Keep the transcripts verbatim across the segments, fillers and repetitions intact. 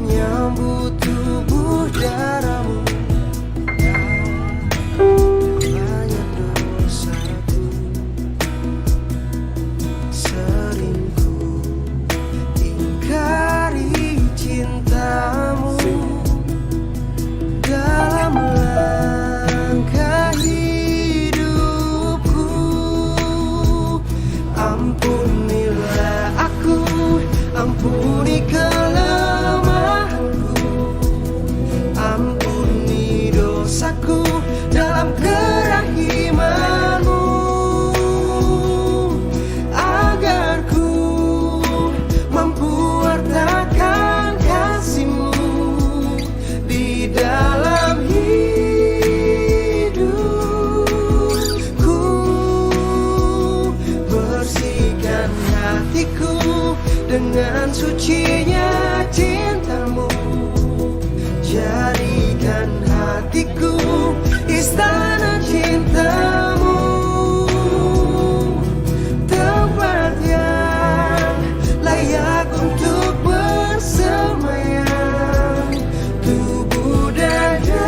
Nyambut tubuh darahmu, damaian dosaku. Sering ku ingkari cintamu dalam langkah hidupku. Ampunilah aku, ampuni kelemahanku, ampuni dosaku dalam kerahimanmu, agar ku mampu wartakan kasihmu di dalam hidupku. Bersihkan hatiku dengan sucinya cintamu. Jadikan hatiku istana cintamu, tempat yang layak untuk bersemayam tubuh dan darahmu.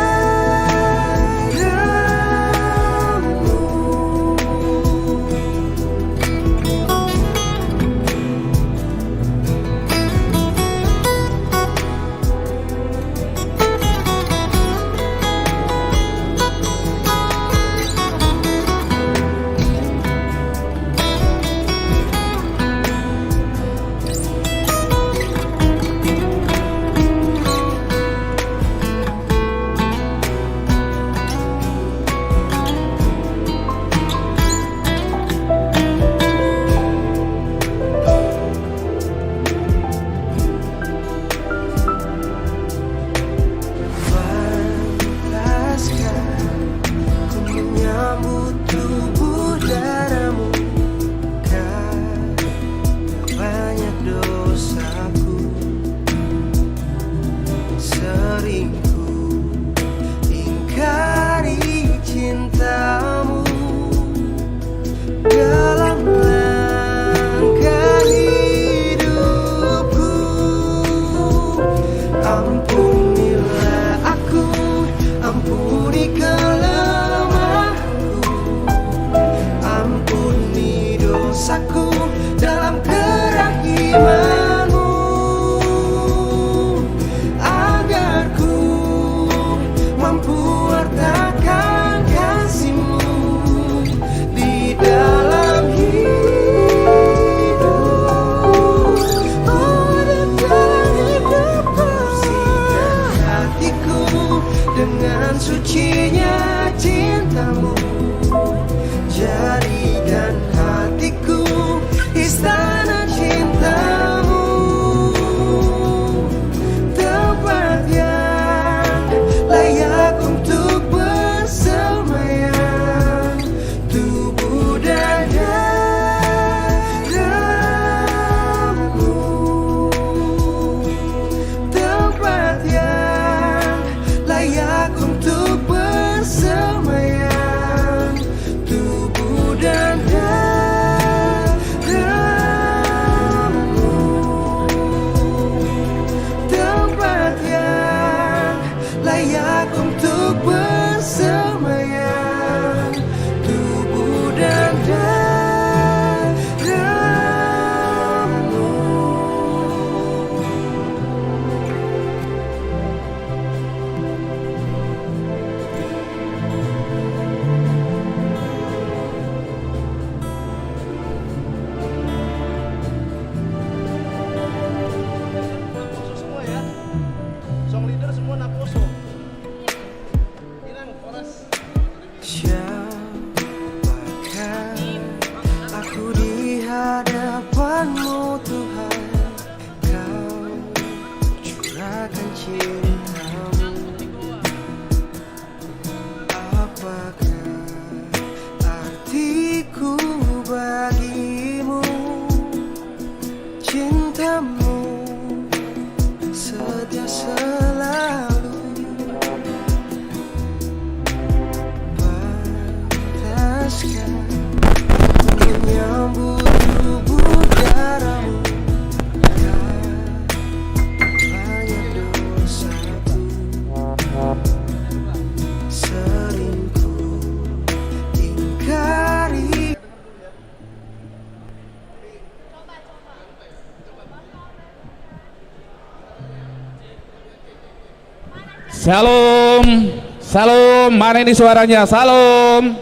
Shalom, shalom, mana ini suaranya? Shalom.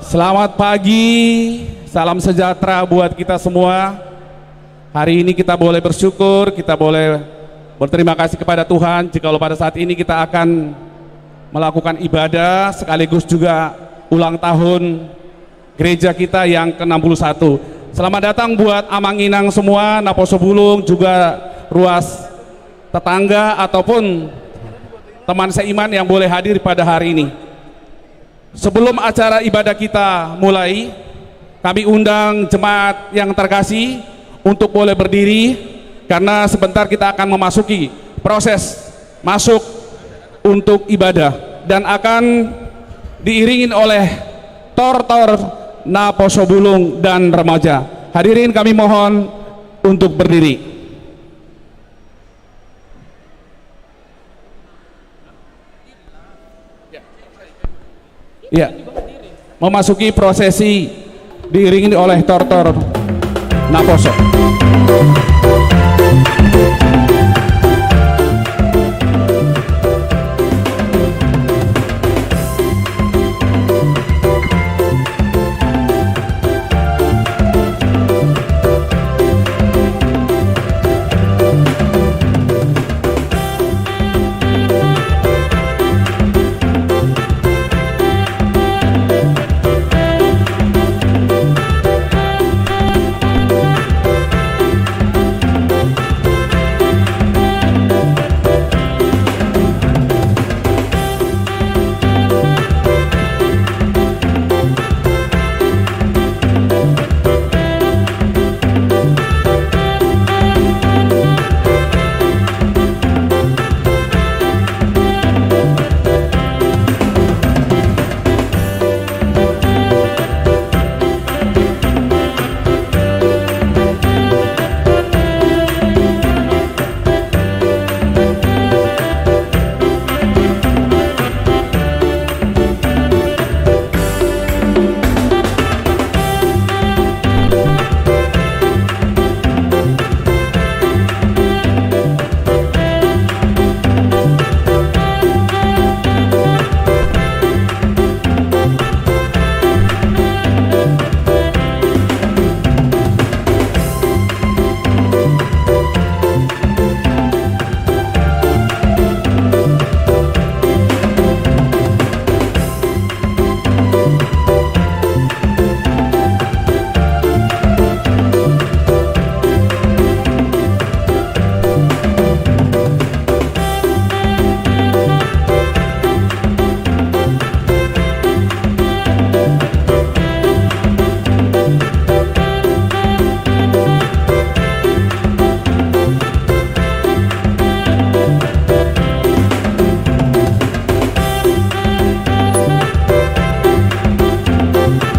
Selamat pagi, salam sejahtera buat kita semua. Hari ini kita boleh bersyukur, kita boleh berterima kasih kepada Tuhan. Jikalau pada saat ini kita akan melakukan ibadah sekaligus juga ulang tahun gereja kita yang ke enam puluh satu. Selamat datang buat amang inang semua, naposo bulung, juga ruas tetangga ataupun teman seiman yang boleh hadir pada hari ini. Sebelum acara ibadah kita mulai, kami undang jemaat yang terkasih untuk boleh berdiri, karena sebentar kita akan memasuki proses masuk untuk ibadah dan akan diiringi oleh tor-tor, naposo bulung, dan remaja. Hadirin, kami mohon untuk berdiri. Ya. Memasuki prosesi diiringi oleh tor-tor naposo.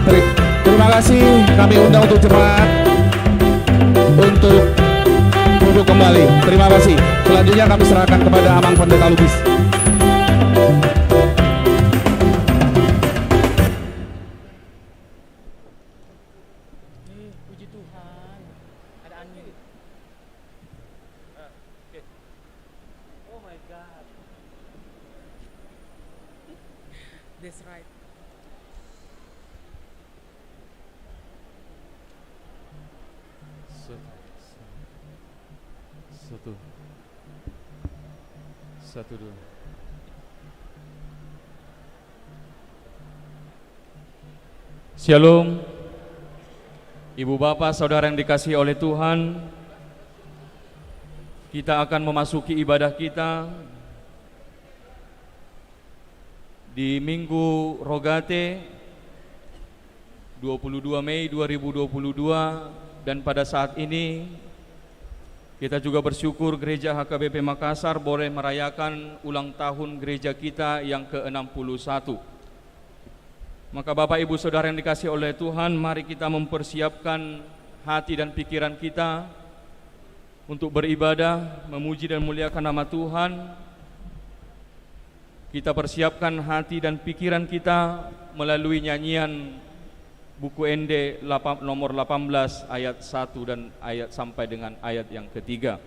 Teri-, terima kasih, kami undang untuk jemaat untuk duduk kembali. Terima kasih. Selanjutnya kami serahkan kepada Amang Pendeta Lubis. Eh, puji Tuhan. Ada angin. Oh my God. That's right. Satu. Satu. Satu, dua. Shalom. Ibu bapa, saudara yang dikasihi oleh Tuhan, kita akan memasuki ibadah kita di Minggu Rogate, dua puluh dua Mei dua ribu dua puluh dua, dan pada saat ini kita juga bersyukur Gereja H K B P Makassar boleh merayakan ulang tahun gereja kita yang ke enam puluh satu. Maka Bapak, Ibu, Saudara yang dikasihi oleh Tuhan, mari kita mempersiapkan hati dan pikiran kita untuk beribadah, memuji dan memuliakan nama Tuhan. Kita persiapkan hati dan pikiran kita melalui nyanyian Buku Ende lapa-, nomor delapan belas, ayat satu dan ayat sampai dengan ayat yang ketiga.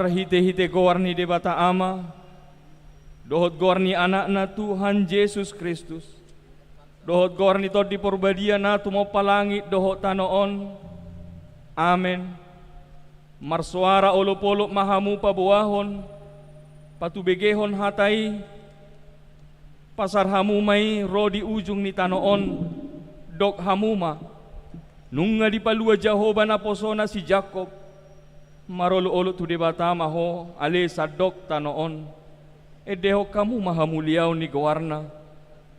Marhite-hite goar ni Debata Ama, dohot goar ni Anakna Tuhan Jesus Kristus, dohot goar ni Tondi Porbadia na tumompa langit dohot tano on. Amen. Marsoara olop-olop ma hamu paboahon, patubegehon hata i, pasar hamu ma i ro di ujung ni tano on, dok hamu ma: Nunga dipalua Jahowa naposona si Jakkob, marolop-olop tu Debata ma ho, ale sandok tano on. Endehon hamu ma hamuliaon ni goarna,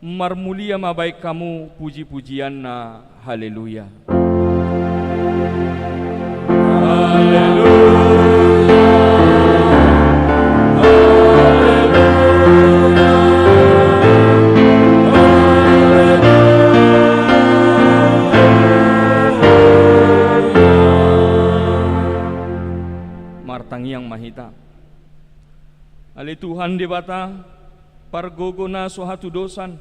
marmulia ma baen hamu puji-pujianna. Haleluya. Haleluya. Haleluya. Martangiang ma hita. Ale Tuhan Debata, pargogo na so hatudosan,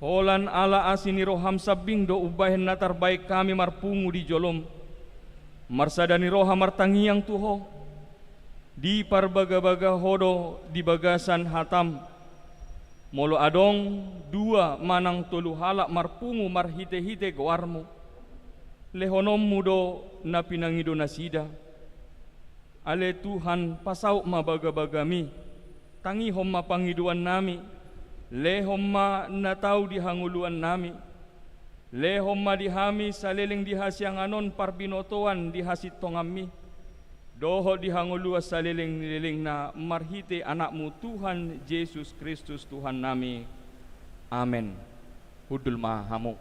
holan ala asi ni roham sambing do umbahen na tarbaen hami marpungu di jolom, marsada ni roha martangiang tu Ho. Diparbaga-baga Ho do di bagasan hatam. Molo adong dua manang tolu halak marpungu marhite-hite goarmu, lehononmu do na pinangido nasida. Ale Tuhan, pasaut ma baga-bagami, tangihon ma pangidoannami, lehon ma na tau di hangoluannami, lehon ma di hami saleleng di hasiangan on parbinotoan di hasintonganmi, dohot di hangoluan saleleng ni lelengna, marhite Anakmu Tuhan Jesus Kristus Tuhannami. Amen. Hundul ma hamu.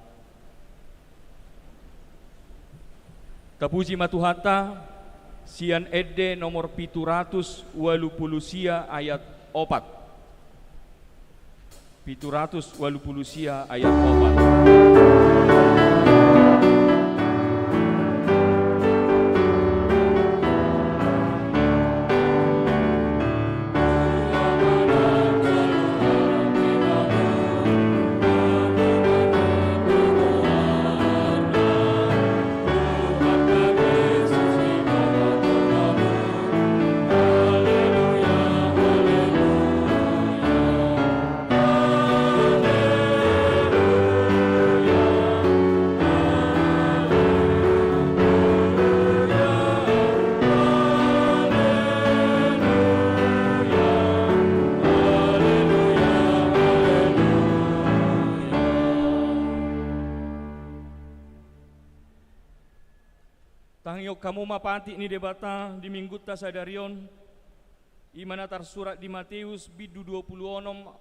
Tapuji ma Tuhanta, sian Ende nomor pitu ratus ualu pulu sia ayat opat. Pitu ratus ualu pulu sia ayat opat. Tangihon hamu ma patik ni Debata di Minggunta sadari on, i ma na tarsurat di Mateus bindu dua pulu onom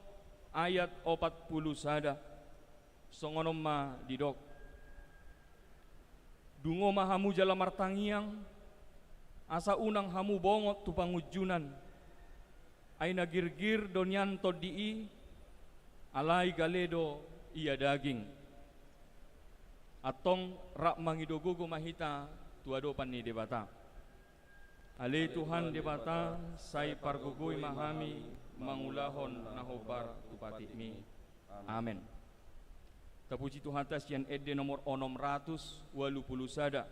ayat opat pulu sada. Songon on ma didok: Dungo ma hamu jala martangiang, asa unang hamu bongot tu pangunjunan. Ai na girgir do nian tondi i, alai gale do ia daging. Antong rap mangido gogo ma hita tu adopan ni Debata. Ale Tuhan Debata, sai pargogoi ma hami mangulahon na hombar tu patikmi. Amen. Tapuji Tuhanta sian Ende nomor onom ratus ualu pulu sada,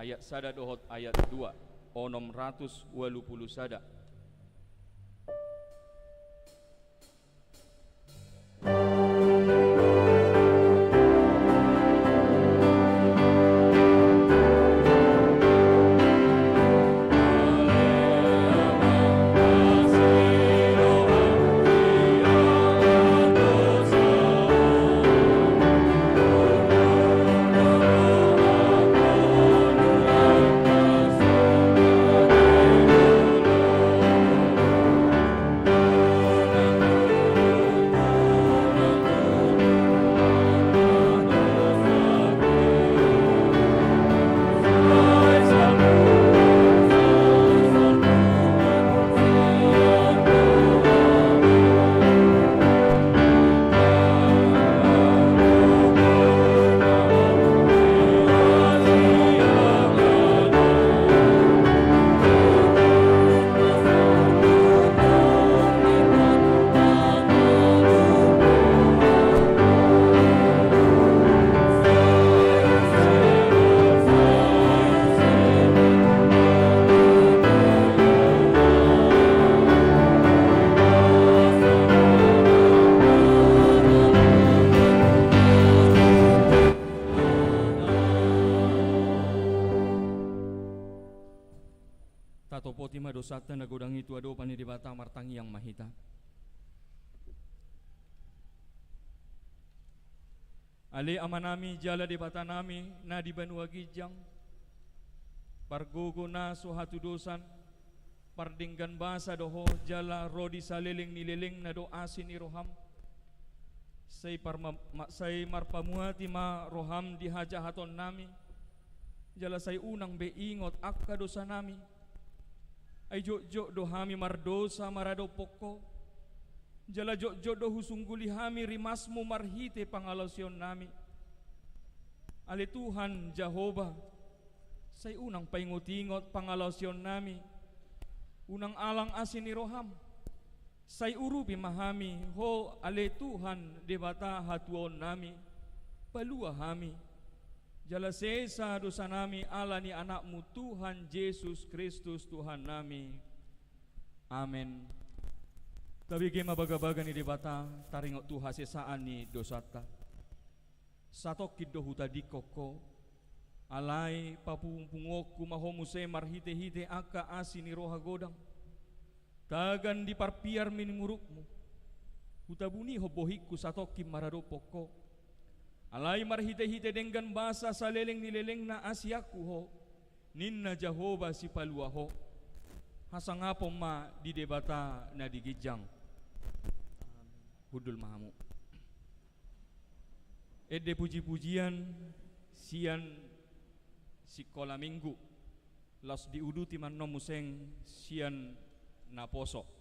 ayat sada dohot ayat dua. Onom ratus ualu pulu sada. dosanta na godang i tu adopan ni Debata, martangiang ma hita. Ale Amanami jala Debatanami na di banua ginjang, pargogo na so hatudosan, pardenggan basa do Ho jala ro di saleleng ni lelengna do asi ni roham. Sai parma-, ma-, sai marpamuati ma roham di hajahatonnami, jala sai unang be ingot angka dosanami. Ai jotjot do hami mardosa maradophon Ho, jala jotjot do husungguli hami rimasmu marhite pangalaosionnami. Ale Tuhan Jahowa, sai unang paingotingot pangalaosionnami, unang alang asi ni roham. Sai urupi ma hami Ho, ale Tuhan Debata hatuaonnami, palua hami, jala sesa dosanami ala ni Anakmu Tuhan Jesus Kristus Tuhannami. Amen. Tabege ma bagabaga ni Debata, taringot tu hasesaan ni dosanta. Satongkin do hutadingkon Ho, alai papungupunguonku ma Ho muse marhitehite angka asi ni roha godang. Tagan di parpiar ni murukmu, hutabunihon bohingku satongkin maradophon Ho. Alai marhitehite denggan basa saleleng ni lelengna asianku Ho, ninna Jahowa Sipalua Ho. Hasangapon ma di Debata na di ginjang. Hundul ma hamu. Ende pujipujian sian sikola Minggu, laos diuduti ma annon muse sian naposo.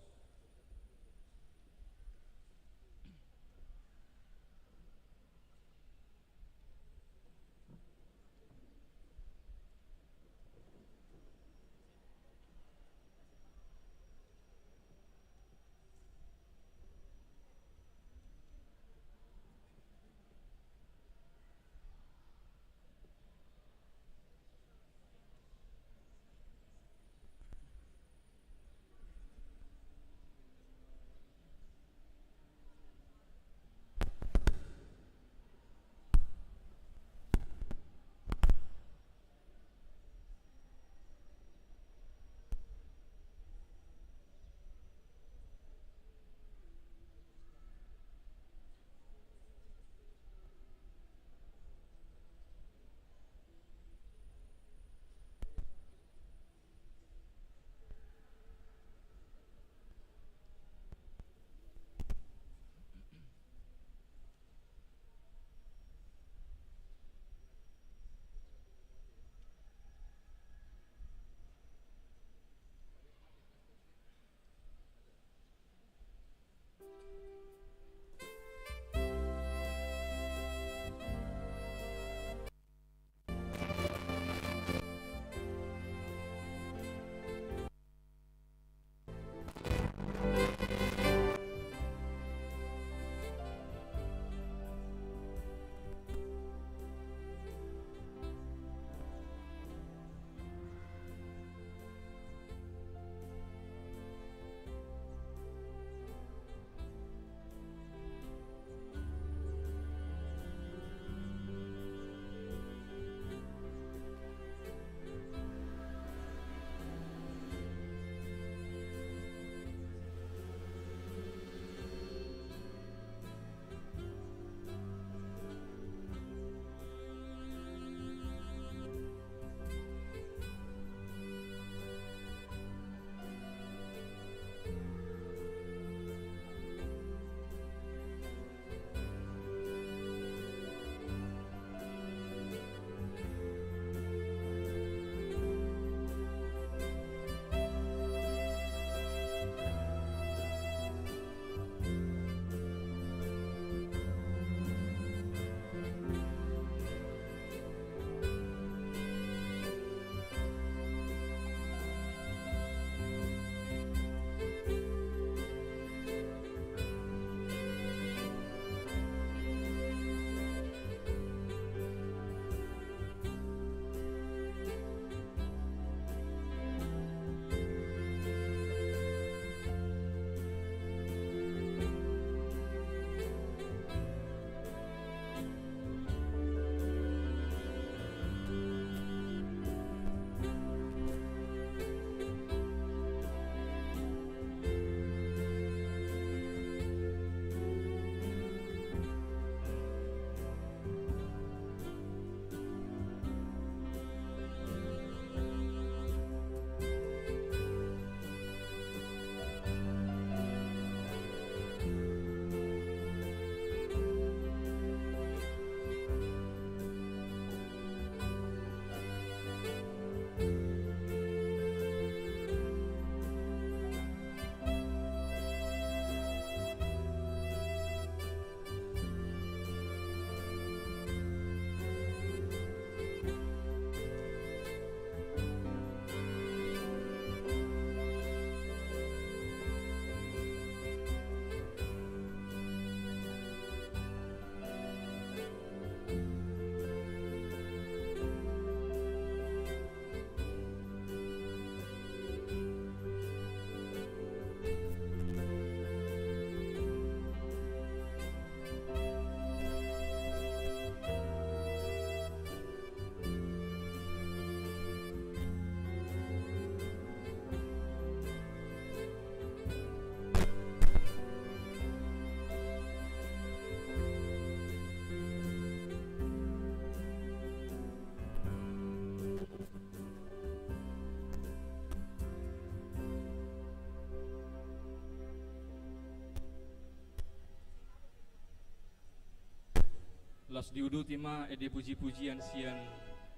Laos diuduti ma ende puji-pujian sian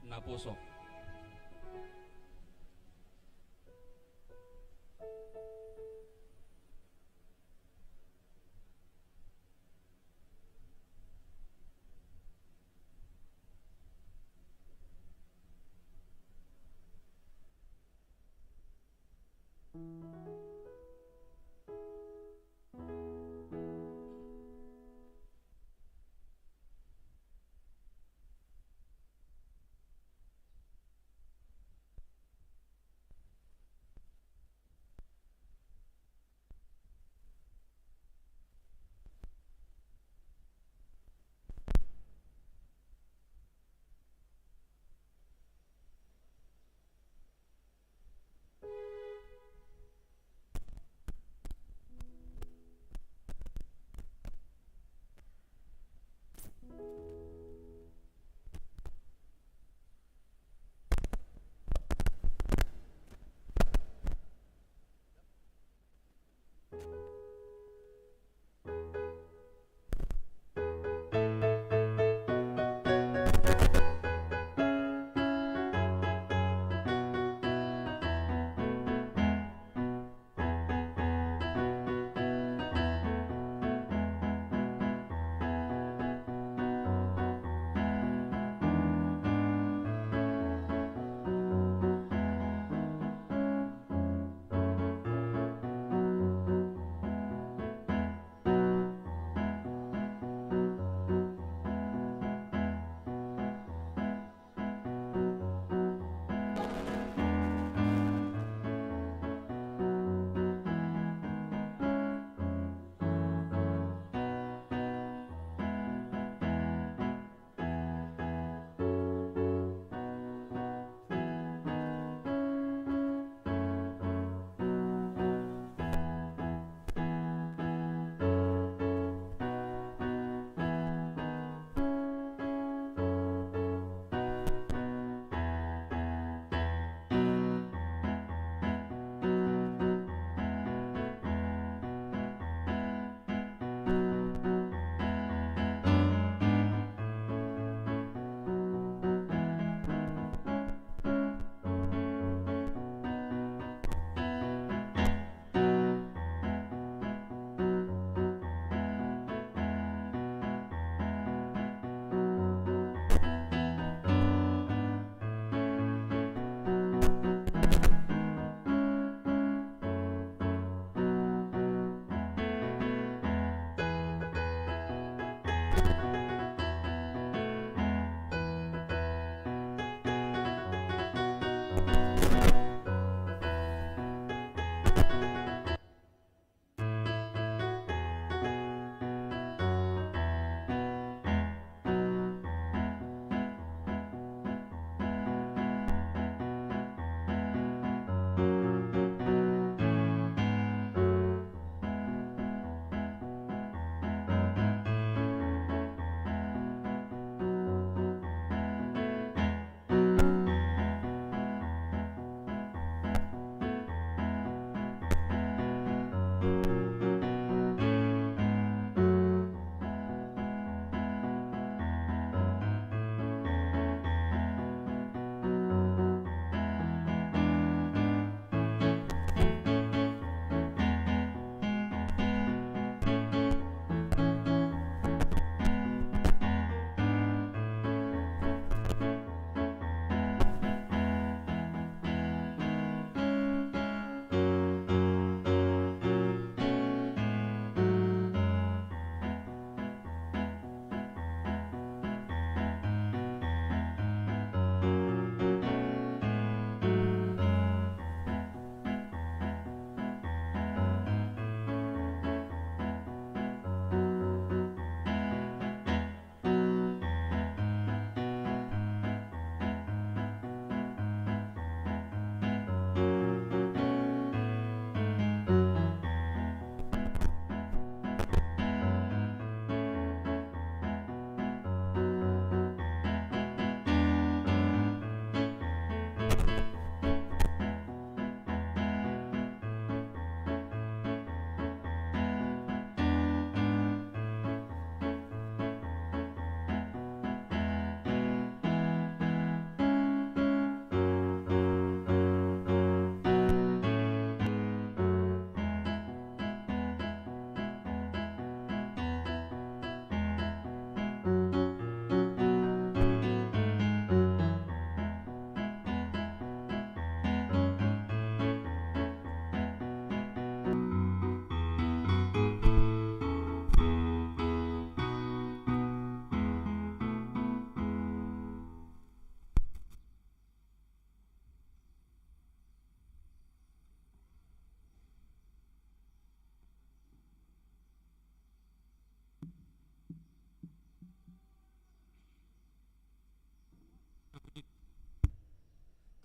naposo.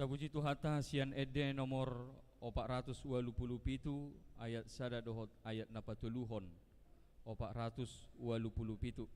Tapuji Tuhanta sian ende nomor opat ratus ualu pulu pitu, ayat sada dohot ayat na patoluhon. Opat ratus ualu pulu pitu.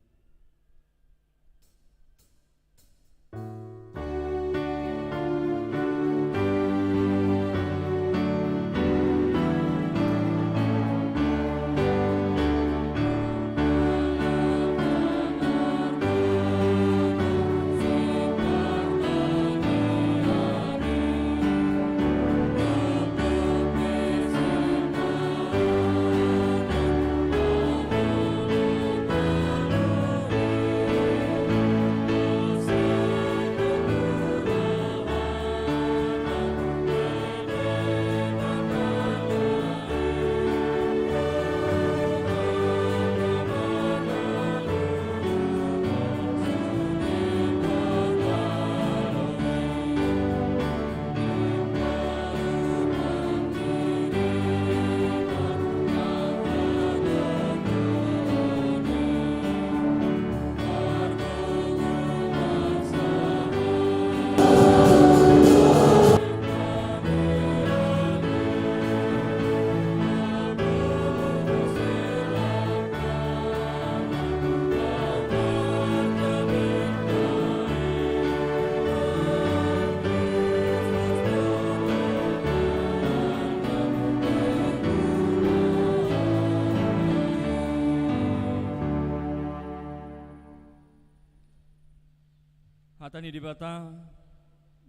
Hata ni Debata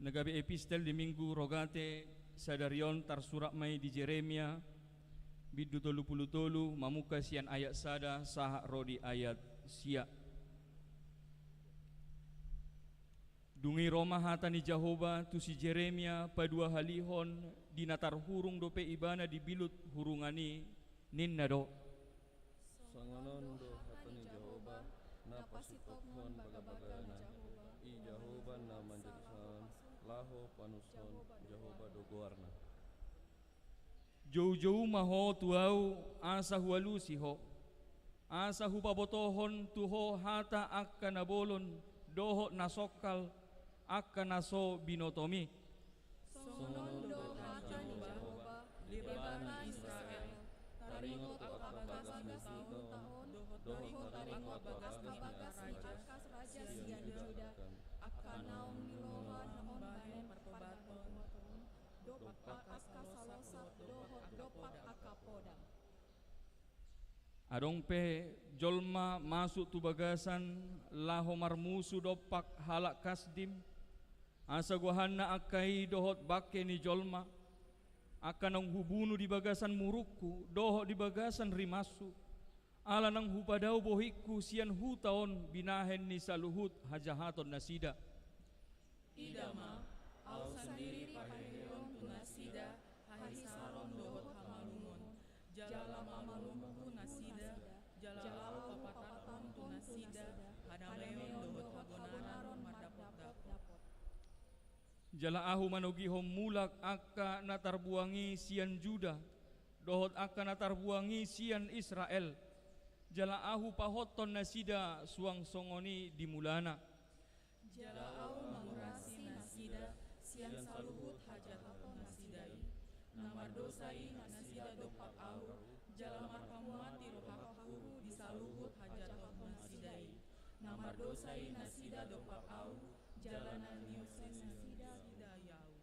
na gabe epistel di Minggu Rogate sadari on tarsurat ma i di Jeremia bindu tolu pulu tolu, mamungka sian ayat sada sahat ro di ayat sia. Dung i ro ma hata ni Jahowa tu si Jeremia paduahalihon, di na tarhurung dope ibana di bilut hurungan i, ninna do: Songon on do hata ni Jahowa, na pasintongkon bagabagana. I Jahowa na manjadi sahan, laho panushon, Jahowa do goarna. Joujou ma ho tu ahu, asa hualusi ho, asa hupabotohon tu ho hata angka na bolon dohot na songkal, angka na so binotomi. Songon on do hata ni Jahowa, Debata ni Israel: Taringot tu angka bagas ni huta on, dohot taringot tu angka bagas ni angka raja sian Juda, angka naung nilohan on bahen partobaton, dompak angka salosap dohot dompak angka podang. Adong pe jolma masuk tu bagasan laho marmusu dompak halak Kasdim, asa gohanna angka i dohot bangke ni jolma, angka naung hubunu di bagasan murukhu dohot di bagasan rimashu, ala naung hupadao bohingku sian huta on binahen ni saluhut hajahaton nasida. Ida ma, ahu sandiri paheheon tu nasida hahisaron dohot hamalumon, jala pamalumhon nasida, jala ahu papatanghon tu nasida hadameon dohot hagonaron mardapotdapot. Jala ahu manogihon mulak angka na tarbuang i sian Juda, dohot angka na tarbuang i sian Israel, jala ahu pahothon nasida suang songon i di mulana. Jala ahu mangurasi nasida sian saluhut hajahaton nasida i. Na mardosa i nasida dompak ahu, jala marpamuati rohangku di saluhut hajahaton nasida i. Na mardosa i nasida dompak ahu, jala na niosei nasida i ahu.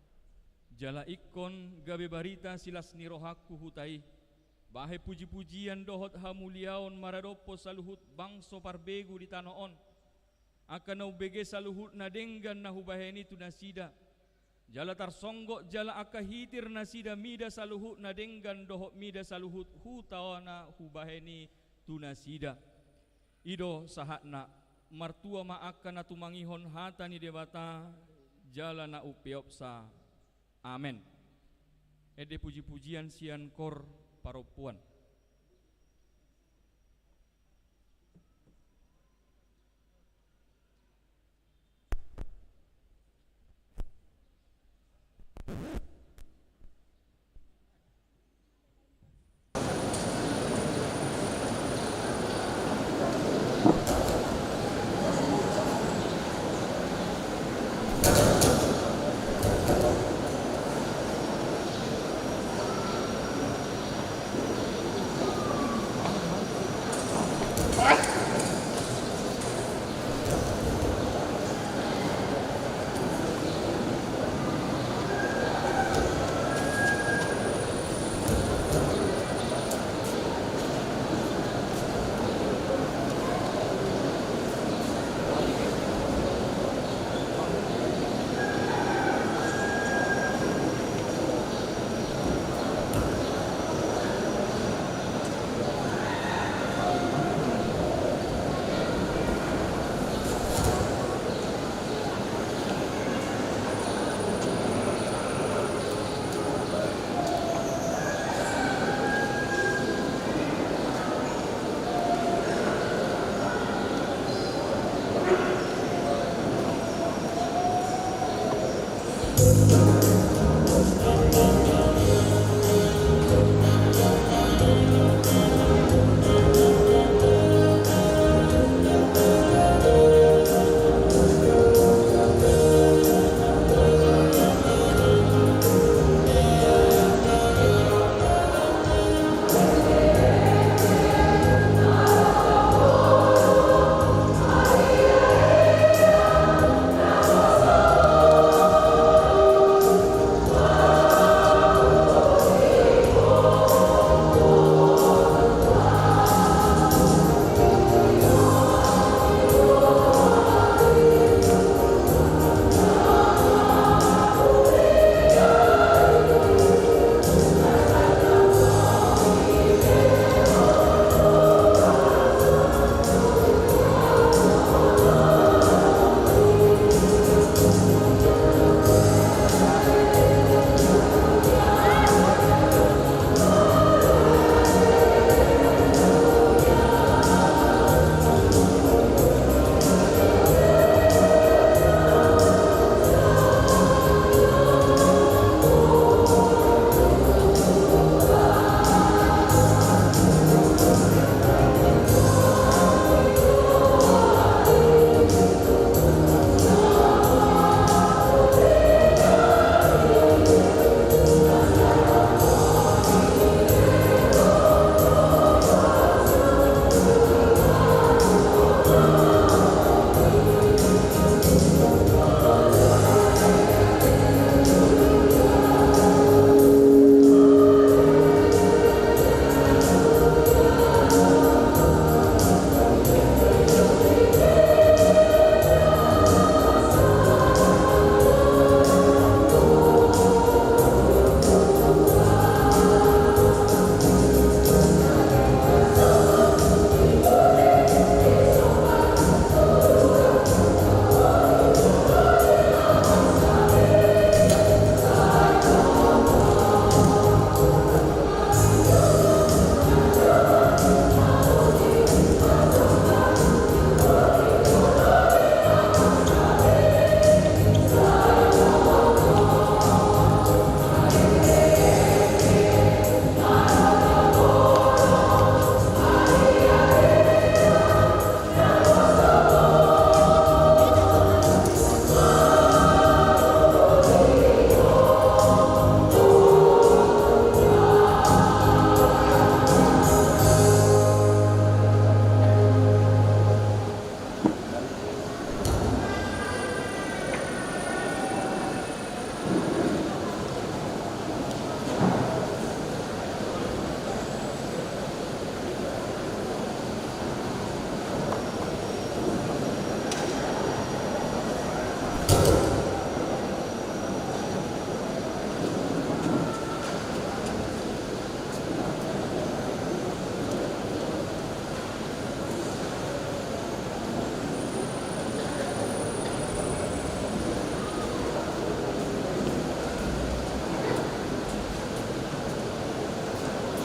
Jala ingkon gabe barita silas ni rohangku huta i, bahen pujipujian dohot hamuliaon maradophon saluhut bangso parbegu di tano on, angka na umbege saluhut na denggan na hubahen i tu nasida, jala tarsonggot jala angka hitir nasida mida saluhut na denggan dohot mida saluhut huta na hubahen i tu nasida. I do sahatna. Martua ma angka na tumangihon hata ni Debata jala na umpeopsa. Amen. Ende pujipujian sian kor parompuan.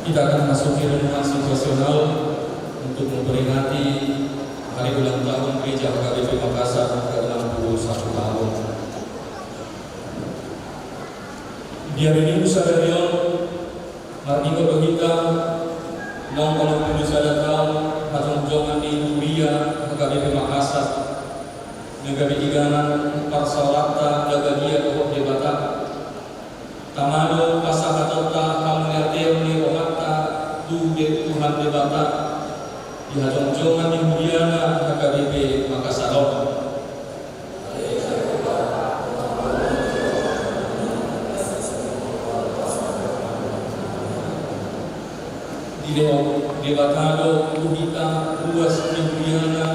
Kita akan masuki renungan situasional untuk memperingati hari ulang tahun Gereja H K B P Makassar ke enam puluh satu tahun. Di hari Minggu sadari on, maringot do hita naung onom pulu sada taon hajongjongan ni huria H K B P Makassar, na gabe inganan parsaoranta na badia dohot Debata. Tama do pasahatonta hamauliateon ni rohanta tu De-, Tuhan Debata, di hajongjongan ni huriana H K B P Makassar on. Dilehon Debata do tu hita ruas ni huriana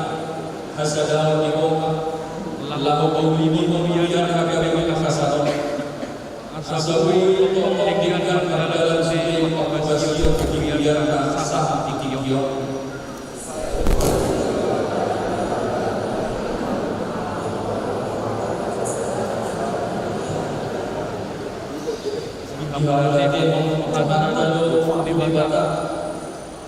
hasadaon ni roha, laho paulihon huriana H K B P Makassar on. Asa boi tongtong denggan mardalan sude panghobasion tu hurianta sahat di tingki on. Dihaholongi Debata,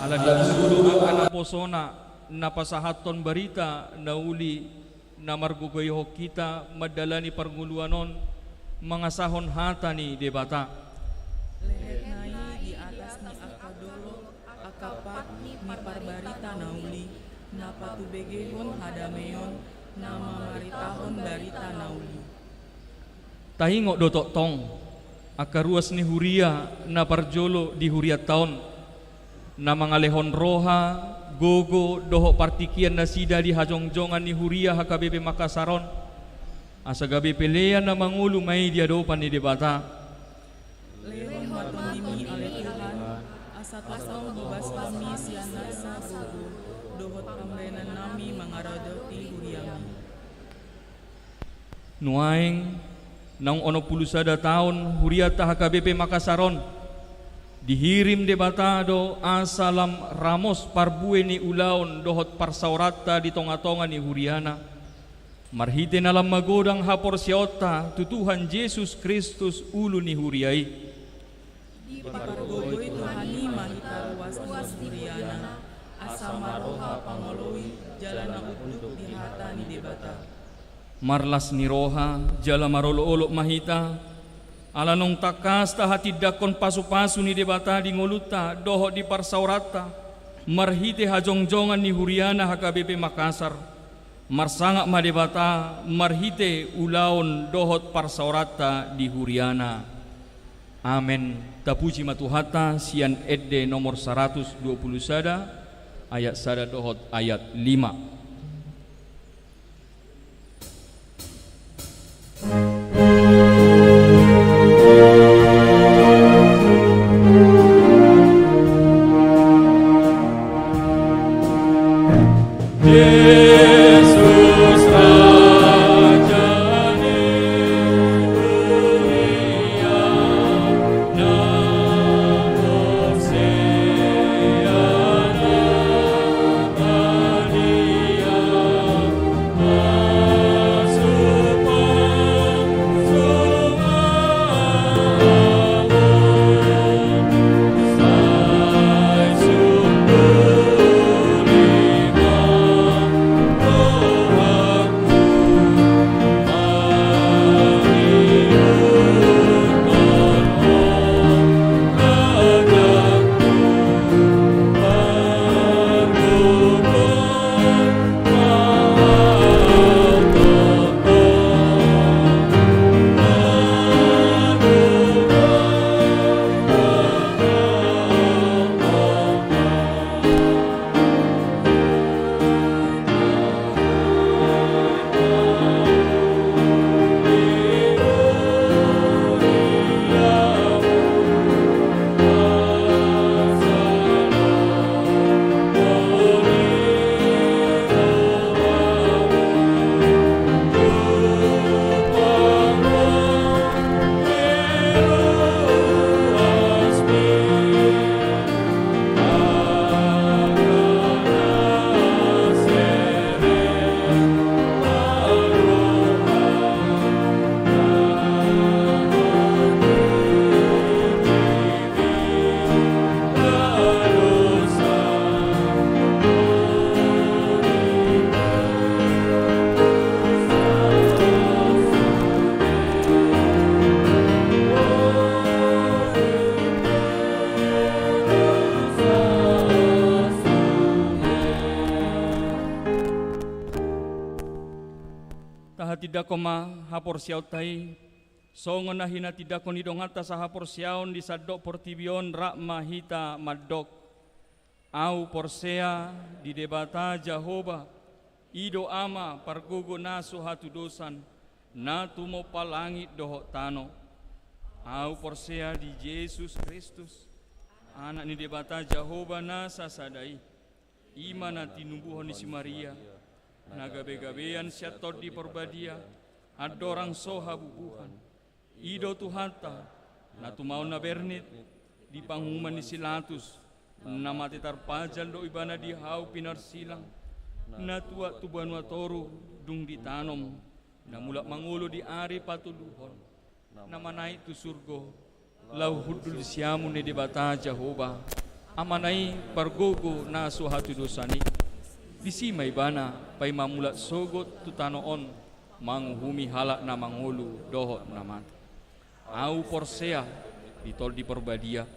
ala disuruh angka naposona na pasahathon barita na uli na margogoihon hita mandalani parngoluan on mangasahon hata ni Debata. Lehet nai di atas ni angka dolok angka pat ni parbarita na uli, na patubegehon hadameon, na mamaritahon barita na uli. Taingot do tongtong angka ruas ni huria na parjolo di hurianta on, na mangalehon roha, gogo dohot partingkian nasida di hajongjongan ni huria H K B P Makassar on, asa gabe pelean na mangolu ma i di adopan ni Debata. Lehon ma TondiMi ale Tuhan, asa tongtong hobashonMi sian nasa gogo dohot pambahenanNami mangaradoti huriaMi. Nuaeng, naung onom pulu sada taon hurianta H K B P Makassar on, dihirim Debata do asa lam ramos parbue ni ulaon dohot parsaoranta di tongatonga ni huriana, marhite na lam magodang haporseaonta tu Tuhan Jesus Kristus, ulu ni huria i. Dipargogoi Tuhan i ma hita ruas ni huriana, asa marroha pangoloi jala na unduk di hata ni Debata. Marlas ni roha jala marolopolop ma hita, ala naung tangkas tahatindangkon pasupasu ni Debata di ngolunta dohot di parsaoranta, marhite hajongjongan ni huriana H K B P Makassar. Marsangap ma Debata marhite ulaon dohot parsaoranta di huriana. Amen. Tapuji ma Tuhanta sian Ende nomor saratus dua pulu sada, ayat sada dohot ayat lima. Tindanghon ma haporseaonta i, songon na hinatindangkon ni donganta sahaporseaon di sandok portibi on, rap ma hita mandok: Ahu porsea di Debata Jahowa, i do Ama pargogo na so hatudosan, na tumompa langit dohot tano. Ahu porsea di Jesus Kristus, Anak ni Debata Jahowa na sasada i. I ma na tinubuhon ni si Maria, na gabegabean sian Tondi Parbadia, andorang so habubuhan. I do Tuhanta, na tumaon na bernit, di panguhuman ni si Latus, na mate tarpajal do ibana di hau pinarsilang, na tuat tu banua toru, dung ditanom, na mulak mangolu di ari patoluhon, na manaek tu surgo, laho hundul di siamun ni Debata Jahowa, Amana i pargogo na so hatudosan i. Disi ma ibana paima mulak sogot tu tano on, manguhumi halak na mangolu dohot na mate. Ahu porsea di Tondi Parbadia,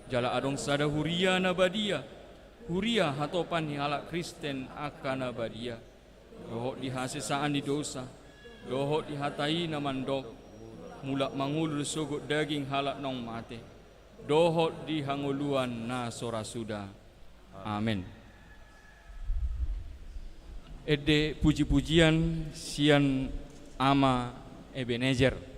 jala adong sada huria na badia, huria hatopan ni halak Kristen angka na badia, dohot di hasesaan ni dosa, dohot di hata i na mandok: Mulak mangolu do sogot daging halak naung mate, dohot di hangoluan na so ra suda. Amen. Ende pujipujian sian Ama Ebenezer.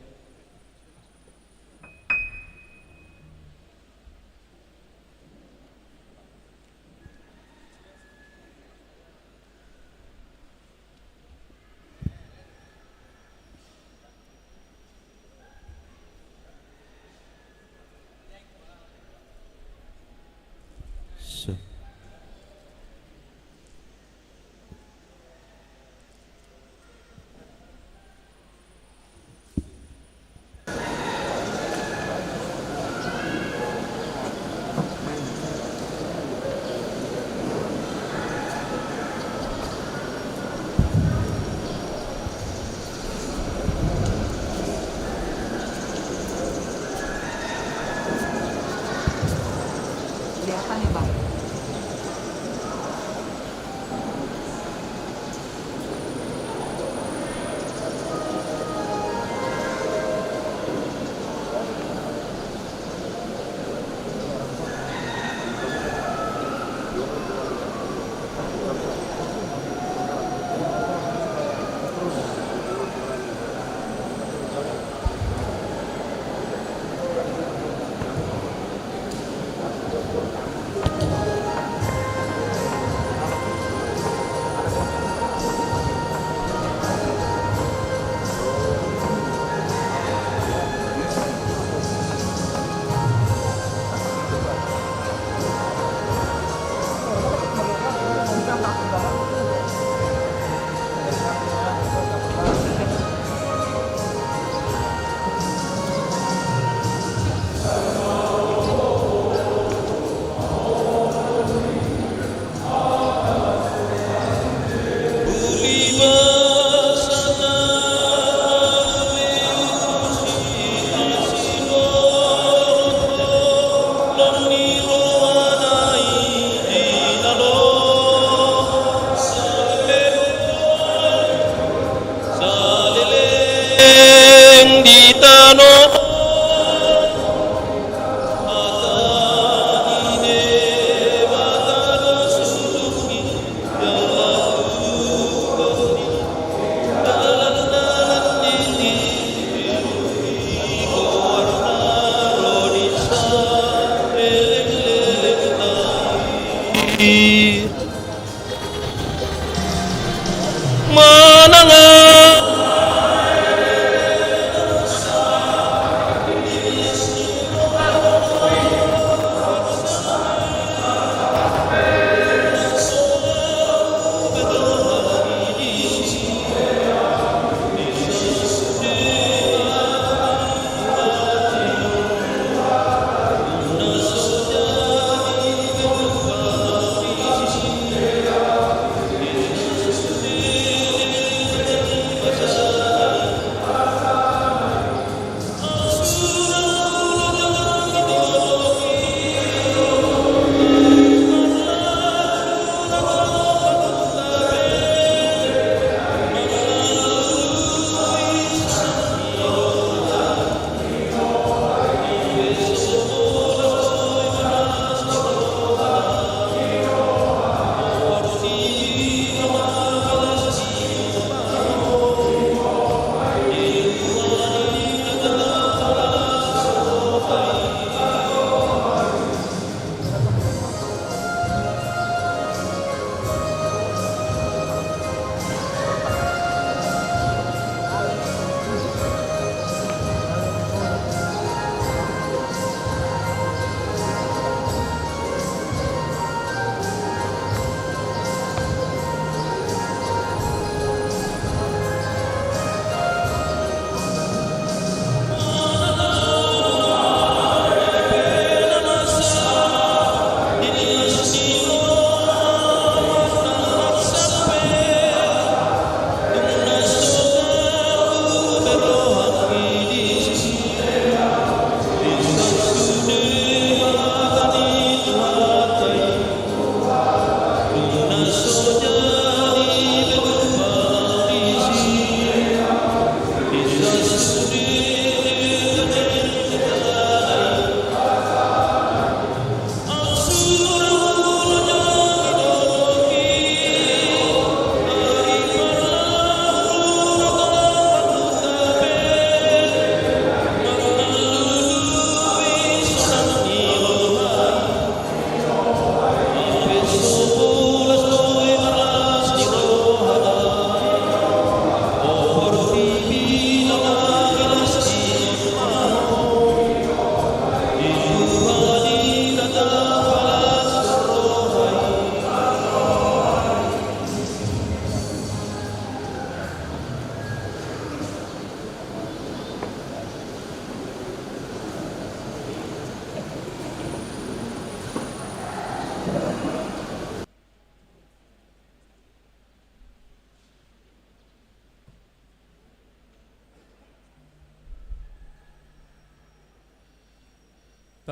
Saleleng di tano. Manang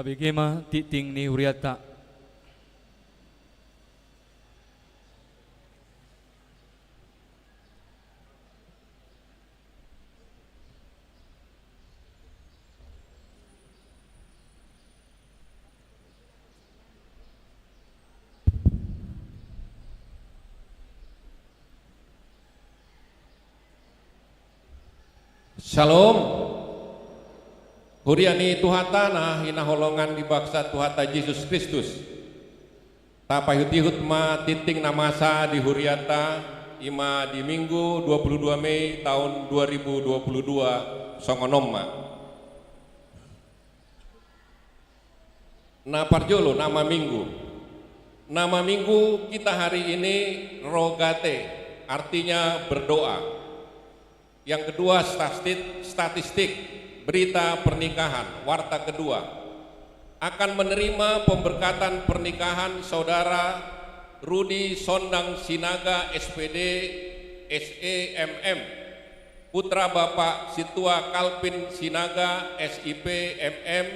Tabege ma tingting ni hurianta. Syalom. Huria ni Tuhanta na hinaholongan di bagasan Tuhanta Jesus Kristus. Tapaihut-ihut ma tingting na masa di hurianta, i ma di Minggu dua puluh dua Mei tahun dua ribu dua puluh dua, songon on ma. Na parjolo, nama Minggu. Nama Minggu kita hari ini Rogate, artinya berdoa. Yang kedua, statistik, statistik, berita pernikahan, warta kedua. Akan menerima pemberkatan pernikahan Saudara Rudi Sondang Sinaga, S P D, S E, M M. Putra Bapak Sintua Kalvin Sinaga, S I P, M M,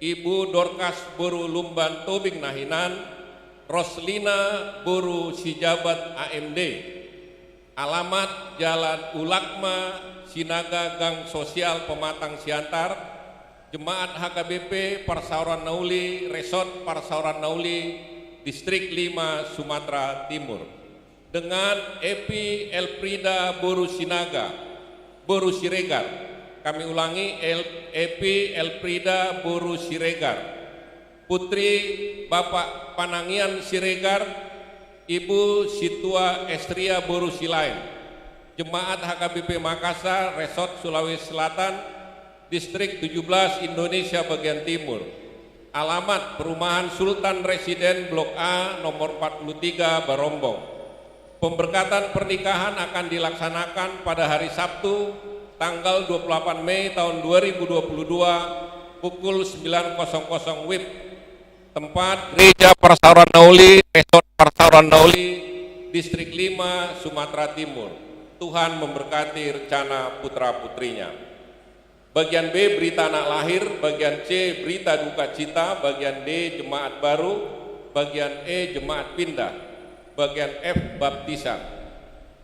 Ibu Dorkas boru Lumban Tobing na hinan, Roslina boru Sijabat, A M D. Alamat: Jalan Ulakma, Sinaga, Gang Sosial Pematang Siantar, Jemaat H K B P Parsaoran Na Uli, Resort Parsaoran Na Uli, Distrik lima, Sumatera Timur. Dengan Epi Elfrida boru Sinaga, boru Siregar. Kami ulangi, El-, Epi Elfrida boru Siregar. Putri Bapak Panangian Siregar, Ibu Sintua Estria boru Silaen. Jemaat H K B P Makassar, Resort Sulawesi Selatan, Distrik tujuh belas, Indonesia bagian timur. Alamat: Perumahan Sultan Residen, Blok A, nomor empat puluh tiga, Barombong. Pemberkatan pernikahan akan dilaksanakan pada hari Sabtu, tanggal dua puluh delapan Mei tahun dua ribu dua puluh dua, pukul sembilan kosong kosong W I B. Tempat: Gereja Parsaoran Na Uli, Resort Parsaoran Na Uli, Distrik lima, Sumatera Timur. Tuhan memberkati rencana putra-putrinya. Bagian B, berita anak lahir. Bagian C, berita duka cita. Bagian D, jemaat baru. Bagian E, jemaat pindah. Bagian F, baptisan.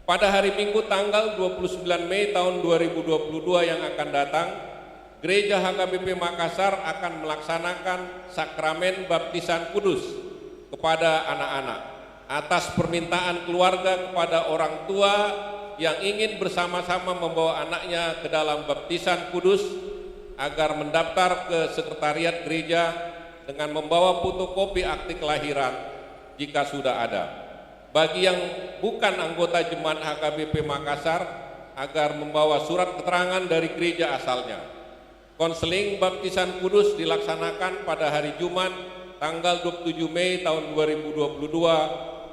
Pada hari Minggu, tanggal dua puluh sembilan Mei tahun dua ribu dua puluh dua yang akan datang, Gereja H K B P Makassar akan melaksanakan sakramen baptisan kudus kepada anak-anak. Atas permintaan keluarga kepada orang tua yang ingin bersama-sama membawa anaknya ke dalam baptisan kudus, agar mendaftar ke sekretariat gereja dengan membawa fotokopi akte kelahiran, jika sudah ada. Bagi yang bukan anggota jemaat H K B P Makassar, agar membawa surat keterangan dari gereja asalnya. Konseling baptisan kudus dilaksanakan pada hari Jumat, tanggal dua puluh tujuh Mei tahun dua ribu dua puluh dua,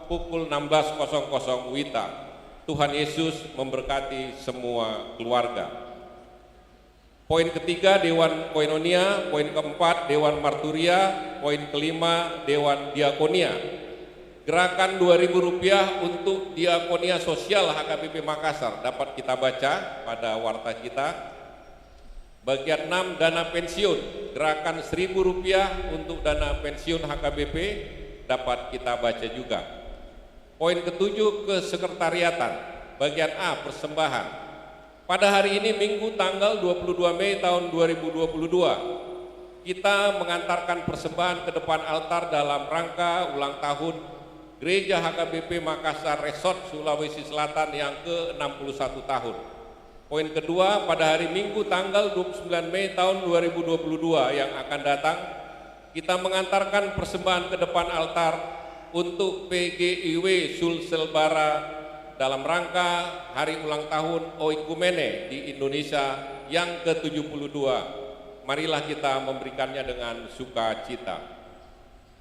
pukul enam belas kosong kosong WITA. Tuhan Yesus memberkati semua keluarga. Poin ketiga, Dewan Koinonia. Poin keempat, Dewan Marturia. Poin kelima, Dewan Diakonia. Gerakan dua ribu rupiah untuk diakonia sosial H K B P Makassar dapat kita baca pada warta kita. Bagian enam, dana pensiun. Gerakan seribu rupiah untuk dana pensiun H K B P dapat kita baca juga. Poin ketujuh, kesekretariatan. Bagian A, persembahan. Pada hari ini, Minggu, tanggal dua puluh dua Mei tahun dua ribu dua puluh dua, kita mengantarkan persembahan ke depan altar dalam rangka ulang tahun Gereja H K B P Makassar Resort Sulawesi Selatan yang ke enam puluh satu tahun. Poin kedua, pada hari Minggu, tanggal dua puluh sembilan Mei tahun dua ribu dua puluh dua yang akan datang, kita mengantarkan persembahan ke depan altar untuk P G I W Sulsel Bara dalam rangka hari ulang tahun Oikumene di Indonesia yang ketujuh puluh dua. Marilah kita memberikannya dengan sukacita.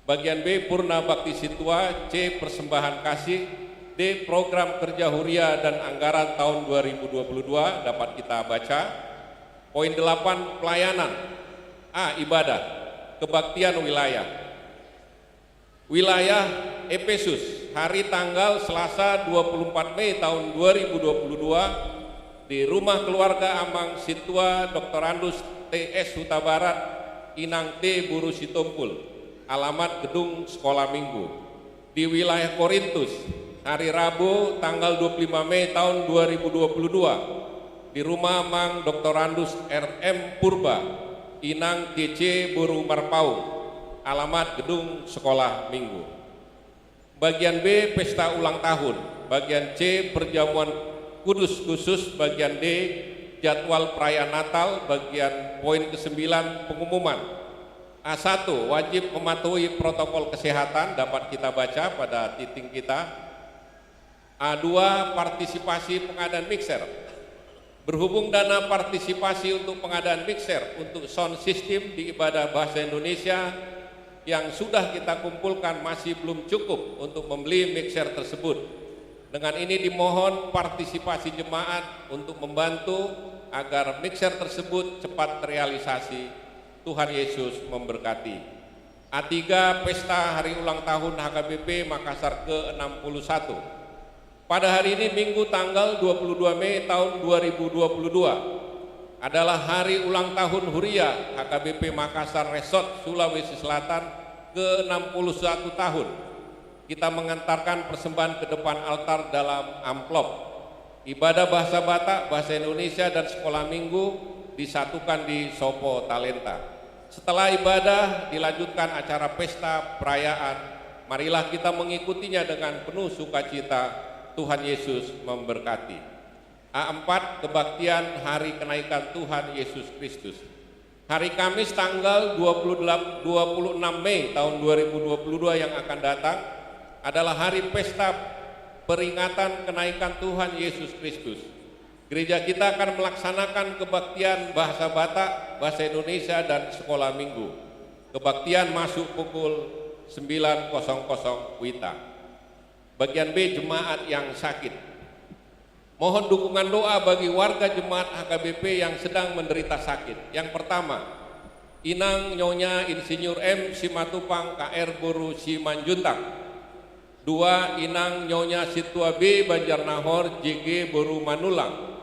Bagian B, Purna Bakti Sintua. C, persembahan kasih. D, program kerja huria dan anggaran tahun dua ribu dua puluh dua dapat kita baca. Poin delapan, pelayanan. A, ibadah kebaktian wilayah. Wilayah Epesus, hari tanggal Selasa dua puluh empat Mei tahun dua ribu dua puluh dua, di rumah keluarga Amang Sintua Doktorandus T S Hutabarat, Inang T boru Sitompul, alamat Gedung Sekolah Minggu. Di wilayah Korintus, hari Rabu tanggal dua puluh lima Mei tahun dua ribu dua puluh dua, di rumah Amang Doktorandus R M Purba, Inang T C boru Marpaung, alamat Gedung Sekolah Minggu. Bagian B, pesta ulang tahun. Bagian C, perjamuan kudus khusus. Bagian D, jadwal perayaan Natal. Bagian poin kesembilan, pengumuman. A satu, wajib mematuhi protokol kesehatan, dapat kita baca pada titik kita. A dua, partisipasi pengadaan mixer. Berhubung dana partisipasi untuk pengadaan mixer untuk sound system di ibadah bahasa Indonesia yang sudah kita kumpulkan masih belum cukup untuk membeli mixer tersebut. Dengan ini dimohon partisipasi jemaat untuk membantu agar mixer tersebut cepat terrealisasi. Tuhan Yesus memberkati. A tiga, pesta hari ulang tahun H K B P Makassar ke enam puluh satu. Pada hari ini, Minggu tanggal dua puluh dua Mei tahun dua ribu dua puluh dua, adalah hari ulang tahun Huria H K B P Makassar Resort Sulawesi Selatan ke enam puluh satu tahun. Kita mengantarkan persembahan ke depan altar dalam amplop. Ibadah bahasa Batak, bahasa Indonesia, dan sekolah minggu disatukan di Sopo Talenta. Setelah ibadah, dilanjutkan acara pesta perayaan. Marilah kita mengikutinya dengan penuh sukacita. Tuhan Yesus memberkati. A empat, kebaktian Hari Kenaikan Tuhan Yesus Kristus. Hari Kamis tanggal dua puluh delapan, dua puluh enam Mei tahun dua ribu dua puluh dua yang akan datang adalah hari pesta peringatan kenaikan Tuhan Yesus Kristus. Gereja kita akan melaksanakan kebaktian bahasa Batak, bahasa Indonesia, dan sekolah minggu. Kebaktian masuk pukul sembilan kosong kosong WITA. Bagian B, jemaat yang sakit. Mohon dukungan doa bagi warga jemaat H K B P yang sedang menderita sakit. Yang pertama, Inang Nyonya Insinyur M Simatupang K R boru Simanjuntak. Dua, Inang Nyonya Sintua B Banjarnahor J G boru Manulang.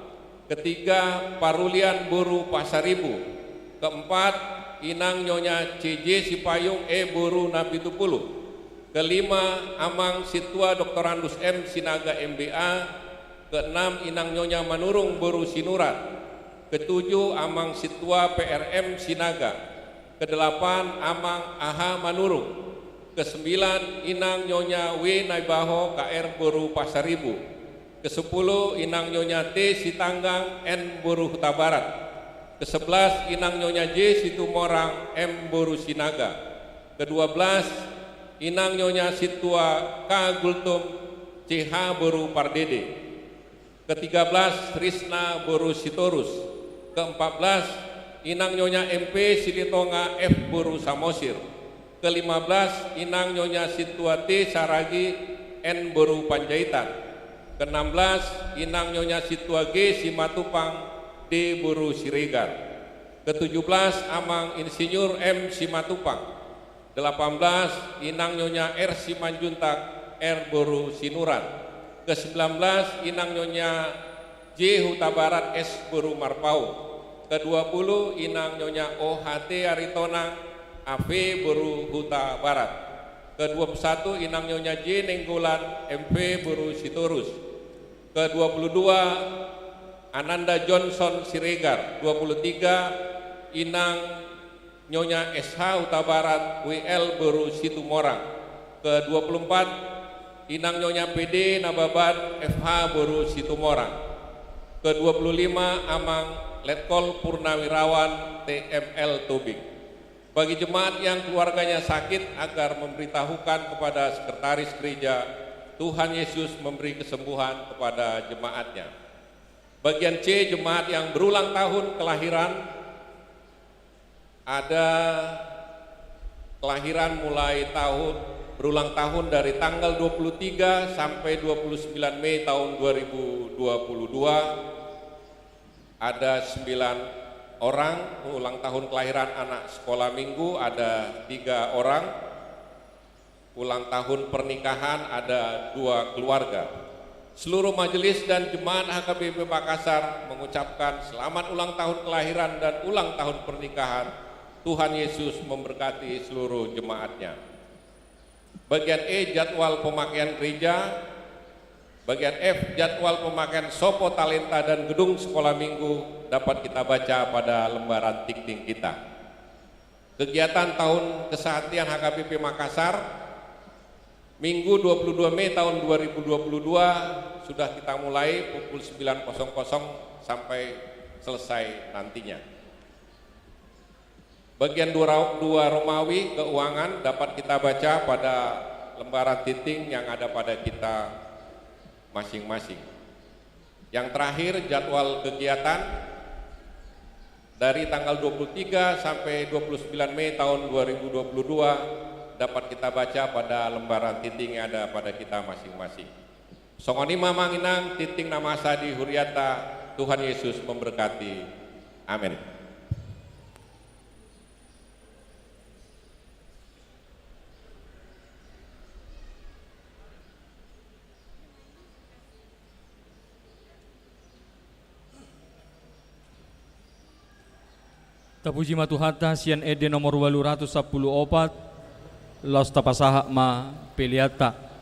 Ketiga, Parulian boru Pasaribu. Keempat, Inang Nyonya C J Sipayung E boru Napitupulu. Kelima, Amang Sintua Doktorandus M Sinaga M B A. Keenam, Inang Nyonya Manurung boru Sinurat. Ketujuh, Amang Sintua P R M Sinaga. Kedelapan, Amang A H Manurung. Kesembilan, Inang Nyonya W Naibaho K R boru Pasaribu. Kesepuluh, Inang Nyonya T Sitanggang N boru Hutabarat. Kesebelas, Inang Nyonya J Situmorang M boru Sinaga. Kedua belas, Inang Nyonya Sintua K Gultom C H boru Pardede. Ketiga belas, Risna boru Sitorus. Keempat belas, Inang Nyonya M P Silitonga F boru Samosir. Kelima belas, Inang Nyonya Sintua T Saragi N boru Panjaitan. Keenam belas, Inang Nyonya Sintua G Simatupang D boru Siregar. Ketujuh belas, Amang Insinyur M Simatupang. Delapan belas, Inang Nyonya R Simanjuntak R boru Sinurat. Kesembilan belas, Inang Nyonya J Hutabarat S boru Marpaung. Kedua puluh, Inang Nyonya O H T Aritonang A V boru Hutabarat. Kedua puluh satu, Inang Nyonya J Nenggolan M V boru Sitorus. Kedua puluh dua, Ananda Johnson Siregar. Dua puluh tiga, Inang Nyonya S H Hutabarat W L boru Situmorang. Kedua puluh empat, Inang Nyonya P D Nababan F H boru Situmorang. Kedua puluh lima, Amang Letkol Purnawirawan T M L Tobing. Bagi jemaat yang keluarganya sakit, agar memberitahukan kepada sekretaris gereja, Tuhan Yesus memberi kesembuhan kepada jemaatnya. Bagian C, jemaat yang berulang tahun kelahiran. Ada kelahiran mulai tahun, berulang tahun dari tanggal dua puluh tiga sampai dua puluh sembilan Mei tahun dua ribu dua puluh dua. Ada sembilan orang. Ulang tahun kelahiran anak sekolah minggu ada tiga orang. Ulang tahun pernikahan ada dua keluarga. Seluruh majelis dan jemaat H K B P Makassar mengucapkan selamat ulang tahun kelahiran dan ulang tahun pernikahan Tuhan Yesus memberkati seluruh jemaatnya. Bagian E, jadwal pemakaian gereja. Bagian F, jadwal pemakaian sopo, talenta, dan gedung sekolah minggu dapat kita baca pada lembaran tingting kita. Kegiatan tahun keseharian H K B P Makassar, Minggu dua puluh dua Mei tahun dua ribu dua puluh dua, sudah kita mulai pukul sembilan kosong kosong sampai selesai nantinya. Bagian dua ra-, dua Romawi, keuangan, dapat kita baca pada lembaran tingting yang ada pada kita masing-masing. Yang terakhir, jadwal kegiatan dari tanggal dua puluh tiga sampai dua puluh sembilan Mei tahun dua ribu dua puluh dua dapat kita baca pada lembaran tingting yang ada pada kita masing-masing. Songon i ma, Amang Inang, tingting na masa di hurianta. Tuhan Yesus memberkati. Amin. Tapuji ma Tuhanta, sian ende nomor ualu ratus sampulu opat, laos tapasahat ma peleanta.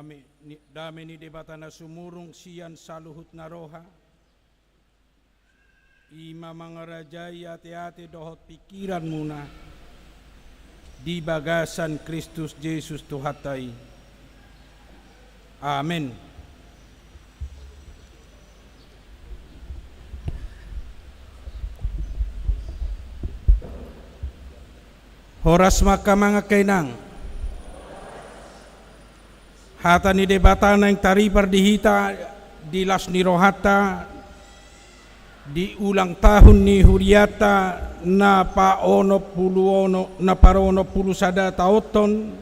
Dame ni, dame ni Debata na sumurung sian saluhut na roha, i ma mangarajai ateate dohot pingkiranmuna di bagasan Kristus Jesus Tuhanta i. Amen. Horas ma angka amang, angka inang. Hata ni Debata naeng taripar di hita di las ni rohanta di ulang tahun ni hurianta na paonom pulu ono, na paonom pulu sada taonhon.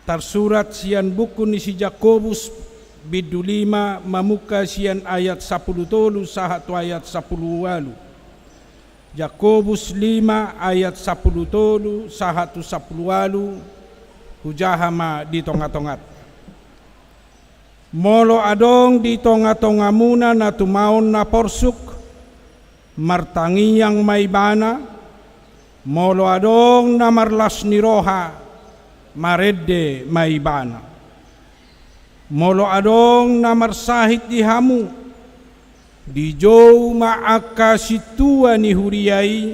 Tarsurat sian buku ni si Jakobus bindu lima, mamungka sian ayat sampulu tolu sahat tu ayat sampulu ualu. Jakobus lima ayat sampulu tolu sahat tu sampulu ualu, hujaha ma di tonga-tonganta. Molo adong di tonga-tongamuna na tumaon na porsuk, martangiang ma ibana, molo adong na marlas ni roha, marende ma ibana. Molo adong na marsahit di hamu, dijou ma angka sintua ni huria i,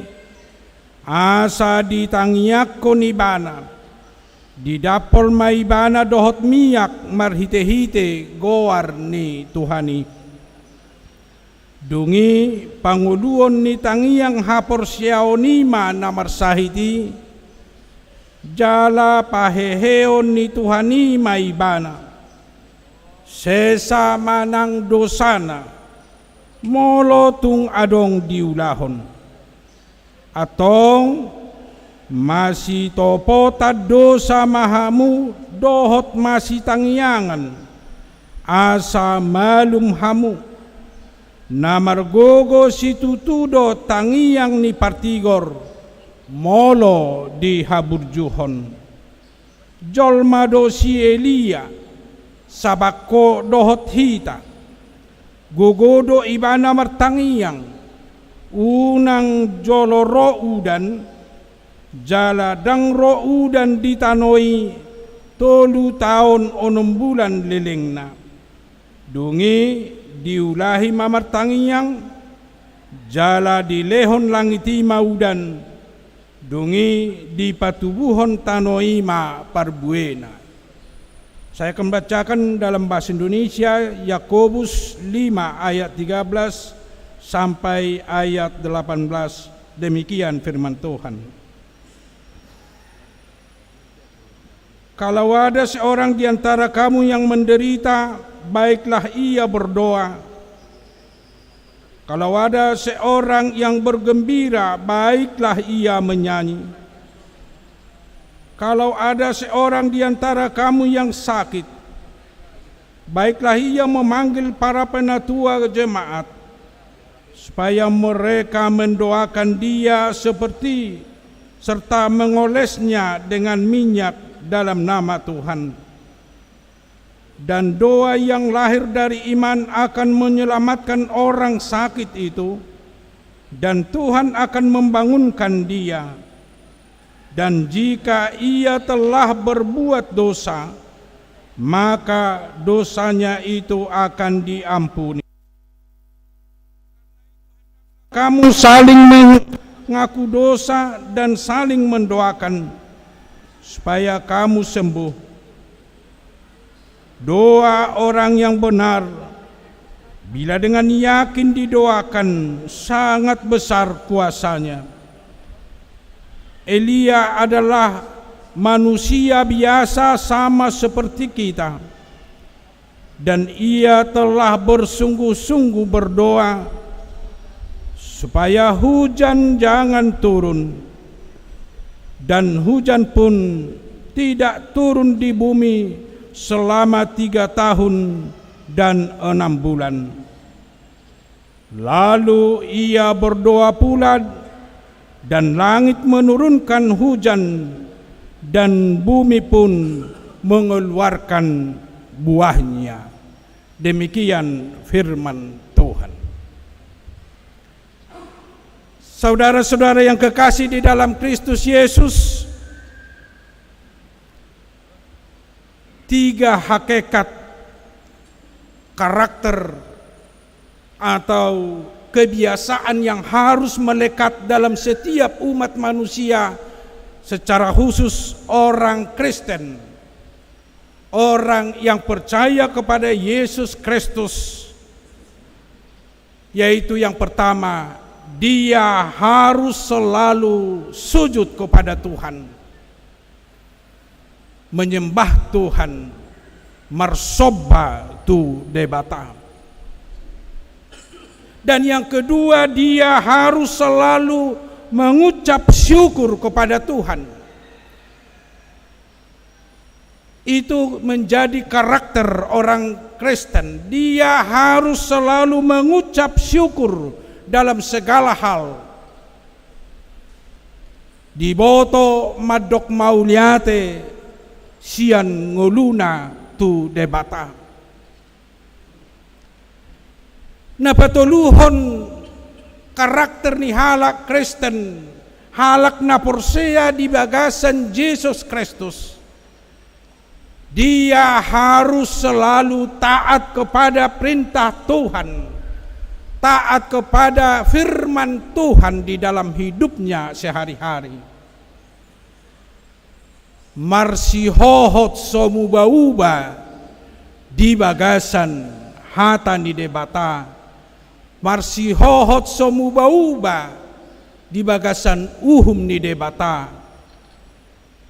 asa ditangiangkon ibana, didampol ma ibana dohot miak marhite-hite goar ni Tuhan i. Dung i pangoluon ni tangiang haporseaon i ma na marsahit i, jala paheheon ni Tuhan i ma ibana. Sesa ma nang dosana, molo tung adong diulahon. Antong, masitopotan dosa ma hamu dohot masitangiangan, asa malum hamu. Na margogo situtu do tangiang ni partigor, molo dihaburjuhon. Jolma do si Elia, sabangko dohot hita. Gogo do ibana martangiang, unang jolo ro udan, jala ndang ro udan di tano i tolu taon onom bulan lelengna. Dung i diulahi ma martangiang, jala dilehon langit i ma udan, dung i dipatubuhon tano i ma parbuena. Saya akan bacakan dalam bahasa Indonesia, Yakobus lima ayat tiga belas sampai ayat delapan belas. Demikian firman Tuhan. Kalau ada seorang di antara kamu yang menderita, baiklah ia berdoa. Kalau ada seorang yang bergembira, baiklah ia menyanyi. Kalau ada seorang di antara kamu yang sakit, baiklah ia memanggil para penatua jemaat, supaya mereka mendoakan dia seperti serta mengolesnya dengan minyak dalam nama Tuhan. Dan doa yang lahir dari iman akan menyelamatkan orang sakit itu, dan Tuhan akan membangunkan dia. Dan jika ia telah berbuat dosa, maka dosanya itu akan diampuni. Kamu saling mengaku dosa dan saling mendoakan supaya kamu sembuh. Doa orang yang benar, bila dengan yakin didoakan, sangat besar kuasanya. Elia adalah manusia biasa sama seperti kita. Dan ia telah bersungguh-sungguh berdoa supaya hujan jangan turun. Dan hujan pun tidak turun di bumi selama tiga tahun dan enam bulan. Lalu ia berdoa pula, dan langit menurunkan hujan, dan bumi pun mengeluarkan buahnya. Demikian firman Tuhan. Saudara-saudara yang kekasih di dalam Kristus Yesus, Tiga hakikat, karakter, atau kebiasaan yang harus melekat dalam setiap umat manusia, secara khusus orang Kristen, orang yang percaya kepada Yesus Kristus, yaitu yang pertama, dia harus selalu sujud kepada Tuhan, menyembah Tuhan, marsomba tu Debata. Dan yang kedua, dia harus selalu mengucap syukur kepada Tuhan. Itu menjadi karakter orang Kristen. Dia harus selalu mengucap syukur dalam segala hal. Diboto mandok mauliate sian ngoluna tu Debata. Na patoluhon karakter ni halak Kristen, halak na porsea di bagasan Jesus Kristus, dia harus selalu taat kepada perintah Tuhan, taat kepada firman Tuhan di dalam hidupnya sehari-hari. Marsihohot so muba-uba di bagasan hata ni Debata, marsihohot so muba-uba di bagasan uhum ni Debata.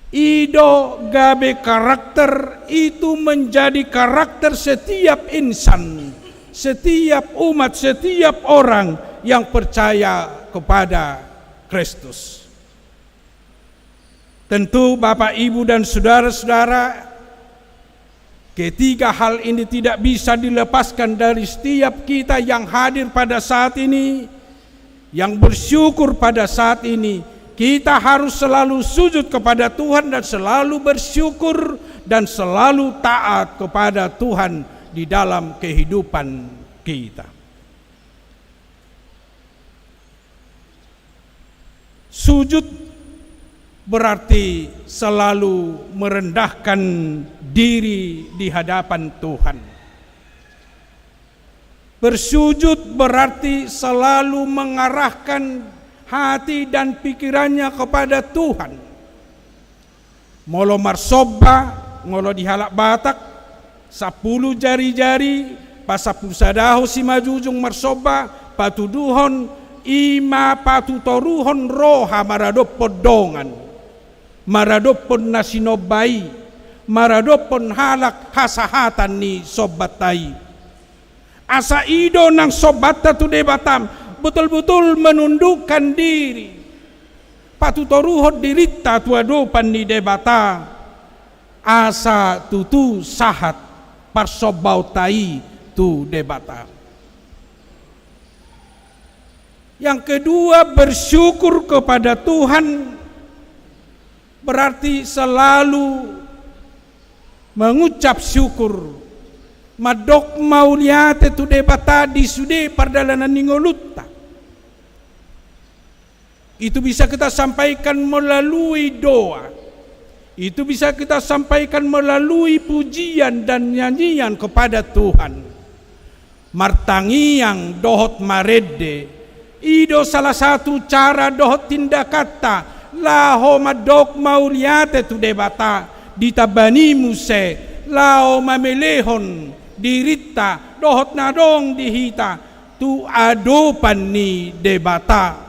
I do gabe karakter, itu menjadi karakter setiap insan, setiap umat, setiap orang yang percaya kepada Kristus. Tentu, Bapak, Ibu, dan saudara-saudara, ketiga hal ini tidak bisa dilepaskan dari setiap kita yang hadir pada saat ini, yang bersyukur pada saat ini. Kita harus selalu sujud kepada Tuhan dan selalu bersyukur dan selalu taat kepada Tuhan di dalam kehidupan kita. Sujud berarti selalu merendahkan diri di hadapan Tuhan. Bersujud berarti selalu mengarahkan hati dan pikirannya kepada Tuhan. Molo marsomba, molo di halak Batak, sampulu jari-jari, pasampulusadahon simanjujung marsomba, patuduhon i ma patutoruhon roha maradophon dongan, maradophon na sinomba i, maradophon halak hasahatan ni sombanta i. Asa i do nang sombanta tu Debata, betul-betul menundukkan diri, patutoruhon dirinta tu adopan ni Debata, asa tutu sahat parsombaonta i tu Debata. Yang kedua, bersyukur kepada Tuhan berarti selalu mengucap syukur, mandok mauliate tu Debata di sude pardalanan ni ngolunta. Itu bisa kita sampaikan melalui doa. Itu bisa kita sampaikan melalui pujian dan nyanyian kepada Tuhan. Martangiang dohot marende, i do salah satu cara dohot tindakanta laho mandok mauliate tu Debata, ditambani muse laho mamelehon dirinta dohot na adong di hita tu adopan ni Debata.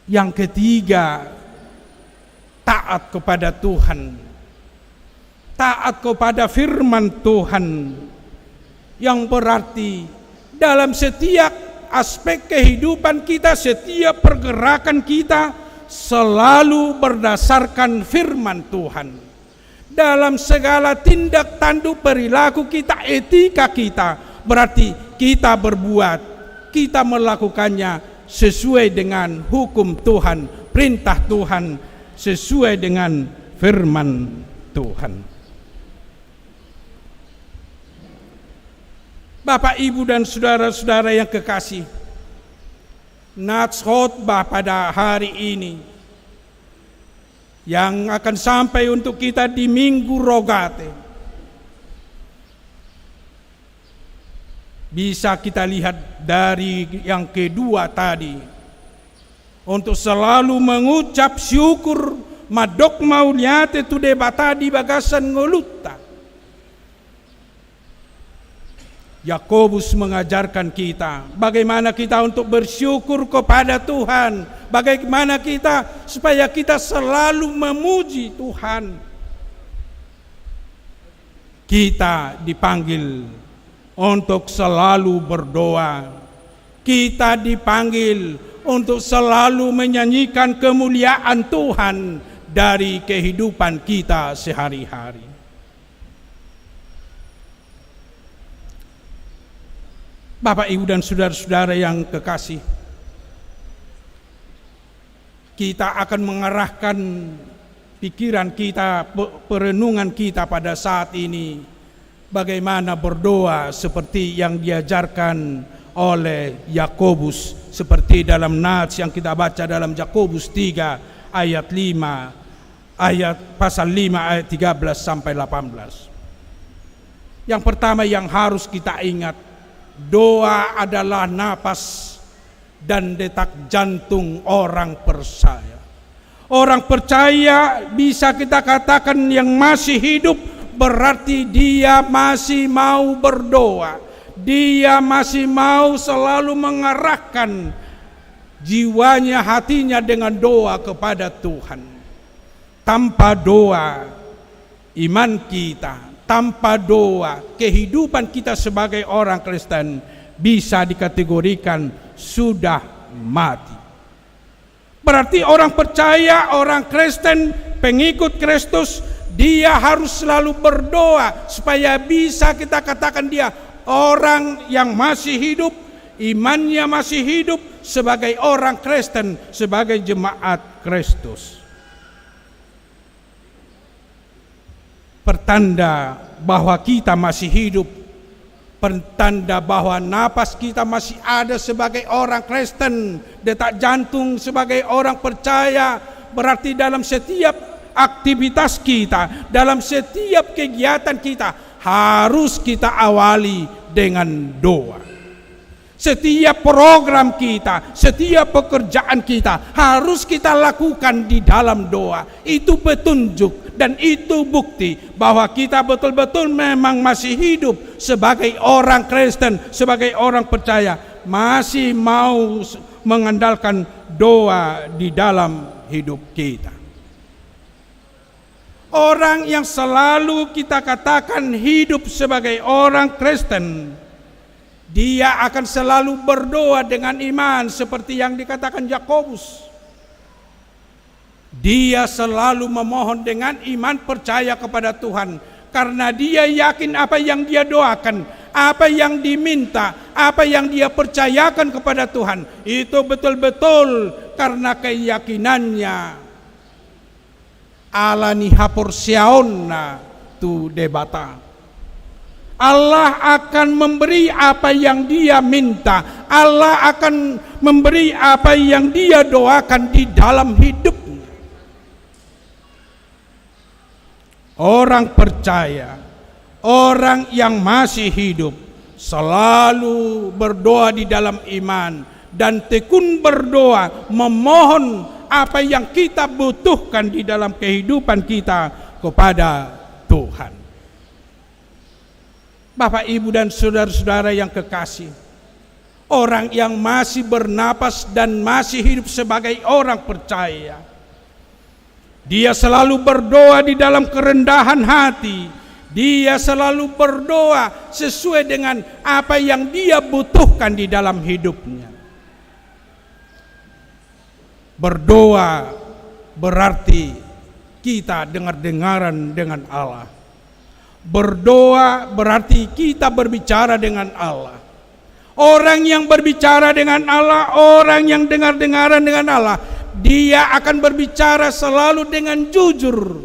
Yang ketiga, taat kepada Tuhan, taat kepada firman Tuhan, yang berarti dalam setiap aspek kehidupan kita, setiap pergerakan kita selalu berdasarkan firman Tuhan. Dalam segala tindak tanduk perilaku kita, etika kita, berarti kita berbuat, kita melakukannya sesuai dengan hukum Tuhan, perintah Tuhan, sesuai dengan firman Tuhan. Bapak, Ibu, dan saudara-saudara yang kekasih, Nats khotbah pada hari ini yang akan sampai untuk kita di Minggu Rogate bisa kita lihat dari yang kedua tadi, untuk selalu mengucap syukur, mandok mauliate tu Debata di bagasan ngolunta. Yakobus mengajarkan kita bagaimana kita untuk bersyukur kepada Tuhan, bagaimana kita supaya kita selalu memuji Tuhan. Kita dipanggil untuk selalu berdoa. Kita dipanggil untuk selalu menyanyikan kemuliaan Tuhan dari kehidupan kita sehari-hari. Bapak, Ibu, dan saudara-saudara yang kekasih, kita akan mengarahkan pikiran kita, pe-, perenungan kita pada saat ini, bagaimana berdoa seperti yang diajarkan oleh Yakobus, seperti dalam nats yang kita baca dalam Yakobus tiga ayat lima, ayat, pasal lima ayat tiga belas sampai delapan belas. Yang pertama yang harus kita ingat, doa adalah napas dan detak jantung orang percaya. Orang percaya bisa kita katakan yang masih hidup, berarti dia masih mau berdoa. Dia masih mau selalu mengarahkan jiwanya, hatinya dengan doa kepada Tuhan. Tanpa doa, iman kita, tanpa doa, kehidupan kita sebagai orang Kristen bisa dikategorikan sudah mati. Berarti orang percaya, orang Kristen, pengikut Kristus, dia harus selalu berdoa supaya bisa kita katakan dia orang yang masih hidup, imannya masih hidup sebagai orang Kristen, sebagai jemaat Kristus. Pertanda bahwa kita masih hidup, pertanda bahwa napas kita masih ada sebagai orang Kristen, detak jantung sebagai orang percaya, berarti dalam setiap aktivitas kita, dalam setiap kegiatan kita, harus kita awali dengan doa. Setiap program kita, setiap pekerjaan kita harus kita lakukan di dalam doa. Itu petunjuk dan itu bukti bahwa kita betul-betul memang masih hidup sebagai orang Kristen, sebagai orang percaya, masih mau s-, mengandalkan doa di dalam hidup kita. Orang yang selalu kita katakan hidup sebagai orang Kristen, dia akan selalu berdoa dengan iman seperti yang dikatakan Yakobus. Dia selalu memohon dengan iman percaya kepada Tuhan, karena dia yakin apa yang dia doakan, apa yang diminta, apa yang dia percayakan kepada Tuhan, itu betul-betul karena keyakinannya. Ala ni haporseaonna tu Debata. Allah akan memberi apa yang dia minta. Allah akan memberi apa yang dia doakan di dalam hidupnya. Orang percaya, orang yang masih hidup, selalu berdoa di dalam iman dan tekun berdoa, memohon apa yang kita butuhkan di dalam kehidupan kita kepada Tuhan. Bapak, Ibu, dan saudara-saudara yang kekasih, orang yang masih bernapas dan masih hidup sebagai orang percaya, dia selalu berdoa di dalam kerendahan hati. Dia selalu berdoa sesuai dengan apa yang dia butuhkan di dalam hidupnya. Berdoa berarti kita dengar-dengaran dengan Allah. Berdoa berarti kita berbicara dengan Allah. Orang yang berbicara dengan Allah, orang yang dengar-dengaran dengan Allah, dia akan berbicara selalu dengan jujur.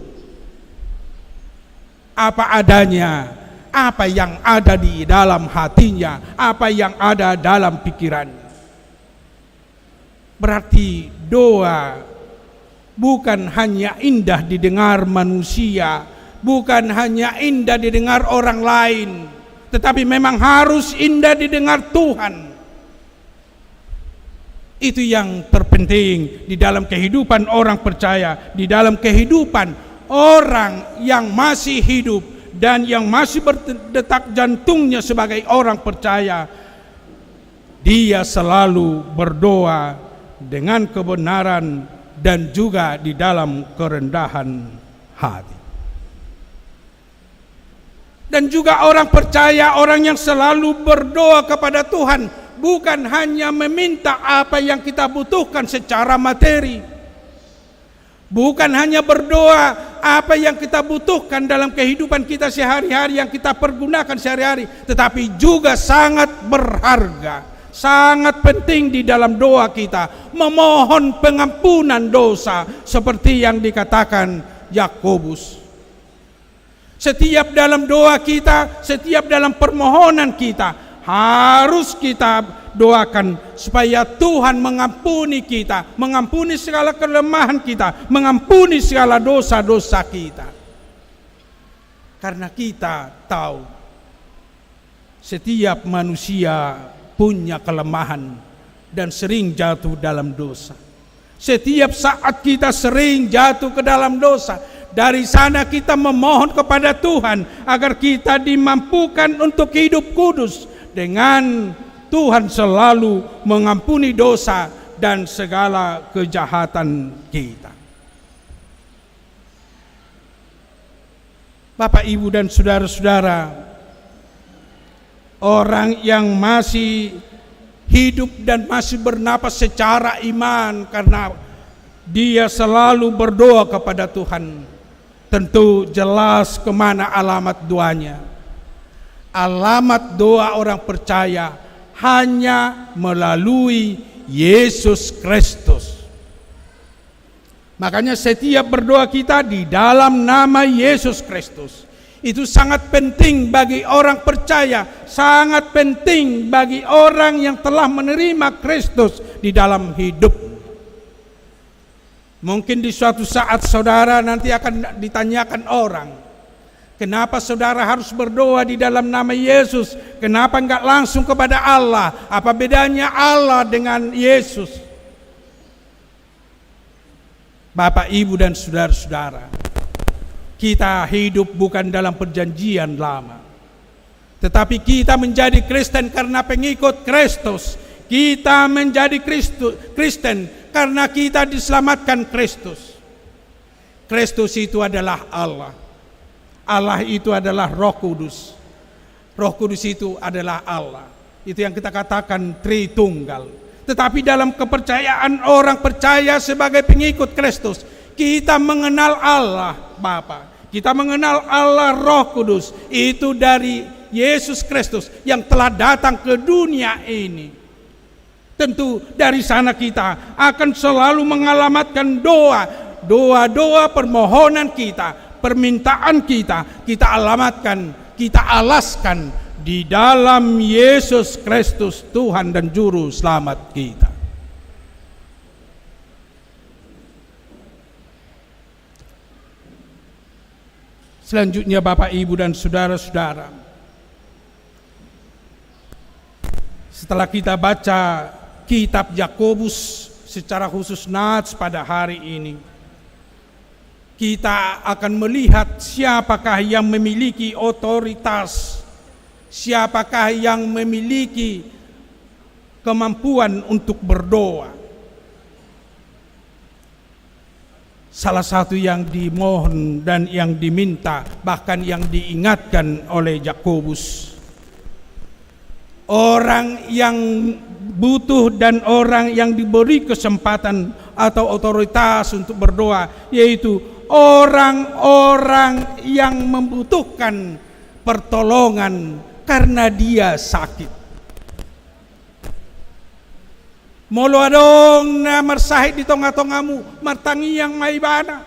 Apa adanya, apa yang ada di dalam hatinya, apa yang ada dalam pikirannya. Berarti doa bukan hanya indah didengar manusia, bukan hanya indah didengar orang lain, tetapi memang harus indah didengar Tuhan. Itu yang terpenting di dalam kehidupan orang percaya, di dalam kehidupan orang yang masih hidup dan yang masih berdetak jantungnya sebagai orang percaya. Dia selalu berdoa dengan kebenaran dan juga di dalam kerendahan hati. Dan juga orang percaya, orang yang selalu berdoa kepada Tuhan, bukan hanya meminta apa yang kita butuhkan secara materi, bukan hanya berdoa apa yang kita butuhkan dalam kehidupan kita sehari-hari, yang kita pergunakan sehari-hari, tetapi juga sangat berharga, sangat penting di dalam doa kita memohon pengampunan dosa, seperti yang dikatakan Yakobus. Setiap dalam doa kita, setiap dalam permohonan kita, harus kita doakan supaya Tuhan mengampuni kita, mengampuni segala kelemahan kita, mengampuni segala dosa-dosa kita. Karena kita tahu setiap manusia punya kelemahan dan sering jatuh dalam dosa. Setiap saat kita sering jatuh ke dalam dosa. Dari sana kita memohon kepada Tuhan agar kita dimampukan untuk hidup kudus dengan Tuhan selalu mengampuni dosa dan segala kejahatan kita. Bapak, Ibu, dan saudara-saudara, orang yang masih hidup dan masih bernapas secara iman karena dia selalu berdoa kepada Tuhan, tentu jelas kemana alamat doanya. Alamat doa orang percaya hanya melalui Yesus Kristus. Makanya setiap berdoa kita di dalam nama Yesus Kristus. Itu sangat penting bagi orang percaya, sangat penting bagi orang yang telah menerima Kristus di dalam hidup. Mungkin di suatu saat saudara nanti akan ditanyakan orang, "Kenapa saudara harus berdoa di dalam nama Yesus? Kenapa nggak langsung kepada Allah? Apa bedanya Allah dengan Yesus?" Bapak, Ibu, dan saudara-saudara, kita hidup bukan dalam perjanjian lama. Tetapi kita menjadi Kristen karena pengikut Kristus. Kita menjadi Kristu-, Kristen karena kita diselamatkan Kristus. Kristus itu adalah Allah. Allah itu adalah Roh Kudus. Roh Kudus itu adalah Allah. Itu yang kita katakan Tritunggal. Tetapi dalam kepercayaan orang percaya sebagai pengikut Kristus, kita mengenal Allah Bapa. Kita mengenal Allah Roh Kudus. Itu dari Yesus Kristus yang telah datang ke dunia ini. Tentu dari sana kita akan selalu mengalamatkan doa, doa-doa permohonan kita, permintaan kita, kita alamatkan, kita alaskan di dalam Yesus Kristus, Tuhan dan Juru Selamat kita. Selanjutnya, Bapak, Ibu, dan saudara-saudara, setelah kita baca kitab Yakobus secara khusus Nats pada hari ini, kita akan melihat siapakah yang memiliki otoritas, siapakah yang memiliki kemampuan untuk berdoa. Salah satu yang dimohon dan yang diminta, bahkan yang diingatkan oleh Yakobus, orang yang butuh dan orang yang diberi kesempatan atau otoritas untuk berdoa, yaitu orang-orang yang membutuhkan pertolongan karena dia sakit. Molo adong na marsahit di tonga-tongamu, martangiang ma ibana.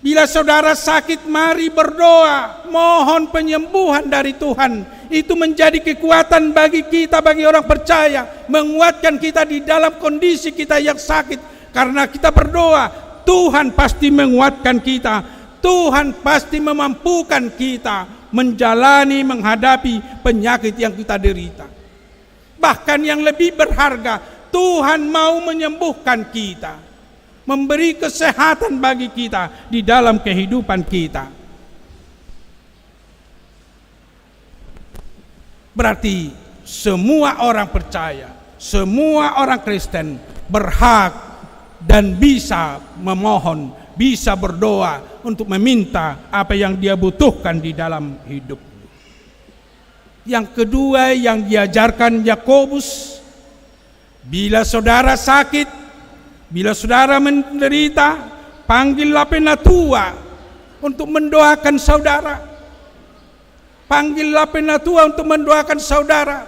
Bila saudara sakit, mari berdoa, mohon penyembuhan dari Tuhan. Itu menjadi kekuatan bagi kita, bagi orang percaya, menguatkan kita di dalam kondisi kita yang sakit. Karena kita berdoa, Tuhan pasti menguatkan kita. Tuhan pasti memampukan kita menjalani, menghadapi penyakit yang kita derita. Bahkan yang lebih berharga, Tuhan mau menyembuhkan kita, memberi kesehatan bagi kita di dalam kehidupan kita. Berarti semua orang percaya, semua orang Kristen berhak dan bisa memohon, bisa berdoa untuk meminta apa yang dia butuhkan di dalam hidup. Yang kedua yang diajarkan Yakobus, bila saudara sakit, bila saudara menderita, panggillah penatua untuk mendoakan saudara. Panggillah penatua untuk mendoakan saudara.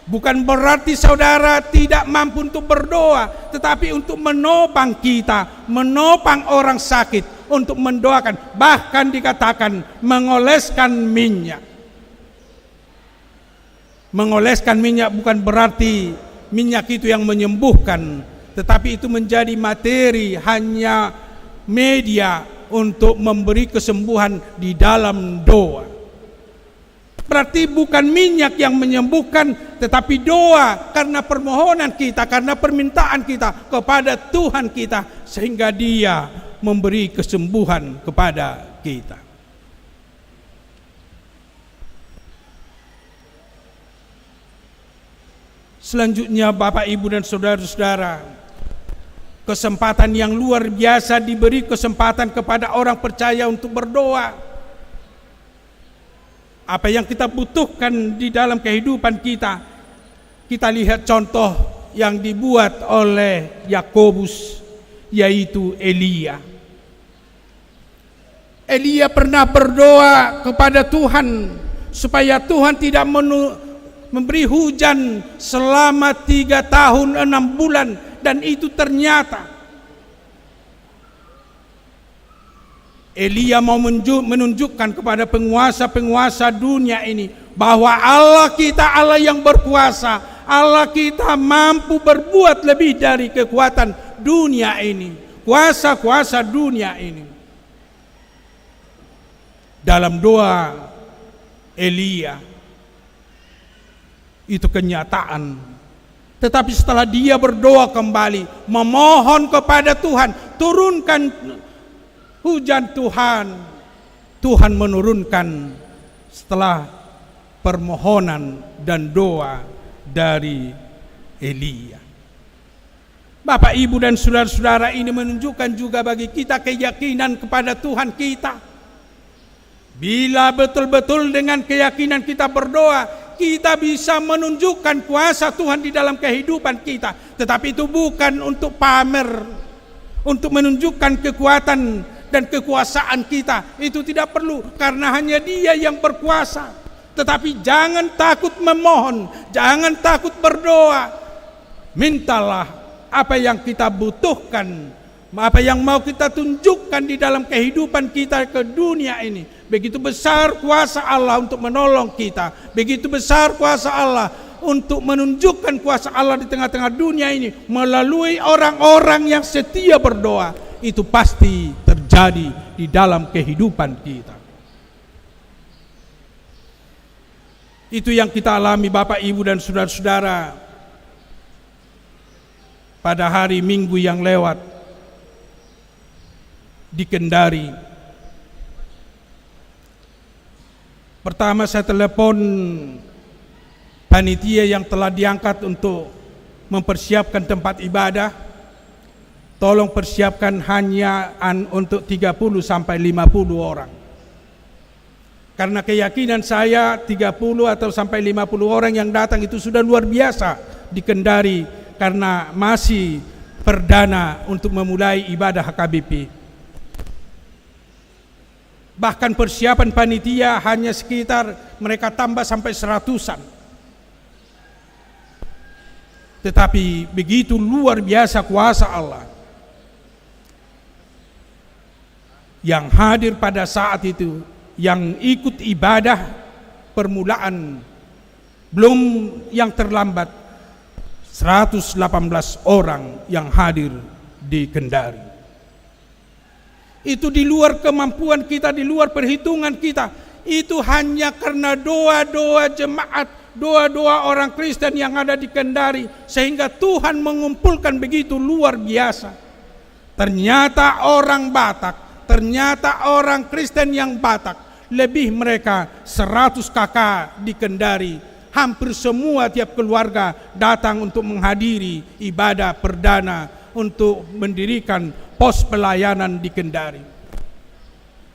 Bukan berarti saudara tidak mampu untuk berdoa, tetapi untuk menopang kita, menopang orang sakit, untuk mendoakan, bahkan dikatakan mengoleskan minyak. Mengoleskan minyak bukan berarti minyak itu yang menyembuhkan, tetapi itu menjadi materi, hanya media untuk memberi kesembuhan di dalam doa. Berarti bukan minyak yang menyembuhkan, tetapi doa karena permohonan kita, karena permintaan kita kepada Tuhan kita, sehingga Dia memberi kesembuhan kepada kita. Selanjutnya, Bapak, Ibu, dan saudara-saudara, kesempatan yang luar biasa diberi kesempatan kepada orang percaya untuk berdoa. Apa yang kita butuhkan di dalam kehidupan kita, kita lihat contoh yang dibuat oleh Yakobus, yaitu Elia. Elia pernah berdoa kepada Tuhan supaya Tuhan tidak menu-, memberi hujan selama tiga tahun enam bulan, dan itu ternyata. Elia mau menju-, menunjukkan kepada penguasa-penguasa dunia ini bahwa Allah kita Allah yang berkuasa, Allah kita mampu berbuat lebih dari kekuatan dunia ini, kuasa-kuasa dunia ini. Dalam doa Elia, itu kenyataan. Tetapi setelah dia berdoa kembali, memohon kepada Tuhan, turunkan hujan Tuhan. Tuhan menurunkan setelah permohonan dan doa dari Elia. Bapak, Ibu, dan saudara-saudara, ini menunjukkan juga bagi kita keyakinan kepada Tuhan kita. Bila betul-betul dengan keyakinan kita berdoa, kita bisa menunjukkan kuasa Tuhan di dalam kehidupan kita. Tetapi itu bukan untuk pamer, untuk menunjukkan kekuatan dan kekuasaan kita. Itu tidak perlu, karena hanya Dia yang berkuasa. Tetapi jangan takut memohon, jangan takut berdoa. Mintalah apa yang kita butuhkan, apa yang mau kita tunjukkan di dalam kehidupan kita ke dunia ini. Begitu besar kuasa Allah untuk menolong kita. Begitu besar kuasa Allah untuk menunjukkan kuasa Allah di tengah-tengah dunia ini melalui orang-orang yang setia berdoa. Itu pasti terjadi di dalam kehidupan kita. Itu yang kita alami, Bapak, Ibu, dan saudara-saudara, pada hari Minggu yang lewat di Kendari. Pertama, saya telepon panitia yang telah diangkat untuk mempersiapkan tempat ibadah. Tolong persiapkan hanya an-, untuk tiga puluh sampai lima puluh orang. Karena keyakinan saya, tiga puluh atau sampai lima puluh orang yang datang itu sudah luar biasa di Kendari karena masih perdana untuk memulai ibadah H K B P. Bahkan persiapan panitia hanya sekitar mereka tambah sampai seratusan. Tetapi begitu luar biasa kuasa Allah. Yang hadir pada saat itu, yang ikut ibadah permulaan, belum yang terlambat, seratus delapan belas orang yang hadir di Kendari. Itu di luar kemampuan kita, di luar perhitungan kita. Itu hanya karena doa-doa jemaat, doa-doa orang Kristen yang ada di Kendari, sehingga Tuhan mengumpulkan begitu luar biasa. Ternyata orang Batak, ternyata orang Kristen yang Batak, lebih mereka seratus K K di Kendari. Hampir semua tiap keluarga datang untuk menghadiri ibadah perdana untuk mendirikan pos pelayanan di Kendari.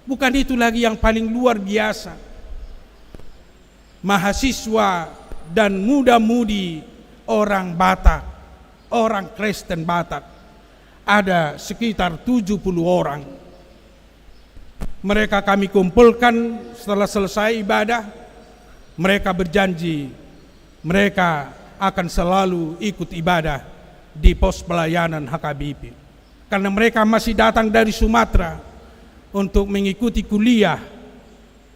Bukan itu lagi yang paling luar biasa. Mahasiswa dan muda-mudi orang Batak, orang Kristen Batak, ada sekitar tujuh puluh orang. Mereka kami kumpulkan setelah selesai ibadah. Mereka berjanji mereka akan selalu ikut ibadah di pos pelayanan H K B P. Karena mereka masih datang dari Sumatera untuk mengikuti kuliah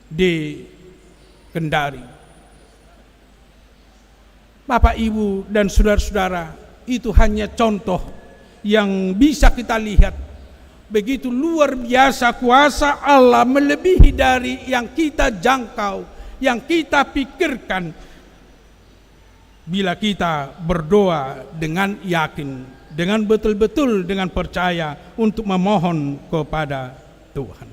di Kendari. Bapak, Ibu, dan saudara-saudara, itu hanya contoh yang bisa kita lihat. Begitu luar biasa kuasa Allah, melebihi dari yang kita jangkau, yang kita pikirkan. Bila kita berdoa dengan yakin, dengan betul-betul, dengan percaya untuk memohon kepada Tuhan.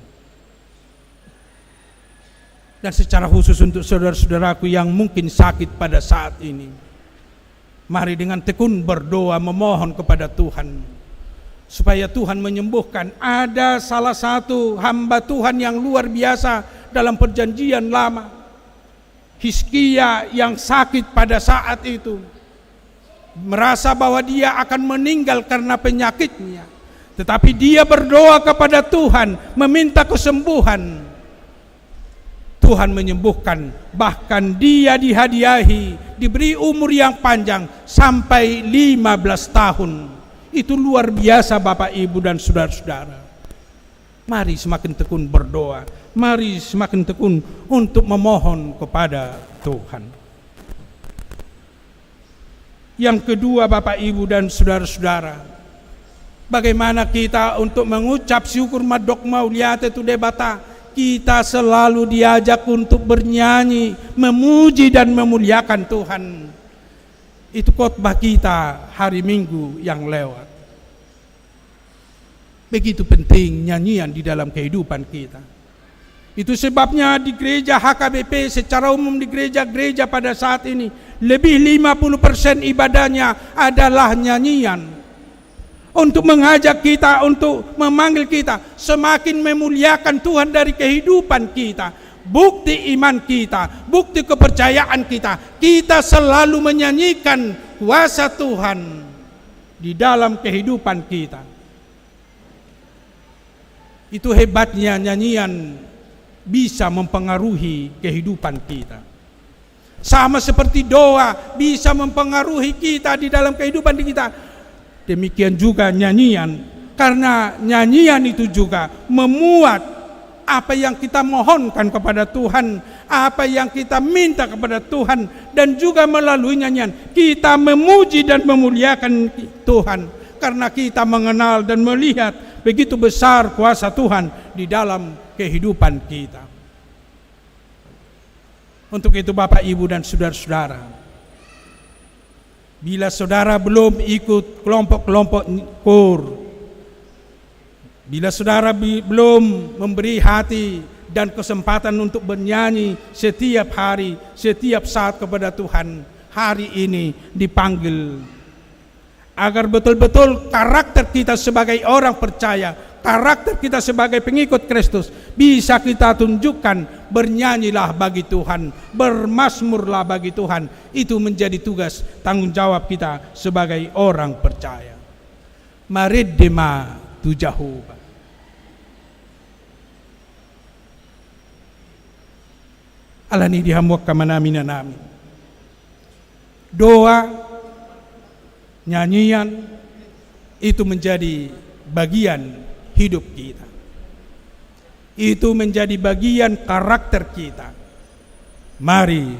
Dan secara khusus untuk saudara-saudaraku yang mungkin sakit pada saat ini, mari dengan tekun berdoa memohon kepada Tuhan supaya Tuhan menyembuhkan. Ada salah satu hamba Tuhan yang luar biasa dalam Perjanjian Lama, Hizkia, yang sakit pada saat itu, merasa bahwa dia akan meninggal karena penyakitnya. Tetapi dia berdoa kepada Tuhan, meminta kesembuhan. Tuhan menyembuhkan, bahkan dia dihadiahi, diberi umur yang panjang sampai lima belas tahun. Itu luar biasa, Bapak, Ibu, dan saudara-saudara. Mari semakin tekun berdoa. Mari semakin tekun untuk memohon kepada Tuhan. Yang kedua, Bapak, Ibu, dan saudara-saudara, bagaimana kita untuk mengucap syukur, mandok mauliate tu Debata? Kita selalu diajak untuk bernyanyi, memuji dan memuliakan Tuhan. Itu khotbah kita hari Minggu yang lewat. Begitu penting nyanyian di dalam kehidupan kita. Itu sebabnya di gereja H K B P secara umum, di gereja-gereja pada saat ini, lebih lima puluh persen ibadahnya adalah nyanyian. Untuk mengajak kita, untuk memanggil kita semakin memuliakan Tuhan dari kehidupan kita. Bukti iman kita, bukti kepercayaan kita, kita selalu menyanyikan kuasa Tuhan di dalam kehidupan kita. Itu hebatnya nyanyian bisa mempengaruhi kehidupan kita. Sama seperti doa bisa mempengaruhi kita di dalam kehidupan di kita, demikian juga nyanyian. Karena nyanyian itu juga memuat apa yang kita mohonkan kepada Tuhan, apa yang kita minta kepada Tuhan, dan juga melalui nyanyian kita memuji dan memuliakan Tuhan, karena kita mengenal dan melihat begitu besar kuasa Tuhan di dalam kehidupan kita. Untuk itu, Bapak, Ibu, dan saudara-saudara, bila saudara belum ikut kelompok-kelompok koor, bila saudara bi-, belum memberi hati dan kesempatan untuk bernyanyi setiap hari, setiap saat kepada Tuhan, hari ini dipanggil agar betul-betul karakter kita sebagai orang percaya, karakter kita sebagai pengikut Kristus, bisa kita tunjukkan, bernyanyilah bagi Tuhan, bermazmurlah bagi Tuhan. Itu menjadi tugas, tanggung jawab kita sebagai orang percaya. Marende ma tu Jahowa. Alani i, di hamu angka amanami, inanami, doa, nyanyian, itu menjadi bagian hidup kita. Itu menjadi bagian karakter kita. Mari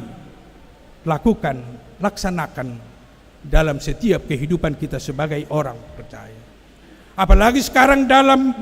lakukan, laksanakan dalam setiap kehidupan kita sebagai orang percaya. Apalagi sekarang dalam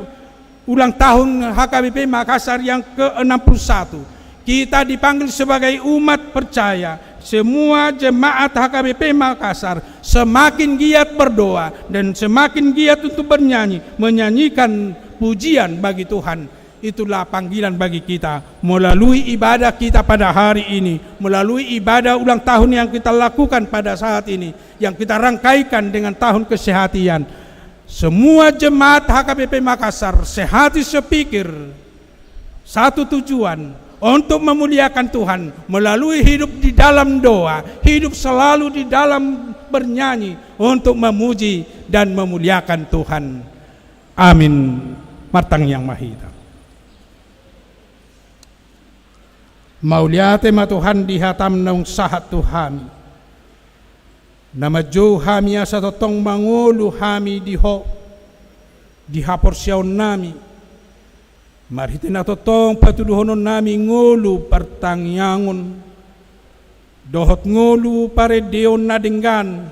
ulang tahun H K B P Makassar yang keenam puluh satu, kita dipanggil sebagai umat percaya, semua jemaat H K B P Makassar semakin giat berdoa dan semakin giat untuk bernyanyi, menyanyikan pujian bagi Tuhan. Itulah panggilan bagi kita melalui ibadah kita pada hari ini, melalui ibadah ulang tahun yang kita lakukan pada saat ini, yang kita rangkaikan dengan tahun kesehatian. Semua jemaat H K B P Makassar sehati sepikir, satu tujuan untuk memuliakan Tuhan melalui hidup di dalam doa, hidup selalu di dalam bernyanyi untuk memuji dan memuliakan Tuhan. Amin. Martangiang ma hita. Mauliate ma Tuhan di hataM naung sahat tu hami, na manjou hami asa tongtong mangolu hami di Ho, di haporseaonnami, marhite na tongtong patuduhononnami ngolu partangiangon, dohot ngolu parendeon na denggan,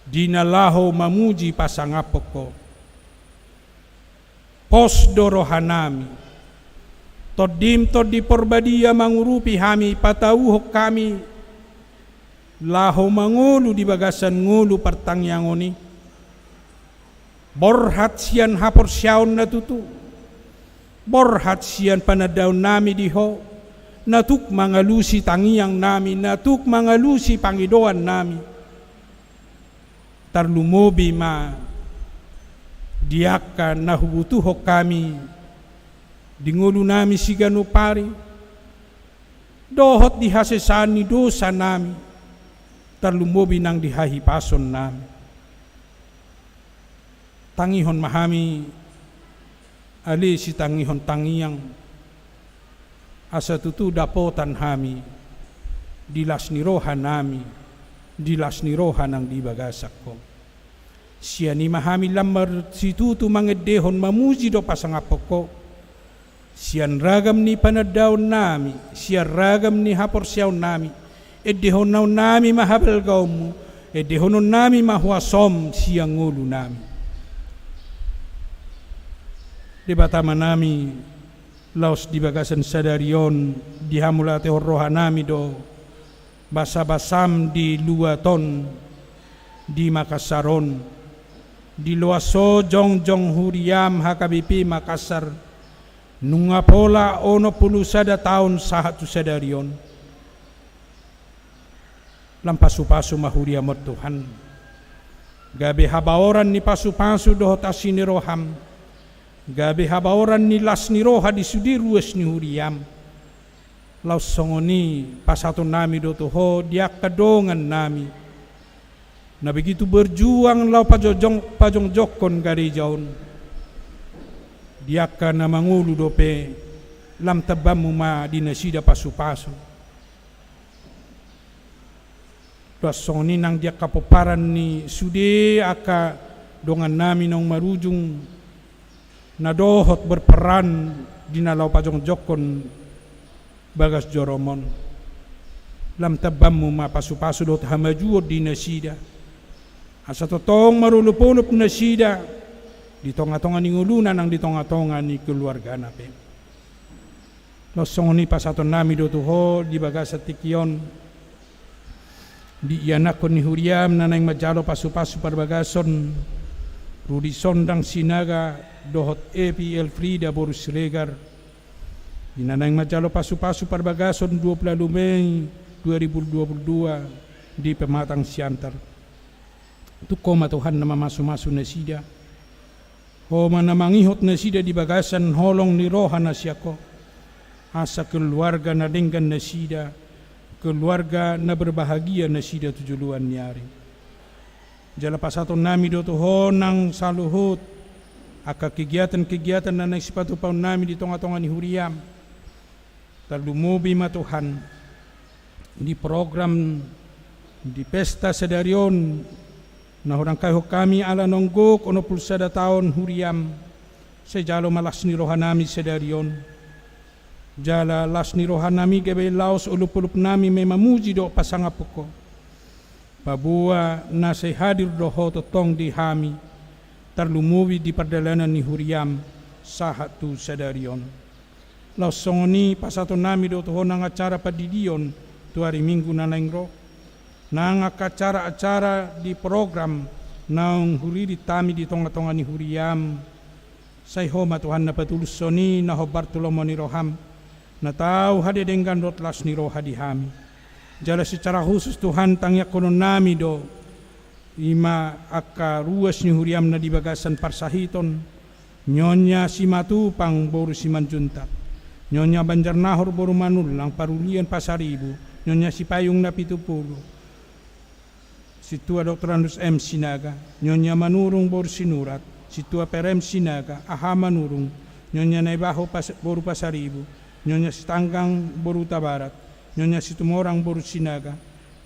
di na laho mamuji pasangaphon Ho. Pos do rohanami. TondiM Tondi Porbadia mangurupi hami, patauhon hami laho mangolu di bagasan ngolu partangiangon i. Borhat sian haporseaon na tutu, borhat sian panandaonnami di Ho, na tuk mangalusi tangiangnami, na tuk mangalusi pangidoannami. Tarlumobi ma di angka na hubutuhon hami di ngolunami siganup ari, dohot di hasesaan ni dosanami, tarlumobi nang di hahipasonnami. Tangihon ma hami, ale sitangihon tangiang, asa tutu dapotan hami di las ni rohanami, di las ni roha nang di bagasan Ho. Sian i ma hami lam marsitutu mangendehon mamuji dohot pasangaphon Ho, sian ragam ni panandaonnami, sian ragam ni haporseaonnami, endehononnami ma habalgaonMu, endehononnami ma huasoM sian ngolunami. Debata Amanami, laos di bagasan sadari on dihamauliatehon rohanami do basabasaM di luat on, di Makassar on, di loas ho jongjong huriaM H K B P Makassar, nunga pola onom pulu sada taon sahat tu sadari on. Lam pasupasu ma huriaM on Tuhan. Gabe habaoran ni pasupasu dohot asi ni rohaM. Gabe habaoran ni las ni roha di sude ruas ni huriaM. Laos songon i pasahatonnami do tu Ho di angka dongannami na begitu berjuang laho pajojong-, pajongjongkon gareja on. Di angka na mangolu dope, lam tambanMu ma di nasida pasupasu. Laos songon i nang di angka pomparan ni sude angka dongannami naung marujung, na dohot berperan di na laho pajongjongkon bagas joroM on. Lam tambanMu ma pasupasu dohot hamajuon di nasida. Asa tongtong marolopolop nasida di tongatonga ni ngoluna nang di tongatonga ni keluargana pe. Laos songon i pasahatonnami do tu Ho di bagasan tingki on, di ianakhon ni huriaM na naeng manjalo pasupasu parbagason Rudi Sondang Sinaga dohot Evi Elfrida boru Siregar, di na naeng manjalo pasupasu parbagason dua pulu ualu Mei dua ribu dua pulu dua di Pematang Siantar. Tung Ho ma Tuhan na mamasumasu nasida. Ho ma na mangihut nasida di bagasan holong ni roha na sian Ho. Asa keluarga na denggan nasida, keluarga na berbahagia nasida tu joloan ni ari. Jala pasahatonnami do tu Ho nang saluhut angka kegiatan-kegiatan na naeng sipatupaonnami di tongatonga ni huriaM. Tarlumobi ma Tuhan di program di pesta sadari on na hurangkaihon hami ala naung gok onom pulu sada taon huriaM. Sai jalo ma las ni rohanami sadari on. Jala las ni rohanami gabe laos olopolopnami ma i mamuji dohot pasangaphon Ho. Paboa na sai hadir do Ho tongtong di hami, tarlumobi di pardalanan ni huriaM sahat tu sadari on. Laos songon i pasahatonnami do tu Ho nang acara pandidion tu ari Minggu na naeng ro, nang angka acara-acara di program naung huririt hami di tonga-tonga ni huriaM. Sai Ho ma Tuhan na patulushon i na hombar tu lomo ni rohaM, na tau hadenggan dohot las ni roha di hami. Jala secara khusus Tuhan tangiangkononnami do i ma angka ruas ni huriaM na di bagasan parsahiton, Nyonya Simatupang boru Simanjuntak, Nyonya Banjarnahor boru Manullang, Parulian Pasaribu, Nyonya Sipayung Napitupulu, Sintua Doktor Andus M Sinaga, Nyonya Manurung boru Sinurat, Sintua Per M Sinaga, Aha Manurung, Nyonya Naibaho Pas-, boru Pasaribu, Nyonya Sitanggang boru Hutabarat, Nyonya Situmorang boru Sinaga,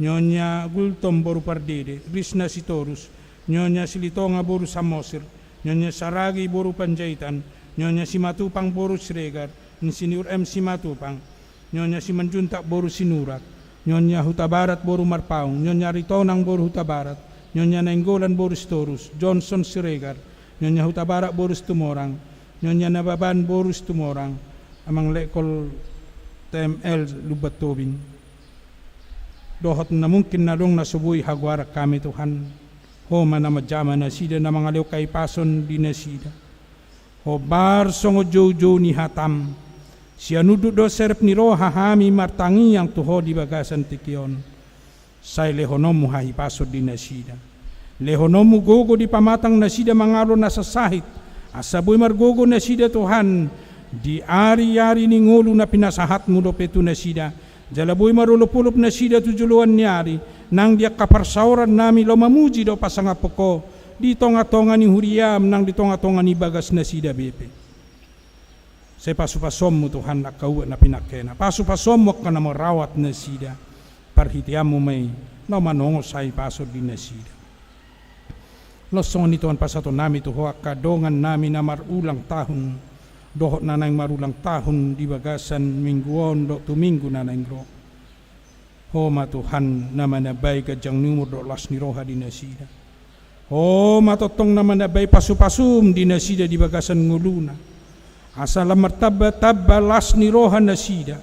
Nyonya Gultom boru Pardede, Risna Sitorus, Nyonya Silitonga boru Samosir, Nyonya Saragi boru Panjaitan, Nyonya Simatupang boru Siregar, Insinyur M Simatupang, Nyonya Simanjuntak boru Sinurat, Nyonya Hutabarat boru Marpaung, Nyonya Ritonang boru Hutabarat, Nyonya Nainggolan boru Sitorus, Johnson Siregar, Nyonya Hutabarat boru Situmorang, Nyonya Nababan boru Situmorang, Amang Letkol T M L Lumban Tobing. Dohot na mungkin na adong na so boi hagoaran hami Tuhan, Ho ma na manjama nasida na mangalehon hahipason di nasida. Hombar songon joujou ni hataM, sian unduk dohot serep ni roha hami martangiang tu Ho di bagasan tingki on. Sai lehononMu hahipason di nasida. LehononMu gogo di pamatang nasida mangalo na sasahit, asa boi margogo nasida Tuhan, di ari-ari ni ngolu na pinasahatMu dope tu nasida, jala boi marolopolop nasida tu joloan ni ari, nang di angka parsaorannami laho mamuji dohot pasangaphon Ho, di tonga-tonga ni huriaM nang di tonga-tonga ni bagas nasida be pe. Sai pasupasuonMu Tuhan angka uat na pinangkena, pasupasuonMu angka na marawat nasida, parhiteanMu ma i, na manongos hahipason di nasida. Laos songon i Tuhan pasahatonnami tu Ho angka dongannami na marulang tahun, dohot na naeng marulang tahun di bagasan minggu on dohot tu minggu na naeng ro. Ho ma Tuhan na manambai ganjang ni umur dohot las ni roha di nasida. Ho ma tongtong na manambai pasupasuM di nasida di bagasan ngoluna. Asa lam martamba-tamba las ni roha nasida.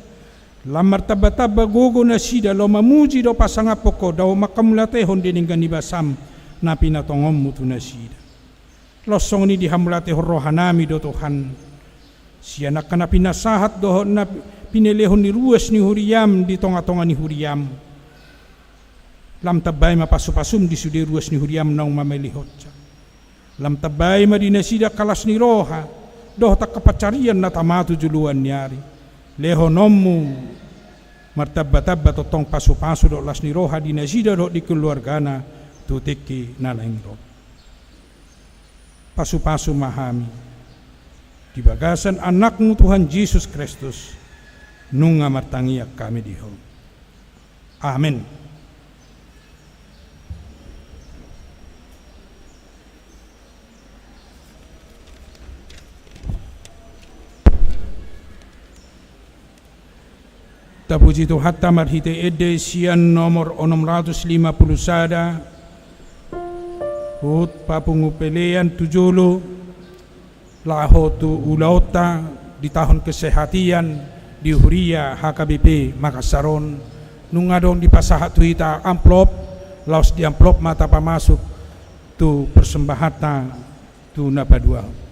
Lam martamba-tamba gogo nasida laho mamuji dohot pasangaphon Ho, dohot manghamauliatehon di denggan ni basaM na pinatongonMu tu nasida. Laos songon i dihamauliatehon rohanami do Tuhan, sian angka na pinasahat dohot na pinelehon ni ruas ni huriaM di tonga-tonga ni huriaM. Lam tambai ma pasupasuM di sude ruas ni huriaM naung mamelehonsa. Lam tambai ma di nasida angka las ni roha, dohot angka pansarian na tama tu joloan ni ari. LehononMu martamba-tamba tongtong pasupasu dohot las ni roha di nasida dohot di keluargana tu tingki na naeng ro. Pasupasu ma hami di bagasan AnakMu Tuhan Jesus Kristus, nunga martangiang hami di Ho. Amen. Tapuji Tuhanta marhite ende sian nomor onom ratus lima pulu sada, huhut papungu pelean tu jolo, laho tu ulaonta di tahun kesehatan di huria H K B P Makassar on, nunga adong dipasahat tu hita amplop, laos di amplop ma tapamasuk tu persembahanta tu na paduahon.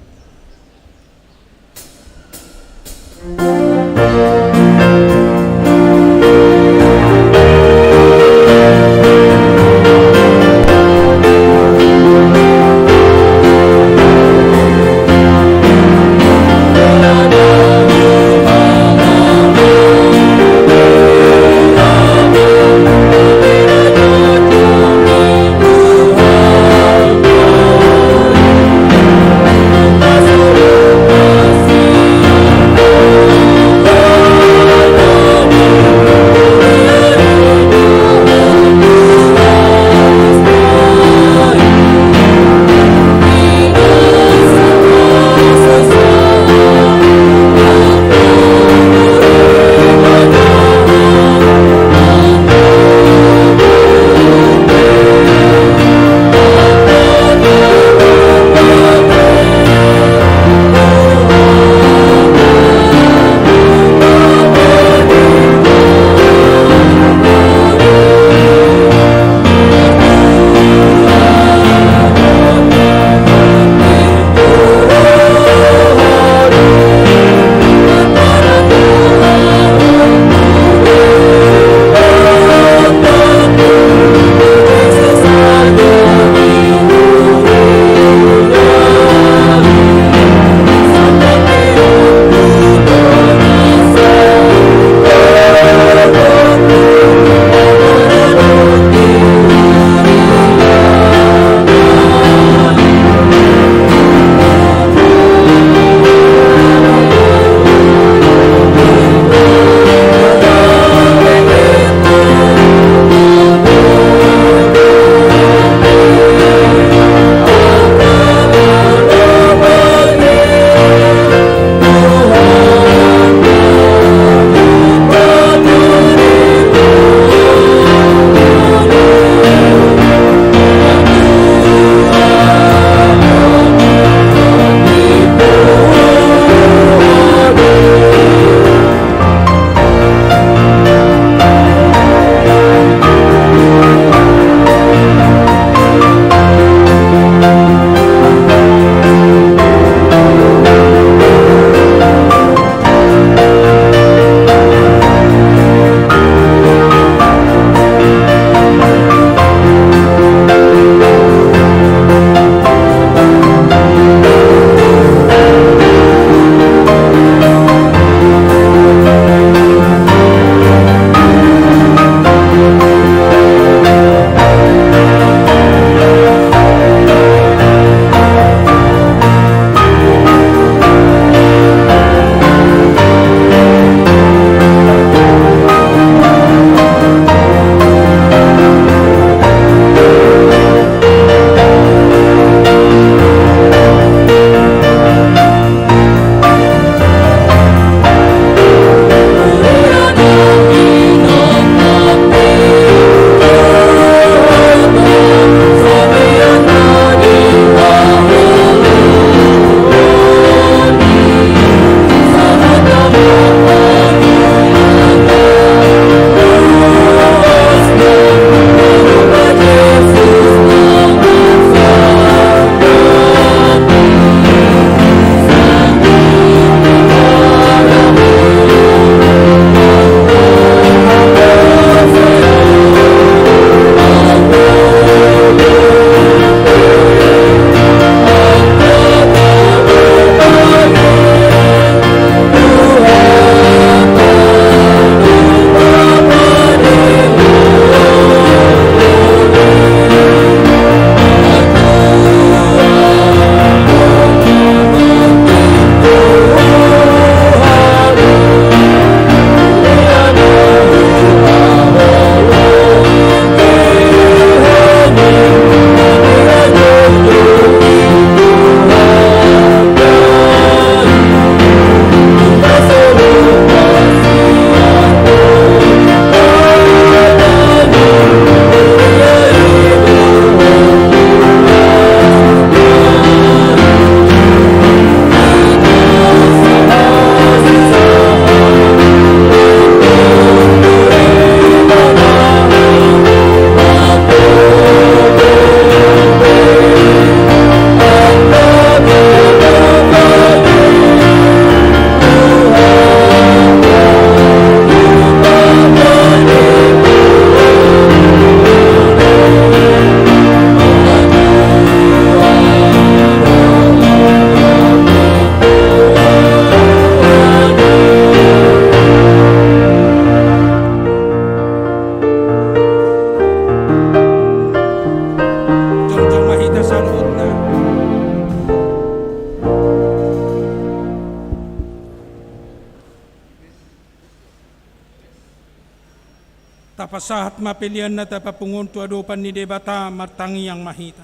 Sahat ma pelean na tapapungu on tu adopan ni Debata, martangiang ma hita.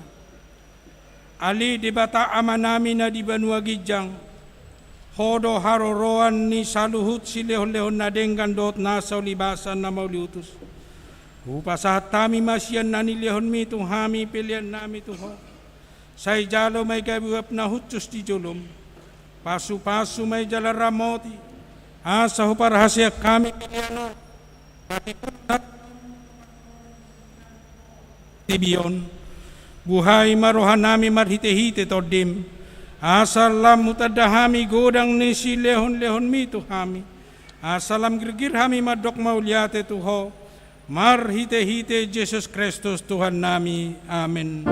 Ale Debata Amanami na di banua ginjang, Ho do haroroan ni saluhut silehonlehon na denggan dohot nasa ulibasan na mauliutus. Hupasahat hami ma sian na nilehonmi tu hami peleannami tu Ho. Sai jalo ma i gabe uap na hushus di jolom. Pasupasu ma i jala ramoti, asa huparhaseang hami pelean on, tibi on. Buhai ma rohanami marhitehite Tondim, asa lam hutanda hami godang ni silehonlehonmi tu hami, asa lam girgir hami mandok mauliate tu Ho, marhitehite Jesus Kristus Tuhannami. Amen.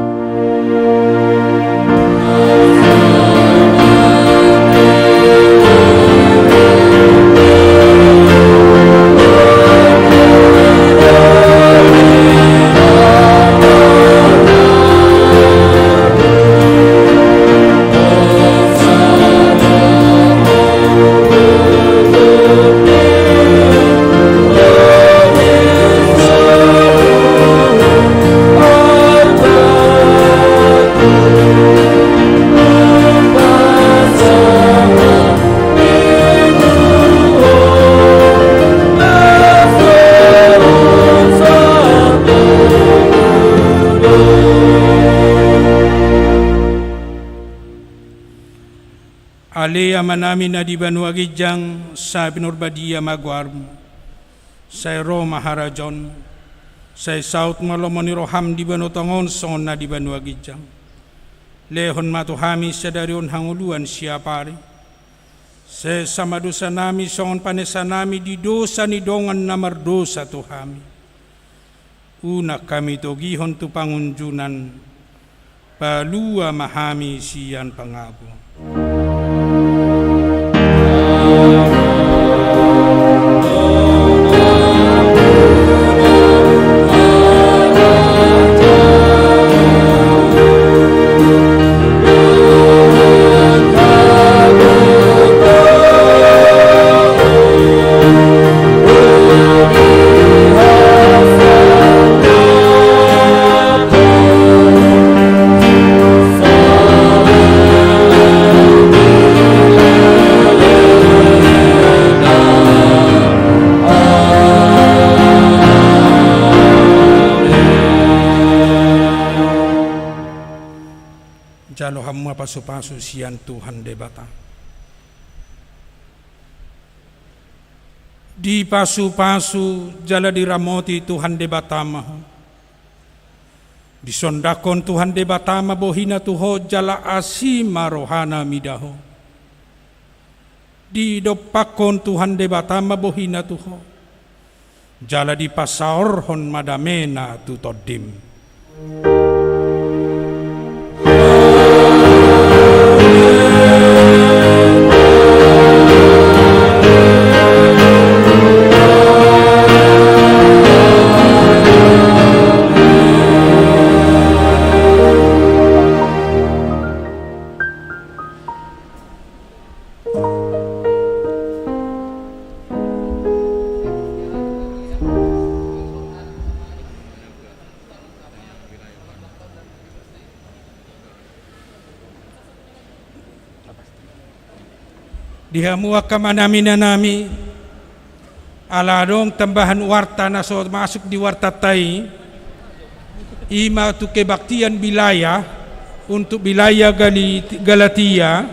Ale Amanami na di banua ginjang, sai pinarbadia ma goarmu. Sai ro ma harajaonmu. Sai saut ma lomo ni roham di banua tonga on songon na di banua ginjang. Lehon ma tu hami sadari on hangoluan siapari. Sesa ma dosanami songon panesanami di dosa ni dongan na mardosa tu hami. Unang hami togihon tu pangunjunan, palua ma hami sian pangago. Jalo hamu ma pasupasu sian Tuhan Debata. Dipasupasu jala diramoti Tuhan Debata ma ho. Disondangkon Tuhan Debata ma bohina tu ho jala asi ma rohana mida ho. Didompakkon Tuhan Debata ma bohina tu ho. Jala dipasaorhon ma damena tu tondim. Di hamu angka amanami, inanami, ala adong tambahan warta na so masuk di wartanta i, i ma tu kebaktian bilaya, untuk bilaya Gali-, Galatia,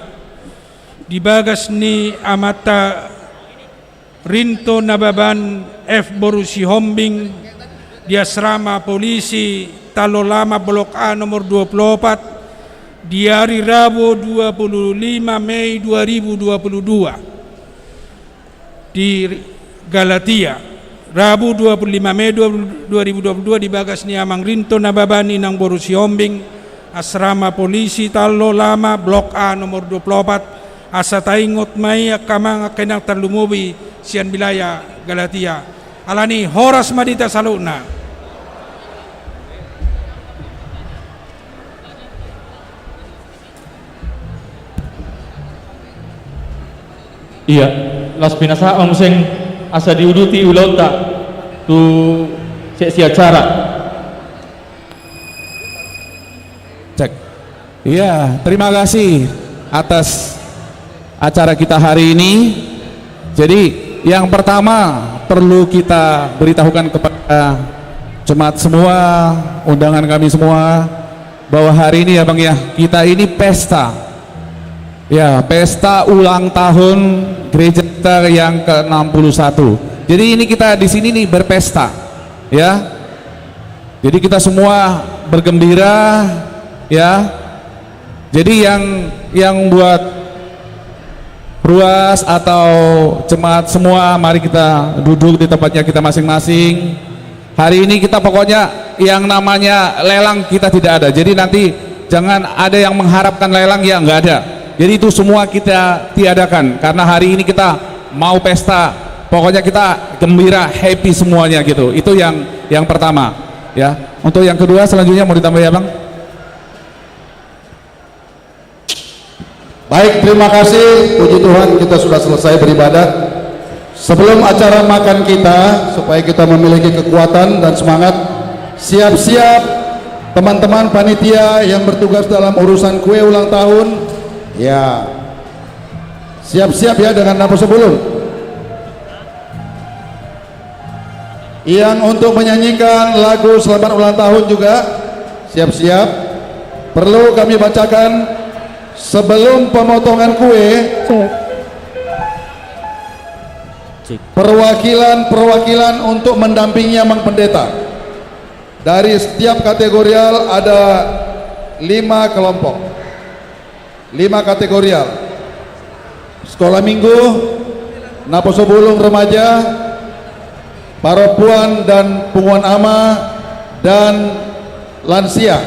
di bagas ni amanta Rinto Nababan F boru Sihombing di asrama polisi Tallolama Blok A nomor dua puluh opat di ari Rabu dua puluh lima Mei dua ribu dua puluh dua di Galatia. Rabu dua puluh lima Mei dua ribu dua puluh dua di bagas ni Amang Rinto Nababan, Inang boru Sihombing, asrama polisi Tallolama Blok A nomor dua puluh opat, asa taingot ma i angka amang angka inang tarlumobi sian bilaya Galatia. Alani horas ma di hita saluhutna. Ia, laos pinasahat ma muse asa diuduti ulaonta tu Seksi acara. Cek. Iya, terima kasih atas acara kita hari ini. Jadi, yang pertama perlu kita beritahukan kepada jemaat semua, undangan kami semua, bahwa hari ini ya Bang ya, kita ini pesta. Ya, pesta ulang tahun gereja kita yang ke enam puluh satu. Jadi ini kita di sini nih berpesta, ya. Jadi kita semua bergembira, ya. Jadi yang yang buat ruas atau jemaat semua, mari kita duduk di tempatnya kita masing-masing. Hari ini kita pokoknya yang namanya lelang kita tidak ada. Jadi nanti jangan ada yang mengharapkan lelang, ya nggak ada. Jadi itu semua kita tiadakan karena hari ini kita mau pesta. Pokoknya kita gembira, happy semuanya gitu. Itu yang yang pertama, ya. Untuk yang kedua selanjutnya mau ditambah ya, Bang? Baik, terima kasih. Puji Tuhan, kita sudah selesai beribadah. Sebelum acara makan kita, supaya kita memiliki kekuatan dan semangat, siap-siap teman-teman panitia yang bertugas dalam urusan kue ulang tahun. Ya. Siap-siap ya dengan naposubulung. Yang untuk menyanyikan lagu selamat ulang tahun juga siap-siap. Perlu kami bacakan sebelum pemotongan kue. Cek. Cek. Perwakilan-perwakilan untuk mendampingi Amang Pendeta. Dari setiap kategorial ada lima kelompok. Lima kategorial. Sekolah minggu, naposubulung remaja, parompuan dan punguan ama, dan lansia.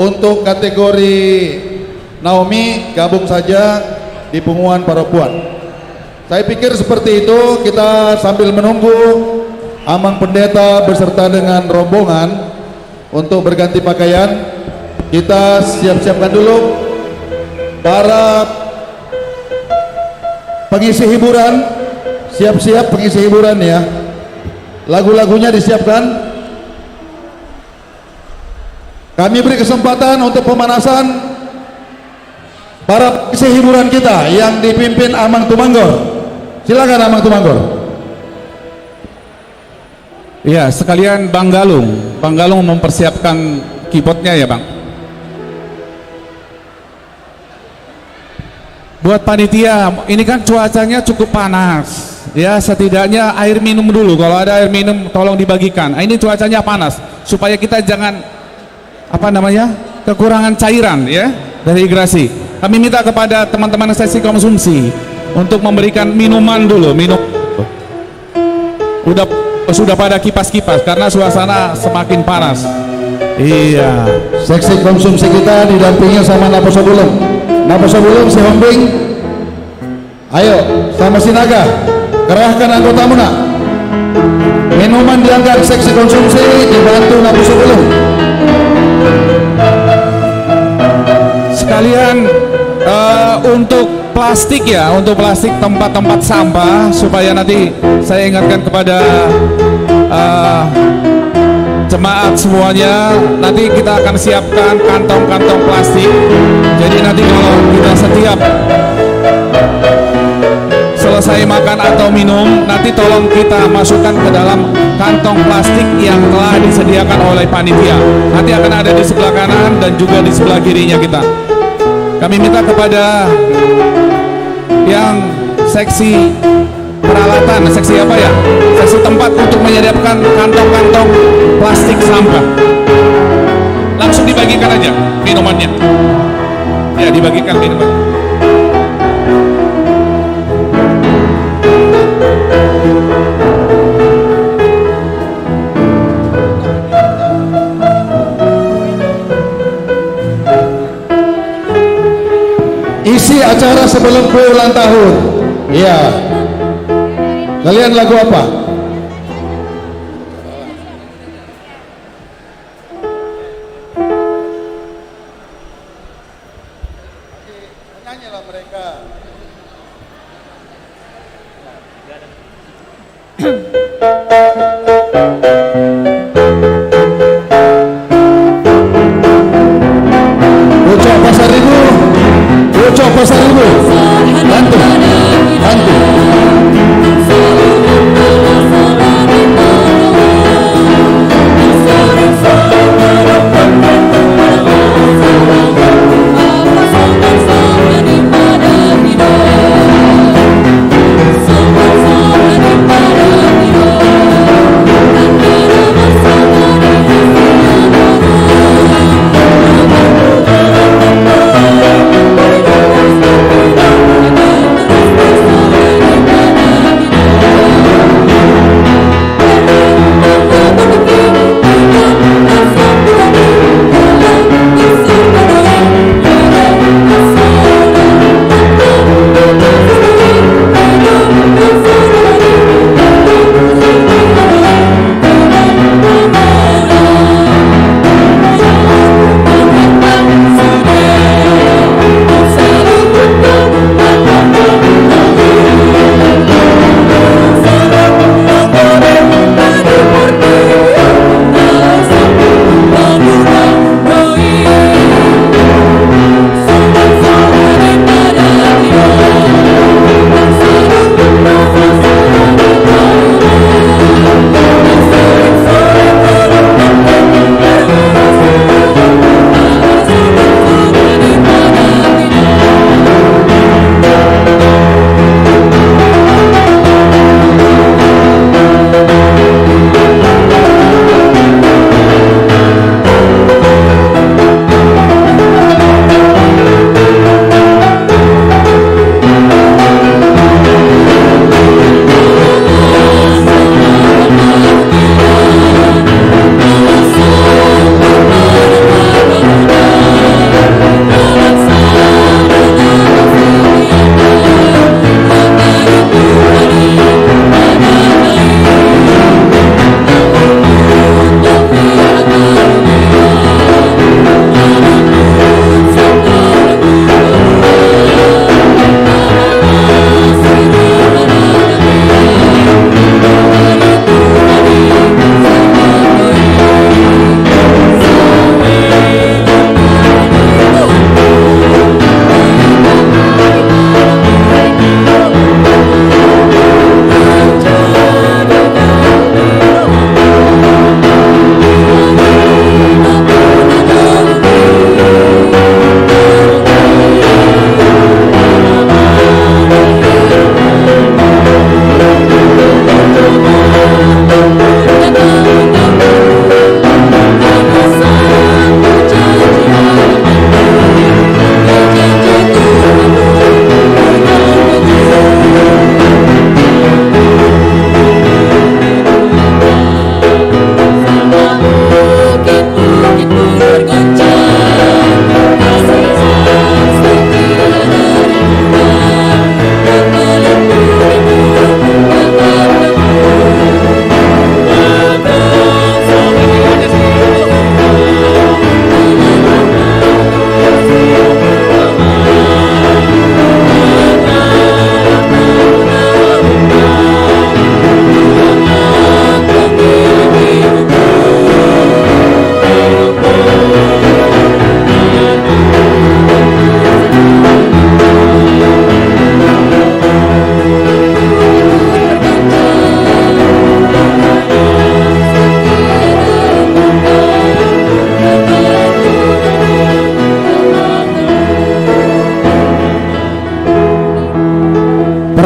Untuk kategori Naomi gabung saja di punguan parompuan. Saya pikir seperti itu, kita sambil menunggu Amang Pendeta beserta dengan rombongan untuk berganti pakaian, kita siap-siapkan dulu para pengisi hiburan, siap-siap pengisi hiburan ya. Lagu-lagunya disiapkan. Kami beri kesempatan untuk pemanasan para pengisi hiburan kita yang dipimpin Amang Tumanggor. Silakan Amang Tumanggor. Iya, sekalian Bang Galung. Bang Galung mempersiapkan keyboardnya ya, Bang. Buat panitia, ini kan cuacanya cukup panas. Ya, setidaknya air minum dulu. Kalau ada air minum, tolong dibagikan. Ah, ini cuacanya panas, supaya kita jangan, apa namanya, kekurangan cairan, ya, dehidrasi. Kami minta kepada teman-teman seksi konsumsi untuk memberikan minuman dulu, minum. Udah, sudah pada kipas-kipas karena suasana semakin panas. Iya. Seksi konsumsi kita didampingi sama naposubulung. Naposubulung, Sihombing. Ayo, sama Sinaga. Kerahkan anggota muna. Minuman diangkat seksi konsumsi dibantu naposubulung. Sekalian, eh, untuk plastik ya, untuk plastik tempat-tempat sampah, supaya nanti saya ingatkan kepada, eh, jemaat semuanya, nanti kita akan siapkan kantong-kantong plastik. Jadi nanti kalau kita setiap selesai makan atau minum, nanti tolong kita masukkan ke dalam kantong plastik yang telah disediakan oleh panitia. Nanti akan ada di sebelah kanan dan juga di sebelah kirinya kita. Kami minta kepada yang seksi peralatan, seksi apa ya? Seksi tempat untuk menyiapkan kantong-kantong plastik sampah. Langsung dibagikan aja minumannya. Ya, dibagikan minuman. Isi acara sebelum kue ulang tahun. Iya. Kalian lagu apa? Nyanyilah mereka.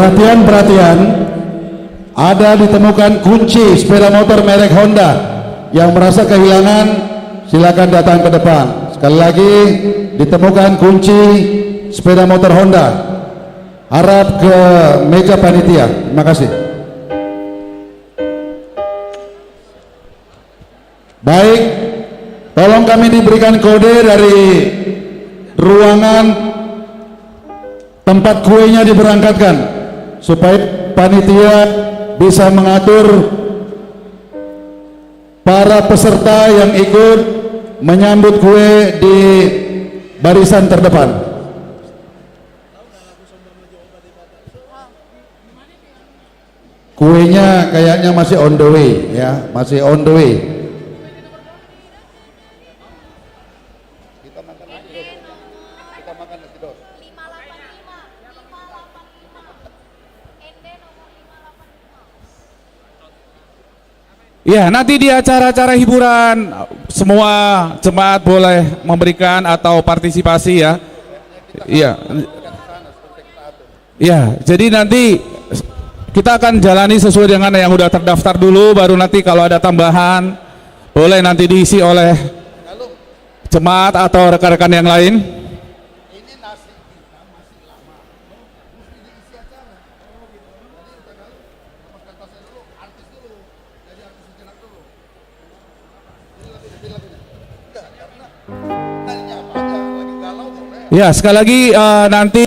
Perhatian, perhatian. Ada ditemukan kunci sepeda motor merek Honda. Yang merasa kehilangan, silakan datang ke depan. Sekali lagi, ditemukan kunci sepeda motor Honda. Harap ke meja panitia. Terima kasih. Baik, tolong kami diberikan kode dari ruangan tempat kuenya diberangkatkan, supaya panitia bisa mengatur para peserta yang ikut menyambut kue di barisan terdepan. Kuenya kayaknya masih on the way, ya, masih on the way. Ya, nanti di acara-acara hiburan, semua jemaat boleh memberikan atau partisipasi, ya. Iya. Ya, jadi nanti kita akan jalani sesuai dengan yang udah terdaftar dulu, baru nanti kalau ada tambahan, boleh nanti diisi oleh jemaat atau rekan-rekan yang lain. Ya, sekali lagi, eh, nanti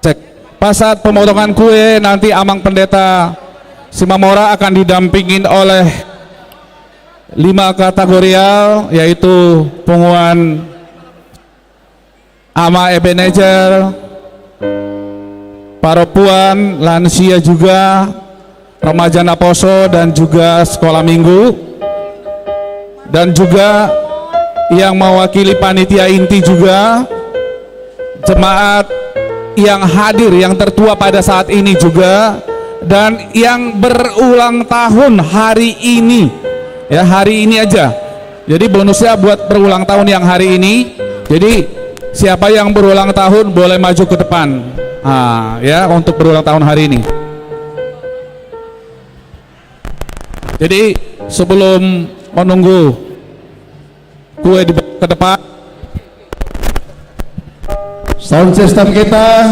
cek. Pas saat pemotongan kue, nanti Amang Pendeta Simamora akan didampingin oleh lima kategorial, yaitu punguan Ama Ebenezer, parompuan, lansia juga, remaja naposo, dan juga sekolah minggu, dan juga yang mewakili panitia inti juga, jemaat yang hadir, yang tertua pada saat ini juga, dan yang berulang tahun hari ini, ya, hari ini aja. Jadi bonusnya buat berulang tahun yang hari ini. Jadi siapa yang berulang tahun boleh maju ke depan. Ah, ya, untuk berulang tahun hari ini. Jadi sebelum menunggu kue di ke depan, sound system kita,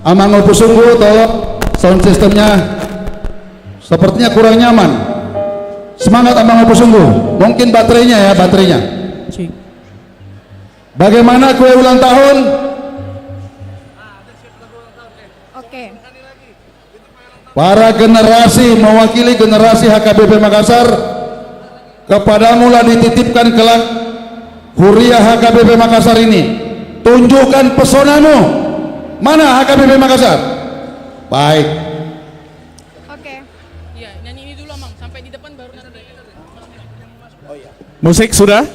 Amang Ompusunggu, tolong sound systemnya. Sepertinya kurang nyaman. Semangat, Amang Ompusunggu. Mungkin baterainya, ya, baterainya. Cek. Bagaimana kue ulang tahun? Oke. Para generasi, mewakili generasi H K B P Makassar, kepadamulah dititipkan kelak Huria H K B P Makassar ini. Tunjukkan pesonamu. Mana H K B P Makassar? Baik. Oke. Iya, nyanyi ini dulu, Amang, sampai di depan baru nanti. Musik sudah?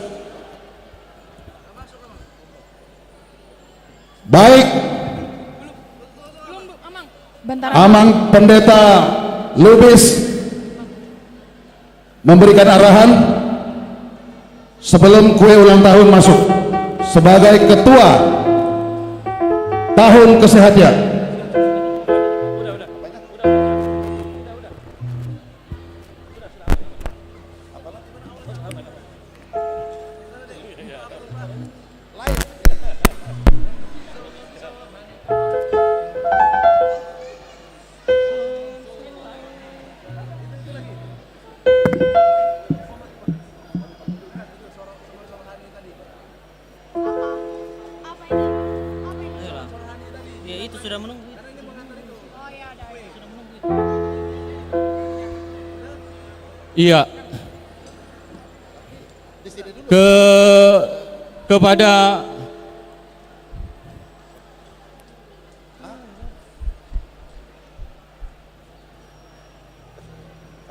Baik. Belum, Bu, Amang. Bentar, Amang. Amang Pendeta Lubis memberikan arahan sebelum kue ulang tahun masuk sebagai ketua tahun kesehatan. Apa? Apa ini? Apa ini? Iyalah. Ya, itu sudah menunggu itu. Oh, ya, ada, ada. Sudah menunggu itu. Iya. Ke, kepada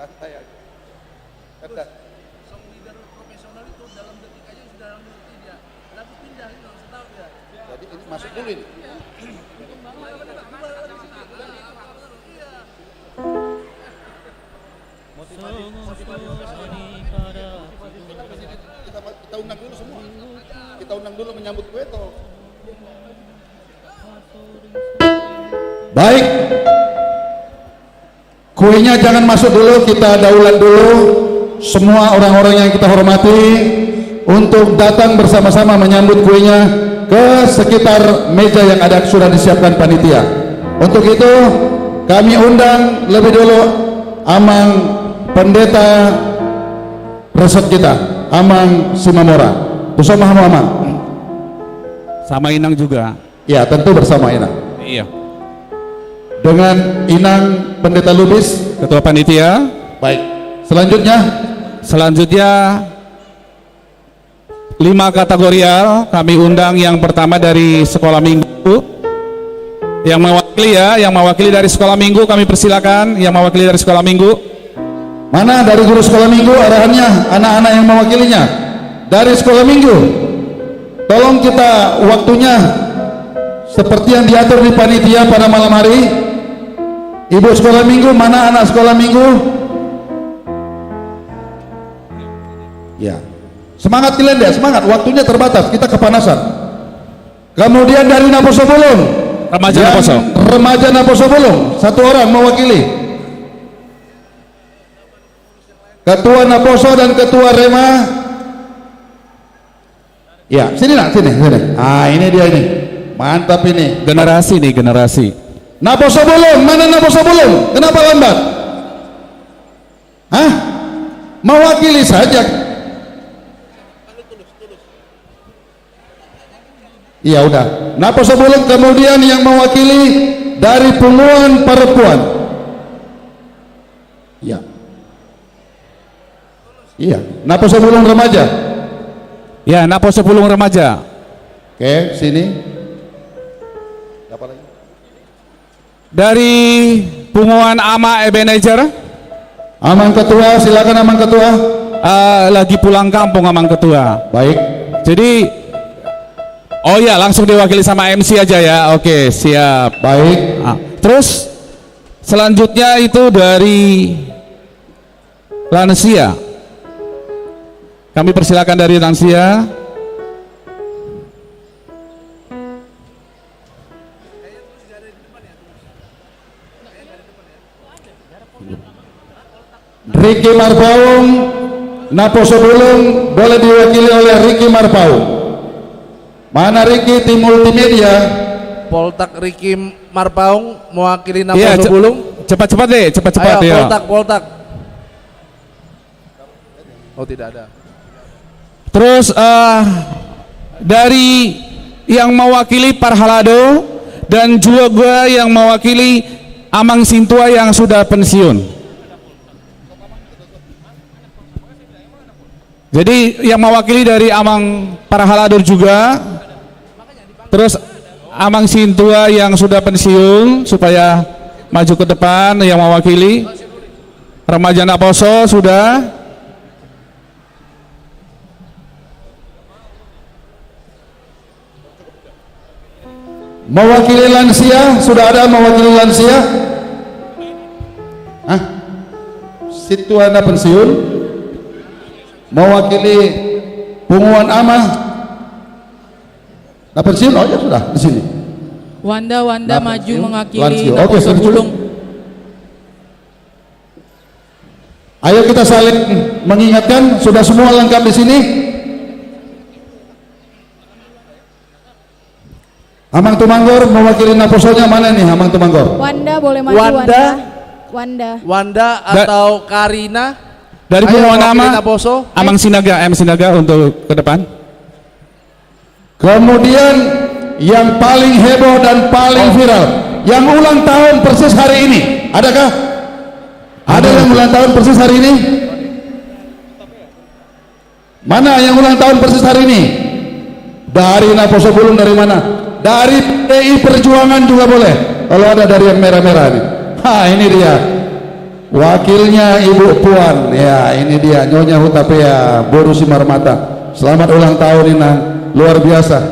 Santai aja. Santai. Song leader profesional itu dalam detik aja sudah mengerti dia. Lagu pindah ini, langsung tahu dia. Jadi ini masuk dulu ini. Iya. Kita, kita undang dulu semua. Kita undang dulu menyambut kue toh. Baik. Kuenya jangan masuk dulu, kita daulat dulu semua orang-orang yang kita hormati untuk datang bersama-sama menyambut kuenya ke sekitar meja yang ada sudah disiapkan panitia. Untuk itu, kami undang lebih dulu Amang Pendeta Resort kita, Amang Simamora. Tuson ma hamu, Amang. Sama Inang juga. Ya, tentu bersama Inang. Iya. Dengan Inang Pendeta Lubis. Ketua Panitia. Baik. Selanjutnya. Selanjutnya, lima kategorial, kami undang yang pertama dari sekolah minggu. Yang mewakili ya, yang mewakili dari sekolah minggu, kami persilakan. Yang mewakili dari sekolah minggu. Mana dari guru sekolah minggu arahannya, anak-anak yang mewakilinya? Dari sekolah minggu. Tolong kita waktunya seperti yang diatur di panitia pada malam hari. Ibu sekolah minggu, mana anak sekolah minggu? Ya. Semangat kalian deh, semangat. Waktunya terbatas, kita kepanasan. Kemudian dari Naposo Bulung. Remaja Naposo. Remaja Naposo Bulung, satu orang mewakili. Ketua Naposo dan ketua Rema. Ya, sini nak, sini, sini. Ah, ini dia ini. Mantap ini. Generasi nih, generasi. Naposo Bulung, mana Naposo Bulung? Kenapa lambat? Hah? Mewakili saja. Iya, udah. Naposo Bulung kemudian yang mewakili dari Punguan Perempuan. Iya. Iya, Naposo Bulung Remaja. Ya, Naposo Bulung Remaja. Oke, sini. Siapa lagi? Dari Punguan Ama Ebenezer. Amang Ketua, silakan Amang Ketua. Eh, lagi pulang kampung, Amang Ketua. Baik. Jadi, oh ya, langsung diwakili sama M C aja ya. Oke, siap. Baik. Ah, terus selanjutnya itu dari lansia. Kami persilakan dari lansia. Riki Marpaung, Naposo Bulung, boleh diwakili oleh Riki Marpaung. Mana Riki, tim multimedia? Poltak Riki Marpaung mewakili Naposo Bulung. Iya, ce-, cepat-cepat deh, cepat-cepat. Ayo, ya. Poltak, Poltak. Oh, tidak ada. Terus, eh, dari yang mewakili Parhalado dan juga yang mewakili Amang Sintua yang sudah pensiun. Jadi, yang mewakili dari Amang Parhalado juga. Terus Amang Sintua yang sudah pensiun supaya maju ke depan yang mewakili. Remaja Naposo sudah. Mewakili lansia, sudah ada mewakili lansia? Hah? Sintua na pensiun? Mewakili Punguan Ama? Na pensiun, oh ya sudah, di sini. Wanda, Wanda maju mewakili Naposo Bulung. Ayo kita saling mengingatkan, sudah semua lengkap di sini. Amang Tumanggor mewakili Naposonya mana ini, Amang Tumanggor? Wanda boleh maju, Wanda. Wanda. Wanda. Wanda atau Karina. Dari Punguan Ama, Amang Sinaga, M Sinaga untuk ke depan. Kemudian yang paling heboh dan paling viral, yang ulang tahun persis hari ini, adakah? Ada yang ulang tahun persis hari ini? Mana yang ulang tahun persis hari ini? Dari Naposo Bulung, dari mana? Dari P D I Perjuangan juga boleh. Kalau ada dari yang merah-merah ini. Ha, ini dia. Wakilnya Ibu Puan, ya, ini dia, Nyonya Hutapea, boru Simarmata. Selamat ulang tahun, Inang. Luar biasa.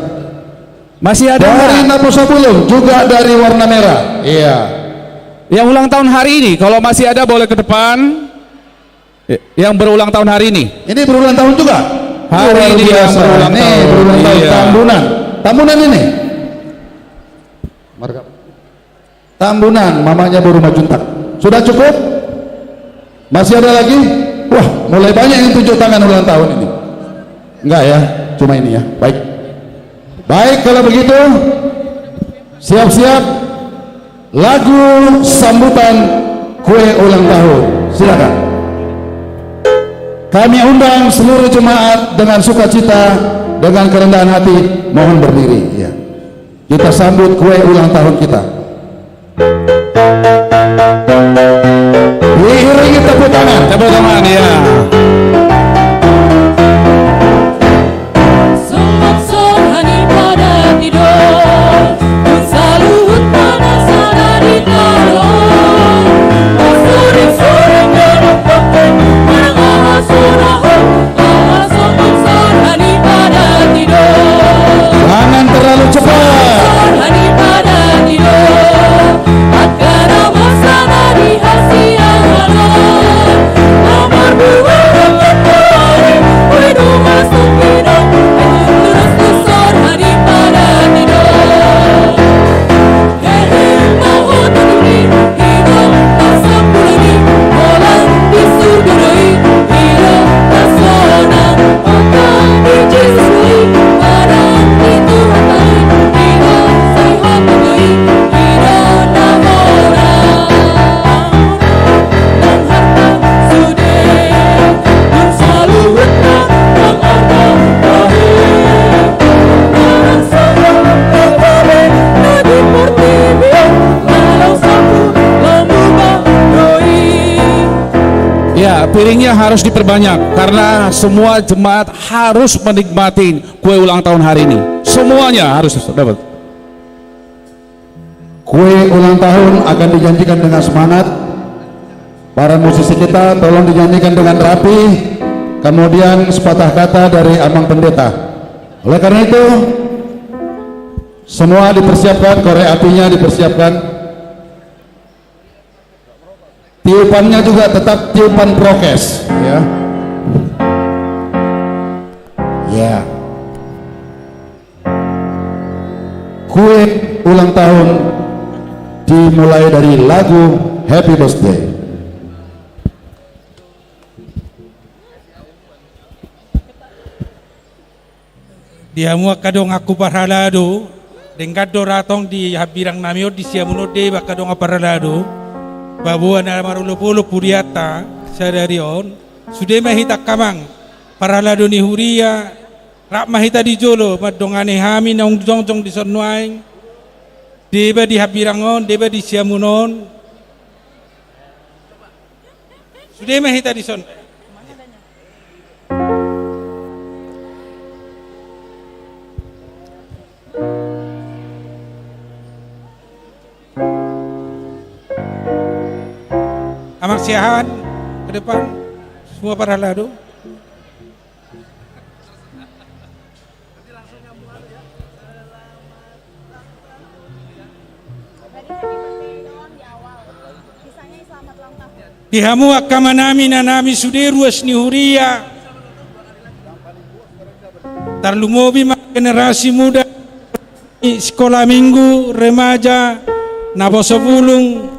Masih ada dari Naposo Bulung, juga dari warna merah. Iya. Yang ulang tahun hari ini, kalau masih ada boleh ke depan. Eh, yang berulang tahun hari ini. Ini berulang tahun juga. Hari ini yang berulang tahun. Ini berulang tahun. Iya. Tambunan. Tambunan ini. Marga. Tambunan, mamanya boru Manjuntak. Sudah cukup? Masih ada lagi? Wah, mulai banyak yang tunjuk tangan ulang tahun ini. Enggak ya, cuma ini ya. Baik. Baik, kalau begitu, siap-siap lagu sambutan kue ulang tahun. Silakan. Kami undang seluruh jemaat dengan sukacita, dengan kerendahan hati, mohon berdiri. Ya. Kita sambut kue ulang tahun kita. Diiringi tepuk tangan. Tepuk tangan, ya. Jangan terlalu cepat. Ya, piringnya harus diperbanyak karena semua jemaat harus menikmati kue ulang tahun hari ini. Semuanya harus dapat. Kue ulang tahun akan dijanjikan dengan semangat. Para musisi kita tolong dinyanyikan dengan rapi. Kemudian sepatah kata dari Amang Pendeta. Oleh karena itu, semua dipersiapkan, korek apinya dipersiapkan. Tiupannya juga tetap tiupan prokes, ya. Ya. Kue ulang tahun dimulai dari lagu Happy Birthday. Di hamu angka donganku parhalado, denggan do ra tong di hambirang nami on, di siamun on deba angka dongan parhalado, paboa na marolopolop hurianta sadari on. Sude ma hita angka amang parhalado ni huria, rap ma hita di jolo mandongani hami naung jongjong dison nuaeng, deba di hambirang on, deba di siamun on. Sude ma hita dison. Amang Siahaan, ke depan. Semua parhalado. Di hamu angka amanami, inanami, sude ruas ni huria, tarlumobi ma generasi muda, sikola minggu, remaja, naposo bulung,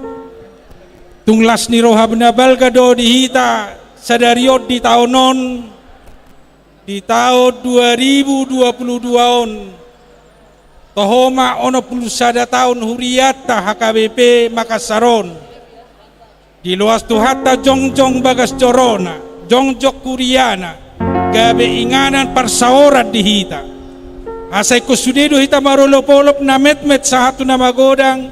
tung las ni roha na balga do di hita sadari on di taon on. Di taon dua ribu dua puluh dua on, toho ma onom pulu sada taon hurianta H K B P Makassar on. Diloas Tuhanta jongjong bagas jorona, jongjong huriana, gabe inganan parsaoran di hita. Asa ingkon sude do hita marolopolop na metmet sahat tu na magodang,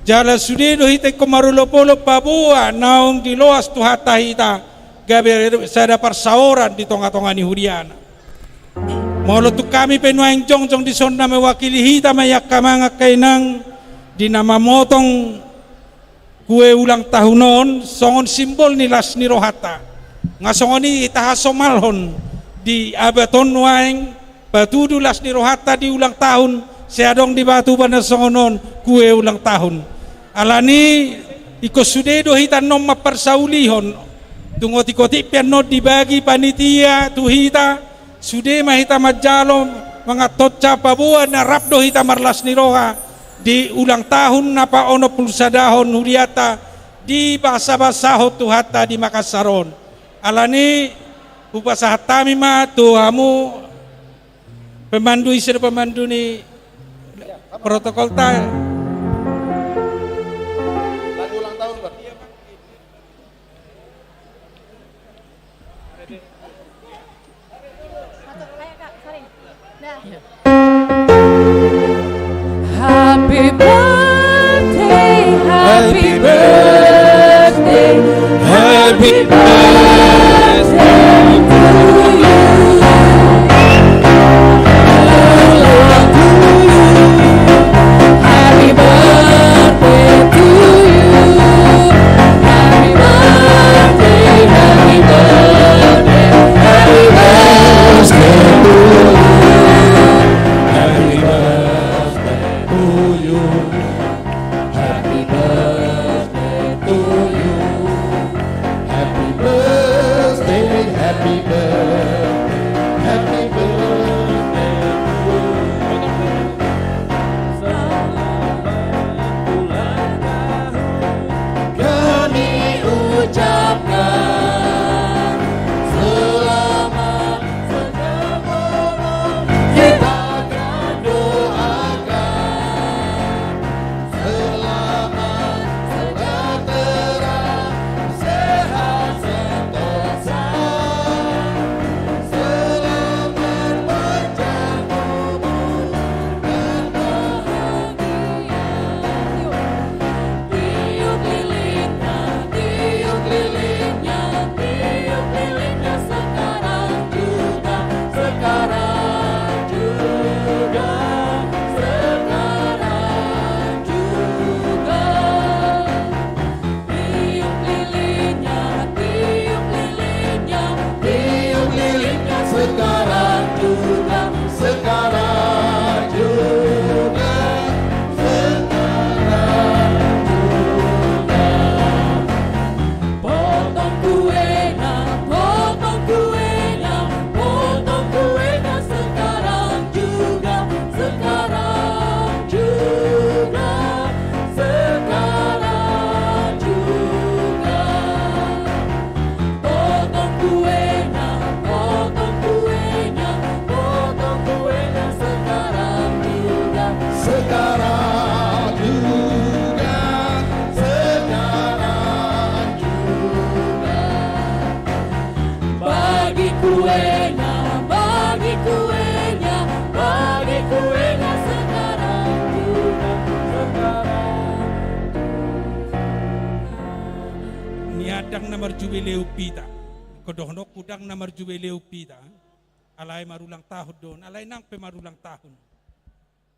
jala sude do hita ingkon marolopolop paboa naung diloas Tuhanta hita, gabe sada parsaoran di tongatonga ni huriana. Molo tung hami pe nuaeng jongjong dison na mewakili hita ma i angka amang angka inang, di na mamotong kue ulang tahun on, songon simbol ni las ni rohanta. Nga songon i hita hasomalhon di abad on nuaeng, patudu las ni rohanta di ulang tahun, sai adong dibahen tupa na songon on, kue ulang tahun. Alani, ingkon sude do hita annon mamparsaulihon. Tung otik-otik pe annon dibagi panitia tu hita, sude ma hita manjalo mangantonsa paboa na rap do hita marlas ni roha. di ulang tahun na paonom pulu sadahon huriata dibasabasahon Tuhanta di Makassar on. Alani i hupasahat hami ma tu hamu pemandu, ise do pemandu ni protokolta? Happy birthday, happy birthday, happy birthday to you. Happy birthday to you. Happy birthday, happy birthday, happy birthday to you. Happy birthday to you. Happy birthday to you. Happy birthday, happy birthday, happy birthday to you. Selamat ulang tahun kami ucapkan. Selamat senang momen kita akan doakan. Selamat sejahtera, sehat sentosa. Selamat panjang umur dan bahagia. Tiup lilinnya, tiup lilinnya, tiup lilinnya sekarang juga, sekarang juga, sekarang juga. Tiup lilinnya, tiup lilinnya, tiup lilinnya sekarang juga, sekarang juga, sekarang juga. Potong kuenya, potong kuenya, potong kuenya sekarang juga, sekarang juga, sekarang juga. Potong kuenya, potong kuenya, potong kuenya sekarang juga, sekarang juga, sekarang juga. Bagi kuenya, bagi kuenya, bagi kuenya sekarang juga, sekarang juga. Nian ndang na marjubileu hita. Ingkon dohononku ndang na marjubileu hita. Alai marulang tahun do on, alai nang pe marulang tahun.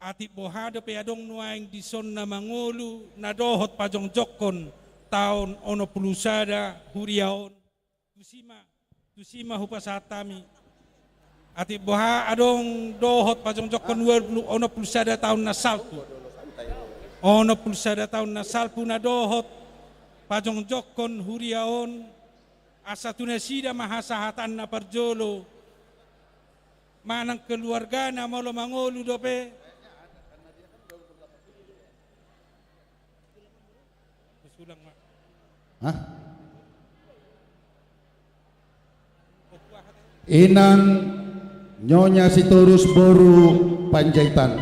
Atik boha dope adong nuaeng dison na mangolu na dohot pajongjongkon taon onom pulu sada huria on. Tusi ma, tusi ma hupasahat hami. Atik boha adong dohot pajongjongkon dua pulu, onom pulu sada taon na salpu. Onom pulu sada taon na salpu na dohot pajongjongkon huria on. Asa tu nasida ma hasahatan na parjolo. Manang keluargana molo mangolu dope. Hah? Inang Nyonya Sitorus boru Panjaitan.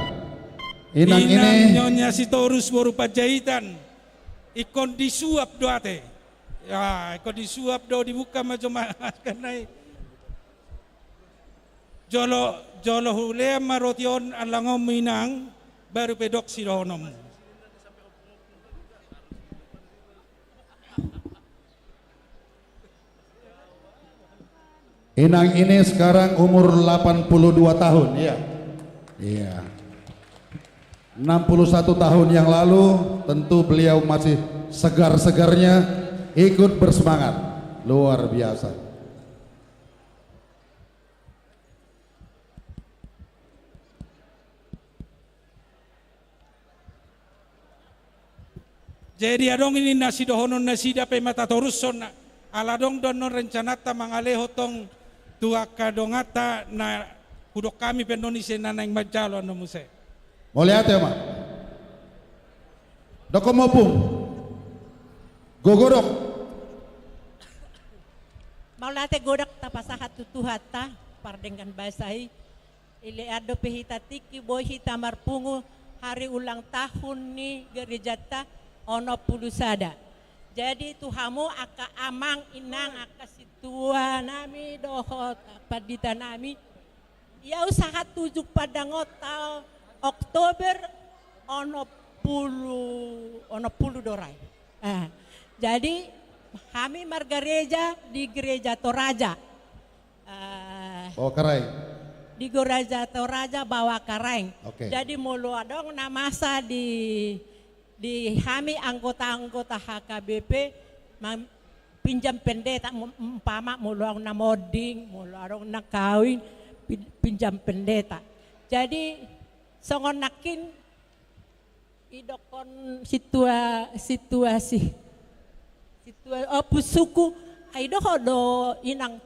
Inang, Inang ini Nyonya Sitorus boru Panjaitan. Ingkon disuap do ate. Ya, ingkon disuap do, dibuka ma joma masker nai. Jolo, jolo hulean ma roti on allangonmu inang, baru pe dok sidohononmu. Inang ini sekarang umur delapan puluh dua tahun, iya. Iya. Enam puluh satu tahun yang lalu, tentu beliau masih segar-segarnya, ikut bersemangat. Luar biasa. Jadi adong ini na sidohonon nasida pe ma tatorushon, ala adong do annon rencananta mangalehon tong tu angka donganta na hudok hami pe annon ise na naeng manjalo annon muse. Mauliate ma. Dokkon ma, Ompung. Gogodok. Mauliate, godang tapasahat tu Tuhanta, pardenggan basa i. Dilean dope hita tingki, boi hita marpungu hari ulang tahun ni gerejanta onom pulu sada. Jadi tu hamu angka amang inang, angka sintua nami dohot pandita nami, ia usaha tujuh pandangonta Oktober onom pulu, onom pulu do ra i. Ah, jadi hami margareja di Gereja Toraja. Ah, Bawah Karaeng. Di Gereja Toraja Bawah Karaeng. Oke. Jadi molo adong na masa di, di hami anggota-anggota H K B P, mam-, pinjam pendeta, um-, umpama molo adong na monding, molo adong na kawin, pin-, pinjam pendeta. Jadi songon nangkin didokkon sintua, sintua si, sintua, oh, pusuku, ai dohot do inang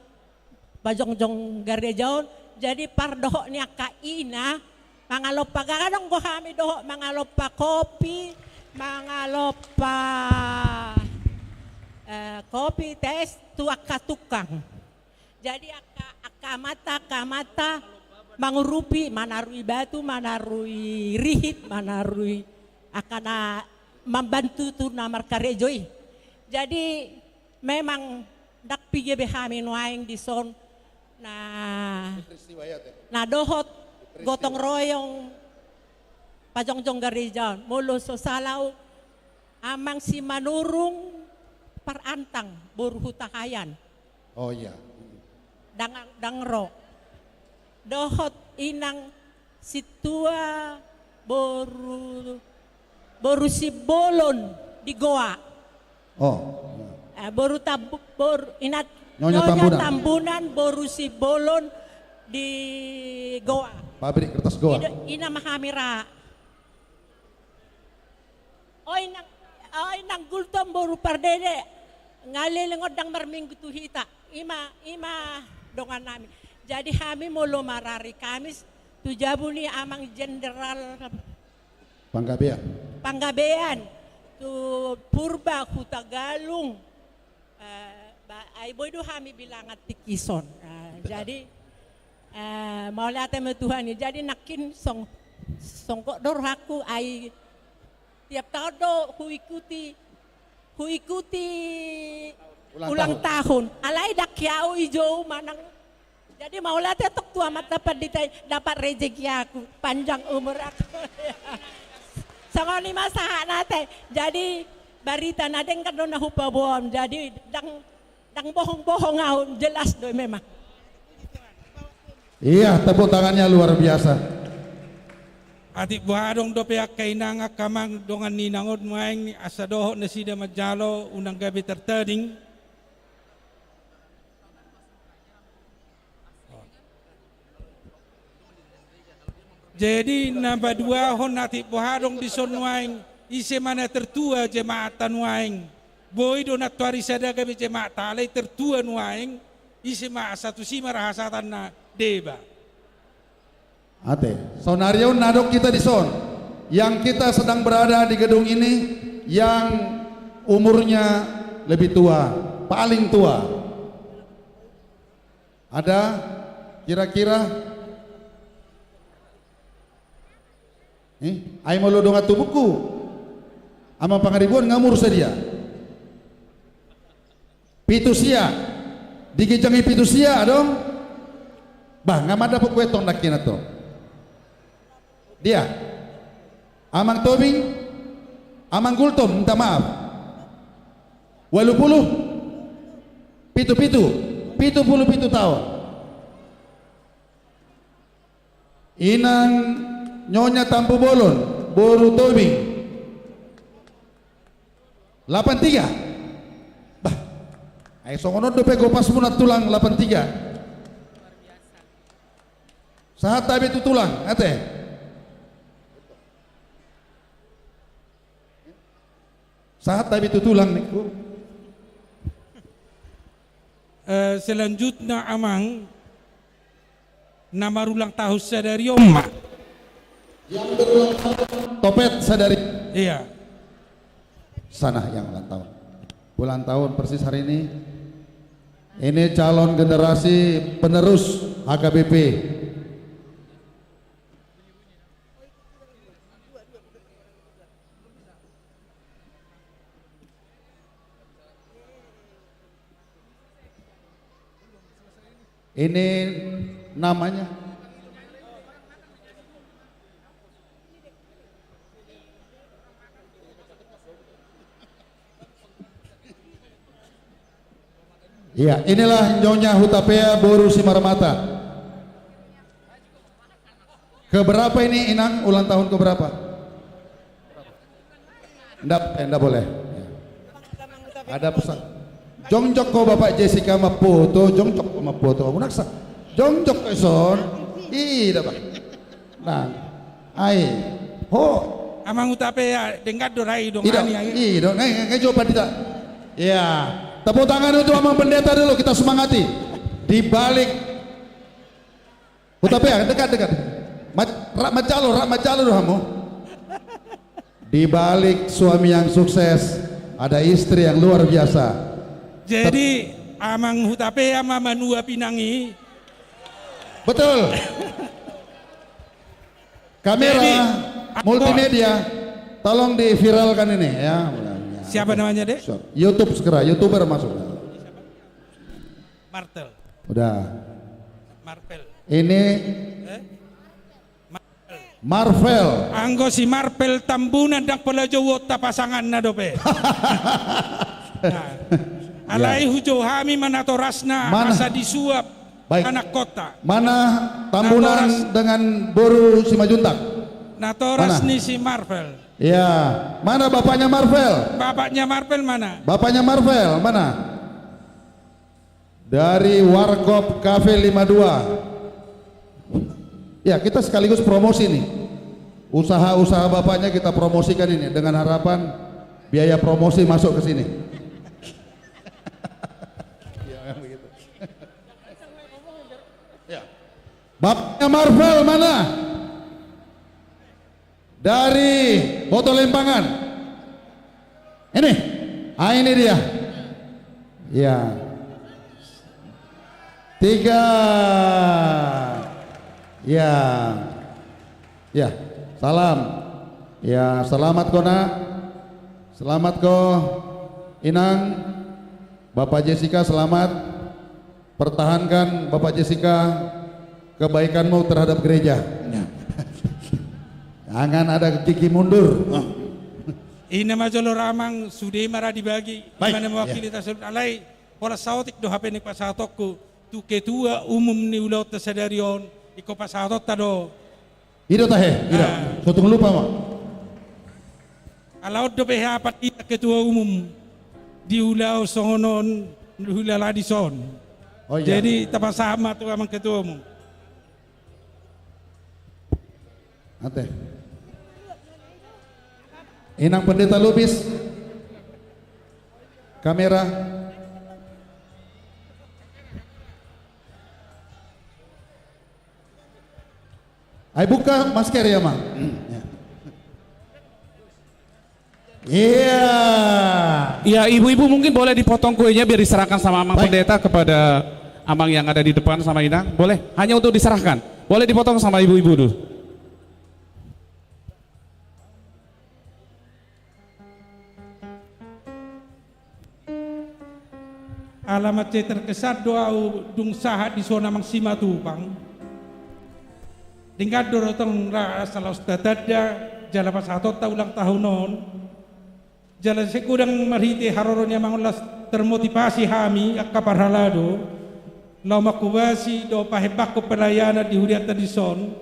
pajongjong gareja on. Jadi pardohot ni angka ina, mangalompa, gadang do hami dohot mangalompa kopi, mangalompa, eh, kopi, teh tu angka tukang. Jadi angka, angka amanta, angka amanta mangurupi, manarui batu, manarui rihit, manarui angka na mambantu tu na markarejo i. Jadi memang ndang piga be hami nuaeng dison na, na dohot gotong royong pajongjong gareja on. Molo so sala au, Amang Simanurung Parantang, boru Hutahaean. Oh iya. Ndang, ndang ro. Dohot inang sintua boru, boru Simbolon di Goa. Oh. Eh, boru Tambu-, boru, inat, Nyonya Nyonya Tambunan. Tambunan, boru Simbolon di Goa. Pabrik kertas Goa. Ina, ina ma hami ra. Oi nang, oi nang Gultom boru Pardede, nga leleng on ndang marminggu tu hita. Ima, ima dongan nami. Jadi hami molo marari Kamis tu jabu ni Amang Jenderal Panggabean. Panggabean, tu Purba, Hutagalung. Eh, ba, ai boi do hami bilangan tingki son. Eh, jadi, eh, mauliate ma Tuhan i. Jadi nangkin song, songgop do rohangku, ai tiap taon do huikuti, huikuti ulang tahun. Alai ndang hea au i jou manang. Jadi mauliate tong tu amanta pandita i, dapat rejeki au, panjang umur au. Songon i ma sahatna ate. Jadi barita na denggan do na hupaboa on. Jadi ndang, ndang bohong-bohong au, jelas do memang. Iya, tepuk tangannya luar biasa. Atik boha adong dope angka inang, angka amang, dongan ni inang on nuaeng, asa dohot nasida manjalo, unang gabe tartading. Jadi na paduahon, atik boha adong dison nuaeng, ise ma na tertua jemaatta nuaeng? Boi do nantoari sada gabe jemaatta, alai tertua nuaeng, ise ma, asa tusi ma rahasatanna, deba. Ate, saonari on na adong hita dison, yang kita sedang berada di gedung ini, yang umurnya lebih tua, paling tua. Ada kira-kira? Eh, ai molo dongan tubungku, Amang Pangaribuan, nga umur sadia? Pitu sia. Di ginjang i pitu sia adong. Bah, nga mandapot kuetong nangkin antong. Dia? Amang Tobing, Amang Gultom, minta maaf. Ualu pulu? Pitu pitu. Pitu pulu pitu taon. Inang Nyonya Tampubolon, boru Tobing. Lapan tiga. Bah. Ai songon on dope gopasmuna tulang, lapan tiga. Sahat tabi tu tulang, ate. Sahat tabi tu tulang ningku. Eh, selanjutna amang, na marulang tahun sadari on ma. Yang berulang tahun. Topet sadari. Iya. sana yang ulang tahun. Ulang tahun persis hari ini. Ini calon generasi penerus H K B P. Ini namanya. Iya, inilah Nyonya Hutapea boru Simarmata. Keberapa ini, Inang, ulang tahun keberapa? Ndak, eh, ndak boleh. Ada pesan. Jongjok ho Bapak Jessica mamboto, jongjok ho mamboto. Unaksa. Jongjok ho dison. Ida, Pak. Nah, ai. Ho. Amang Hutapea, denggan do ra i dong. Ida, ani, ai. Ida, ngai, ngai, ngai, coba kita. Ya. Tepuk tangan untuk Amang Pendeta dulu, kita semangati. Di balik Hutapea, dekat, dekat. Mat-, rap manjalo, rap manjalo do hamu. Di balik suami yang sukses, ada istri yang luar biasa. Jadi, Amang Hutapea ma manuap Inang i. Betul. Kamera, jadi, multimedia, tolong diviralkan ini, ya. Siapa namanya, Dek? YouTube segera, YouTuber masuk. Martel. Udah. Marvel. Ini. Eh? Marvel. Marvel. Anggo si Marvel Tambunan ndang pola jouonta pasanganna dope. Nah. Ya. Alai hujou hami ma natorasna. Mana? Asa disuap. Baik. Anakkonta. Mana Tambunan natoras dengan boru Simanjuntak? Natoras. Mana? Ni si Marvel. Ya. Mana bapaknya Marvel? Bapaknya Marvel mana? Bapaknya Marvel mana? Dari Warkop Cafe lima dua. Ya, kita sekaligus promosi nih. Usaha-usaha bapaknya kita promosikan ini dengan harapan biaya promosi masuk ke sini. Ya, memang begitu. Ya. Bapaknya Marvel mana? Dari Boto Lempangan. Ini. Ah, ini dia. Ya. Tiga. Ya. Ya. Salam. Ya, selamat ko, Nak. Selamat ko, Inang. Bapak Jessica, selamat. Pertahankan, Bapak Jessica, kebaikanmu terhadap gereja. Ya. Jangan ada gigi mundur. Ah. Ina ma jolo ra, Amang, sude ma ra dibagi. Baik. Ima na mewakili. Ya. Tarsongon i, alai pola saotik do hape ni pasahatonku tu ketua umum ni ulaonta sadari on, ingkon pasahatonta do. I do tahe, i do. Ah. Sotung lupa ma. Ala on dope hea pandita ketua umum di ulaon songon on, hulala dison. Oh, iya. Jadi, tapasahat ma tu Amang Ketua Umum. Ate. Inang Pendeta Lubis. Kamera. Ai, buka masker ya, Mang. Iya. Iya, ibu-ibu mungkin boleh dipotong kuenya biar diserahkan sama Amang. Baik. Pendeta kepada Amang yang ada di depan sama Inang. Boleh, hanya untuk diserahkan. Boleh dipotong sama ibu-ibu dulu. Ala mansai terkesan do ahu dung sahat dison, Amang Simatupang. Denggan do tong ra asa laos tatanda jala pasahatonta ulang tahun on. Jala sai godang marhite haroro ni Amang on laos termotivasi hami angka parhalado laho manghobasi dohot pahembangkon pelayanan di hurianta dison.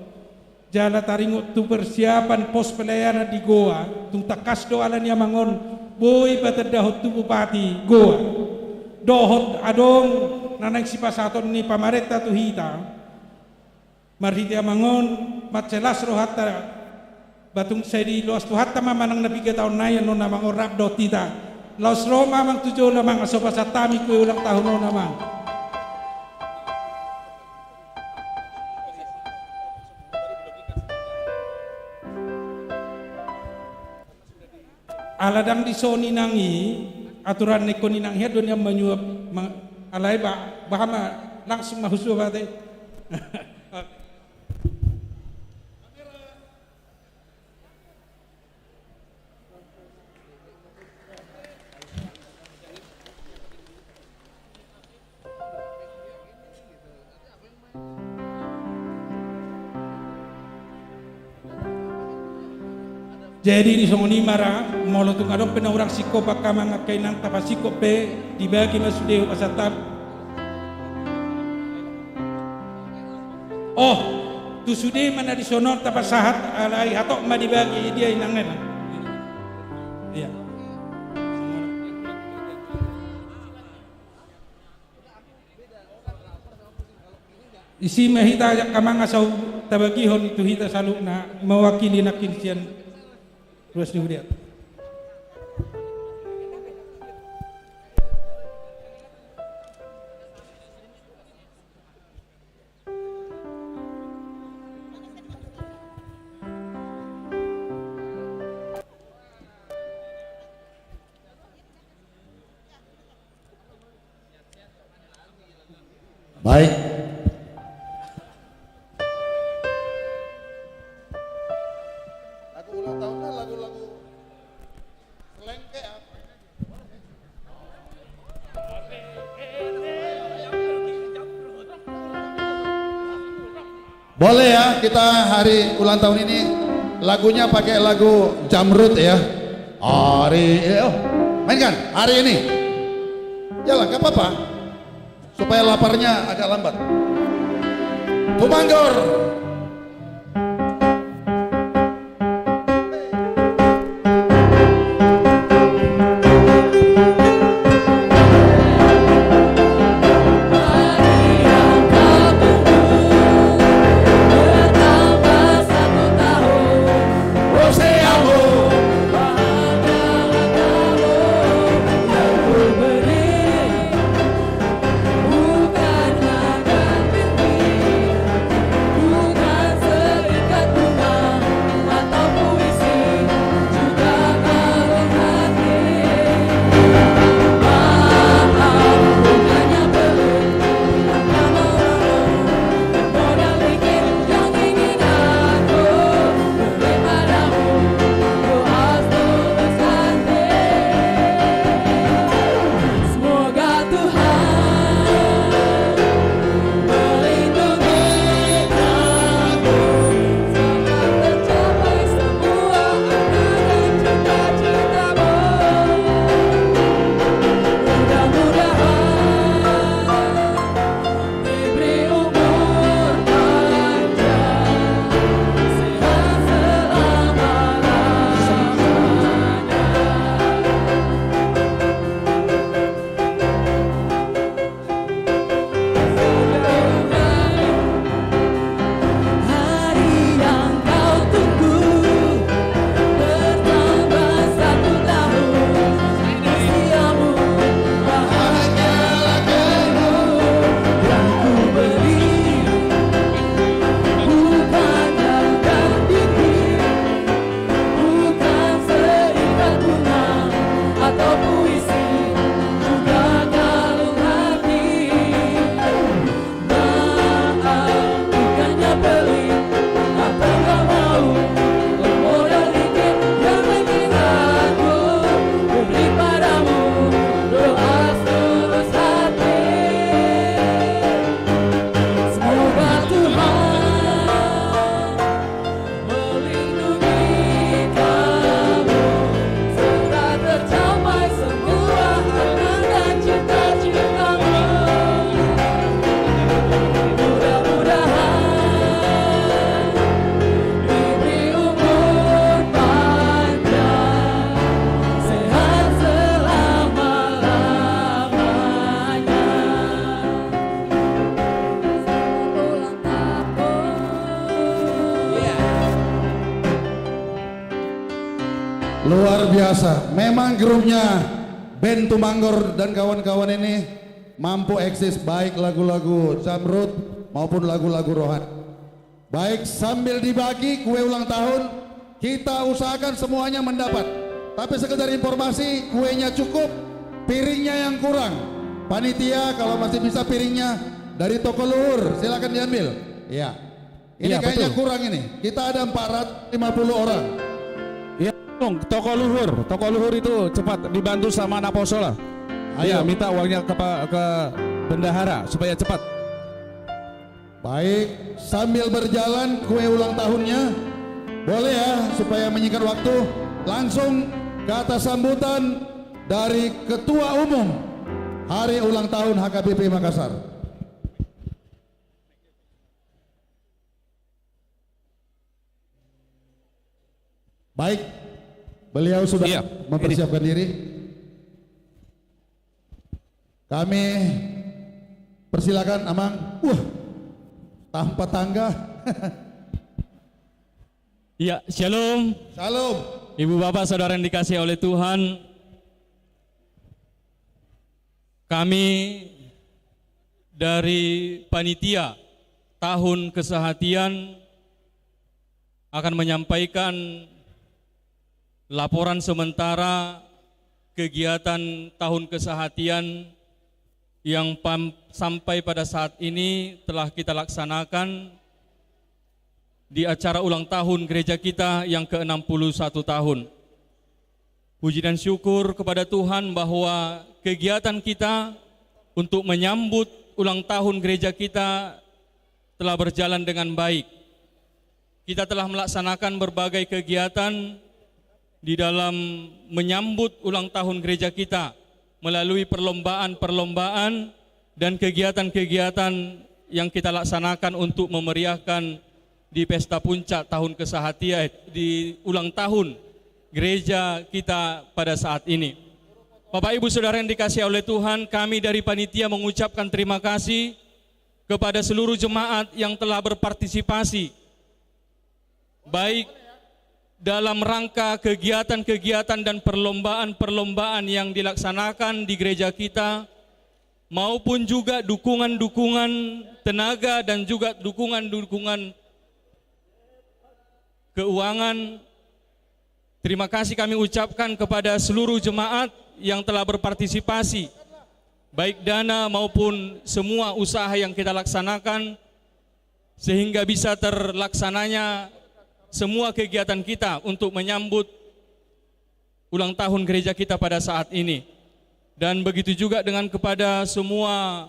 Jala taringot tu persiapan pos pelayanan di Goa, tung tangkas do ala ni Amang on boi patandahon tu Bupati Goa. Dohot adong na naeng sipasahaton ni pamarenta tu hita. Marhite Amang on, mansai las rohanta, ba tung sai diloas Tuhanta ma manang na piga taon nai annon Amang on rap dohot hita. Laos ro ma Amang tu jolo, Amang, asa pasahat hami kue ulang tahun on, Amang. Ala ndang dison inang i, aturan na ingkon inang hian do nian manyuap, alai ba, baha ma langsung ma husuap ate. Jadi di songon i ma ra, molo tung adong pe na hurang singkop angka amang angka inang, tapasingkop pe, dibagi ma sude hupasahat. Oh, tu sude ma na di sonon tapasahat, alai hatop ma dibagi dia inang ema. Iya. Disi ma hita angka amang asa tabagihon tu hita saluhutna mewakili nangkin sian ruas ni huria. Baik. Lagu ulang tahunnya lagu-lagu selengke apa? Boleh ya, kita hari ulang tahun ini lagunya pakai lagu Jamrud ya. Hari, eh, oh, mainkan hari ini. Yalah, nggak apa-apa. Supaya laparnya agak lambat. Tumanggor. Luar biasa. Memang grupnya band Tumanggor dan kawan-kawan ini mampu eksis baik lagu-lagu Jamrud maupun lagu-lagu rohani. Baik, sambil dibagi kue ulang tahun, kita usahakan semuanya mendapat. Tapi sekedar informasi, kuenya cukup, piringnya yang kurang. Panitia, kalau masih bisa piringnya dari toko luhur, silakan diambil. Iya. Ini kayaknya kurang ini. Iya, betul. Kita ada empat ratus lima puluh orang. Iya, toko luhur. Toko luhur itu cepat dibantu sama anak poso lah. Ayo. Iya, minta uangnya ke, ke bendahara supaya cepat. Baik, sambil berjalan kue ulang tahunnya, boleh ya, supaya menyingkat waktu, langsung kata sambutan dari Ketua Umum Hari Ulang Tahun H K B P Makassar. Baik, beliau sudah, iya, mempersiapkan diri. Kami persilakan, Amang. Wah, tanpa tangga. Iya, shalom. Shalom. Ibu bapak saudara yang dikasihi oleh Tuhan, kami dari panitia tahun kesehatian akan menyampaikan laporan sementara kegiatan tahun kesehatian yang pam-, sampai pada saat ini telah kita laksanakan di acara ulang tahun gereja kita yang ke enam puluh satu tahun. Puji dan syukur kepada Tuhan bahwa kegiatan kita untuk menyambut ulang tahun gereja kita telah berjalan dengan baik. Kita telah melaksanakan berbagai kegiatan di dalam menyambut ulang tahun gereja kita melalui perlombaan-perlombaan dan kegiatan-kegiatan yang kita laksanakan untuk memeriahkan di pesta puncak tahun kesehatian, di ulang tahun gereja kita pada saat ini. Bapak, Ibu, Saudara yang dikasihi oleh Tuhan, kami dari panitia mengucapkan terima kasih kepada seluruh jemaat yang telah berpartisipasi, baik dalam rangka kegiatan-kegiatan dan perlombaan-perlombaan yang dilaksanakan di gereja kita, maupun juga dukungan-dukungan tenaga dan juga dukungan-dukungan keuangan. Terima kasih kami ucapkan kepada seluruh jemaat yang telah berpartisipasi, baik dana maupun semua usaha yang kita laksanakan, sehingga bisa terlaksananya semua kegiatan kita untuk menyambut ulang tahun gereja kita pada saat ini. Dan begitu juga dengan kepada semua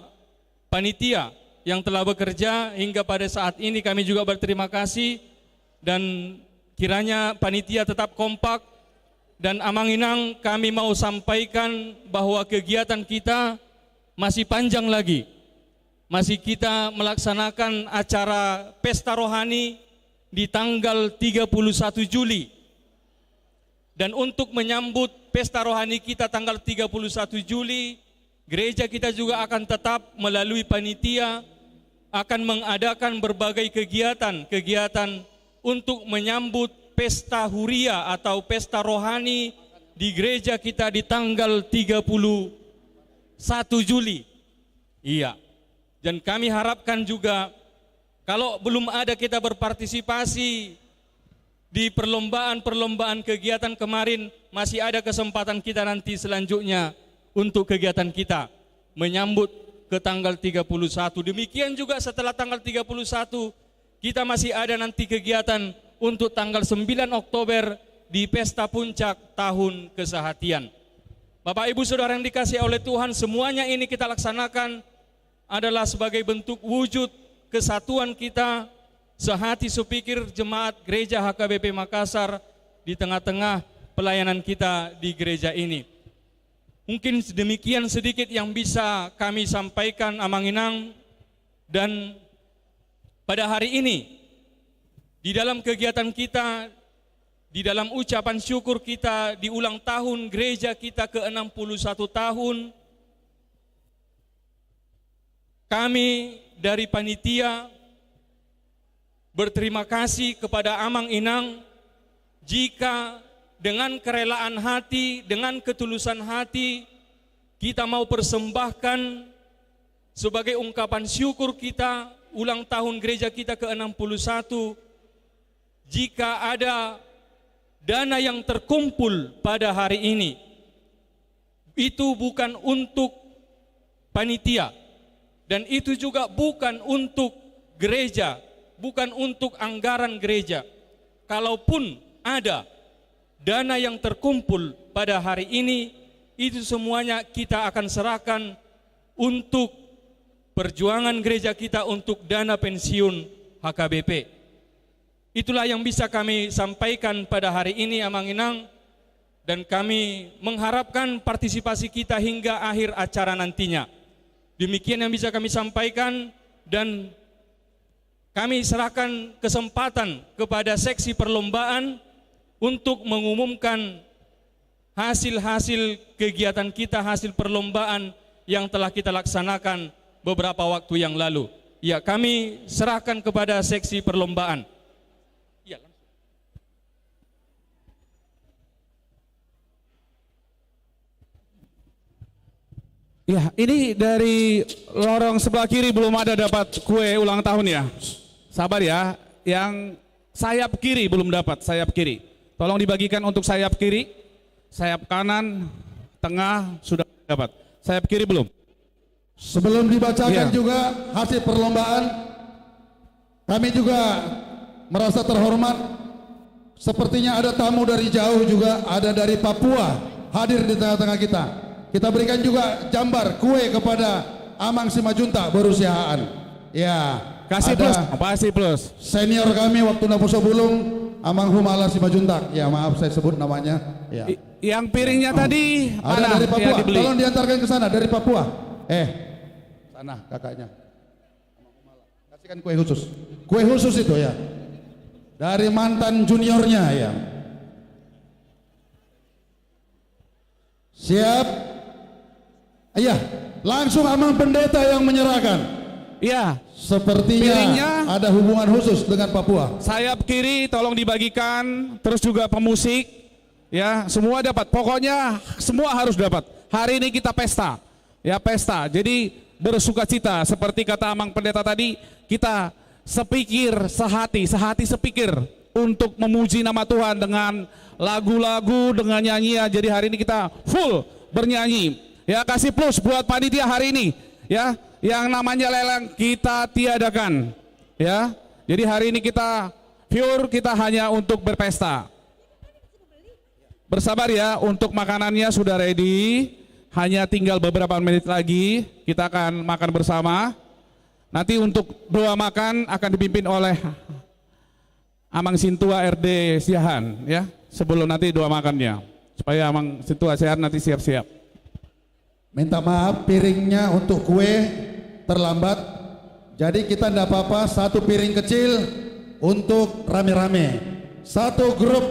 panitia yang telah bekerja hingga pada saat ini, kami juga berterima kasih, dan kiranya panitia tetap kompak, dan Amang Inang, kami mau sampaikan bahwa kegiatan kita masih panjang lagi. Masih kita melaksanakan acara pesta rohani di tanggal tiga puluh satu Juli. Dan untuk menyambut pesta rohani kita tanggal tiga puluh satu Juli, gereja kita juga akan tetap melalui panitia akan mengadakan berbagai kegiatan-kegiatan untuk menyambut pesta huria atau pesta rohani di gereja kita di tanggal tiga puluh satu Juli. Iya. Dan kami harapkan juga, kalau belum ada kita berpartisipasi di perlombaan-perlombaan kegiatan kemarin, masih ada kesempatan kita nanti selanjutnya untuk kegiatan kita menyambut ke tanggal tiga puluh satu. Demikian juga setelah tanggal tiga puluh satu, kita masih ada nanti kegiatan untuk tanggal sembilan Oktober di pesta puncak tahun kesehatian. Bapak, Ibu, Saudara yang dikasihi oleh Tuhan, semuanya ini kita laksanakan adalah sebagai bentuk wujud kesatuan kita sehati sepikir jemaat Gereja H K B P Makassar di tengah-tengah pelayanan kita di gereja ini. Mungkin demikian sedikit yang bisa kami sampaikan, Amang Inang, dan pada hari ini, di dalam kegiatan kita, di dalam ucapan syukur kita di ulang tahun gereja kita ke enam puluh satu tahun, kami dari panitia berterima kasih kepada Amang Inang jika dengan kerelaan hati, dengan ketulusan hati, kita mau persembahkan sebagai ungkapan syukur kita ulang tahun gereja kita ke enam puluh satu, jika ada dana yang terkumpul pada hari ini itu bukan untuk panitia, dan itu juga bukan untuk gereja, bukan untuk anggaran gereja. Kalaupun ada dana yang terkumpul pada hari ini, itu semuanya kita akan serahkan untuk perjuangan gereja kita untuk dana pensiun H K B P. Itulah yang bisa kami sampaikan pada hari ini, Amang Inang, dan kami mengharapkan partisipasi kita hingga akhir acara nantinya. Demikian yang bisa kami sampaikan, dan kami serahkan kesempatan kepada seksi perlombaan untuk mengumumkan hasil-hasil kegiatan kita, hasil perlombaan yang telah kita laksanakan beberapa waktu yang lalu. Ya, kami serahkan kepada seksi perlombaan. Ya, langsung. Ya, ini dari lorong sebelah kiri belum ada dapat kue ulang tahun ya. Sabar ya, yang sayap kiri belum dapat, sayap kiri. Tolong dibagikan untuk sayap kiri, sayap kanan, tengah sudah dapat. Sayap kiri belum. Sebelum dibacakan Iya. juga hasil perlombaan, kami juga merasa terhormat. Sepertinya ada tamu dari jauh juga, ada dari Papua hadir di tengah-tengah kita. Kita berikan juga jambar kue kepada Amang Simanjuntak boru Siahaan. Ya, Kasih ada plus, kasih plus. senior kami waktu naposobulung, Amang Humala Simanjuntak. Ya, maaf saya sebut namanya. Ya. I- Yang piringnya tadi Ada mana dari yang Papua. dibeli? Tolong diantarkan ke sana dari Papua. Eh, sana kakaknya. Kasihkan kue khusus. Kue khusus itu ya. Dari mantan juniornya ya. Siap. Iya, langsung Amang Pendeta yang menyerahkan. Iya. Sepertinya Piringnya ada hubungan khusus dengan Papua. Sayap kiri tolong dibagikan, terus juga pemusik. Ya, semua dapat. Pokoknya semua harus dapat. Hari ini kita pesta. Ya, pesta. Jadi bersukacita seperti kata Amang Pendeta tadi, kita sepikir, sehati, sehati sepikir untuk memuji nama Tuhan dengan lagu-lagu, dengan nyanyian. Jadi hari ini kita full bernyanyi. Ya, kasih plus buat panitia hari ini. Ya, yang namanya lelang kita tiadakan. Ya, jadi hari ini kita pure, kita hanya untuk berpesta. Bersabar ya, untuk makanannya sudah ready, hanya tinggal beberapa menit lagi kita akan makan bersama. Nanti untuk doa makan akan dipimpin oleh Amang Sintua R D Siahaan ya, sebelum nanti doa makannya. Supaya Amang Sintua Siahaan nanti siap-siap. Minta maaf, piringnya untuk kue terlambat. Jadi kita ndak apa-apa, satu piring kecil untuk rame-rame. Satu grup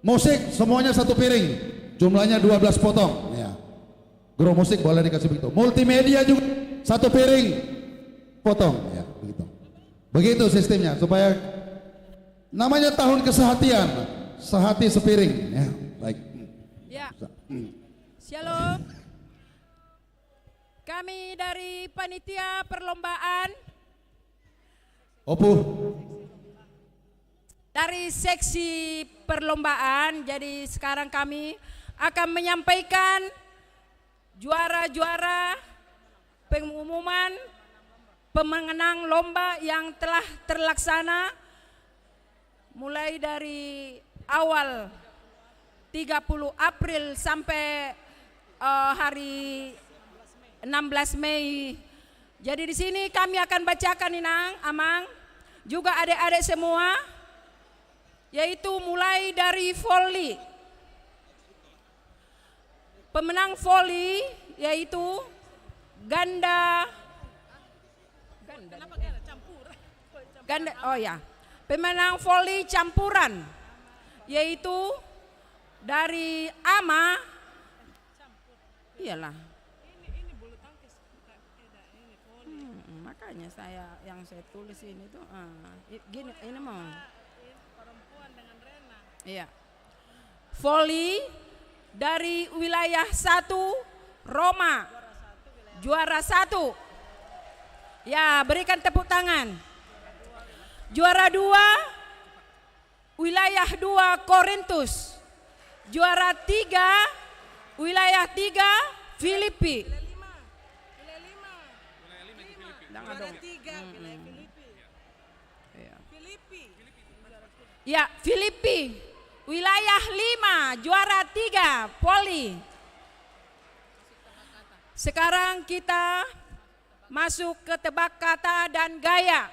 musik semuanya satu piring. Jumlahnya dua belas potong. Ya. Grup musik boleh dikasih begitu. Multimedia juga satu piring potong. Ya, begitu. Begitu sistemnya supaya namanya tahun kesehatian, sehati sepiring. Ya, baik. Ya. Hmm. Shalom. Kami dari panitia perlombaan. Opu. Dari seksi perlombaan, jadi sekarang kami akan menyampaikan juara-juara pengumuman pemenang lomba yang telah terlaksana mulai dari awal tiga puluh April sampai, eh, hari enam belas Mei. Jadi di sini kami akan bacakan, Inang, Amang, juga adik-adik semua, yaitu mulai dari voli. Pemenang voli yaitu ganda, ganda, ganda, oh ya, pemenang voli campuran yaitu dari Ama, iyalah. Hmm, makanya saya, yang saya tulis ini tuh, ah, i- gini, ini mau. Iya. Voli dari wilayah satu, Roma. Juara satu. Ya, berikan tepuk tangan. Juara dua, wilayah dua Korintus. Juara tiga, wilayah tiga Filipi. Juara tiga, wilayah Filipi. Iya. Ya, Filipi. Wilayah lima, juara tiga, Poli. Sekarang kita masuk ke tebak kata dan gaya.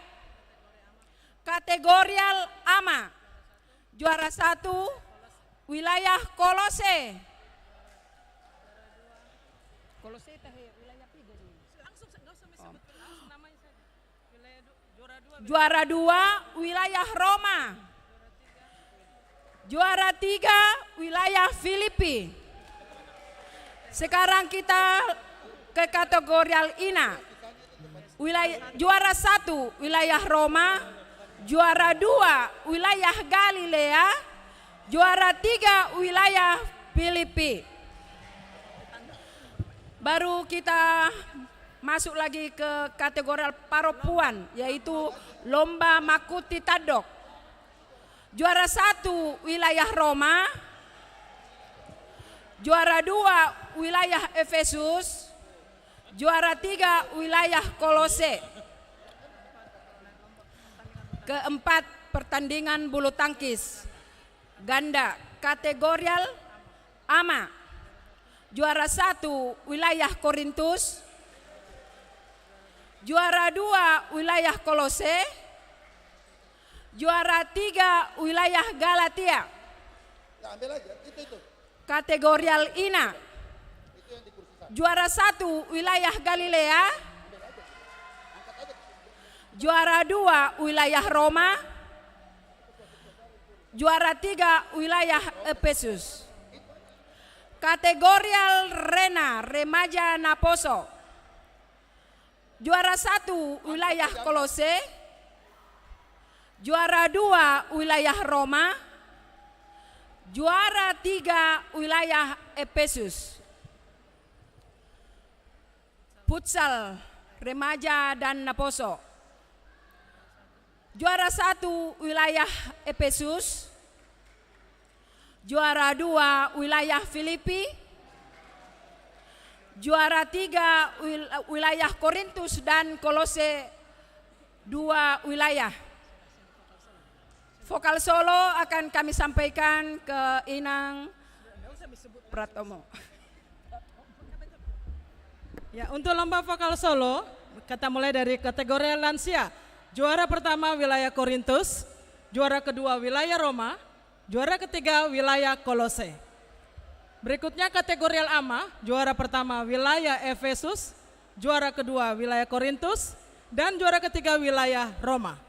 Kategorial ama. Juara satu, wilayah Kolose. Kolose tahe wilayah piga dulu? Langsung, nggak usah sebut, langsung namanya saja. Juara dua, wilayah Roma. Juara tiga, wilayah Filipi. Sekarang kita ke kategorial ina. Wilay-, juara satu, wilayah Roma. Juara dua, wilayah Galilea. Juara tiga, wilayah Filipi. Baru kita masuk lagi ke kategorial parompuan, yaitu lomba mangkuti tandok. Juara satu, wilayah Roma. Juara dua, wilayah Efesus. Juara tiga, wilayah Kolose. Keempat, pertandingan bulu tangkis ganda kategorial ama. Juara satu, wilayah Korintus. Juara dua, wilayah Kolose. Juara tiga, wilayah Galatia. Ya, ambil aja. Itu, itu. Kategorial ina. Itu yang di kursi satu. Juara satu, wilayah Galilea. Juara dua, wilayah Roma. Juara tiga, wilayah Efesus. Kategorial rena, remaja naposo. Juara satu, wilayah Kolose. Juara dua, wilayah Roma. Juara tiga, wilayah Efesus. Futsal, remaja dan naposo. Juara satu, wilayah Efesus. Juara dua, wilayah Filipi. Juara tiga, wil-, wilayah Korintus dan Kolose, dua wilayah. Vokal solo akan kami sampaikan ke Inang Pratomo. Ya, untuk lomba vokal solo, kita mulai dari kategori lansia. Juara pertama wilayah Korintus, juara kedua wilayah Roma, juara ketiga wilayah Kolose. Berikutnya kategorial ama, juara pertama wilayah Efesus, juara kedua wilayah Korintus, dan juara ketiga wilayah Roma.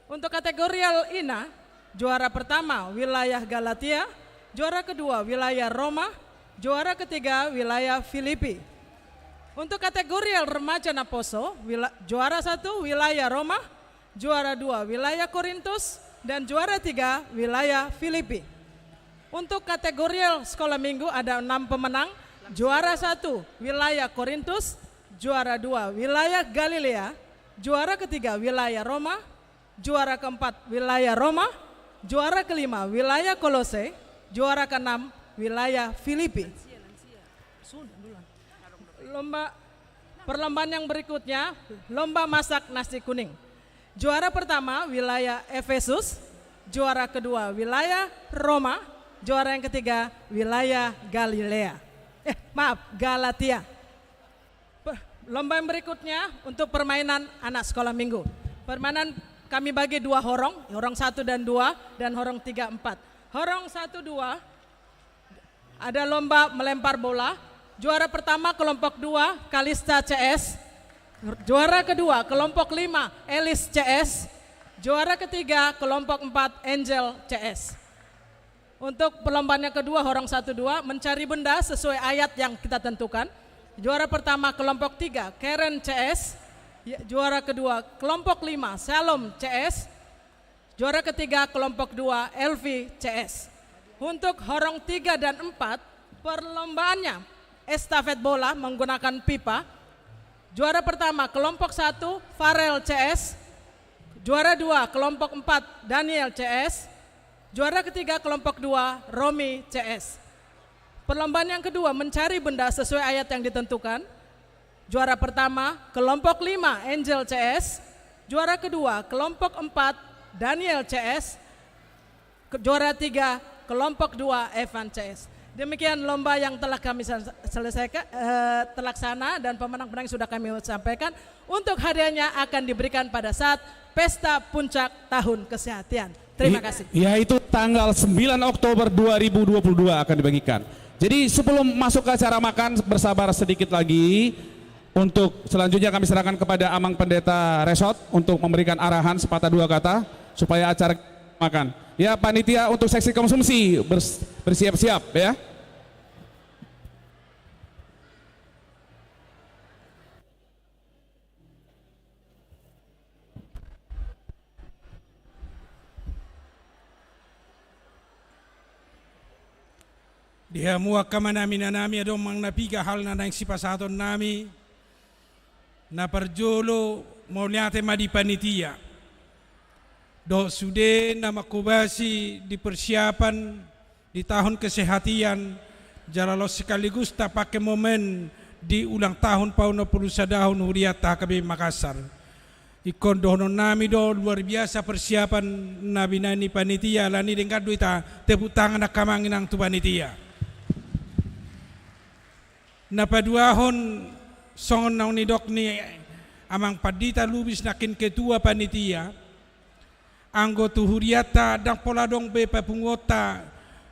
Untuk kategorial ina, juara pertama wilayah Galatia, juara kedua wilayah Roma, juara ketiga wilayah Filipi. Untuk kategorial remaja naposo, wila-, juara satu wilayah Roma, juara dua wilayah Korintus, dan juara tiga wilayah Filipi. Untuk kategorial sekolah minggu ada enam pemenang, juara satu wilayah Korintus, juara dua wilayah Galilea, juara ketiga wilayah Roma, juara keempat wilayah Roma, juara kelima wilayah Kolose, juara keenam wilayah Filipi. Lomba, perlombaan yang berikutnya, lomba masak nasi kuning. Juara pertama wilayah Efesus, juara kedua wilayah Roma, juara yang ketiga wilayah Galilea. Eh, maaf, Galatia. Pe-, lomba yang berikutnya untuk permainan anak sekolah minggu. Permainan kami bagi dua horong, horong satu dan dua, dan horong tiga, empat. Horong satu, dua, ada lomba melempar bola. Juara pertama kelompok dua, Kalista C S. Juara kedua kelompok lima, Elis C S. Juara ketiga kelompok empat, Angel C S. Untuk perlombaan yang kedua, horong satu dua, mencari benda sesuai ayat yang kita tentukan. Juara pertama kelompok tiga, Karen C S. Ya, juara kedua kelompok lima, Shalom C S. Juara ketiga kelompok dua, Elvi C S. Untuk horong tiga dan empat, perlombaannya estafet bola menggunakan pipa. Juara pertama kelompok satu, Farel C S. Juara dua kelompok empat, Daniel C S. Juara ketiga kelompok dua, Romi C S. Perlombaan yang kedua mencari benda sesuai ayat yang ditentukan. Juara pertama, kelompok lima, Angel C S. Juara kedua, kelompok empat, Daniel C S. Ke-, juara tiga, kelompok dua, Evan C S. Demikian lomba yang telah kami sel-, selesaikan, eh, terlaksana, dan pemenang-pemenang sudah kami sampaikan. Untuk hadiahnya akan diberikan pada saat pesta puncak tahun kesehatian. Terima I-, kasih. Yaitu tanggal sembilan Oktober dua ribu dua puluh dua akan dibagikan. Jadi, sebelum masuk ke acara makan, bersabar sedikit lagi. Untuk selanjutnya, kami serahkan kepada Amang Pendeta Resort untuk memberikan arahan sepatah dua kata supaya acara makan. Ya, panitia untuk seksi konsumsi, bers-, bersiap-siap, ya. Di hamu angka amanami, inanami, adong manang na piga hal na naeng sipasahatonnami. Na parjolo, mauliate ma di panitia dohot sude na manghobasi di persiapan di tahun kesehatian, jala laos sekaligus tapake momen di ulang tahun paonom pulu sadahon hurianta H K B P Makassar. Ingkon dohononnami do, luar biasa persiapan na binahen ni panitia, alani i denggan do hita tepuk tangan angka amang inang tu panitia. Na paduahon, songon naung nidok ni Amang Pandita Lubis nangkin ketua panitia, anggo tu hurianta ndang pola adong be papunguonta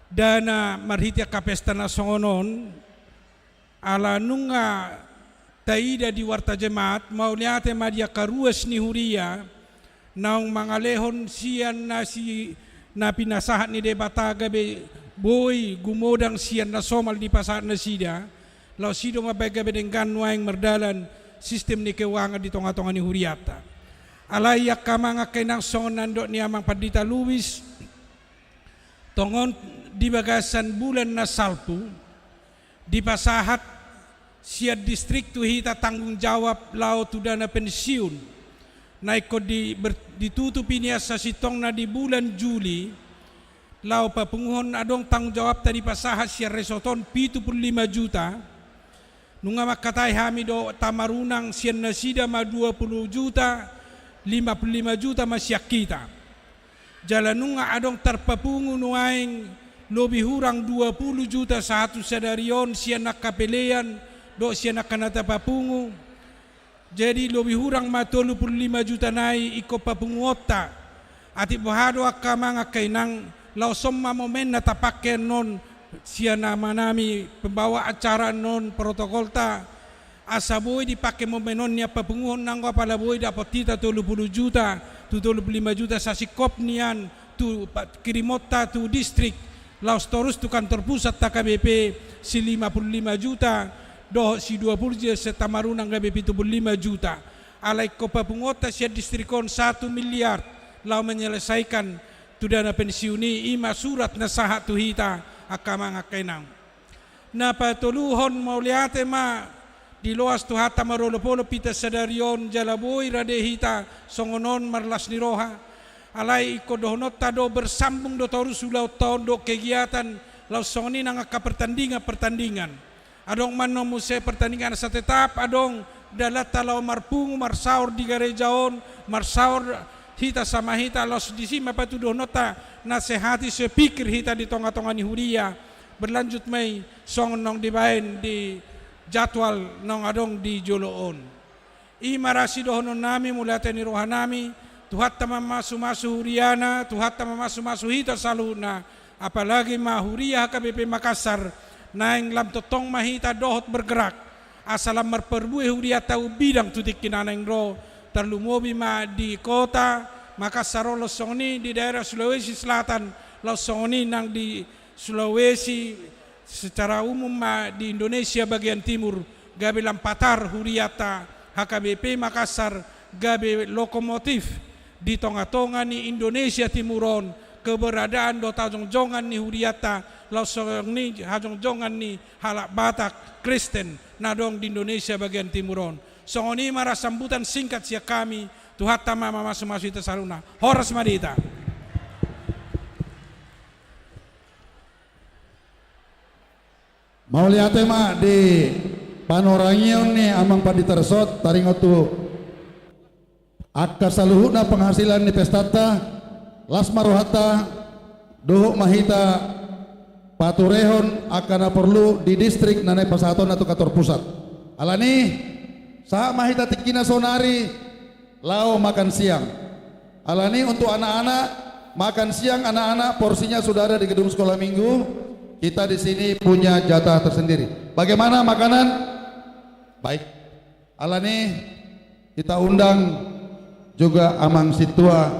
dana marhite angka pesta na songon on, ala nunga taida di warta Jemaat, mauliate ma di angka ruas ni huria, naung mangalehon sian na si-, na pinasahat ni Debata gabe boi gumodang sian na somal dipasahat nasida, laos i do mambahen gabe denggan nuaeng mardalan sistem ni keuangan di tonga-tonga ni hurianta. Alai angka amang angka inang, songon na nidok ni Amang Pandita Lubis, tongon di bagasan bulan na salpu, dipasahat sian distrik tu hita tanggung jawab laho tu dana pensiun. Na ingkon di-, ber-, ditutup i nian sasintongna di bulan Juli, laho papunguhon, adong tanggung jawabta dipasahat sian resort on pitu pulu lima juta. Nunga mangkatai hami do tamarunang sian nasida ma dua pulu juta, lima pulu lima juta ma sian hita. Jala nunga adong tarpapungu nuaeng lobi hurang dua pulu juta sahat tu sadari on sian angka pelean dohot sian angka na tapapungu. Jadi lobi hurang ma tolu pulu lima juta nai ingkon papunguonta. Atik boha do angka amang angka inang, laos on ma momen na tapake annon sian amanami pembawa acara annon, protokolta, asa boi dipake momen on nian papunguhon, nanggo apala boi dapot hita tolu pulu juta tu tolu pulu lima juta sasingkop nian tu pa-, kirimonta tu distrik, laos torus tu kantor pusat H K B P si lima pulu lima juta, dohot si dua pulu juta, sian tamarunang gabe pitu pulu lima juta. Alai ingkon papunguonta sian distrik on satu miliar laho menyelesaikan tu dana pensiun i, i ma surat na sahat tu hita angka amang angka inang. Na patoluhon, mauliate ma diloas Tuhanta marolopolop hita sadari on, jala boi rade hita songon on marlas ni roha. Alai ingkon dohononta do, bersambung do torus ulaonta on dohot kegiatan, laos songon i nang angka pertandingan-pertandingan. Adong ma annon muse pertandingan, asa tetap adong dalanta laho marpungu, marsaor di gareja on, marsaor hita sama hita, laos disi ma patuduhononta nasehati, sepikir hita di tonga-tonga ni huria. Berlanjut ma i songon naung dibaen di jadwal naung adong di jolo on. I ma ra sidohononnami, mauliate ni rohanami, Tuhanta ma mamasumasu huriana, Tuhanta ma mamasumasu hita saluhutna, apalagi ma huria H K B P Makassar, naeng lam tongtong ma hita dohot bergerak, asa lam marparbue hurianta umbidang tu tingki na naeng ro, tarlumobi ma di kota Makassar on, laos songon i di daerah Sulawesi Selatan, laos songon i nang di Sulawesi secara umum ma di Indonesia bagian timur, gabe lam patar hurianta H K B P Makassar gabe lokomotif di tonga-tonga ni Indonesia Timur on, keberadaan dohot hajongjongan ni hurianta, laos songon i hajongjongan ni halak Batak Kristen na adong di Indonesia bagian timur on. Songon i ma ra sambutan singkat sian hami, Tuhanta ma mamasumasu hita saluhutna. Horas ma di hita. Mauliate ma di panurangion ni amang pandita resort, taringot tu angka saluhutna penghasilan ni pestanta, las ma rohanta, dohot ma hita paturehon angka na porlu di distrik na naeng pasahatonna tu kantor pusat. Alani, sahat ma hita tingkina saonari, laho makan siang. Alani untuk anak-anak, makan siang anak-anak porsinya sudah ada di gedung sekolah minggu. Kita di sini punya jatah tersendiri. Bagaimana makanan? Baik. Alani, kita undang juga Amang Sintua,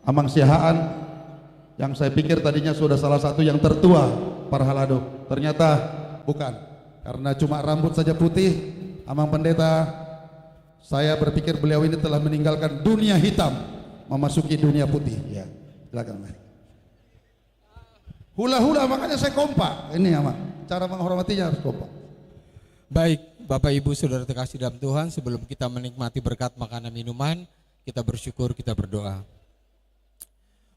Amang Siahaan, yang saya pikir tadinya sudah salah satu yang tertua parhalado. Ternyata bukan. Karena cuma rambut saja putih, Amang Pendeta, saya berpikir beliau ini telah meninggalkan dunia hitam, memasuki dunia putih. Ya, silakan, Amang. Hula-hula, makanya saya kompak. Ini, Amang, cara menghormatinya harus kompak. Baik, Bapak Ibu Saudara terkasih dalam Tuhan, sebelum kita menikmati berkat makanan minuman, kita bersyukur, kita berdoa.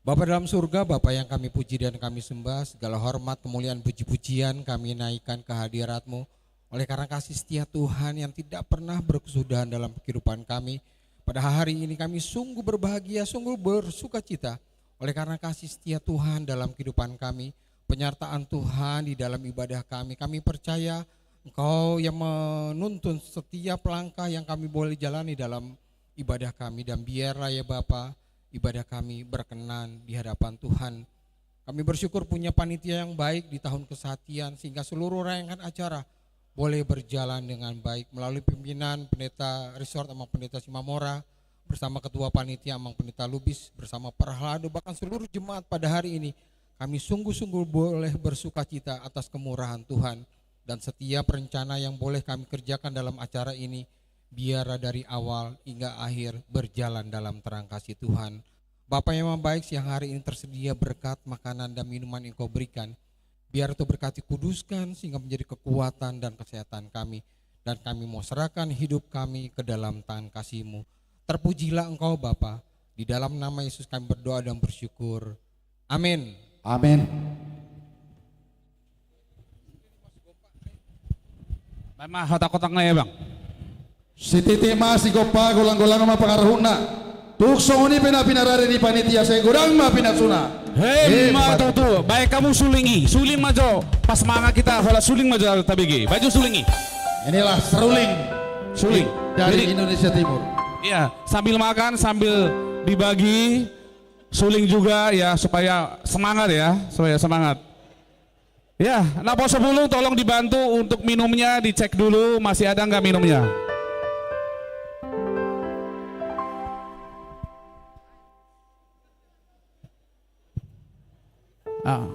Bapa dalam surga, Bapa yang kami puji dan kami sembah, segala hormat, kemuliaan, puji-pujian kami naikkan ke hadirat-Mu. Oleh karena kasih setia Tuhan yang tidak pernah berkesudahan dalam kehidupan kami, pada hari ini kami sungguh berbahagia, sungguh bersukacita. Oleh karena kasih setia Tuhan dalam kehidupan kami, penyertaan Tuhan di dalam ibadah kami, kami percaya Engkau yang menuntun setiap langkah yang kami boleh jalani dalam ibadah kami. Dan biarlah ya Bapa, ibadah kami berkenan di hadapan Tuhan. Kami bersyukur punya panitia yang baik di tahun kesatian, sehingga seluruh rangkaian acara boleh berjalan dengan baik melalui pimpinan Pendeta Resort Amang Pendeta Simamora, bersama Ketua Panitia Amang Pendeta Lubis, bersama Parhalado, bahkan seluruh jemaat pada hari ini. Kami sungguh-sungguh boleh bersukacita atas kemurahan Tuhan, dan setiap rencana yang boleh kami kerjakan dalam acara ini, biarlah dari awal hingga akhir berjalan dalam terang kasih Tuhan. Bapa yang Maha Baik, siang hari ini tersedia berkat makanan dan minuman yang Kau berikan. Biar itu berkat dikuduskan sehingga menjadi kekuatan dan kesehatan kami. Dan kami mau serahkan hidup kami ke dalam tangan kasih-Mu. Terpujilah Engkau, Bapa. Di dalam nama Yesus kami berdoa dan bersyukur. Amin. Amin. Baen ma hotak-hotakna ya, Bang. Sititi ma sigompa, golang-golang ma pangarahutna. Tung songon i pe na pinarade ni panitia, sai godang ma pinasuna. Emma tutu. Baen hamu suling i. Suling ma jo. Pas mangan hita, holan suling ma jo tabege. Baen jo suling i. Inilah seruling. Suling. Dari Indonesia Timur. Iya, sambil makan, sambil dibagi suling juga ya, supaya semangat ya, supaya semangat. Ya, naposobulung tolong dibantu untuk minumnya, dicek dulu masih ada nggak minumnya. Ah.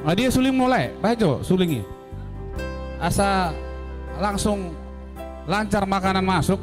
Nah, dia suling mulai, baik jo suling i. Asa langsung lancar makanan masuk.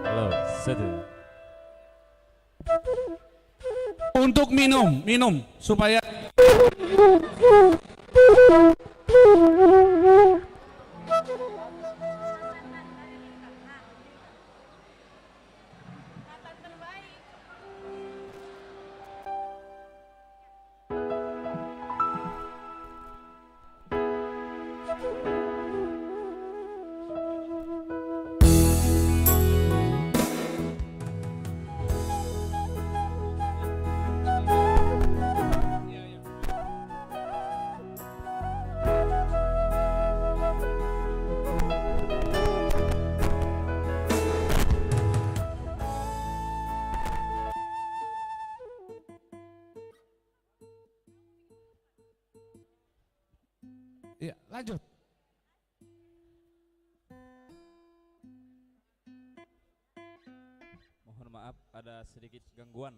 Halo, satu. Untuk minum, minum supaya Iya, lanjut. Mohon maaf, ada sedikit gangguan.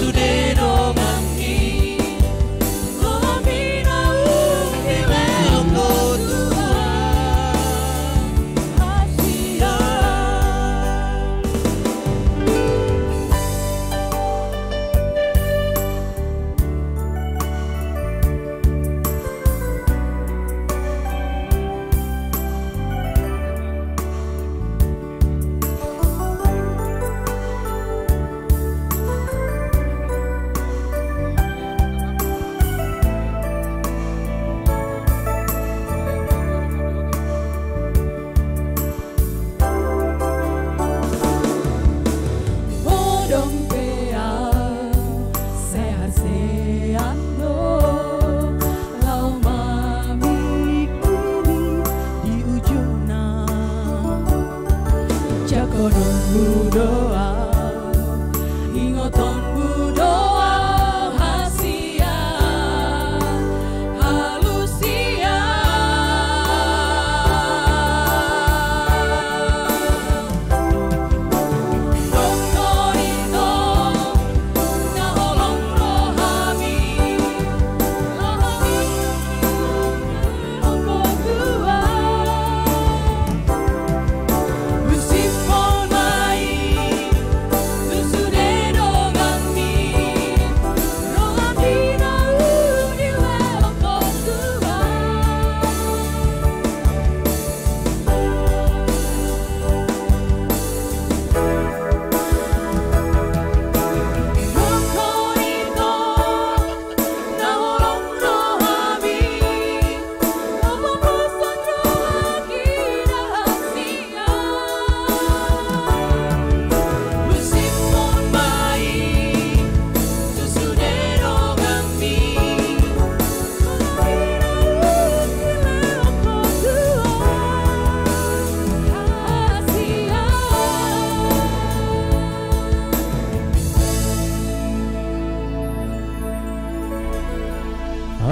sude donganmi. Donganmi naung dilehon Ho Tuhan, hasian. Modom pe au sehat-sehat do, laho mamilihon di ujungna. Jangkononmu do au, ingotonmu do au, hasian, halusian.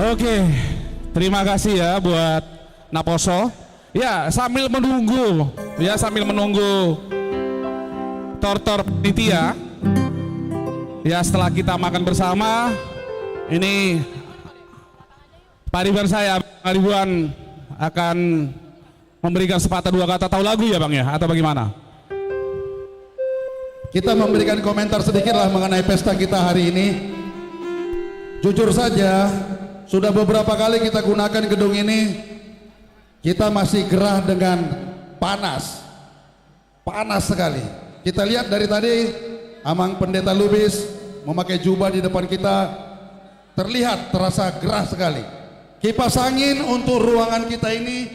Oke, terima kasih ya buat naposo. Ya, sambil menunggu, ya, sambil menunggu tortor panitia. Ya, setelah kita makan bersama, ini pariban saya, Abang Ribuan, akan memberikan sepatah dua kata, tahu lagu ya, Bang, ya? Atau bagaimana? Kita memberikan komentar sedikitlah mengenai pesta kita hari ini. Jujur saja, sudah beberapa kali kita gunakan gedung ini, kita masih gerah dengan panas. Panas sekali. Kita lihat dari tadi, Amang Pendeta Lubis memakai jubah di depan kita, terlihat terasa gerah sekali. Kipas angin untuk ruangan kita ini,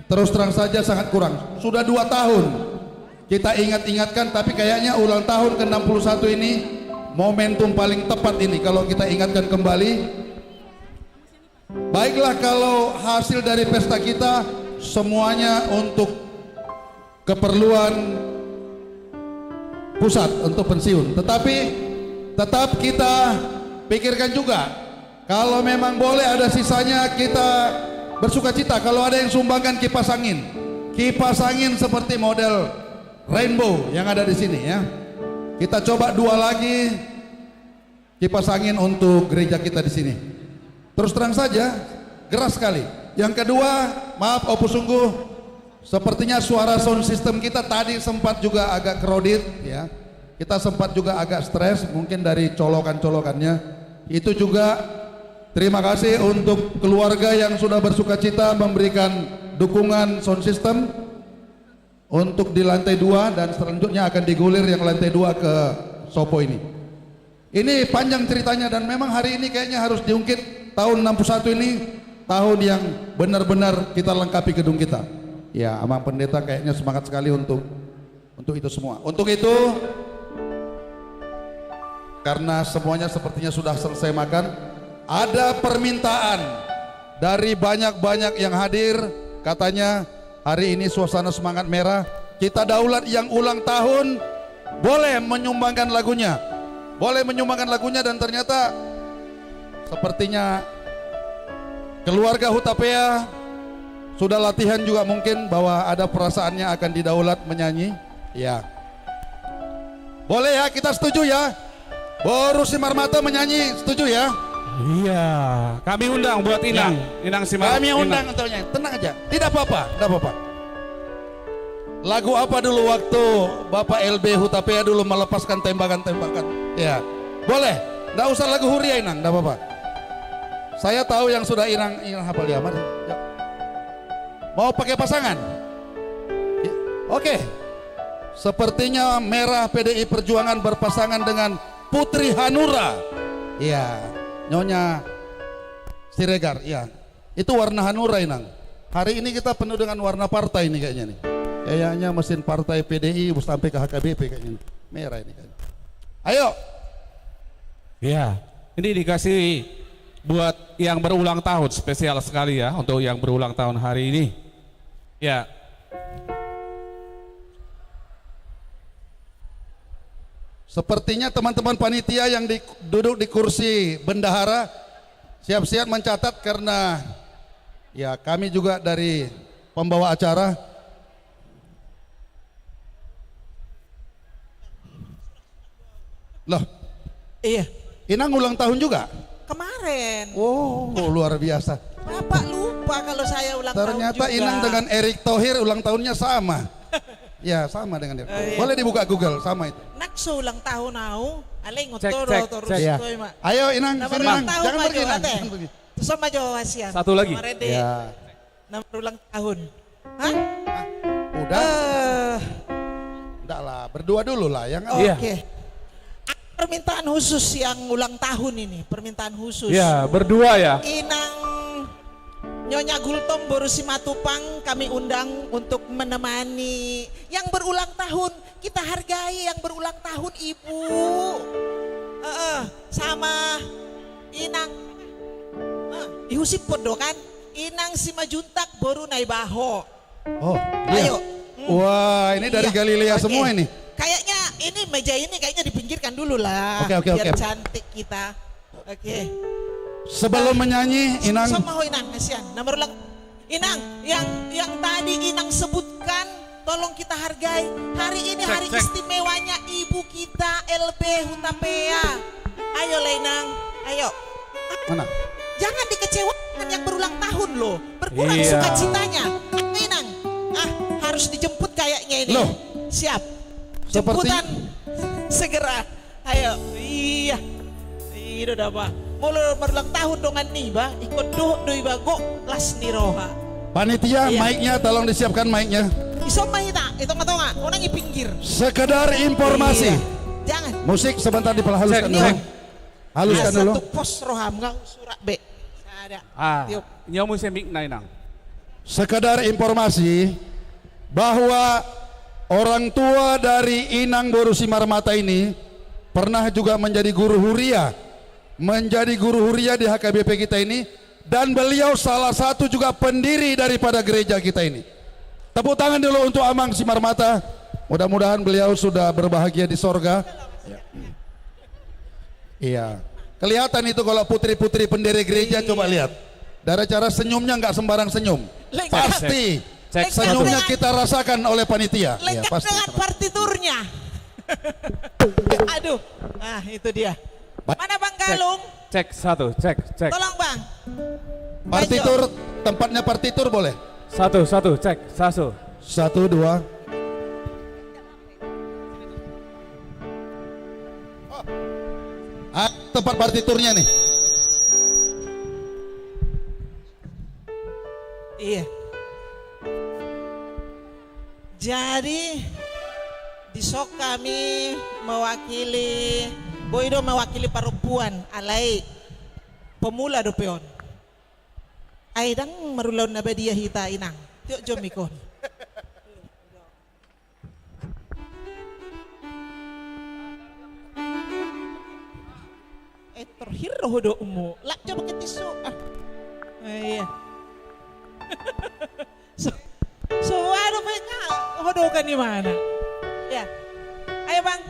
terus terang saja, sangat kurang. Sudah dua tahun kita ingat-ingatkan, tapi kayaknya ulang tahun ke enam puluh satu ini momentum paling tepat ini kalau kita ingatkan kembali. Baiklah, kalau hasil dari pesta kita semuanya untuk keperluan pusat, untuk pensiun. Tetapi tetap kita pikirkan juga, kalau memang boleh ada sisanya, kita bersukacita kalau ada yang sumbangkan kipas angin. Kipas angin seperti model Rainbow yang ada di sini, ya. Kita coba dua lagi kipas angin untuk gereja kita di sini. Terus terang saja, gerah sekali. Yang kedua, maaf, Opu Sungguh, sepertinya suara sound system kita tadi sempat juga agak crowded, ya. Kita sempat juga agak stres, mungkin dari colokan-colokannya. Itu juga terima kasih untuk keluarga yang sudah bersukacita memberikan dukungan sound system untuk di lantai dua, dan selanjutnya akan digulir yang lantai dua ke Sopo ini. Ini panjang ceritanya, dan memang hari ini kayaknya harus diungkit, tahun enam puluh satu ini tahun yang benar-benar kita lengkapi gedung kita. Ya, Amang Pendeta kayaknya semangat sekali untuk, untuk itu semua. Untuk itu, karena semuanya sepertinya sudah selesai makan, ada permintaan dari banyak-banyak yang hadir, katanya hari ini suasana semangat merah. Kita Daulat yang ulang tahun boleh menyumbangkan lagunya. Boleh menyumbangkan lagunya, dan ternyata sepertinya keluarga Hutapea sudah latihan juga, mungkin bahwa ada perasaannya akan di Daulat menyanyi. Ya. Boleh ya, kita setuju ya. Boru Simarmata menyanyi, setuju ya? Iya, kami undang buat Inang. Ya. Inang Simar-, kami undang Inang. Untuk nyanyi. Tenang aja. Tidak apa-apa, tidak apa-apa. Lagu apa dulu waktu Bapak L B Hutapea dulu melepaskan tembakan-tembakan? Ya. Boleh. Nggak usah lagu Huria, Inang, nggak apa-apa. Saya tahu yang sudah Inang, Inang hafal ya, mari. Ya. Mau pakai pasangan? Ya. Oke. Sepertinya Merah P D I Perjuangan berpasangan dengan Putri Hanura. Iya, Nyonya Siregar, iya. Itu warna Hanura, Inang. Hari ini kita penuh dengan warna partai nih kayaknya nih. Kayaknya mesin partai P D I sampai ke H K B P kayaknya nih. Merah ini kayaknya. Ayo. Iya, ini dikasih buat yang berulang tahun, spesial sekali ya untuk yang berulang tahun hari ini. Ya. Sepertinya teman-teman panitia yang di, duduk di kursi bendahara siap-siap mencatat karena ya kami juga dari pembawa acara. Loh. Iya. Inang ulang tahun juga? Kemarin. Oh, luar biasa. Bapak lupa kalau saya ulang tahun juga. Ternyata Inang dengan Erick Thohir ulang tahunnya sama. Ya, sama dengan dia. Oh, iya. Boleh dibuka Google, sama itu. Nang so ulang tahun au, alai ingot do, cek, cek, terus cek. Iya. Ayo, Inang, sini, Inang. Jangan pergi, Inang. Jangan pergi. Terus sama Jawa Sian. Satu lagi. Kemarin di. Iya. Nomor ulang tahun. Hah? Hah? Udah? Eh. Enggak lah, berdua dulu lah, yang. Iya. Oke. Permintaan khusus yang ulang tahun ini, permintaan khusus. Iya, berdua ya. Inang Nyonya Gultom boru Simatupang kami undang untuk menemani yang berulang tahun. Kita hargai yang berulang tahun, Ibu. Heeh, sama Inang. Ah, Ihu Sipon do kan? Inang Simanjuntak boru Naibaho. Oh, iya. Ayo. Hmm. Wah, ini dari Galilea semua ini. Iya. Oke. Kayaknya ini meja ini kayaknya dipinggirkan dulu lah. Oke, oke, oke. Biar cantik kita. Oke. Sebelum menyanyi, Inang. Sama ho, Inang, kasihan. Nomor ulang. Inang, yang, yang tadi Inang sebutkan, tolong kita hargai. Hari ini hari istimewanya ibu kita, L B Hutapea. Ayo lah, Inang. Ayo. Mana? Jangan dikecewakan yang berulang tahun, loh. Berkurang sukacitanya. Iya. Inang. Ah, harus dijemput kayaknya ini. Loh. Siap. Seperti. Jemputan segera. Ayo, iya. I do da ba. Molo marulang tahun dongan niba, ingkon dohot do iba gok las ni roha. Panitia, iya. Mic-nya tolong disiapkan mic-nya. Ison ma hita, i tonga-tonga, unang i pinggir. Sekedar informasi. Iya. Jangan. Musik sebentar diperhaluskan dulu. Cek, cek. Haluskan dulu. Asa tu pos roham, nggak usah surak be. Sada. Ah, tiup. Nyamu se mic-na, Inang. Sekedar informasi bahwa orang tua dari Inang boru Simarmata ini pernah juga menjadi guru huria, menjadi guru huria di H K B P kita ini, dan beliau salah satu juga pendiri daripada gereja kita ini. Tepuk tangan dulu untuk Amang Simarmata. Mudah-mudahan beliau sudah berbahagia di sorga. Ya. Iya. Kelihatan itu kalau putri-putri pendiri gereja, iya. Coba lihat. Dari cara senyumnya nggak sembarang senyum. Lengkap. Pasti. Cek, cek. Lengkap senyumnya dengan kita rasakan oleh panitia. Iya, lengkap pasti. Dengan partiturnya. Aduh. Ah, itu dia. Ba- Mana Bang Galung? Cek, cek, satu, cek, cek. Tolong, Bang. Partitur, maju. Tempatnya partitur boleh? Satu, satu, cek, satu. Satu, dua. Ah, tempat partiturnya nih. Iya. Jadi, dison hami mewakili, boi do mewakili parompuan, alai pemula dope on. Ai ndang marulaon na badia hita, Inang. Tiop jo mic on. Eh, terhir hodokmu. Lak, coba ke tisu. Ah. Eh, iya. So, so, aduh, baiknya hodokan di mana? Ya. Ayo, Bang.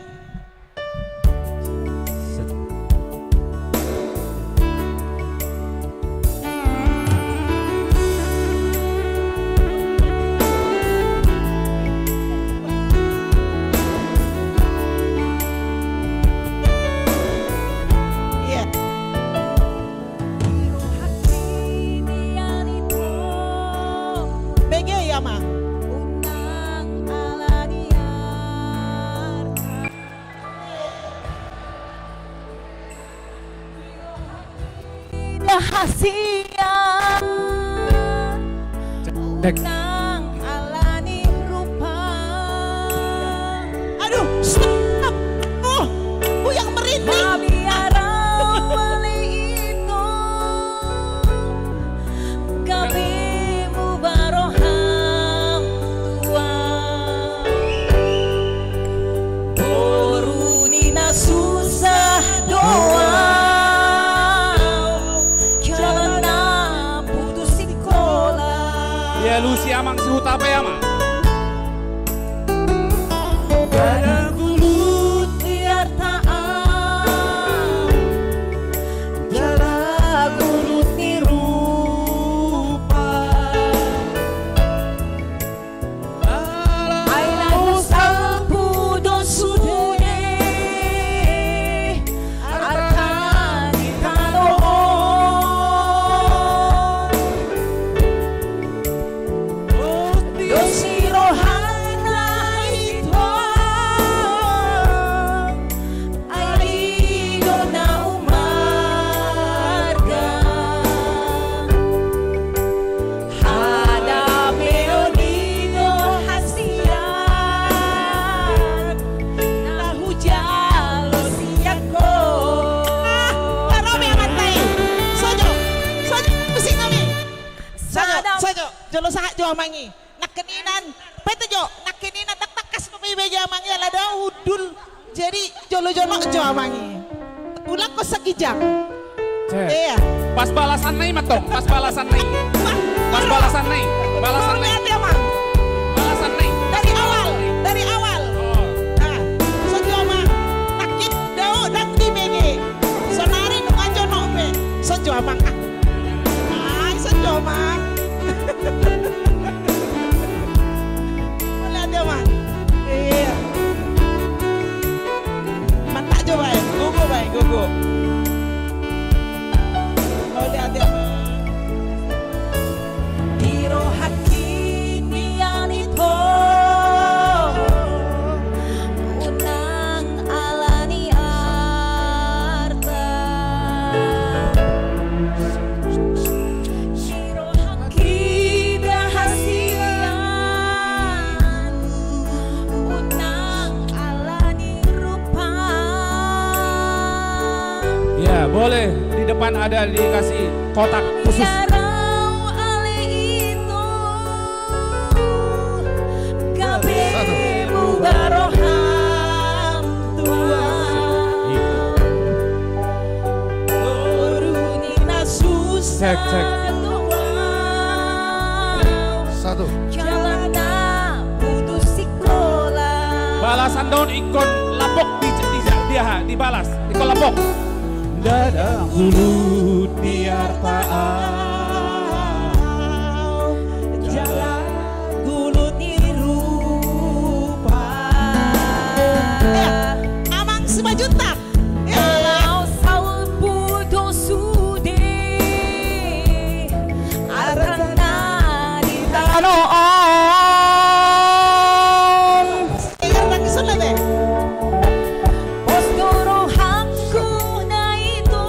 Hasian. Cek. Unang alani rupa. Aduh, stop. Oh, aku yang merinding. Mabiar au ale ito, gabe mubaroham tua. Boru ni na susah do au, jala na putus sikola. Dialusi amang si Hutabe, amang. Jala gulut ni arta au, jala gulut ni rupa. Ai laho salpu do sude arta ni tano on. Dos ni rohana ito, ai i do na umarga. Hadameon i do hasian na hujalo sian ho. Ah, parome amanta i. Sojo, sojo, musik nami. Sojo, sojo, jolo sahat jo amang i. Nangkiningan, pete jo, nangkiningan, ndang tangkas dope ibege amang i, ala dao hundul. Jadi jolo-jolo jo amang i. Ulang ko saginjang. Cek. Iya. Pas balasanna i mantong, pas balasanna i. Pas balasanna i, balasanna i. Mauliate amang. Balasanna i. Dari awal, dari awal. Oh. Nah, so jo amang. Nangkin dao ndang dibege. Sonari nunga jonok pe. So jo amang. Ah. Ai, so jo amang. Mauliate amang. Iya. Mantap jo baen, gogo baen, gogo. Mauliate amang. Di rohangki nian ito, unang alani arta. Di rohangki do hasian, unang alani rupa. Ya, boleh di depan ada dikasih kotak khusus. Mabiar au ale ito, gabe mubaroham tua. Iya. Boru ni na susah. Cek, cek. Satu. Jala na putus sikola. Balasan do on ingkon lambok di, di, di, aha, dibalas. Ingkon lambok. Ndada gulut ni arta au, jala gulut ni rupa. Ya, amang Simanjuntak. Laho salpu do sude arta na di tano on. Iya, nangis sude. Pos do rohangku na ito.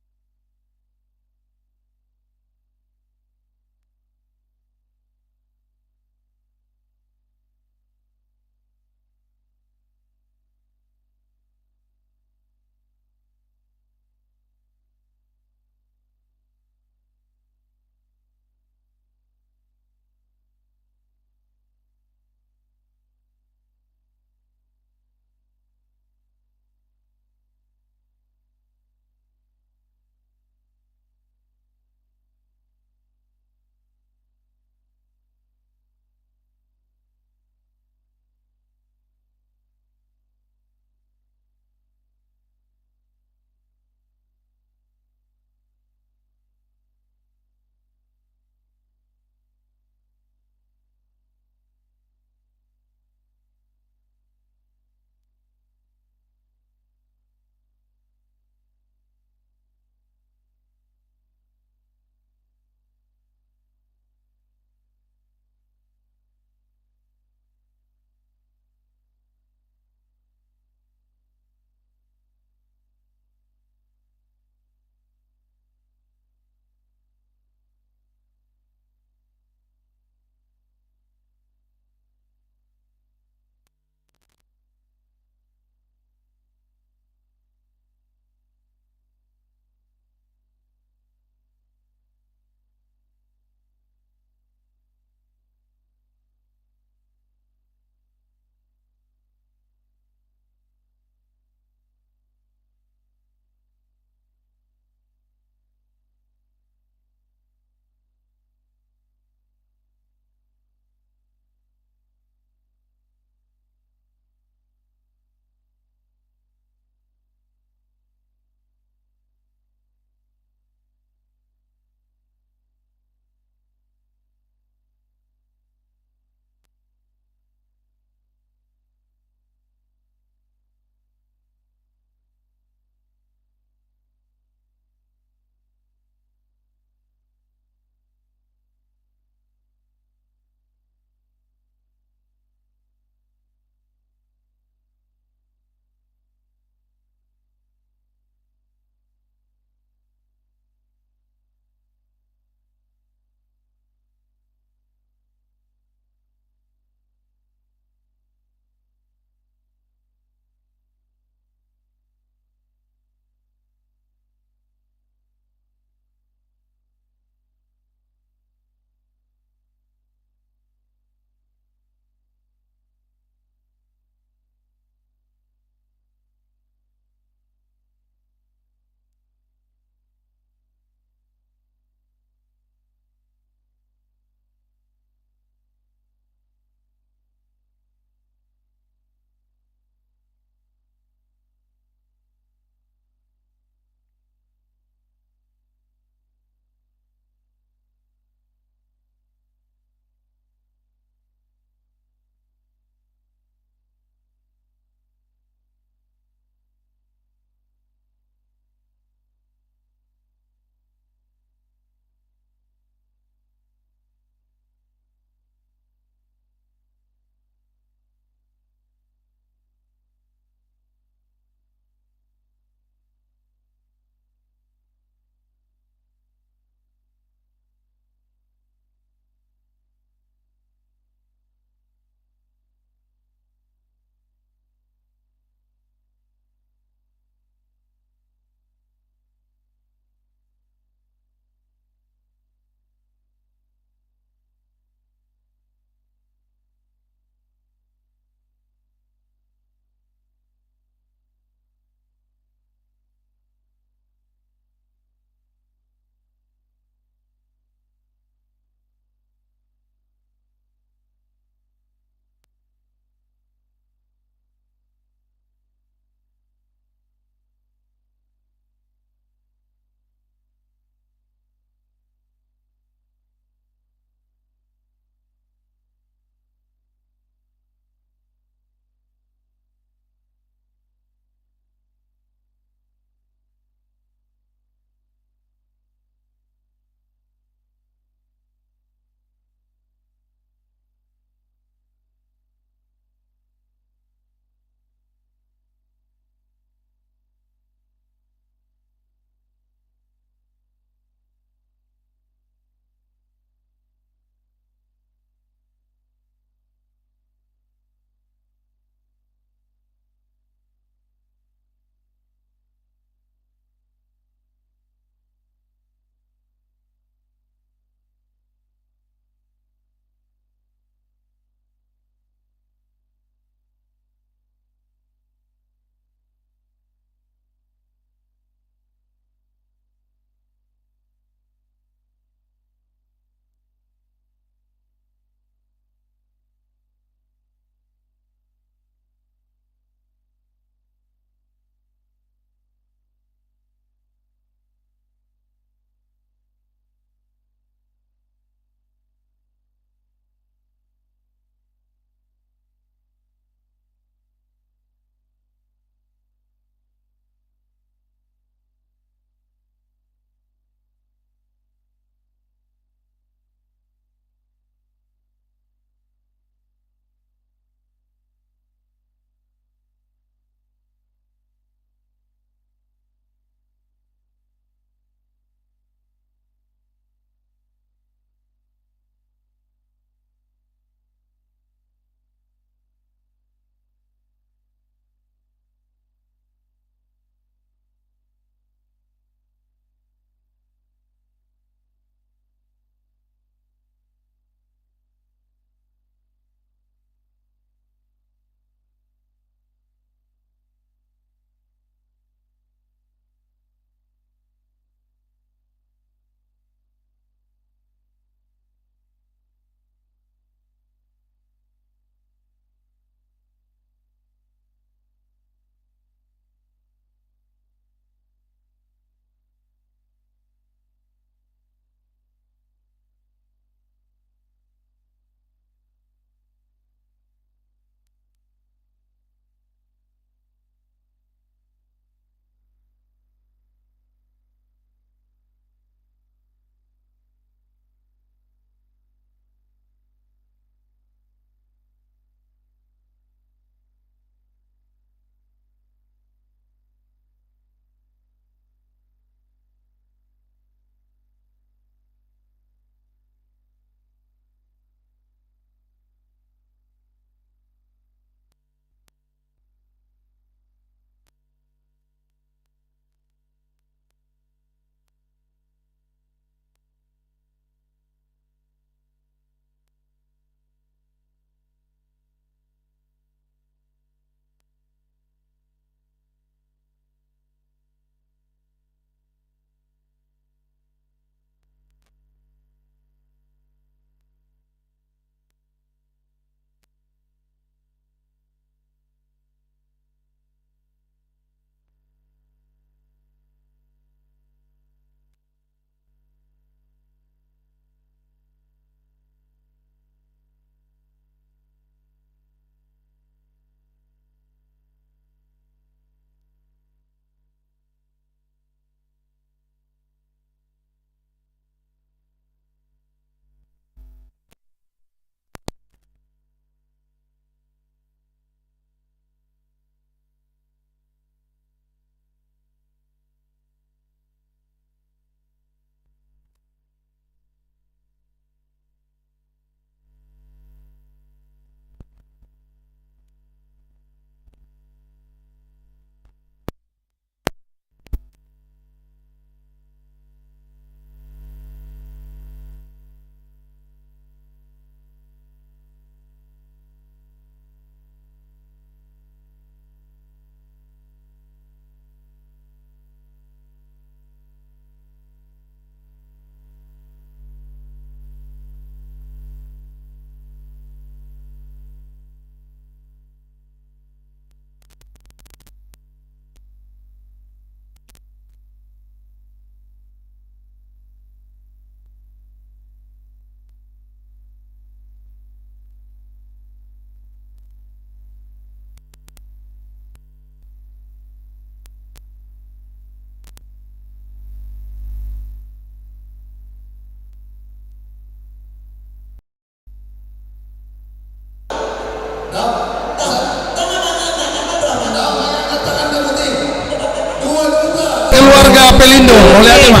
Pelindo, mauliate ma.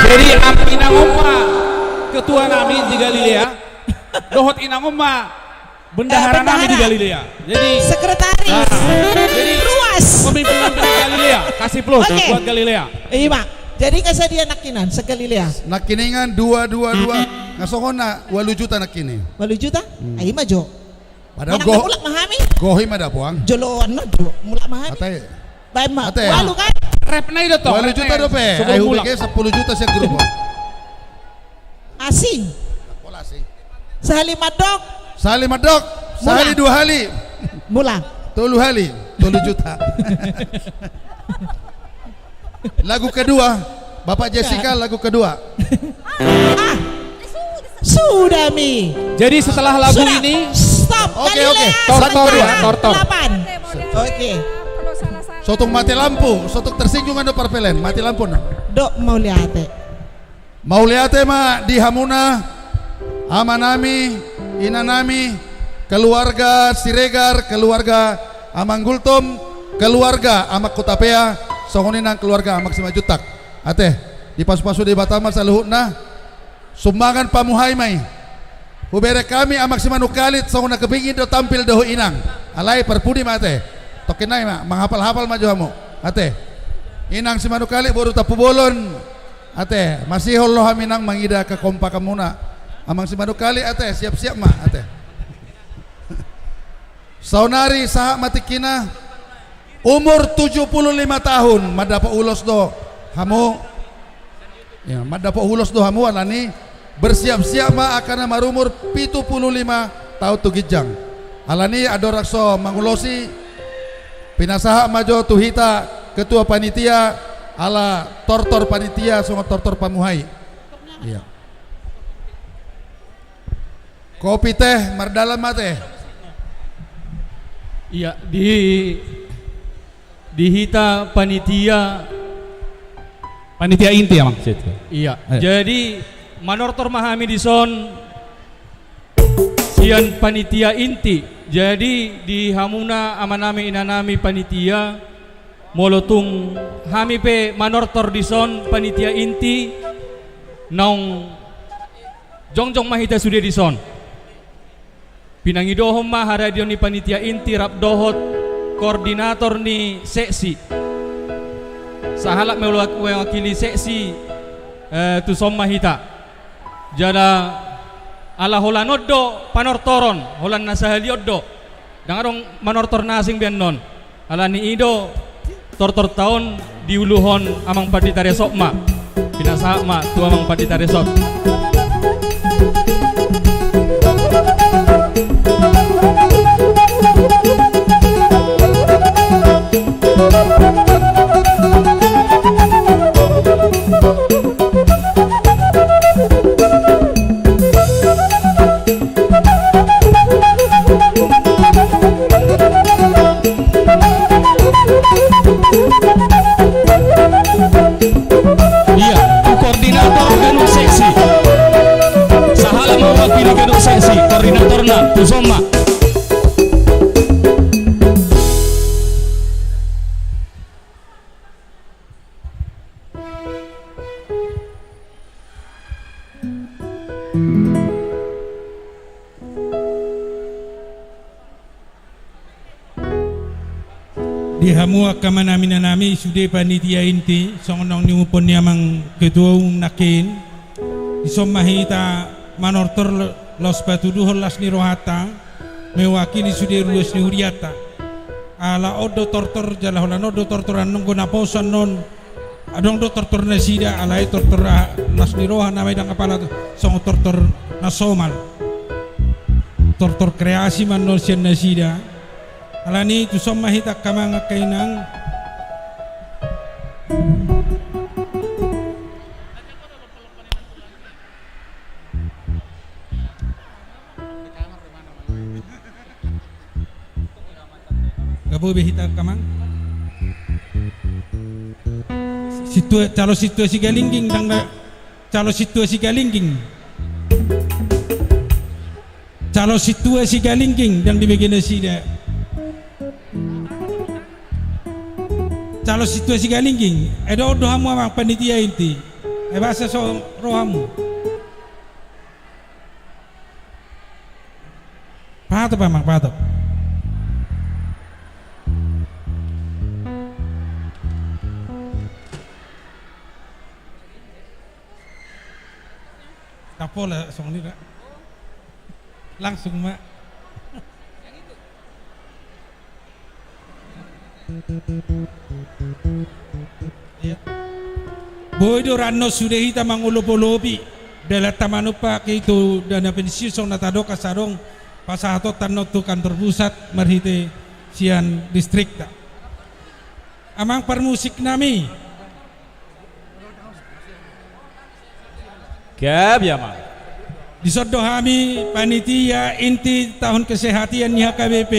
Jadi, am-, inang on ma ketua nami di Galilea, dohot inang on ma bendahara nami di Galilea. Jadi, sekretaris. Nah, jadi, ruas. Pemimpin di Galilea, kasih plus buat Galilea. Oke. Ima. Jadi, kesediaan nangkiningan se-Galilea. Nangkiningan dua, dua, dua. Nga songon na, ualu juta nangkiningan. Ualu juta? Hmm. Ai, ima jo. Padahal gohi ma dapoan. Joloan na jo, mulak ma hami. Ate. Baen ma. Ate. Ualu kan? Rep na i do tong. Ualu juta dope. Ai hubege sampulu juta sian grup. Asing. Sahali mandok. Sahali mandok. Sahali dua hali. Mula. Tolu hali. Tolu juta. Lagu kedua, Bapak Jessica, lagu kedua. Ah, sudah, Mi. Jadi setelah lagu ini, stop. Oke, oke. Tortor ya, tortor. Oke. So tung mate lampu, so tung tersinggung anu parpelen, mate lampu na. Dok, mauliate. Mauliate ma di hamuna, amanami, inanami, keluarga Siregar, keluarga Amang Gultom, keluarga Amang Hutapea, songon i nang keluarga Amang Simanjuntak. Ate, dipasu-pasu Debata ma saluhutna, sumbangan pamuhai ma i. Hubereng hami Amang Simanungkalit, songon na kepingin do tampil dohot inang. Alai parpudi ma ate. Tongkin nai ma, manghapal-hapal ma jo hamu. Ate. Inang Simanungkalit, boru Tampubolon. Ate, masihol do hami nang mangida kekompakanmuna. Amang Simanungkalit, ate, siap-siap ma, ate. Saonari sahat ma tingkina, umur tujuh puluh lima tahun, mandapot ulos do hamu. Ya, mandapot ulos do hamu, alani bersiap-siap ma angka na marumur pitu puluh lima tahun tu ginjang. Alani andorang so mangulosi, pinasahat ma jo tu hita ketua panitia, ala tortor panitia songon tortor pamuhai. Iya. Kopi teh, mardalan ma teh. Iya, di, di hita panitia. Panitia inti, Amang. Iya. Ayo. Jadi, manortor ma hami dison sian panitia inti. Jadi, di hamuna amanami, inanami, panitia, molo tung hami pe manortor dison panitia inti, naung jongjong ma hita sude dison. Pinangidohon ma haradeon ni panitia inti rap dohot koordinator ni seksi. Sahalak mewak-, mewakili seksi, eh, tuson ma hita. Jala ala holan on do panortoron, holan na sahali on do. Ndang adong manortor na asing be annon. Alani i do tortorta on diuluhon Amang Pandita Resort ma. Pinasahat ma tu Amang Pandita Resort. Iya, tu koordinator ganup seksi. Sahalak mewakili ganup seksi, koordinatorna, tuson ma. Di hamu angka amanami, inanami, sude panitia inti, songon naung niuduthon ni amang ketua umum nangkin, dison ma hita manortor lo-, laos patuduhon las ni rohanta, mewakili sude ruas ni hurianta. Ala on do tortor, jala holan on do tortor, annon anggo naposo annon, adong do tortor nasida, alai tortor, ah, las ni roha nama i, ndang apala songon tortor na somal. Tortor kreasi ma annon sian nasida. Alani i tuson ma hita angka amang, angka inang. Nga boi be hita angka amang. Sintua, calo sintua Sigalingging, ndang na, calo sintua Sigalingging. Calo sintua Sigalingging, ndang dibege nasida. Jalo situasi galingging. Ai dohot do hamu amang panitia inti. Ai boasa so ro hamu. Pahatop amang, pahatop. Tapola songon i da. Langsung ma. Boi do rannon sude hita mangolopolopi dalanta manumpak i tu dana pensiun songon na tadok asa adong pasahatonta annon tu kantor pusat marhite sian distrikta. Amang parmusik nami. Gabe amang. Dison do hami panitia inti tahun kesehatan ni H K B P,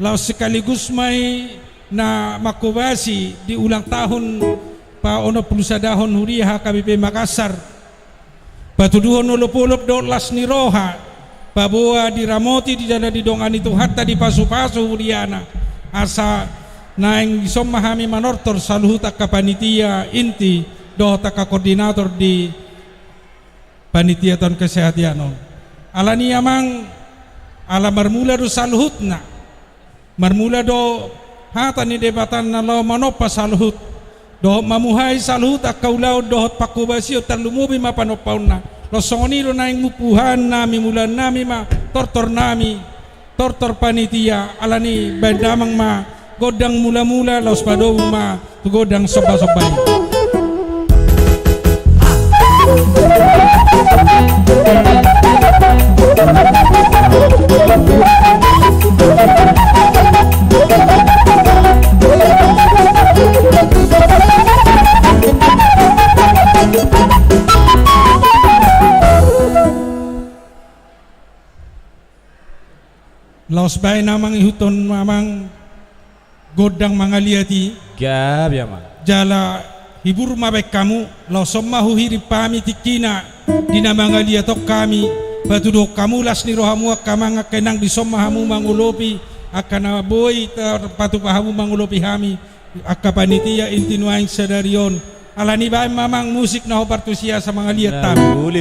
laos sekaligus ma i na manghobasi di ulang tahun paonom pulu sadahon huria H K B P Makassar. Patuduhon olopolop dohot las ni roha, paboa diramoti, didalani, didongani Tuhanta, dipasupasu huriana. Asa naeng dison ma hami manortor saluhut angka panitia inti dohot angka koordinator di panitia tahun kesehatan on. Alani amang, ala marmula do saluhutna. Marmula do hata ni Debata na laho manompa saluhut dohot mamuhai saluhut angka ulaon dohot panghobasion, tarlumobi ma panompaonna. Laos songon i do naeng mupuhan nami, mulaon nami ma tortor nami, tortor panitia, alani baen damang ma gondang mulamula laos padomu ma tu gondang sombasomba i. Laos baen amang, ihuthon amang gondang mangaliat i. Gabe amang. Jala hibur ma baen hamu, laos on ma huhirim hami tingkina di na mangaliathon hami, patuduhon hamu las ni rohamu angka amang angka inang, dison ma hamu mangolopi angka na boi tarpatupa hamu mangolopi hami. Angka panitia inti nuaeng sadari on, alani baen ma amang musik na hombar tusi asa mangaliat hami.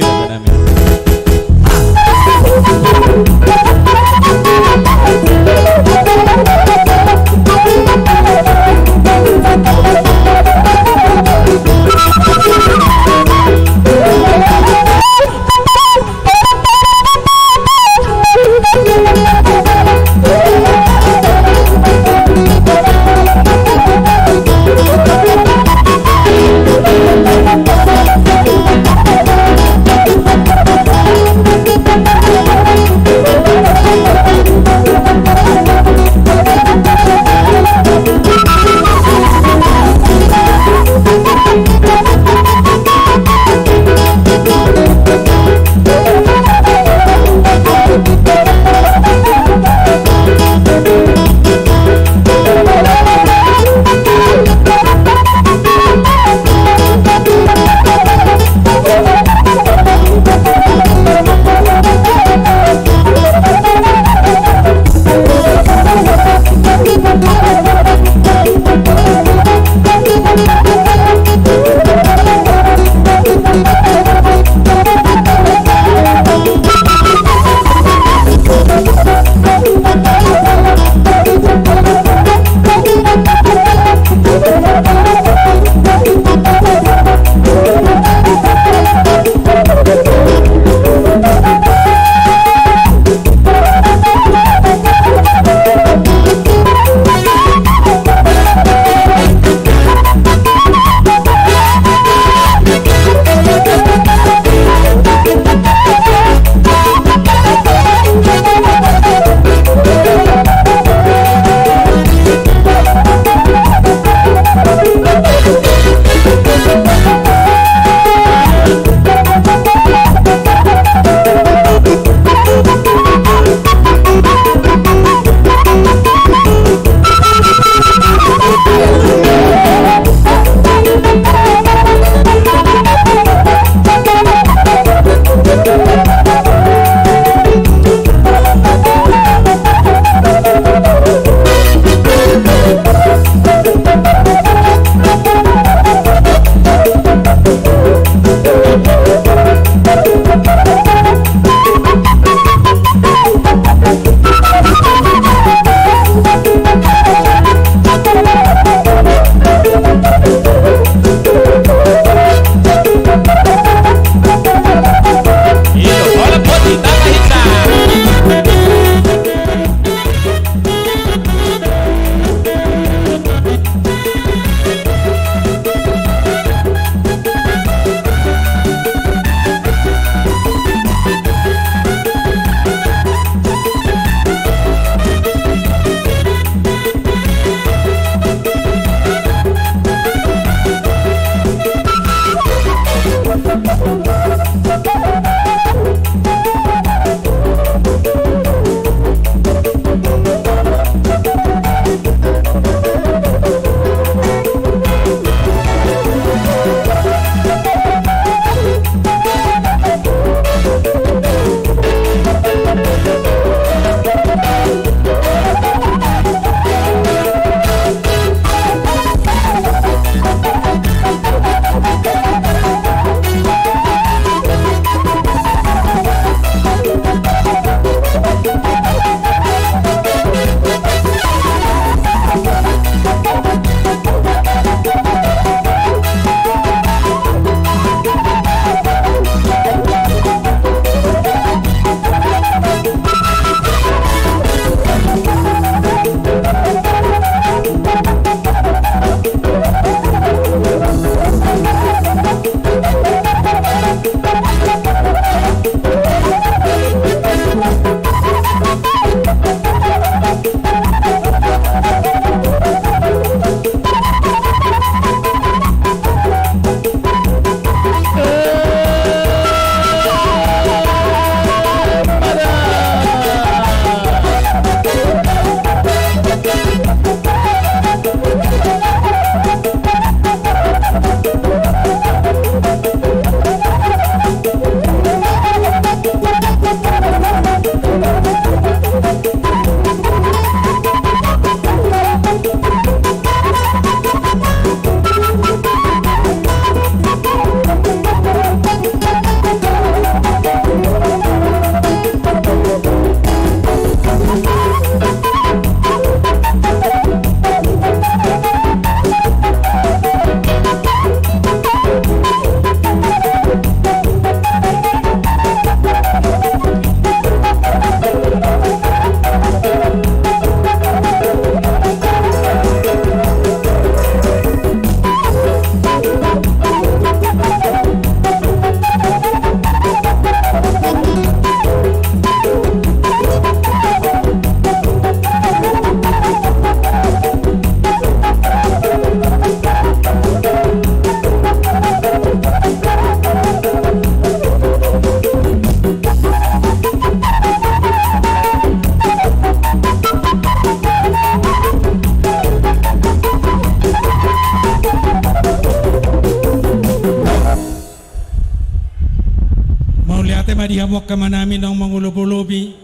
Tema di hamu angka amanami naung mangolopolopi.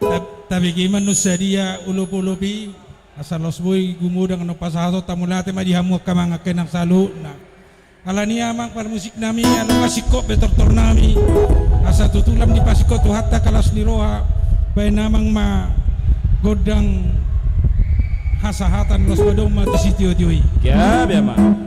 Ta-, tabege ma annon sadia olopolopi. Asa laos boi gumodang annon pasahatonta, mauliate ma di hamu angka amang angka inang saluhutna. Alani i amang parmusiknami, adong ma singkop be tortornami. Asa tutu lam dipasingkop Tuhanta angka las ni roha. Baen amang ma gondang hasahatan, laos padomu ma tu sitiotio i. Gabe amang.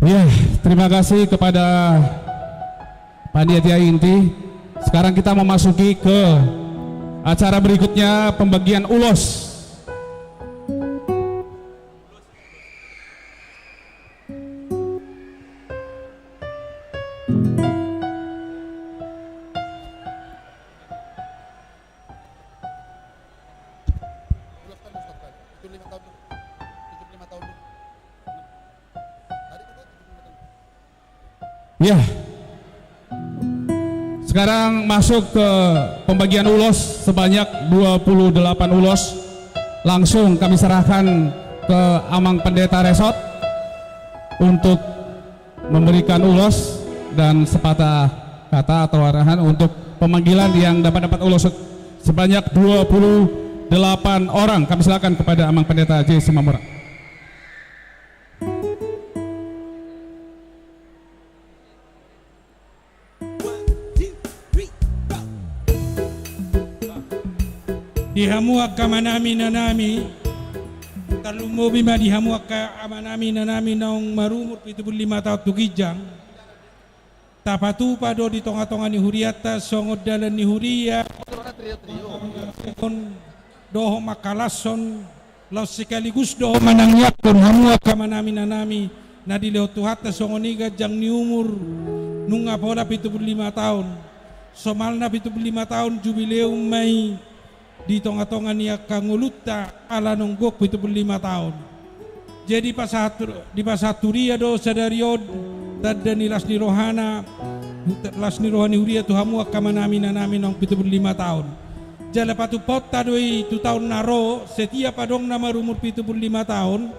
Ya, terima kasih kepada panitia inti. Sekarang kita memasuki ke acara berikutnya, pembagian ulos. Ya. Sekarang masuk ke pembagian ulos sebanyak dua puluh delapan ulos. Langsung kami serahkan ke Amang Pendeta Resort untuk memberikan ulos dan sepatah kata atau arahan untuk pemanggilan yang dapat dapat ulos sebanyak dua puluh delapan orang. Kami silakan kepada Amang Pendeta J Simanjorang. Di hamu angka amanami inanami, tarlumobi ma di hamu angka amanami inanami naung marumur pitu pulu lima taon tu ginjang. Tapatupa do di tonga-tonga ni hurianta songon dalan ni huria, dohot mangkalashon, laos sekaligus do manangiangkon hamu angka amanami inanami na dilehon Tuhanta songon i ganjang ni umur, nunga pola pitu pulu lima taon. Somalna pitu pulu lima taon jubileum ma i di tonga-tonga ni angka ngolunta ala naung gok pitu pulu lima taon. Jadi pasahat, dipasahat huria do sadari on tanda ni las ni rohana, las ni roha ni huria tu hamu angka amanami inanami naung pitu pulu lima taon. Jala patupaonta do i tu taon na ro, setiap adong na marumur pitu pulu lima taon,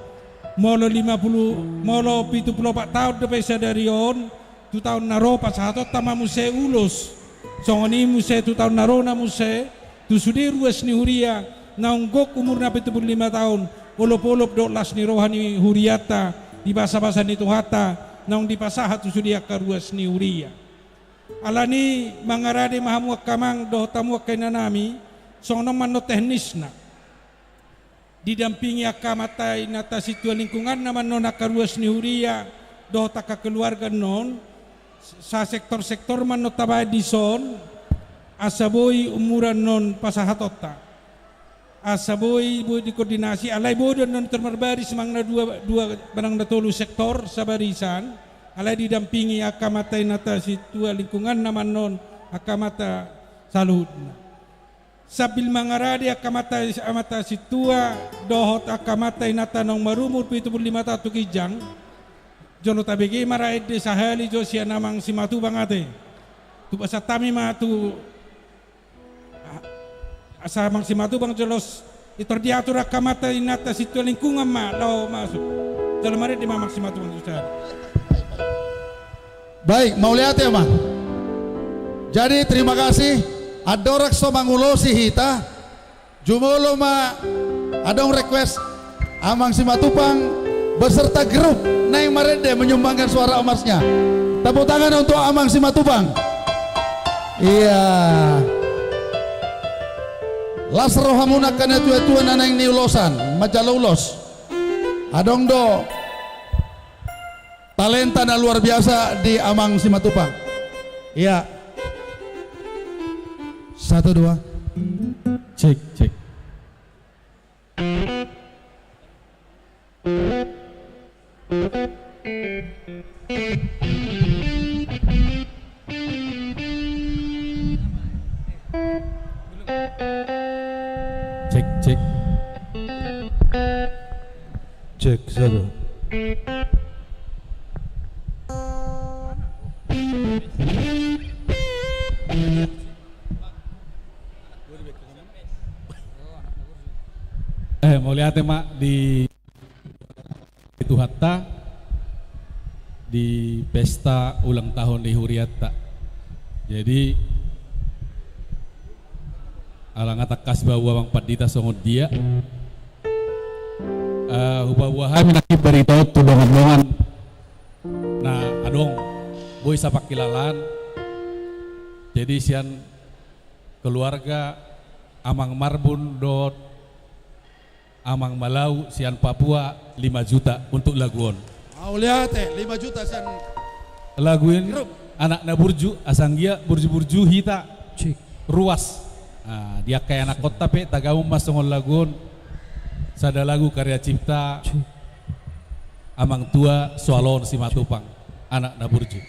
molo lima pulu, molo pitu pulu opat taon dope sadari on, tu taon na ro pasahatonta ma muse ulos. Songon i muse tu taon na ro na muse, tu sude ruas ni huria naung gok umurna pitu pulu lima taon, olop-olop dohot las ni roha ni hurianta di basa-basa ni Tuhanta naung dipasahat tu sude angka ruas ni huria. Alani i mangarade ma hamu angka amang dohot hamu angka inanami, songon on ma annon teknisna. Didampingi angka amanta inanta sintua lingkunganna ma annon angka ruas ni huria dohot angka keluarga annon, sasektor-sektor ma annon tabaen dison, asa boi umur annon pasahatonta. Asa boi, boi dikoordinasi, alai boi do annon tor marbaris manang na dua, dua manang na tolu sektor sabarisan, alai didampingi angka amanta inanta sintua lingkunganna ma annon angka amanta saluhutna. Sambil mangarade angka amanta, amanta sintua dohot angka amanta inanta naung marumur pitu pulu lima taon tu ginjang, jolo tabege ma ra ende sahali jo sian Amang Simatupang ate. Tupasahat hami ma tu, asa Amang Simatupang jolo, i tor diatur angka amanta inanta sintua lingkungan ma laho masuk. Jolo marende ma Amang Simatupang tu sahali. Baik, mauliate ma. Jadi terima kasih. Andorang so mangulosi hita, jumolo ma, adong request Amang Simatupang beserta grup naeng marende menyumbangkan suara emasnya. Tepuk tangan untuk Amang Simatupang. Iya. Las rohamuna angka natua-tua na naeng niulosan, manjalo ulos. Adong do talenta na luar biasa di Amang Simatupang. Iya. Satu, dua. Cek, cek. Satu. Eh, mauliate ma di Tuhanta di pesta ulang tahun ni hurianta. Jadi, ala nga tangkas bahen amang pandita songon dia, eh, hupaboa hami nangkin barita on tu dongan-dongan na adong boi sapangkilalaan. Jadi, sian keluarga Amang Marbun dohot Amang Malau sian Papua, lima juta untuk lagu on. Mauliate, lima juta sian lagu i. Anak na burju, asa anggiat burju-burju hita. Cik. Ruas. Ah, di angka ianakhonta pe tagamon ma songon lagu on. Sada lagu karya cipta. Cik. Amang tua Soalon Simatupang, anak na burju.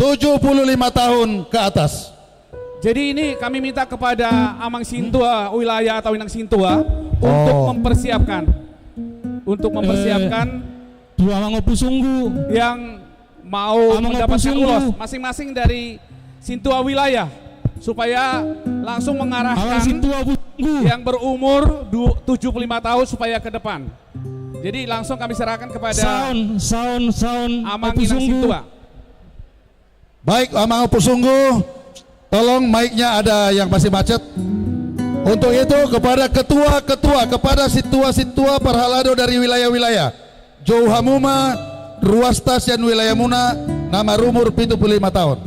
tujuh puluh lima tahun ke atas. Jadi ini kami minta kepada Amang Sintua wilayah atau Inang Sintua untuk Oh. mempersiapkan, untuk Eh, mempersiapkan tu Amang Ompu Sunggu. Yang mau Amang Ompu mendapatkan Sunggu. Ulos masing-masing dari Sintua wilayah supaya langsung mengarahkan Amang Sintua Ompu Sunggu. Yang berumur du-, tujuh puluh lima tahun supaya ke depan. Jadi langsung kami serahkan kepada Saon, saon, saon Amang Ompu Inang Sunggu. Sintua. Baik, Amang Ompu Sunggu, tolong mic-nya ada yang masih macet. Untuk itu, kepada ketua-ketua, kepada sintua-sintua parhalado dari wilayah-wilayah, jou hamu ma ruasta sian wilayahmuna na marumur pitu puluh lima tahun.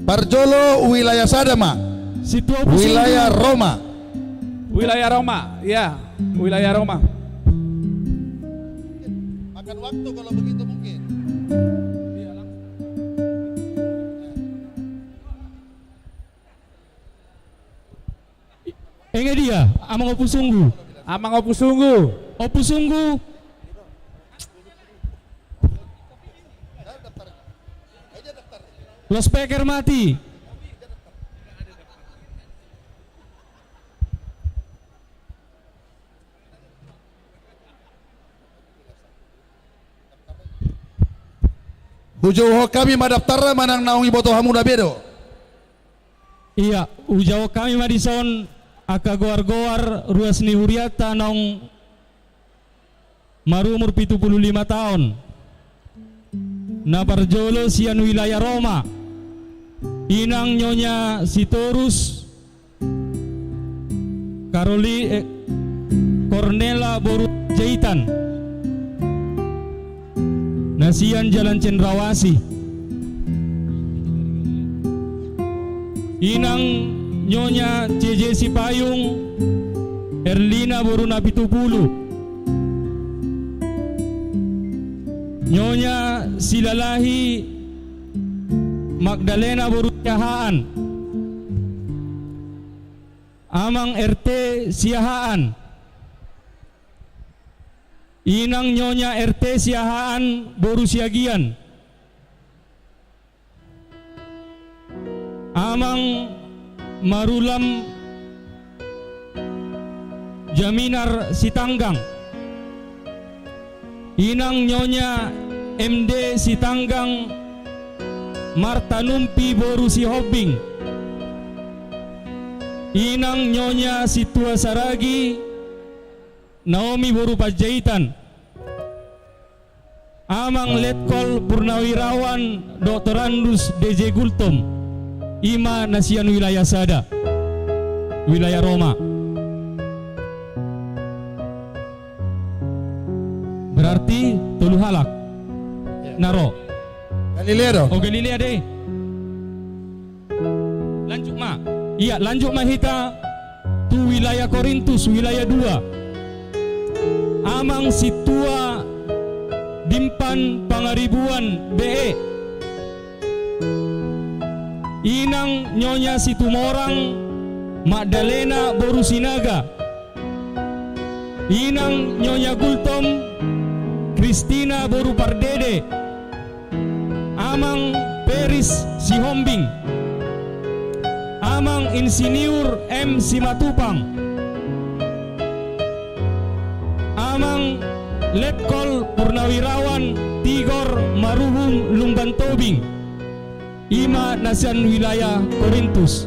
Parjolo wilayah sada ma. Sintua Ompu Sunggu. Wilayah Roma. Wilayah Roma, ya, wilayah Roma. Makan waktu kalau begitu mungkin. Enge dia, Amang Ompu Sunggu. Amang Ompu Sunggu. Ompu Sunggu. Loudspeaker mati. Hujouhon hami ma daftarna manang naung diboto hamu na be do. Ia, hujouhon hami ma dison angka goar-goar ruas ni hurianta naung marumur pitu puluh lima taon. Na parjolo sian wilayah Roma, inang Nyonya Sitorus Karoli, eh, Kornela boru Jaitan, na sian Jalan Cendrawasih. Inang Nyonya C J Sipayung Erlina boru Napitupulu. Nyonya Silalahi Magdalena boru Siahaan. Amang R T Siahaan. Inang Nyonya R T Siahaan boru Siagian. Amang Marulam Jaminar Sitanggang. Inang Nyonya M D Sitanggang Marta Numpi boru Sihombing. Inang Nyonya Sintua Saragi Naomi boru Panjaitan. Amang Letkol Purnawirawan Doktorandus D J Gultom, i ma na sian wilayah sada, wilayah Roma. Berarti tolu halak. Ya. Na ro. Galilea do. Oh, Galilea do. Lanjut ma. Ia, lanjut ma hita tu wilayah Korintus, wilayah dua. Amang Sintua Dimpan Pangaribuan B E. Inang Nyonya Situmorang Magdalena boru Sinaga. Inang Nyonya Gultom Kristina boru Pardede. Amang Peris Sihombing. Amang Insinyur M Simatupang. Amang Letkol Purnawirawan Tigor Maruhum Lumban Tobing. I ma na sian wilayah Korintus.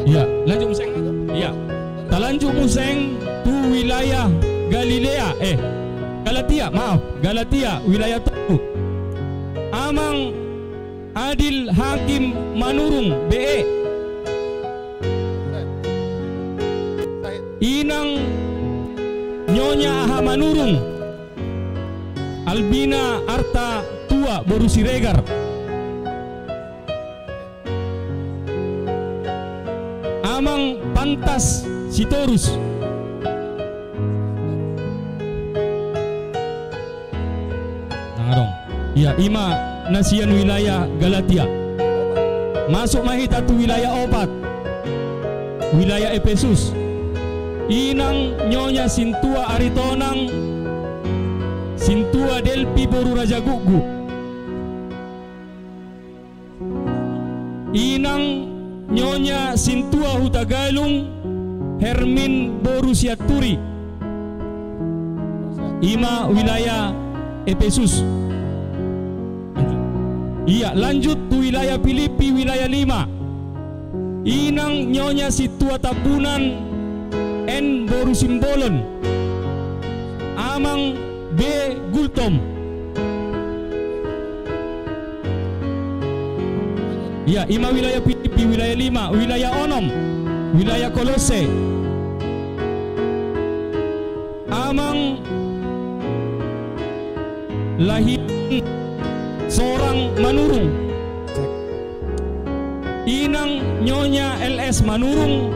Ia, lanjut muse. Ia. Talanjut muse tu wilayah Galilea, eh, Galatia, maaf, Galatia, wilayah tolu. Amang Adil Hakim Manurung B E. Inang Nyonya Aha Manurung. Albina Arta Tua boru Siregar. Amang Pantas Sitorus. Nang adong. Ia, i ma na sian wilayah Galatia. Masuk ma hita tu wilayah opat. Wilayah Epesus. Inang Nyonya Sintua Aritonang, Sintua Delpi boru Rajagukguk. Inang Nyonya Sintua Hutagalung, Hermin boru Sianturi. Ima wilayah Epesus. Ia, lanjut tu wilayah Pilipi, wilayah lima. Inang Nyonya Sintua Tambunan, N boru Simbolon. Amang B Gultom. Ia, ima wilayah Pilipi, wilayah lima, wilayah onom, wilayah Kolose. Amang Lahian Sorang Manurung. Inang Nyonya L S Manurung,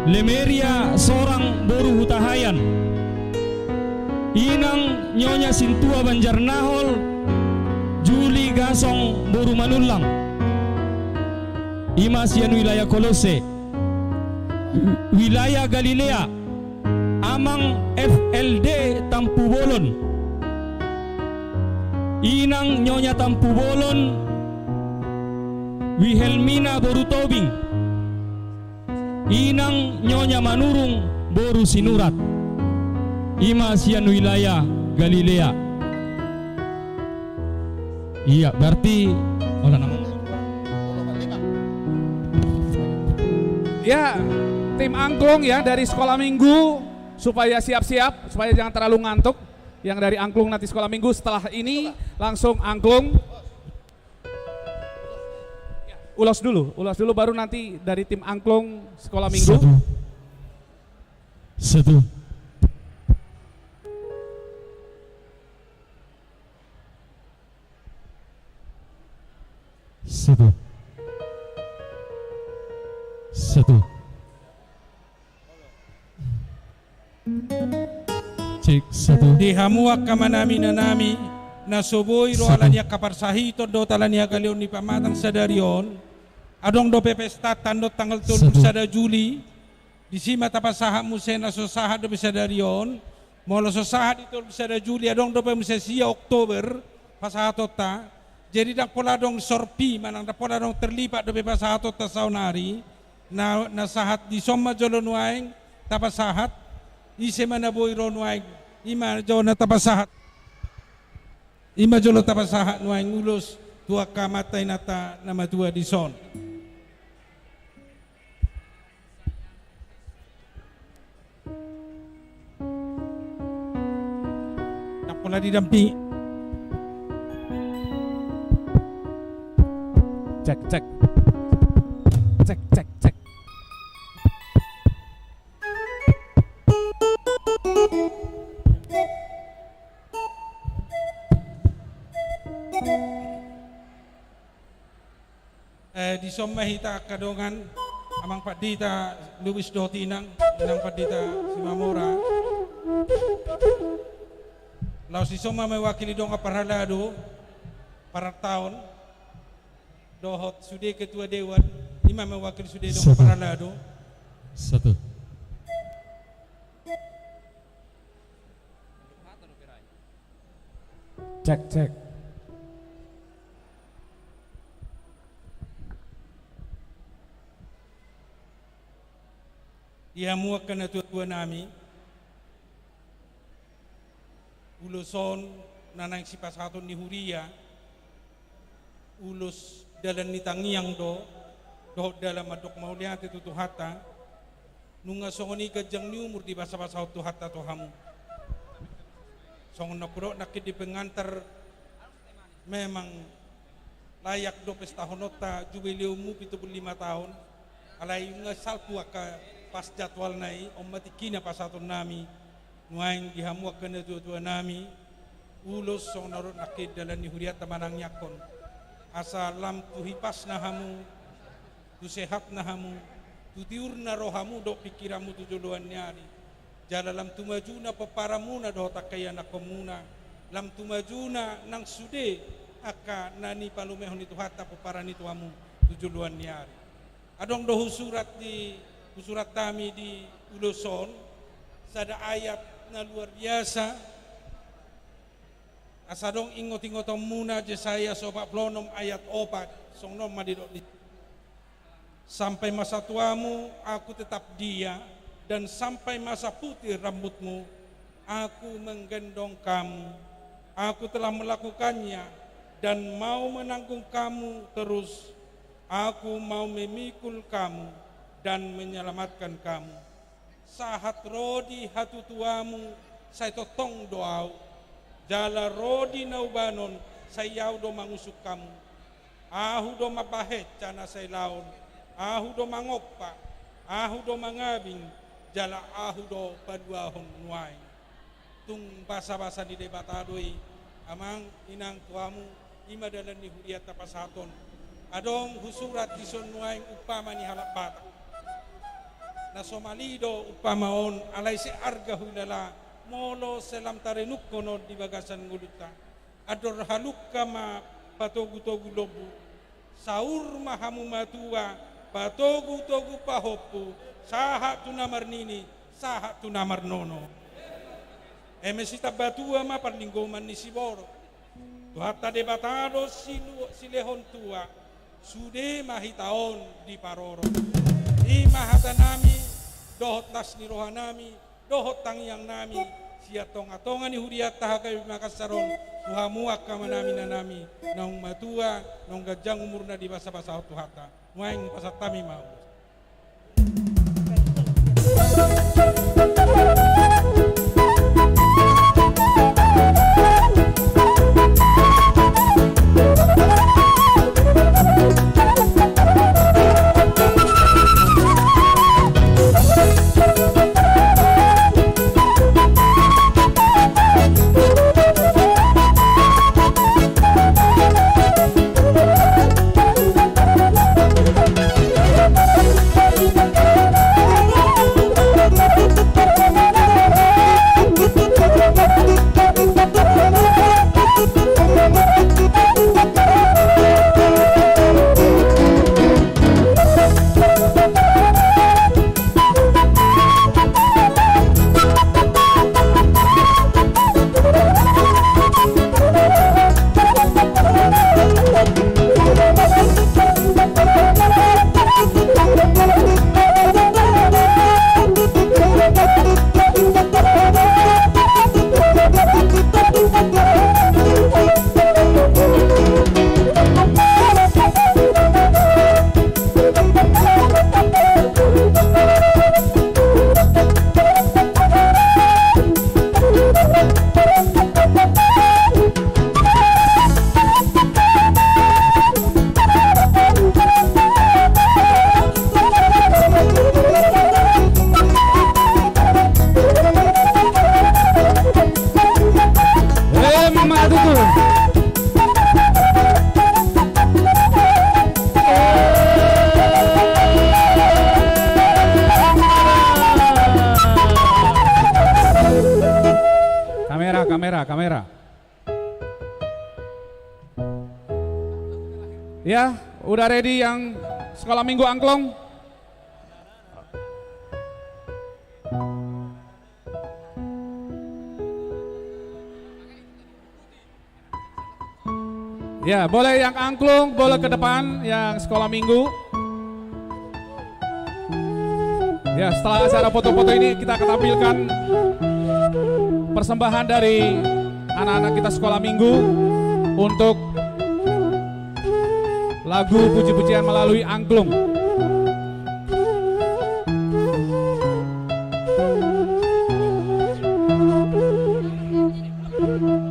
Lemeria Sorang boru Hutahaean. Inang Nyonya Sintua Banjarnahor, Juli Gasong boru Manullang. Ima sian wilayah Kolose. Wilayah Galilea, Amang F L D Tampubolon. Inang Nyonya Tampubolon, Wihelmina boru Tobing. Inang Nyonya Manurung boru Sinurat. Ima sian wilayah Galilea. Ia, berarti, olo nama. Ya, tim angklung ya dari sekolah minggu, supaya siap-siap, supaya jangan terlalu ngantuk. Yang dari angklung nanti sekolah minggu, setelah ini langsung angklung. Ulos dulu, ulos dulu, baru nanti dari tim angklung sekolah minggu. Satu. Satu. Satu. Satu. Cek, satu. Di hamu angka amanami, inanami, na so boi ro, satu, ala ni angka parsahiton dohot ala ni hagaleon ni pamatang sadari on, adong dope pesta tandok tanggal tolu pulu sada Juli. Disi ma tapasahat muse na so sahat dope sadari on. Molo so sahat di tolu pulu sada Juli, adong dope muse sia Oktober pasahatonta. Jadi ndang pola adong sorpi manang ndang pola adong terlipat dope pasahatonta saonari. Na, na sahat dison ma jolo nuaeng tapasahat. Ise ma na boi ro nuaeng, ima jolo na tapasahat. Ima jolo tapasahat nuaeng ulos tu angka amanta inanta na matua dison. Ndang pola didampingi. Cek, cek. Cek, cek, cek. Eh, dison ma hita angka dongan, Amang Pandita Lubis dohot Inang, Inang Pandita Simamora. Laos dison ma mewakili dongan parhalado, partaon, dohot sude ketua dewan, ima mewakili sude dongan parhalado. Satu. Cek, cek. Di hamu angka natuatuanami, ulos on na naeng sipasahaton ni huria, ulos dalan ni tangiang do, dohot dalan mandok mauliate tu Tuhanta. Nunga songon i ganjang ni umur dibasabasahon Tuhanta tu hamu. Songon na hudok nangkin di pengantar, memang layak do pestahononta jubileummu pitu pulu lima taon. Alai nunga salpu angka pas jadwalna i, on ma tingkina pasahatonnami. Nuaeng di hamu angka natuatuanami, ulos songon na hudok nangkin, dalan ni hurianta manangiangkon asa lam tu hipasna hamu, tu sehatna hamu, tu tiurna rohamu dohot pingkiranmu tu joloan ni ari. Jala lam tu majuna pomparanmuna dohot angka ianakhonmuna, lam tu majuna nang sude angka na nipalumehon ni Tuhanta pomparan i tu hamu tu joloan ni ari. Adong do husurat di Husurat hami di ulos on sada ayat na luar biasa. Asa adong ingot-ingotonmuna, Jesaya so opat pulu onom ayat opat, songon on ma didok di: Sampai masa tuamu, Aku tetap dia, dan sampai masa putih rambutmu, Aku menggendong kamu. Aku telah melakukannya dan mau menanggung kamu terus. Aku mau memikul kamu dan menyelamatkan kamu. Sahat ro di hatutuamu, sai tongtong do Ahu. Jala ro di na ubanon, sai Ahu do mangusung hamu. Ahu do mambahensa na sailaon, Ahu do mangompa, Ahu do mangabing, jala Ahu do paluahon nuaeng. Tung basa-basa ni Debata do i, amang, inang, tu hamu, i ma dalan ni hurianta pasahaton. Adong husurat dison nuaeng umpama ni halak Batak. Na somal i do umpama on, alai sai arga huilala, molo sai lam tarenungkon on di bagasan ngolunta. Andor halumpang ma patogu-togu lombu, saur ma hamu matua, patogu-togu pahompu, sahat tu na marnini, sahat tu na marnono. Eme sitambatua ma parlinggoman ni siborok. Tuhanta Debata do silu-, silehon tua, sude ma hita on diparorot. I ma hatanami, dohot las ni rohanami, dohot tangiangnami, sian tonga-tonga ni hurianta H K B P Makassar on, tu hamu angka amanami, inanami, naung matua, naung ganjang umurna dibasa-basahon Tuhanta. Nuaeng pasahat hami ma ulos. Eh, Mama Tutu. Kamera, kamera, kamera. Ya, udah ready yang sekolah minggu angklung? Ya, boleh yang angklung, boleh ke depan, yang sekolah minggu. Ya, setelah acara foto-foto ini, kita akan tampilkan persembahan dari anak-anak kita sekolah minggu untuk lagu puji-pujian melalui angklung.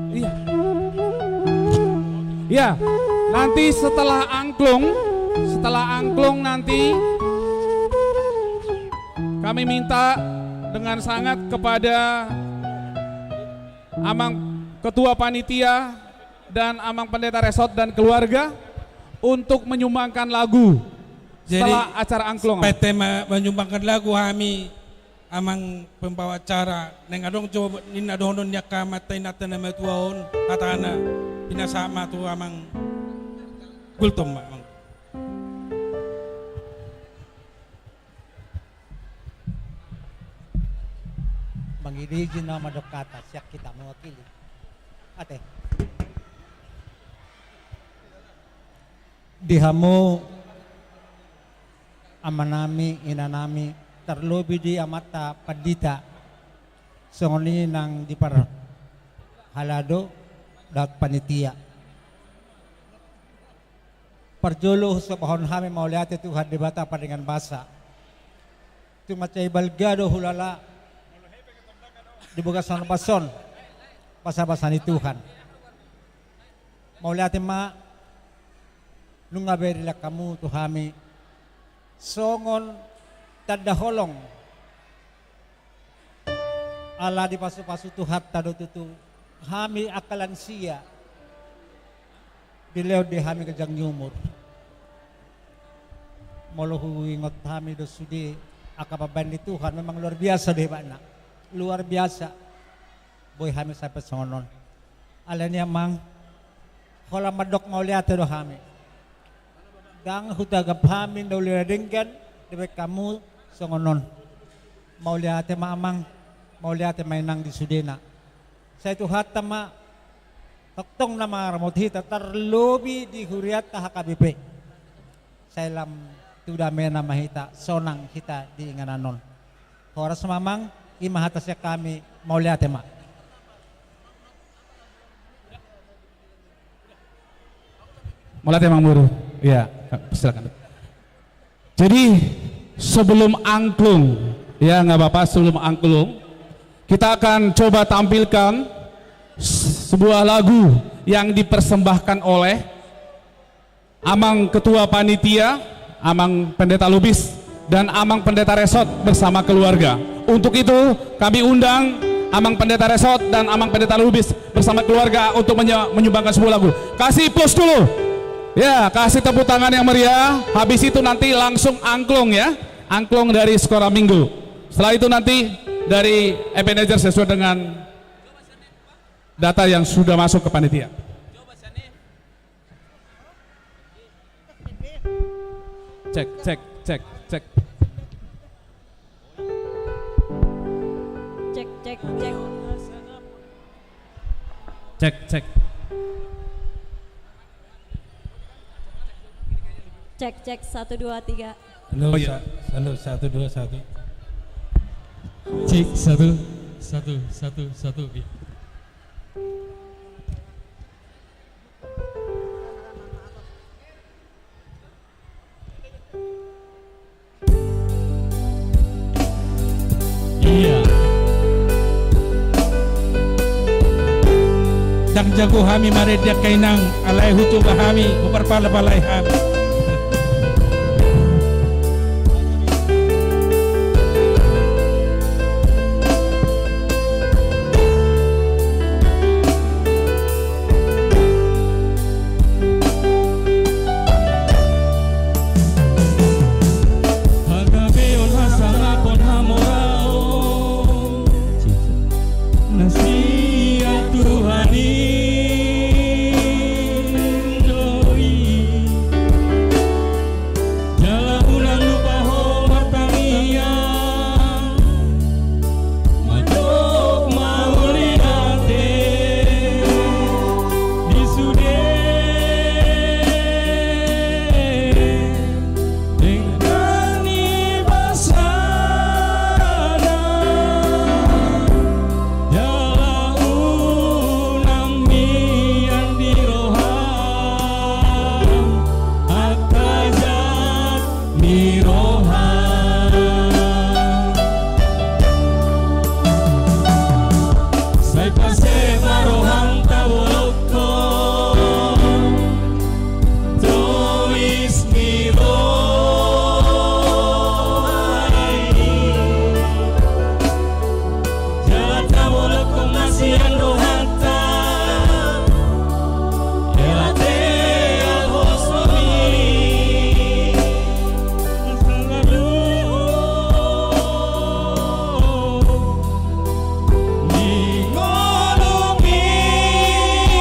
Iya. Iya, nanti setelah angklung, setelah angklung nanti kami minta dengan sangat kepada Amang Ketua Panitia dan Amang Pendeta Resort dan keluarga untuk menyumbangkan lagu. Jadi, setelah acara angklung, Amang. Pete ma-, menyumbangkan lagu hami, Amang pembawa acara, naeng adong jo ninna dohonon ni angka amanta inanta na matua on, hatana pinasahat ma tu Amang Gultom ma, Amang. Jadi izin nama dok kata siap kita mewakili. Ate. Di hamu amanami, inanami, tarlobi di amanta pandita, songon i nang di parhalado dohot panitia. Parjolo husomba hami mauliate Tuhan Debata pardenggan basa. Tung mansai balga do hulala di bagasan basa on, basa-basa ni Tuhan. Mauliate ma, nunga be dilehon hamu tu hami songon tanda holong. Ala dipasu-pasu Tuhanta do tutu hami angka lansia, dilehon di hami ganjang ni umur. Molo huingot hami do sude angka pambahen ni Tuhan, memang luar biasa do hebatna. Luar biasa. Boi hami sampe songon on. Alani i amang, holan mandok mauliate do hami. Ndang hutagap hami na uli na denggan dibahen hamu songon on. Mauliate ma amang, mauliate ma inang di sudena. Sai Tuhanta ma tongtong na mangaramoti hita, tarlobi di hurianta H K B P. Sai lam tu damena ma hita, sonang hita di inganan on. Horas ma amang, i ma hata sian hami, mauliate ma. Mauliate amang boru. Iya, silakan. Jadi sebelum angklung, ya nggak apa-apa, sebelum angklung, kita akan coba tampilkan sebuah lagu yang dipersembahkan oleh Amang Ketua Panitia, Amang Pendeta Lubis, dan Amang Pendeta Resort bersama keluarga. Untuk itu, kami undang Amang Pendeta Resort dan Amang Pendeta Lubis bersama keluarga untuk menye-, menyumbangkan sebuah lagu. Kasih plus dulu. Ya, kasih tepuk tangan yang meriah. Habis itu nanti langsung angklung ya. Angklung dari Sekolah Minggu. Setelah itu nanti dari Ebenezer sesuai dengan data yang sudah masuk ke panitia. Cek, cek, cek, cek. Cek, cek, cek. Cek, cek. Cek, cek, satu, dua, tiga. Halo, oh, iya. Sa-, halo, satu, dua, satu. Cek, satu, satu, satu, satu, iya. Iya. Ndang jago hami marende angka inang, alai hucoba hami, huparpalapalai hami. Hagabeon, hasangapon, hamoraon, na sian Tuhan i do i. Jala unang lupa ho martangiang, mandok mauliate di sude denggan ni basana. Jala unang mian di roham angka jat ni roha. Sai pansep ma roham tabolongkon tois ni roha i. Jala tabolongkon ma sian rohanta, ela teal hosom i. Ni ngolu i.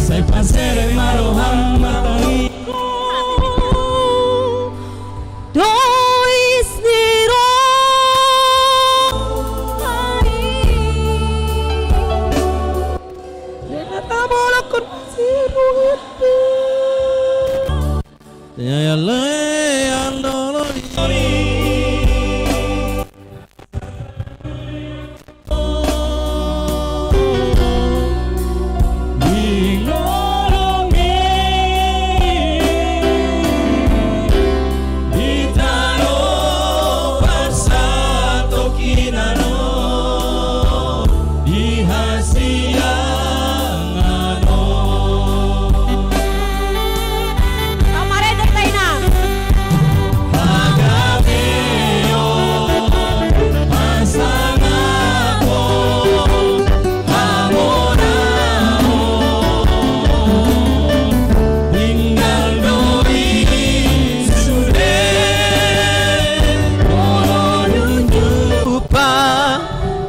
Sai pasere ma roham martangiang. Tois ni roha i. Renata bolakon siruhati. Ya, ya, le, andolo i.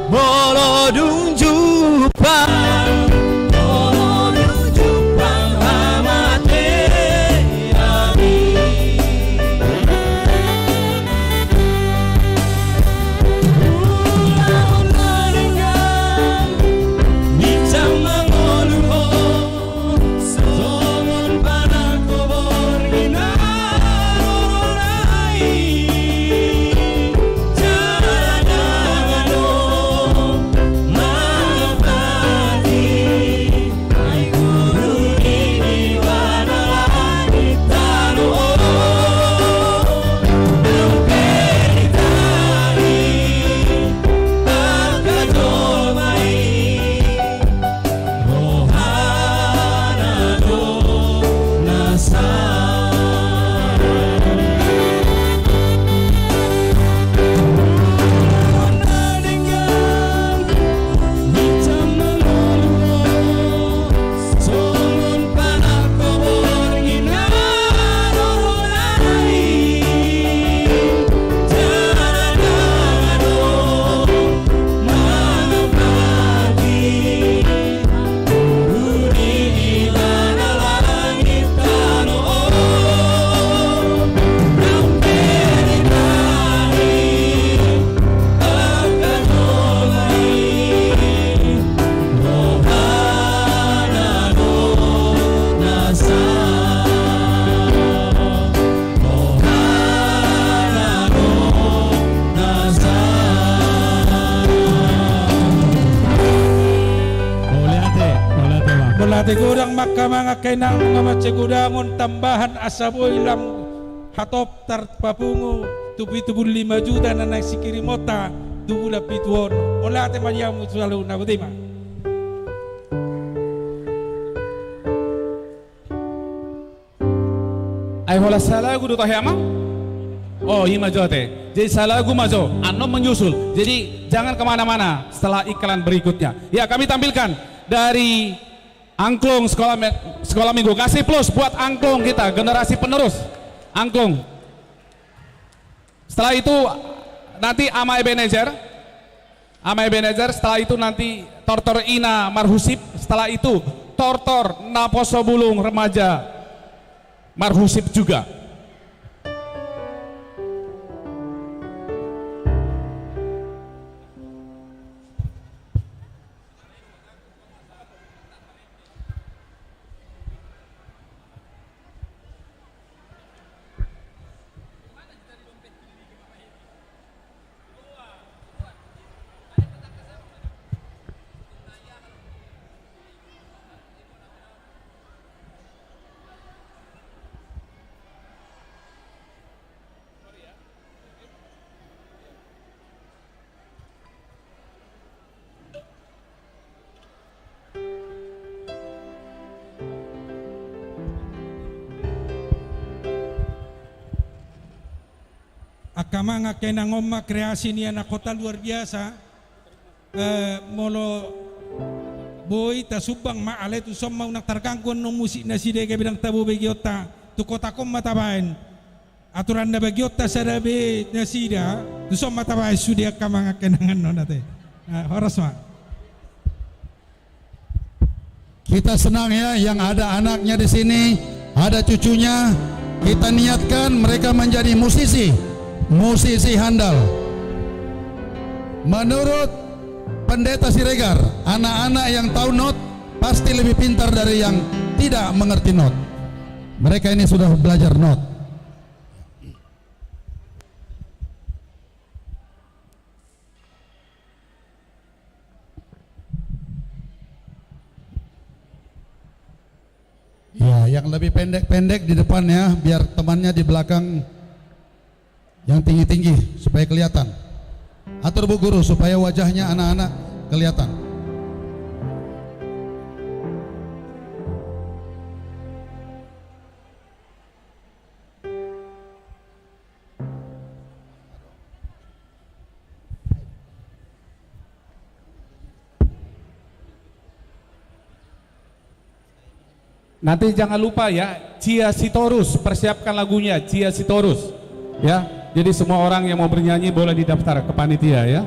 Molo dung jumpang, molo dung jumpang hamatean i. Ulaon na denggan, ginjang mangolu ho. Songon panangko borngin na ro ro nai, jala dang adong mangampati. Ai guru ni ibana langit tano on, nang pe ditahi angka jolma i. Rohana do na sala. Mauliate, mauliate, Bang. Mauliate godang ma angka amang, angka inang, nunga mansai godang on tambahan asa boi lam hatop tarpapungu tu pitu pulu lima juta na naeng sihirimonta tu bulan pitu on. Mauliate ma di hamu saluhutna, botima. Ai holan salagu do tahe, amang? Oh, i ma jo ate. Jadi salagu ma jo, annon menyusul. Jadi jangan kemana-mana setelah iklan berikutnya. Ya, kami tampilkan dari Angklung Sekolah Me-, Sekolah Minggu. Kasih plus buat angklung kita, generasi penerus. Angklung. Setelah itu nanti Ama Ebenezer. Ama Ebenezer, setelah itu nanti Tortor Ina Marhusip, setelah itu Tortor Naposo Bulung Remaja Marhusip juga. Angka amang, angka inang, on ma kreasi ni anak kota luar biasa. Eh, molo boi tasumbang ma, alai tuson ma unang targanggu annon musik nasida, gabe ndang tabo bagionta. Tu kota on ma tabaen. Aturan na bagionta sada be nasida, tuson ma tabaen sude angka amang, angka inang, annon ate. Eh, horas ma. Kita senang ya, yang ada anaknya di sini, ada cucunya. Kita niatkan mereka menjadi musisi, musisi handal. Menurut Pendeta Siregar, anak-anak yang tahu not pasti lebih pintar dari yang tidak mengerti not. Mereka ini sudah belajar not. Ya, yang lebih pendek-pendek di depan ya, biar temannya di belakang yang tinggi-tinggi, supaya kelihatan. Atur, Bu Guru, supaya wajahnya anak-anak kelihatan. Nanti jangan lupa ya, Cia Sitorus, persiapkan lagunya, Cia Sitorus. Ya, jadi semua orang yang mau bernyanyi boleh didaftar ke panitia ya.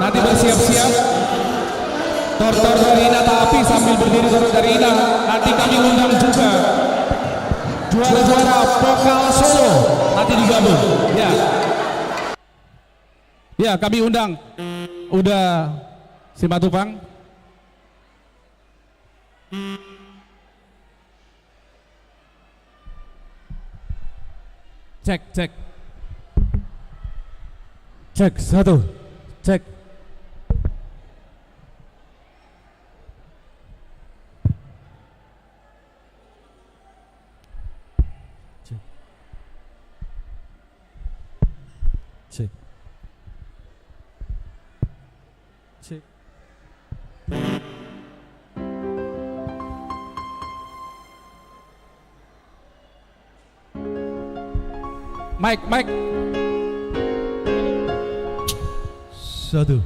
Nanti bersiap-siap. Tor-tor dari Ina, tapi sambil berdiri tor-tor dari Ina, nanti kami undang juga juara-juara vokal solo nanti digabung. Ya. Ya, kami undang Uda Simatupang. Cek, cek. Cek, satu. Cek. Cek. Cek. Mic, mic. Satu.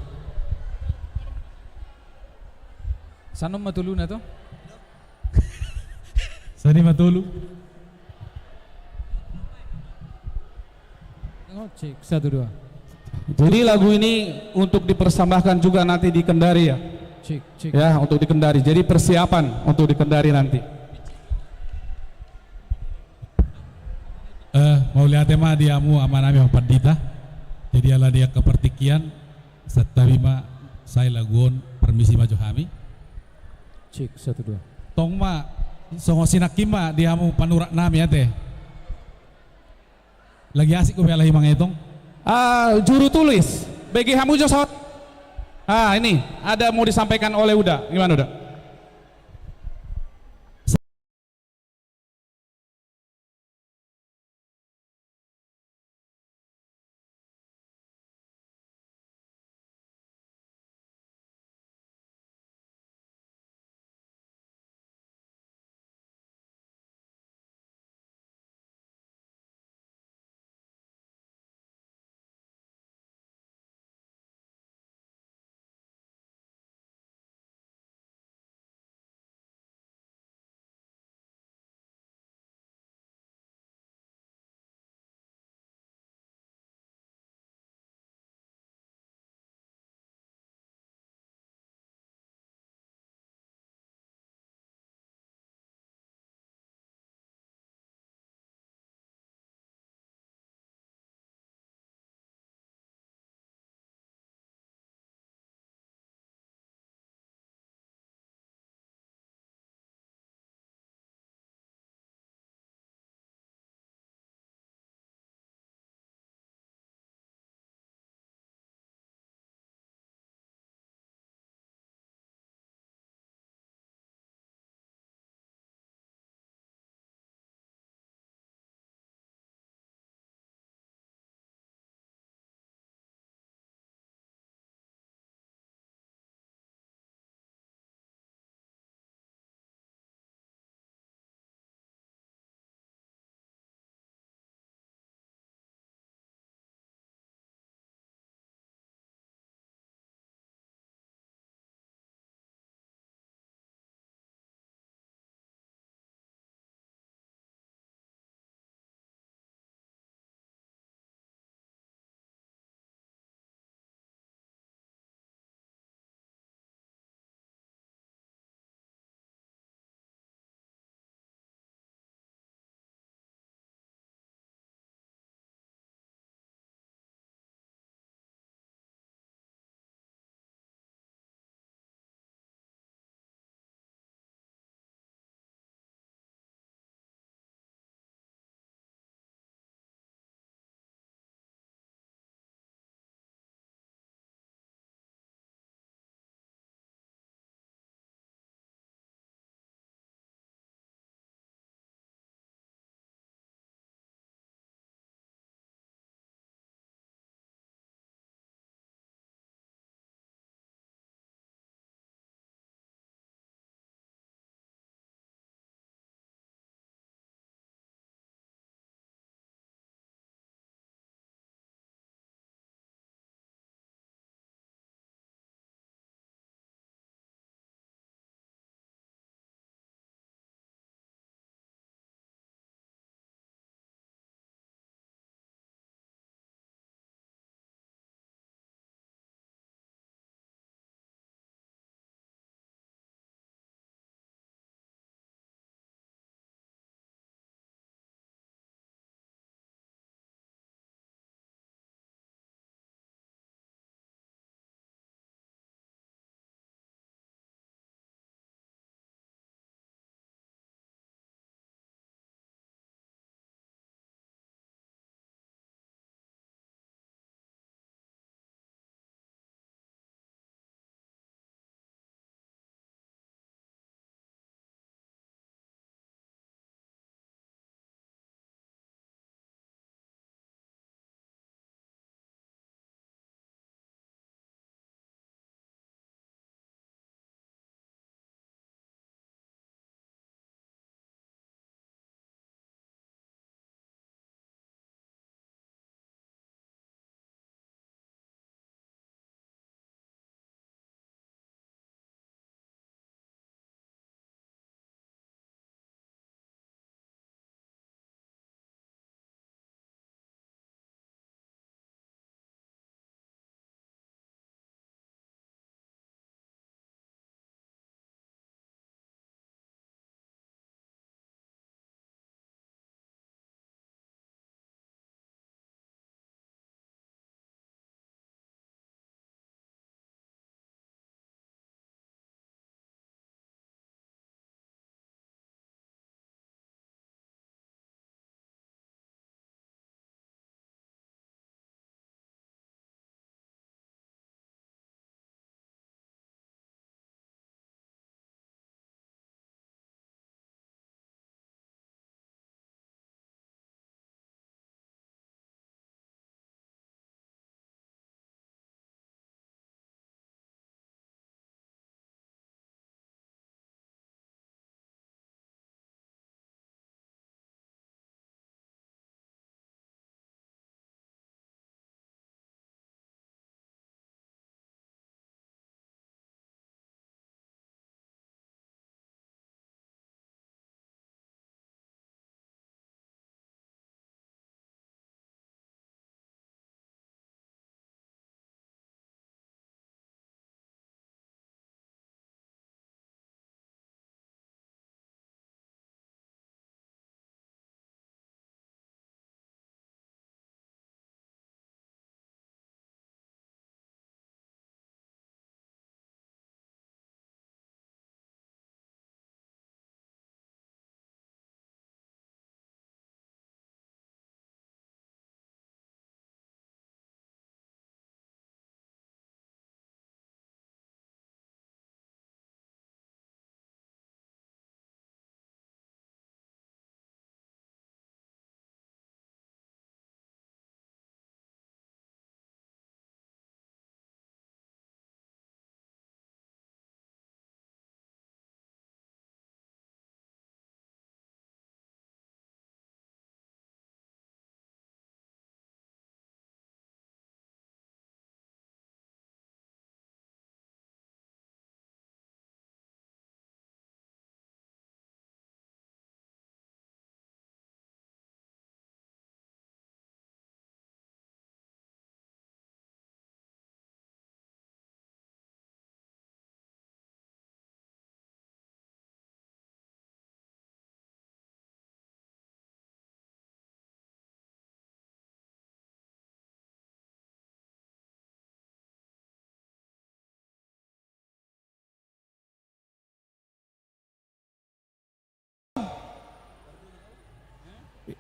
Sanon ma toluna to? Sani ma tolu. Oh, cek, satu, dua. Jadi lagu ini untuk dipersembahkan juga nanti di Kendari ya? Cek, cek. Ya, untuk di Kendari. Jadi persiapan untuk di Kendari nanti. Eh, mauliate ma di hamu amanami Amang Pandita. Jadi ala di angka partingkian, santabi ma, sai lagu on, permisi ma jo hami. Cek, satu, dua. Tong ma, songon sinangkin ma di hamu panuratnami ate. Lagi asik dope ala i mangetong. Ah, juru tulis, bege hamu jo saut. Ah, ini ada mau disampaikan oleh Uda. Gimana, Uda?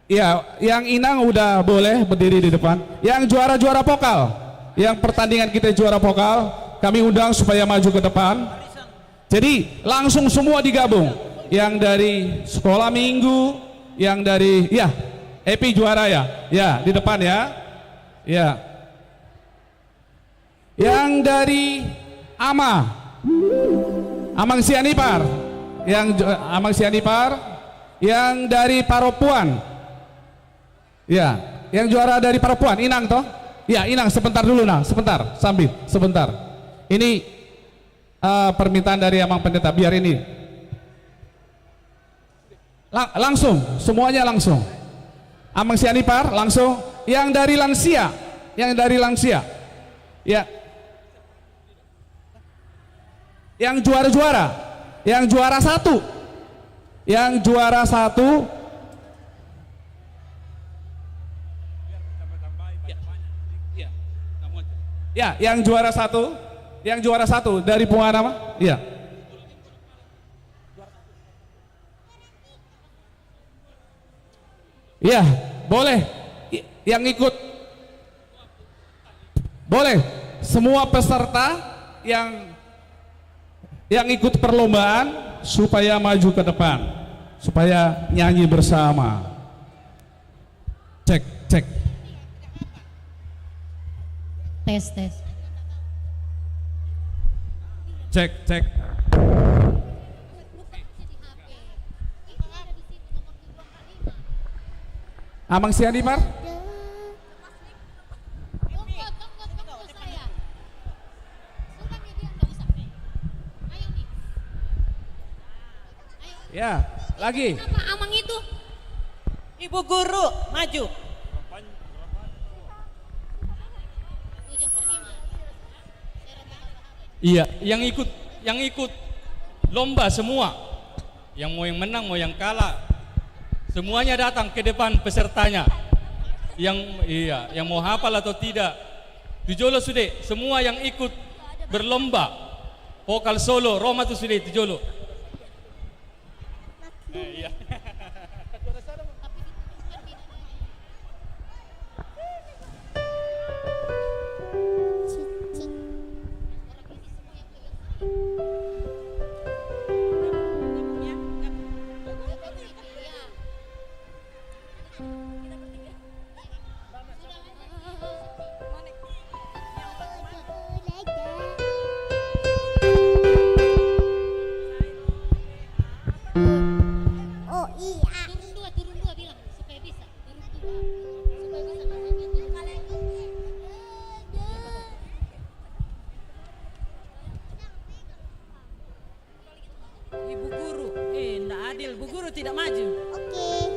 Ya, yang inang udah boleh berdiri di depan. Yang juara-juara vokal, yang pertandingan kita juara vokal, kami undang supaya maju ke depan. Jadi, langsung semua digabung. Yang dari sekolah minggu, yang dari, ya, Epi juara ya? Ya, di depan ya. Ya. Yang dari Ama. Amang Sianipar. Yang ju-, Amang Sianipar. Yang dari Paropuan. Ya, yang juara dari Paropuan, Inang toh? Ya, Inang, sebentar dulu, Nang, sebentar, sambil, sebentar. Ini, eh, permintaan dari Amang Pendeta, biar ini. Lang-, langsung, semuanya langsung. Amang Sianipar, langsung. Yang dari lansia, yang dari lansia. Ya. Yang juara-juara, yang juara satu, yang juara satu. Ya, yang juara satu, yang juara satu dari Pungan Ama. Ya. Iya, boleh. I-, yang ikut, boleh. Semua peserta yang, yang ikut perlombaan supaya maju ke depan, supaya nyanyi bersama. Cek, cek. Tes, tes. Cek, cek. Amang Sianipar? Ya, lagi. Kenapa Amang itu? Ibu Guru, maju. Iya, yang ikut, yang ikut lomba semua. Yang mau yang menang, mau yang kalah. Semuanya datang ke depan pesertanya. Yang, iya, yang mau hafal atau tidak. Tu jolo sude, semua yang ikut berlomba. Vokal solo, ro ma tu sude, tu jolo. Eh, iya. Oh, iya. Turun dua, turun dua, bilang supaya bisa. Turun dua. Supaya bisa masuknya tuh. Ibu Guru, eh, ndak adil. Bu Guru tidak maju. Oke.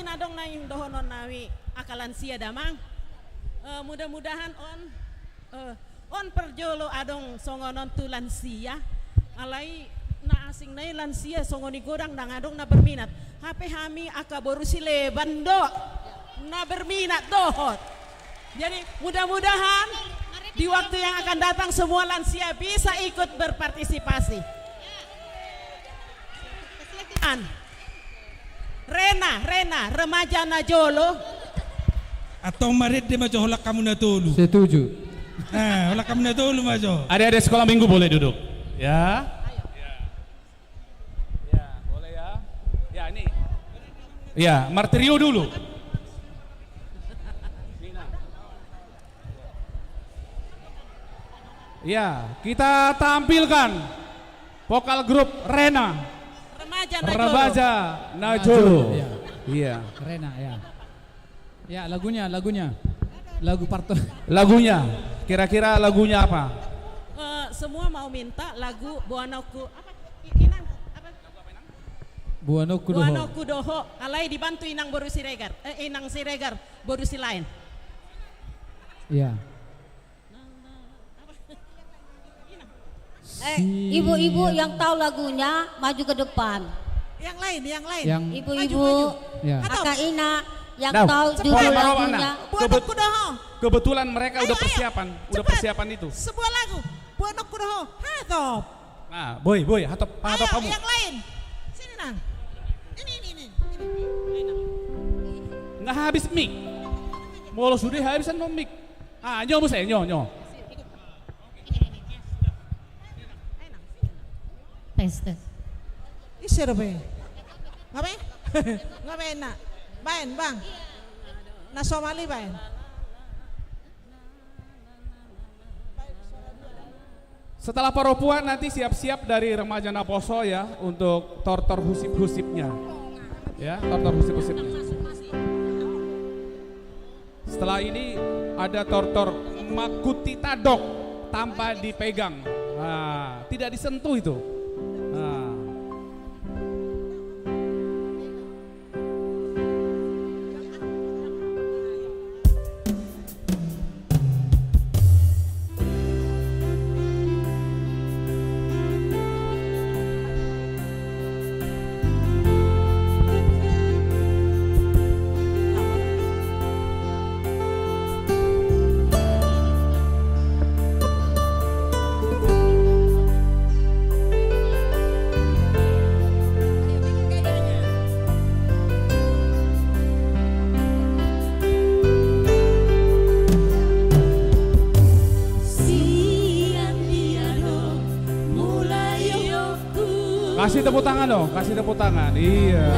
Adong naeng dohonon nami angka lansia damang. Eh, mudah-mudahan on, eh, on parjolo adong songon on tu lansia. Alai na asing nai lansia songon i godang, ndang adong na berminat. Hape hami angka boru sileban do na berminat dohot. Jadi mudah-mudahan di waktu yang akan datang semua lansia bisa ikut berpartisipasi. An. Rena, Rena, remaja na jolo. Antong marende ma jo holan hamu na tolu. Setuju. Nah, holan hamu na tolu ma jo. Adik-adik sekolah minggu boleh duduk. Ya. Ya, boleh ya. Ya, ini. Ya, martrio dulu. Ya, kita tampilkan vokal grup Rena. Remaja na jolo. Remaja na jolo. Iya. Iya. Rena, ya. Ya, lagunya, lagunya. Lagu parto. Lagunya. Kira-kira lagunya apa? Eh, semua mau minta lagu Boan Oku, apa? I-, Inang, apa? Boan Oku Doho. Boan Oku Doho, alai dibantu Inang boru Siregar. Eh, Inang Siregar, boru Silaen. Iya. Eh, ibu-ibu yang tahu lagunya, maju ke depan. Yang lain, yang lain. Yang ibu-ibu, maju, maju. Ya. Hatop. Kakak Ina yang tahu judul lagunya. Nah, cepat. Boan Oku Doho. Kebet-, kebetulan mereka udah persiapan, udah persiapan itu. Ayo, ayo, cepat. Sebuah lagu. Boan Oku Doho. Hatop. Nah, Boy, Boy, hatop, hatop hamu. Ayo, yang lain. Sini, Nang. Ini, ini, ini. Ini. Nggak habis mic. Molo sudah habis, anu mic. Ah, nyo muse, nyo, nyo. Tes, tes. Ise dope? Nga be? Nga be na. Baen, Bang. Na somal i baen. Setelah paropuan nanti siap-siap dari remaja naposo ya untuk tortor husip-husipnya. Ya, tortor husip-husipnya. Setelah ini ada tortor makuti tadok tanpa dipegang. Nah, tidak disentuh itu. Nah. Kasih tepuk tangan dong, kasih tepuk tangan. Iya.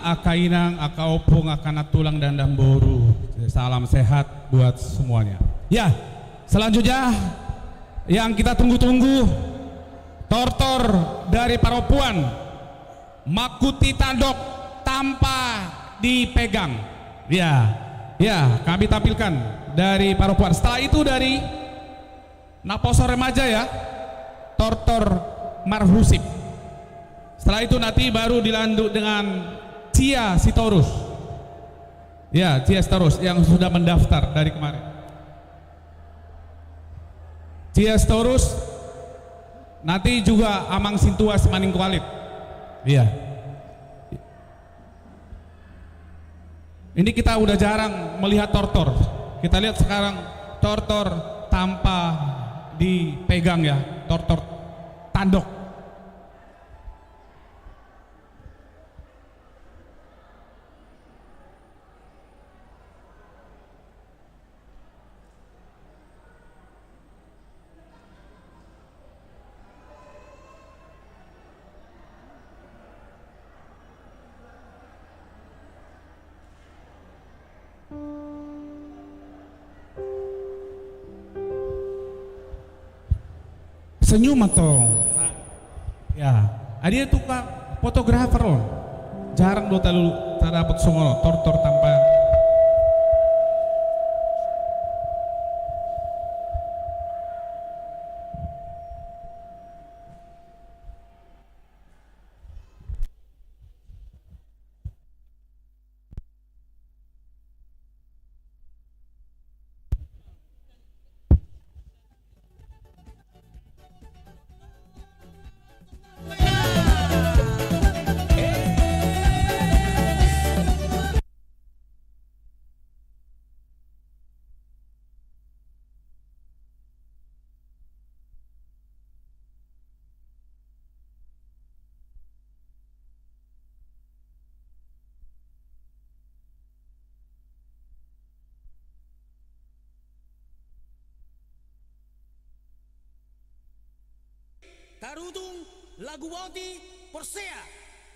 angka inang, angka ompung, angka nantulang dan namboru. Salam sehat buat semuanya. Ya, selanjutnya yang kita tunggu-tunggu, tortor dari parompuan, Mangkuti Tandok Tanpa Dipegang. Ya, ya, kami tampilkan dari parompuan. Setelah itu dari Naposo Remaja ya, Tortor Marhusip. Setelah itu nanti baru dilanjut dengan Cia Sitorus. Ya, Cia Sitorus yang sudah mendaftar dari kemarin. Cia Sitorus, nanti juga Amang Sintua Simaningkualit. Iya. Ini kita udah jarang melihat tortor. Kita lihat sekarang tortor tanpa dipegang ya, tortor tandok. Senyum atau? Ya, ada tukang fotografer loh. Jarang do talu tadapot songon tortor tanpa. Tarutung lagu boti porsea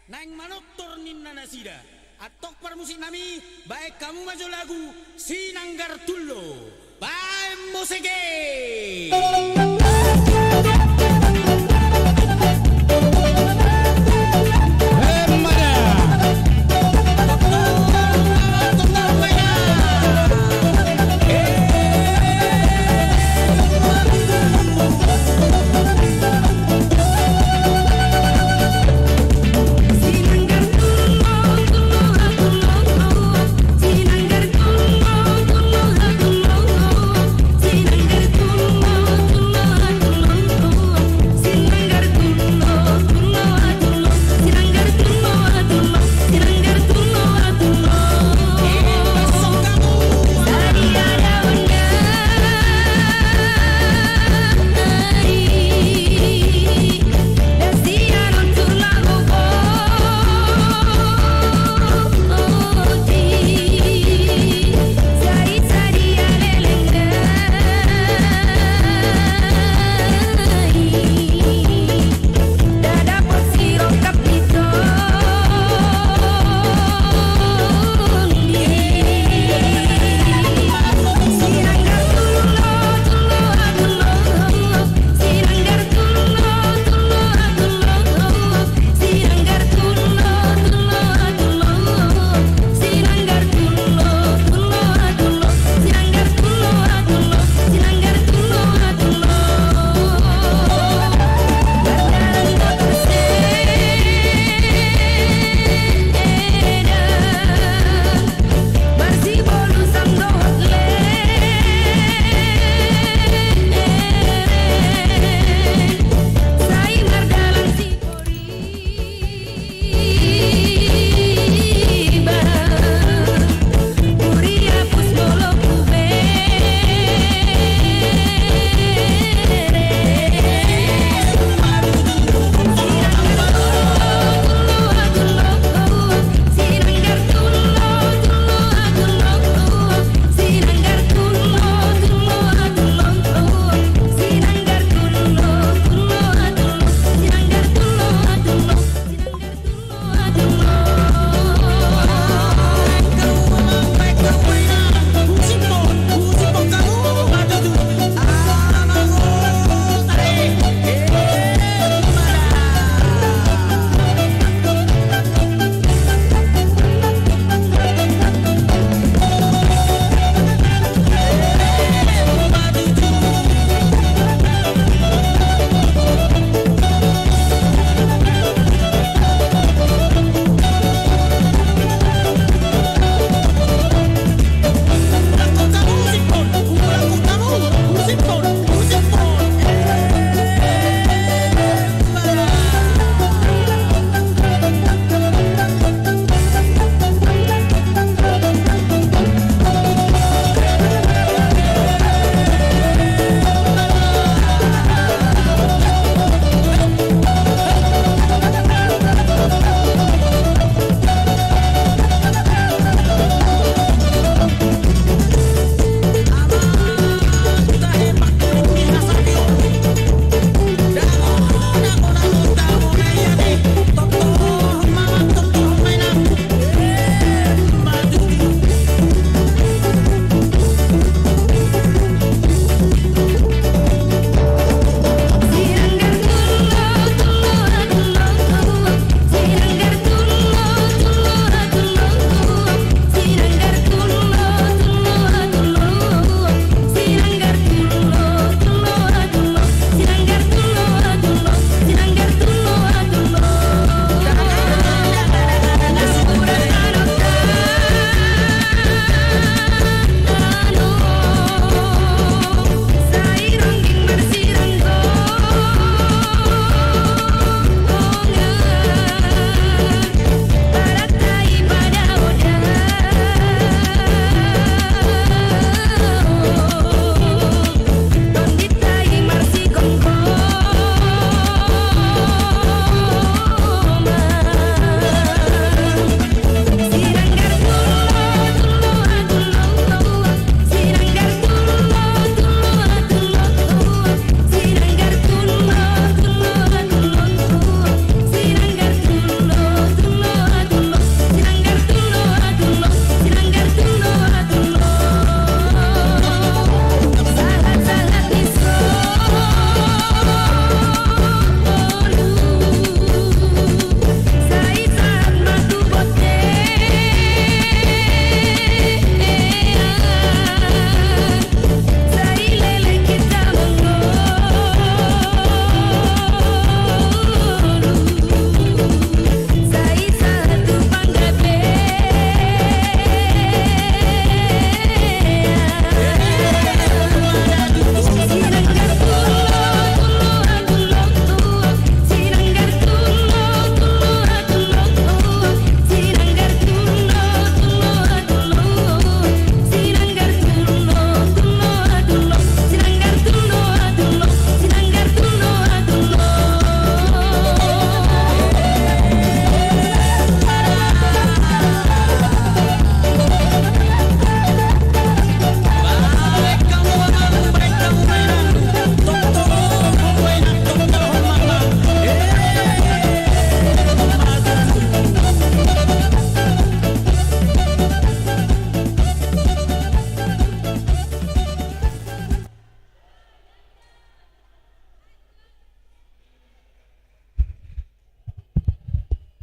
naeng manortor ninna nasida. Antong parmusik nami, baen hamu ma jo lagu Sinanggar Tullo. Baen musik i.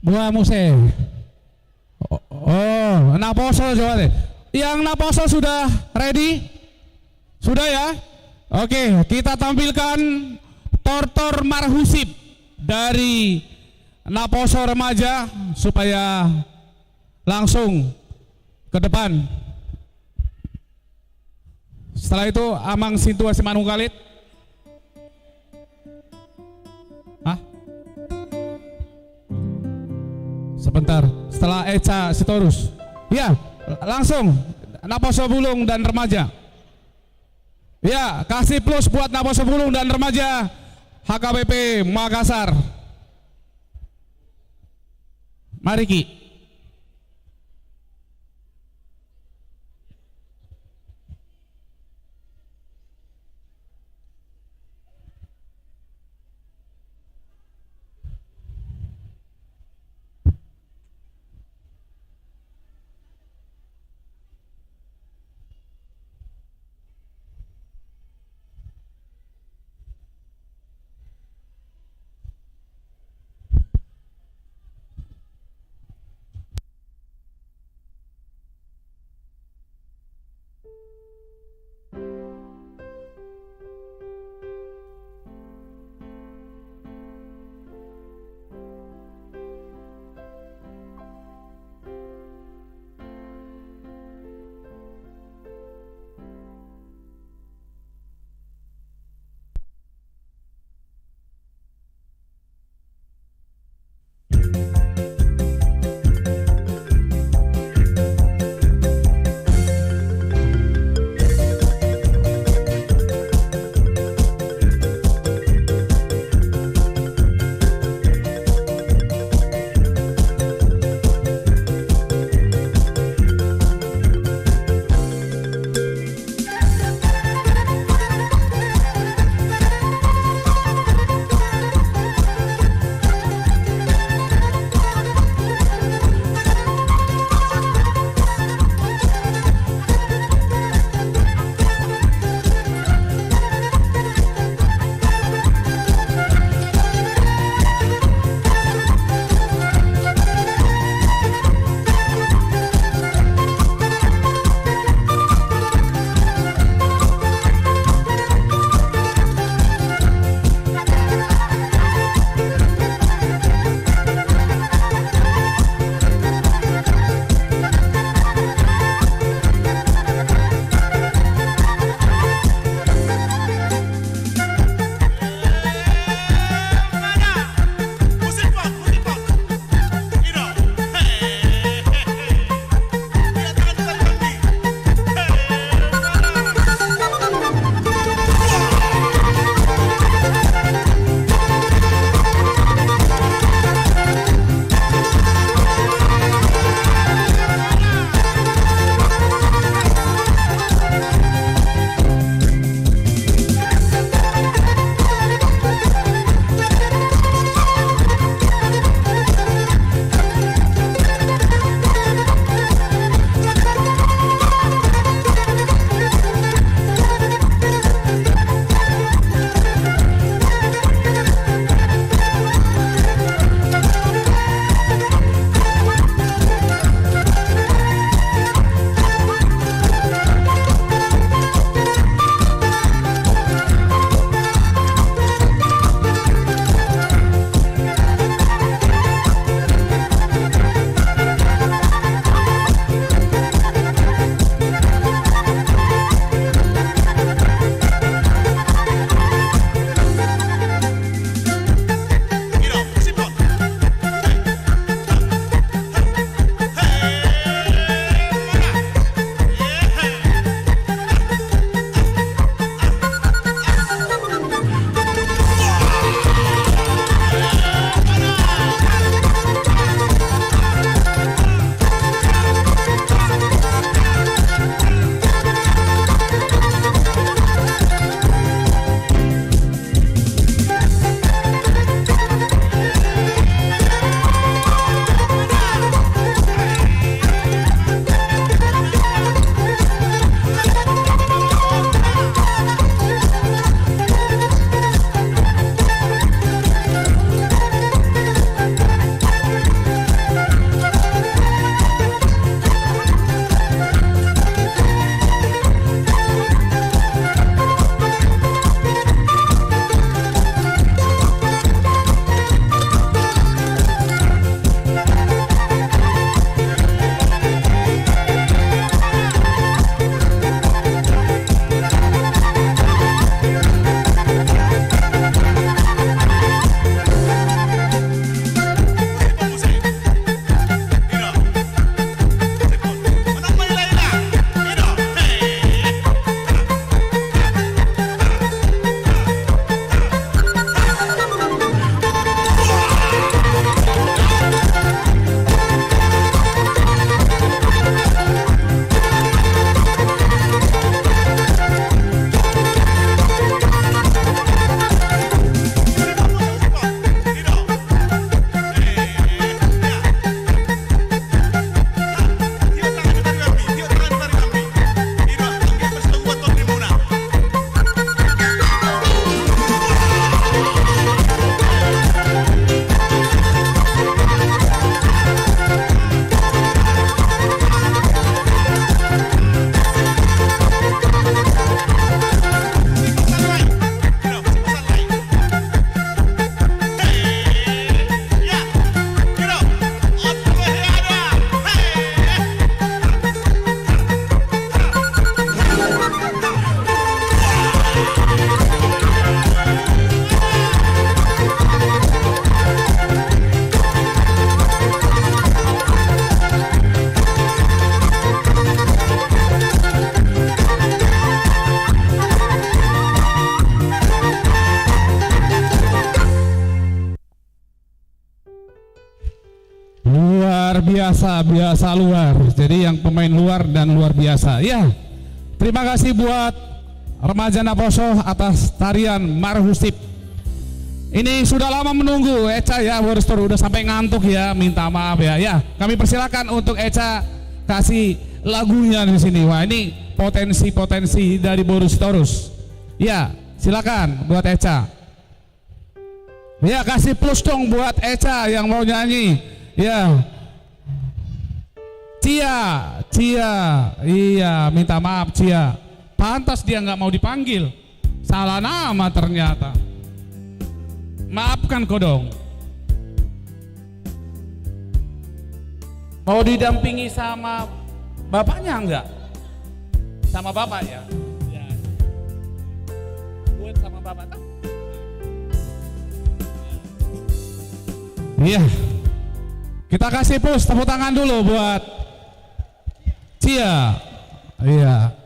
Boha muse? Oh, oh, naposo jo ale. Yang naposo sudah ready? Sudah ya? Oke, kita tampilkan tortor marhusip dari naposo remaja supaya langsung ke depan. Setelah itu Amang Sintua Simanungkalit. Hah? Sebentar. Setelah Eca Sitorus. Ya, langsung naposo bulung dan remaja. Ya, kasih plus buat naposo bulung dan remaja H K B P Makassar. Mari ki. Biasa, biasa luar. Jadi yang pemain luar dan luar biasa. Ya, terima kasih buat remaja Naposo atas tarian Marhusip. Ini sudah lama menunggu, Echa ya, Boru Sitorus udah sampai ngantuk ya, minta maaf ya. Ya, kami persilakan untuk Echa kasih lagunya di sini. Wah, ini potensi-potensi dari Boru Sitorus. Ya, silakan buat Echa. Ya, kasih plus dong buat Echa yang mau nyanyi. Ya. Cia, Cia. Iya, minta maaf, Cia. Pantas dia nggak mau dipanggil. Salah nama ternyata. Maafkan ko dong. Mau didampingi sama bapaknya enggak? Sama bapak ya? Ya. Buat sama bapak tuh. Iya. Kita kasih plus tepuk tangan dulu buat Cia. Iya.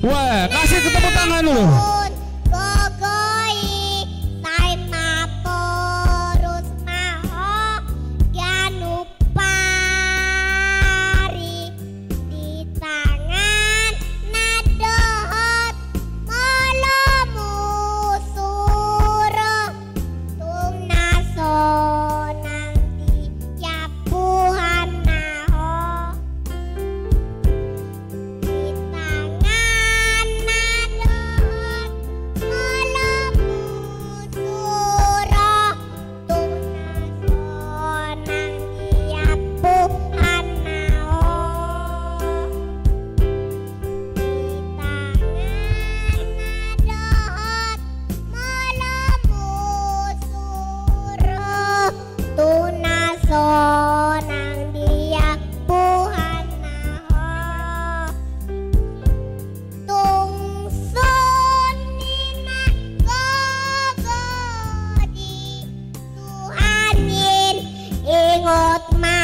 Wah, kasih tepuk tangan dulu. Gogo i, sai maporus ma ho ganup ari, di tangan na dohot molo musuro. Tung na sonang di jambuanna ho. Di tanganna dohot molo musuro. Tung na sonang di jambuanna ho. Di tanganna dohot molo musuro. Tung na sonang di jambuanna ho. Tung songon i na gogo di Tuhan in, ingot ma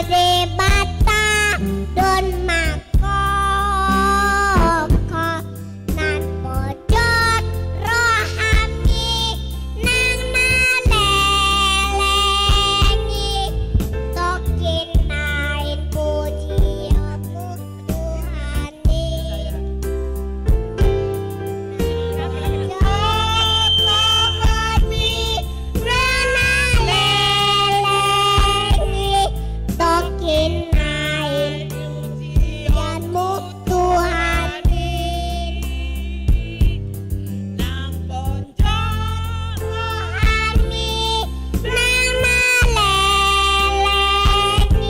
Debata, don ma ho, ho, nang ponjot rohami nang na leleng i, tongkin naeng pujianmu Tuhan. Nang na leleng i,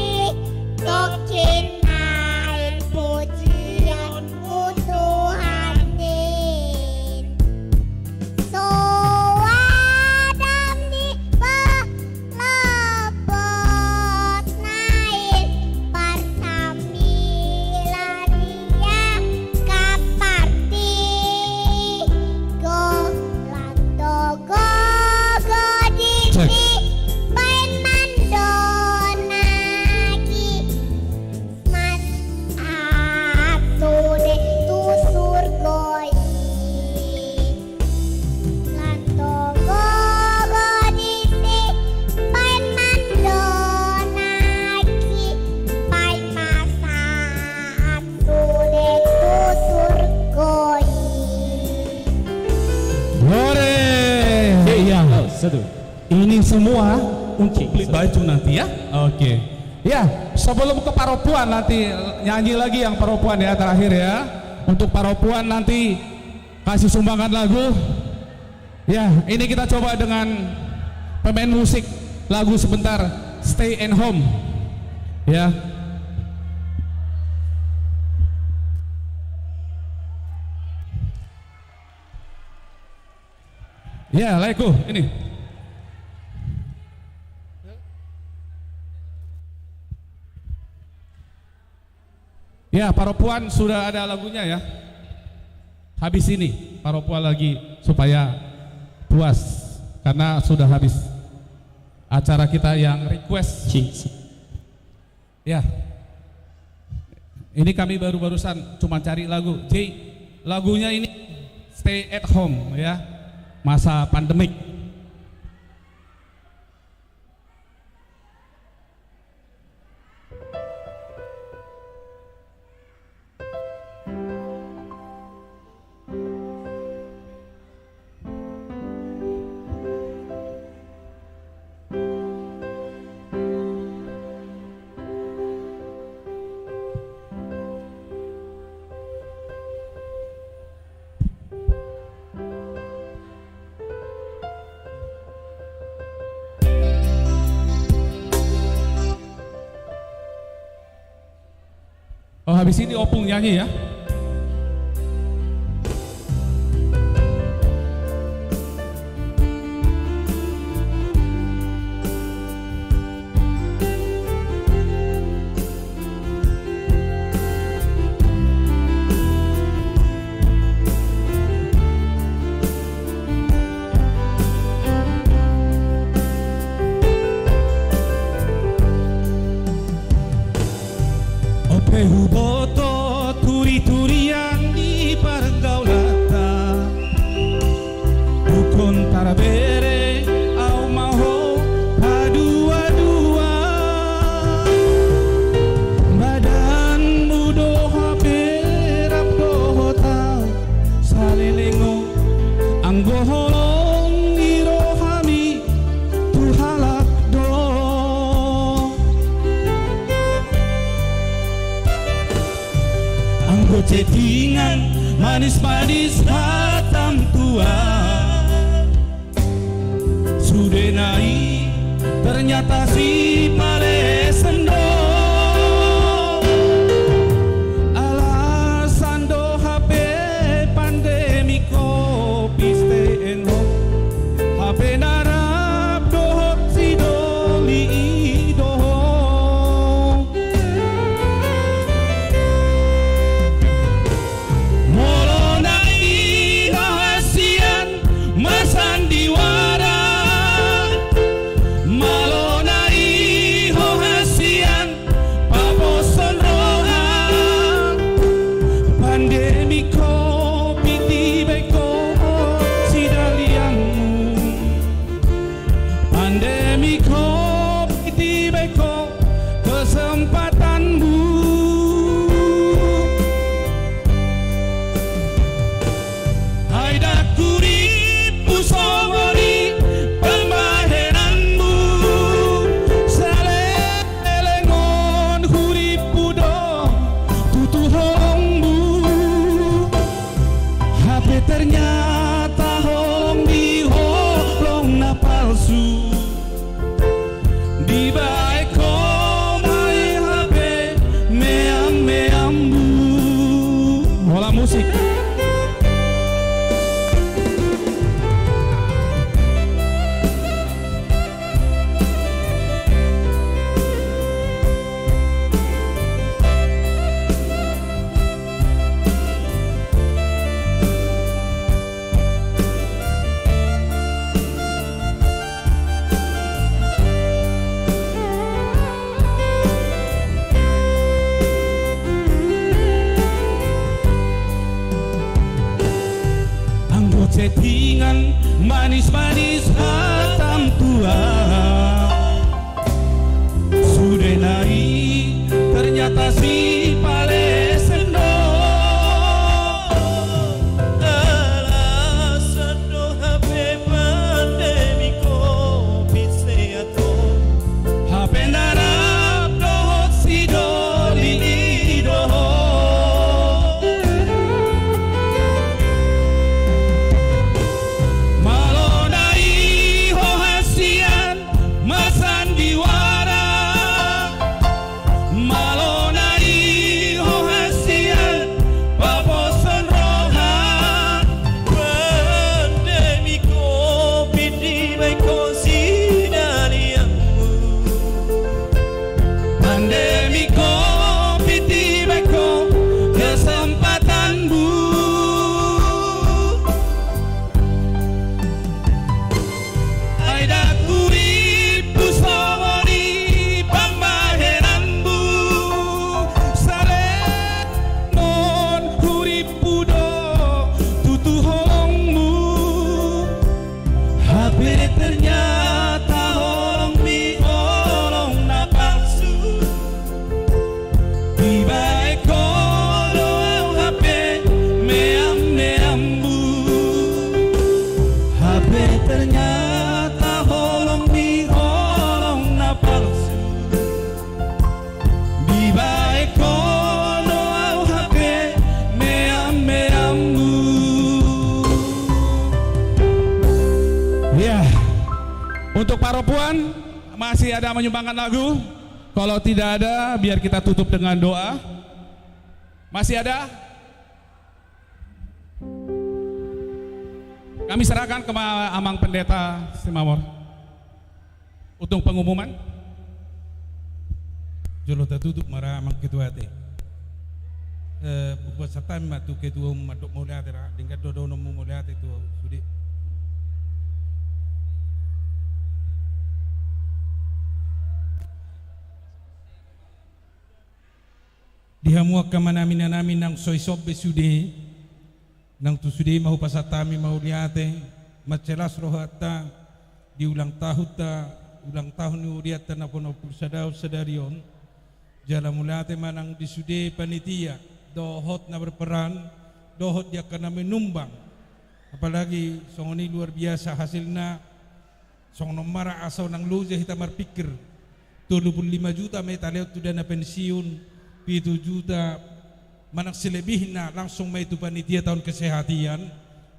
tongkin naeng pujianmu Tuhan i. So adong di lopot naeng parsam- Milania kaparti, golang do gogo disi, baen mandonaki, mas atu de tu surgo i. Lang do gogo disi, baen mandonaki, paima sahat sude tu surgo i. Boleh. Iya. Oh, satu. Ini semua untuk beli baju nanti ya. Oke. Ya, sebelum ke parompuan nanti nyanyi lagi yang parompuan ya terakhir ya. Untuk parompuan nanti kasih sumbangan lagu. Ya, ini kita coba dengan pemain musik lagu sebentar, Stay and Home. Ya. Ya, lagu ini. Ya, parompuan sudah ada lagunya ya. Habis ini, parompuan lagi supaya puas karena sudah habis acara kita yang request. Ya. Ini kami baru-barusan cuma cari lagu. J, lagunya ini Stay at Home ya. Masa pandemik. Oh, habis ini Opung nyanyi ya. Ope huboto turi-turian di pargaulanta, dukon tarbere au ma ho padua-dua. Badanmu do hape rap dohot au, saleleng on anggo holong i rohami tu halak do. Anggo chattingan manis-manis hatam tua, sudena i ternyata sipalesen do. Alasan do hape pandemi covid stay at home, hape na rap dohot sidoli i do ho. Molo na i hahasian ma sandiwara, molo na i ho Masih ada menyumbangkan lagu? Kalau tidak ada, biar kita tutup dengan doa. Masih ada? Kami serahkan ke ma-, Amang Pendeta Simamor untuk pengumuman. Jolo tatutup ma ra, Amang Ketua, ate. Eh, hupasahat hami ma tu Ketua Umum mandok mauliate ra, denggan do dohononmu mauliate tu sude. Di hamu angka amanami, inanami, nang so dison be sude, nang tu sude ma hupasahat hami mauliate, mansai las rohanta di ulang tahunta, ulang tahun ni hurianta na onom pulu sada sadari on. Jala mauliate ma nang di sude panitia, dohot na berperan, dohot di angka na menyumbang. Apalagi songon i luar biasa hasilna, songon on ma ra asa unang loja hita marpikir. Tolu pulu lima juta ma i talehon tu dana pensiun, pitu juta manang selebihna langsung ma i tu panitia tahun kesehatan.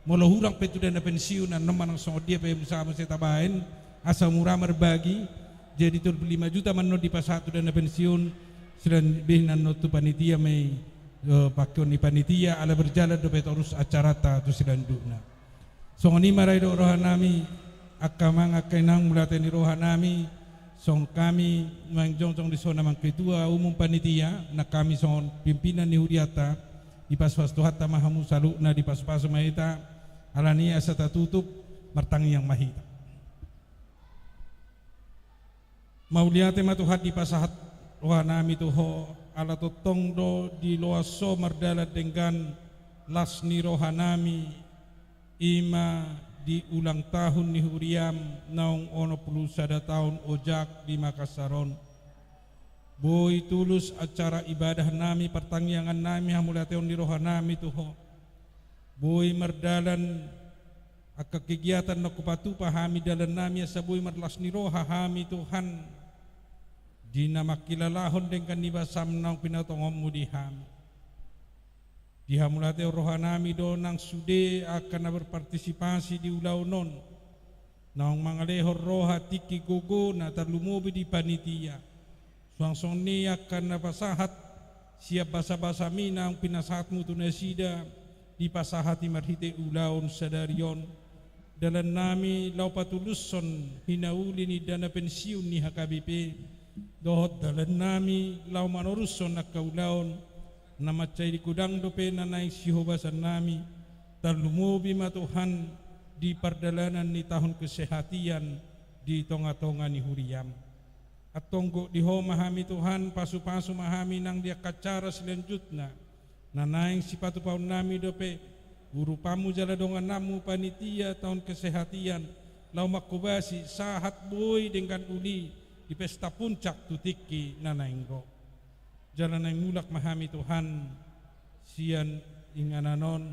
Molo hurang pe tu dana pensiun, annon manang songon dia pe usaha muse tabaen, asa mura marbagi. Jadi tolu pulu lima juta ma annon dipasahat tu dana pensiun, selebihna annon tu panitia ma i, eh, pakeon ni panitia, ala berjalan dope torus acaranta tu selanjutna. Songon i ma ra didok rohanami, angka amang, angka inang, mauliate ni rohanami, songon hami naeng jongjong dison, Amang Ketua Umum Panitia, nang hami songon pimpinan ni hurianta, dipasu-pasu Tuhanta ma hamu saluhutna, dipasu-pasu ma hita, alani asa tatutup, martangiang ma hita. Mauliate ma Tuhan, dipasahat rohanami tu Ho, ala tongtong do diloas Ho mardalan denggan las ni rohanami, i ma di ulang tahun ni huriaM naung onom pulu sada taon ojak di Makassar on. Boi tulus acara ibadahnami, partangiangannami, hamauliateon ni rohanami tu Ho. Boi mardalan angka kegiatan na hupatupa hami dalannami, asa boi marlas ni roha hami, Tuhan, di na mangkilalahon denggan ni basaM naung pinatongonMu di hami. Dihamauliateon rohanami do nang sude angka na berpartisipasi di ulaon on, naung mangalehon roha, tingki, gogona, tarlumobi di panitia. Suang songon i angka na pasahat sian basa-basaMi naung pinasahatMu tu nasida, dipasahat i marhite ulaon sadari on. Dalannami laho patulushon hinauli ni dana pensiun ni H K B P, dohot dalannami laho manorushon angka ulaon na mansai godang dope na naeng sihobasannami, tarlumobi ma Tuhan di pardalanan ni tahun kesehatan di tonga-tonga ni huriaM. Antong gok di Ho ma hami, Tuhan, pasu-pasu ma hami nang di angka acara silanjutna, na naeng sipatupaonnami dope urupanMu jala dongananMu panitia tahun kesehatan, laho manghobasi sahat boi denggan uli di pesta puncak tu tingki na naeng ro. Jala naeng mulak ma hami, Tuhan, sian inganan on.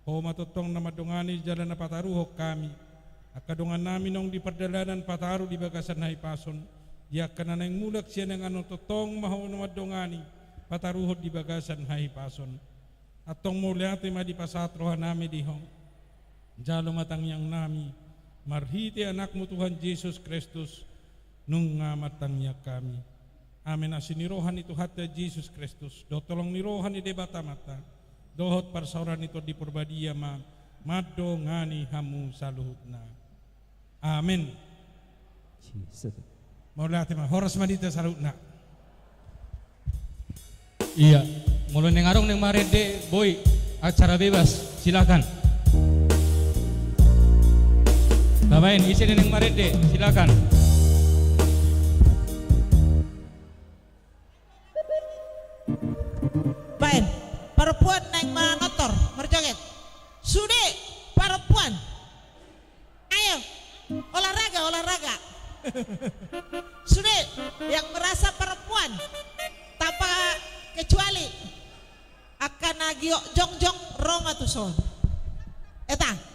Ho ma tongtong na mandongani jala na pataruhon hami. Angka dongannami naung di pardalanan, pataru di bagasan hahipason. Di angka na naeng mulak sian inganan on, tongtong ma Ho na mandongani, pataruhon di bagasan hahipason. Antong mauliate ma dipasahat rohanami di Ho. Jalo ma tangiangnami marhite AnakMu Tuhan Jesus Kristus, nunga martangiang hami. Amen. Asi ni roha ni Tuhanta Jesus Kristus, dohot holong ni roha ni Debata Amanta, dohot parsaoran ni Tondi Parbadia ma mandongani hamu saluhutna. Amen. Mauliate ma, horas ma di hita saluhutna. Iya, molo naeng adong naeng marende, boi, acara bebas, silakan. Tabaen, ise naeng marende, silakan. Baen, parompuan naeng manortor, marjoget. Sude, parompuan. Ayo, olahraga, olahraga. Sude, yang merasa perempuan, tanpa kecuali, angka na giot jongjong ro ma tuson. Eta.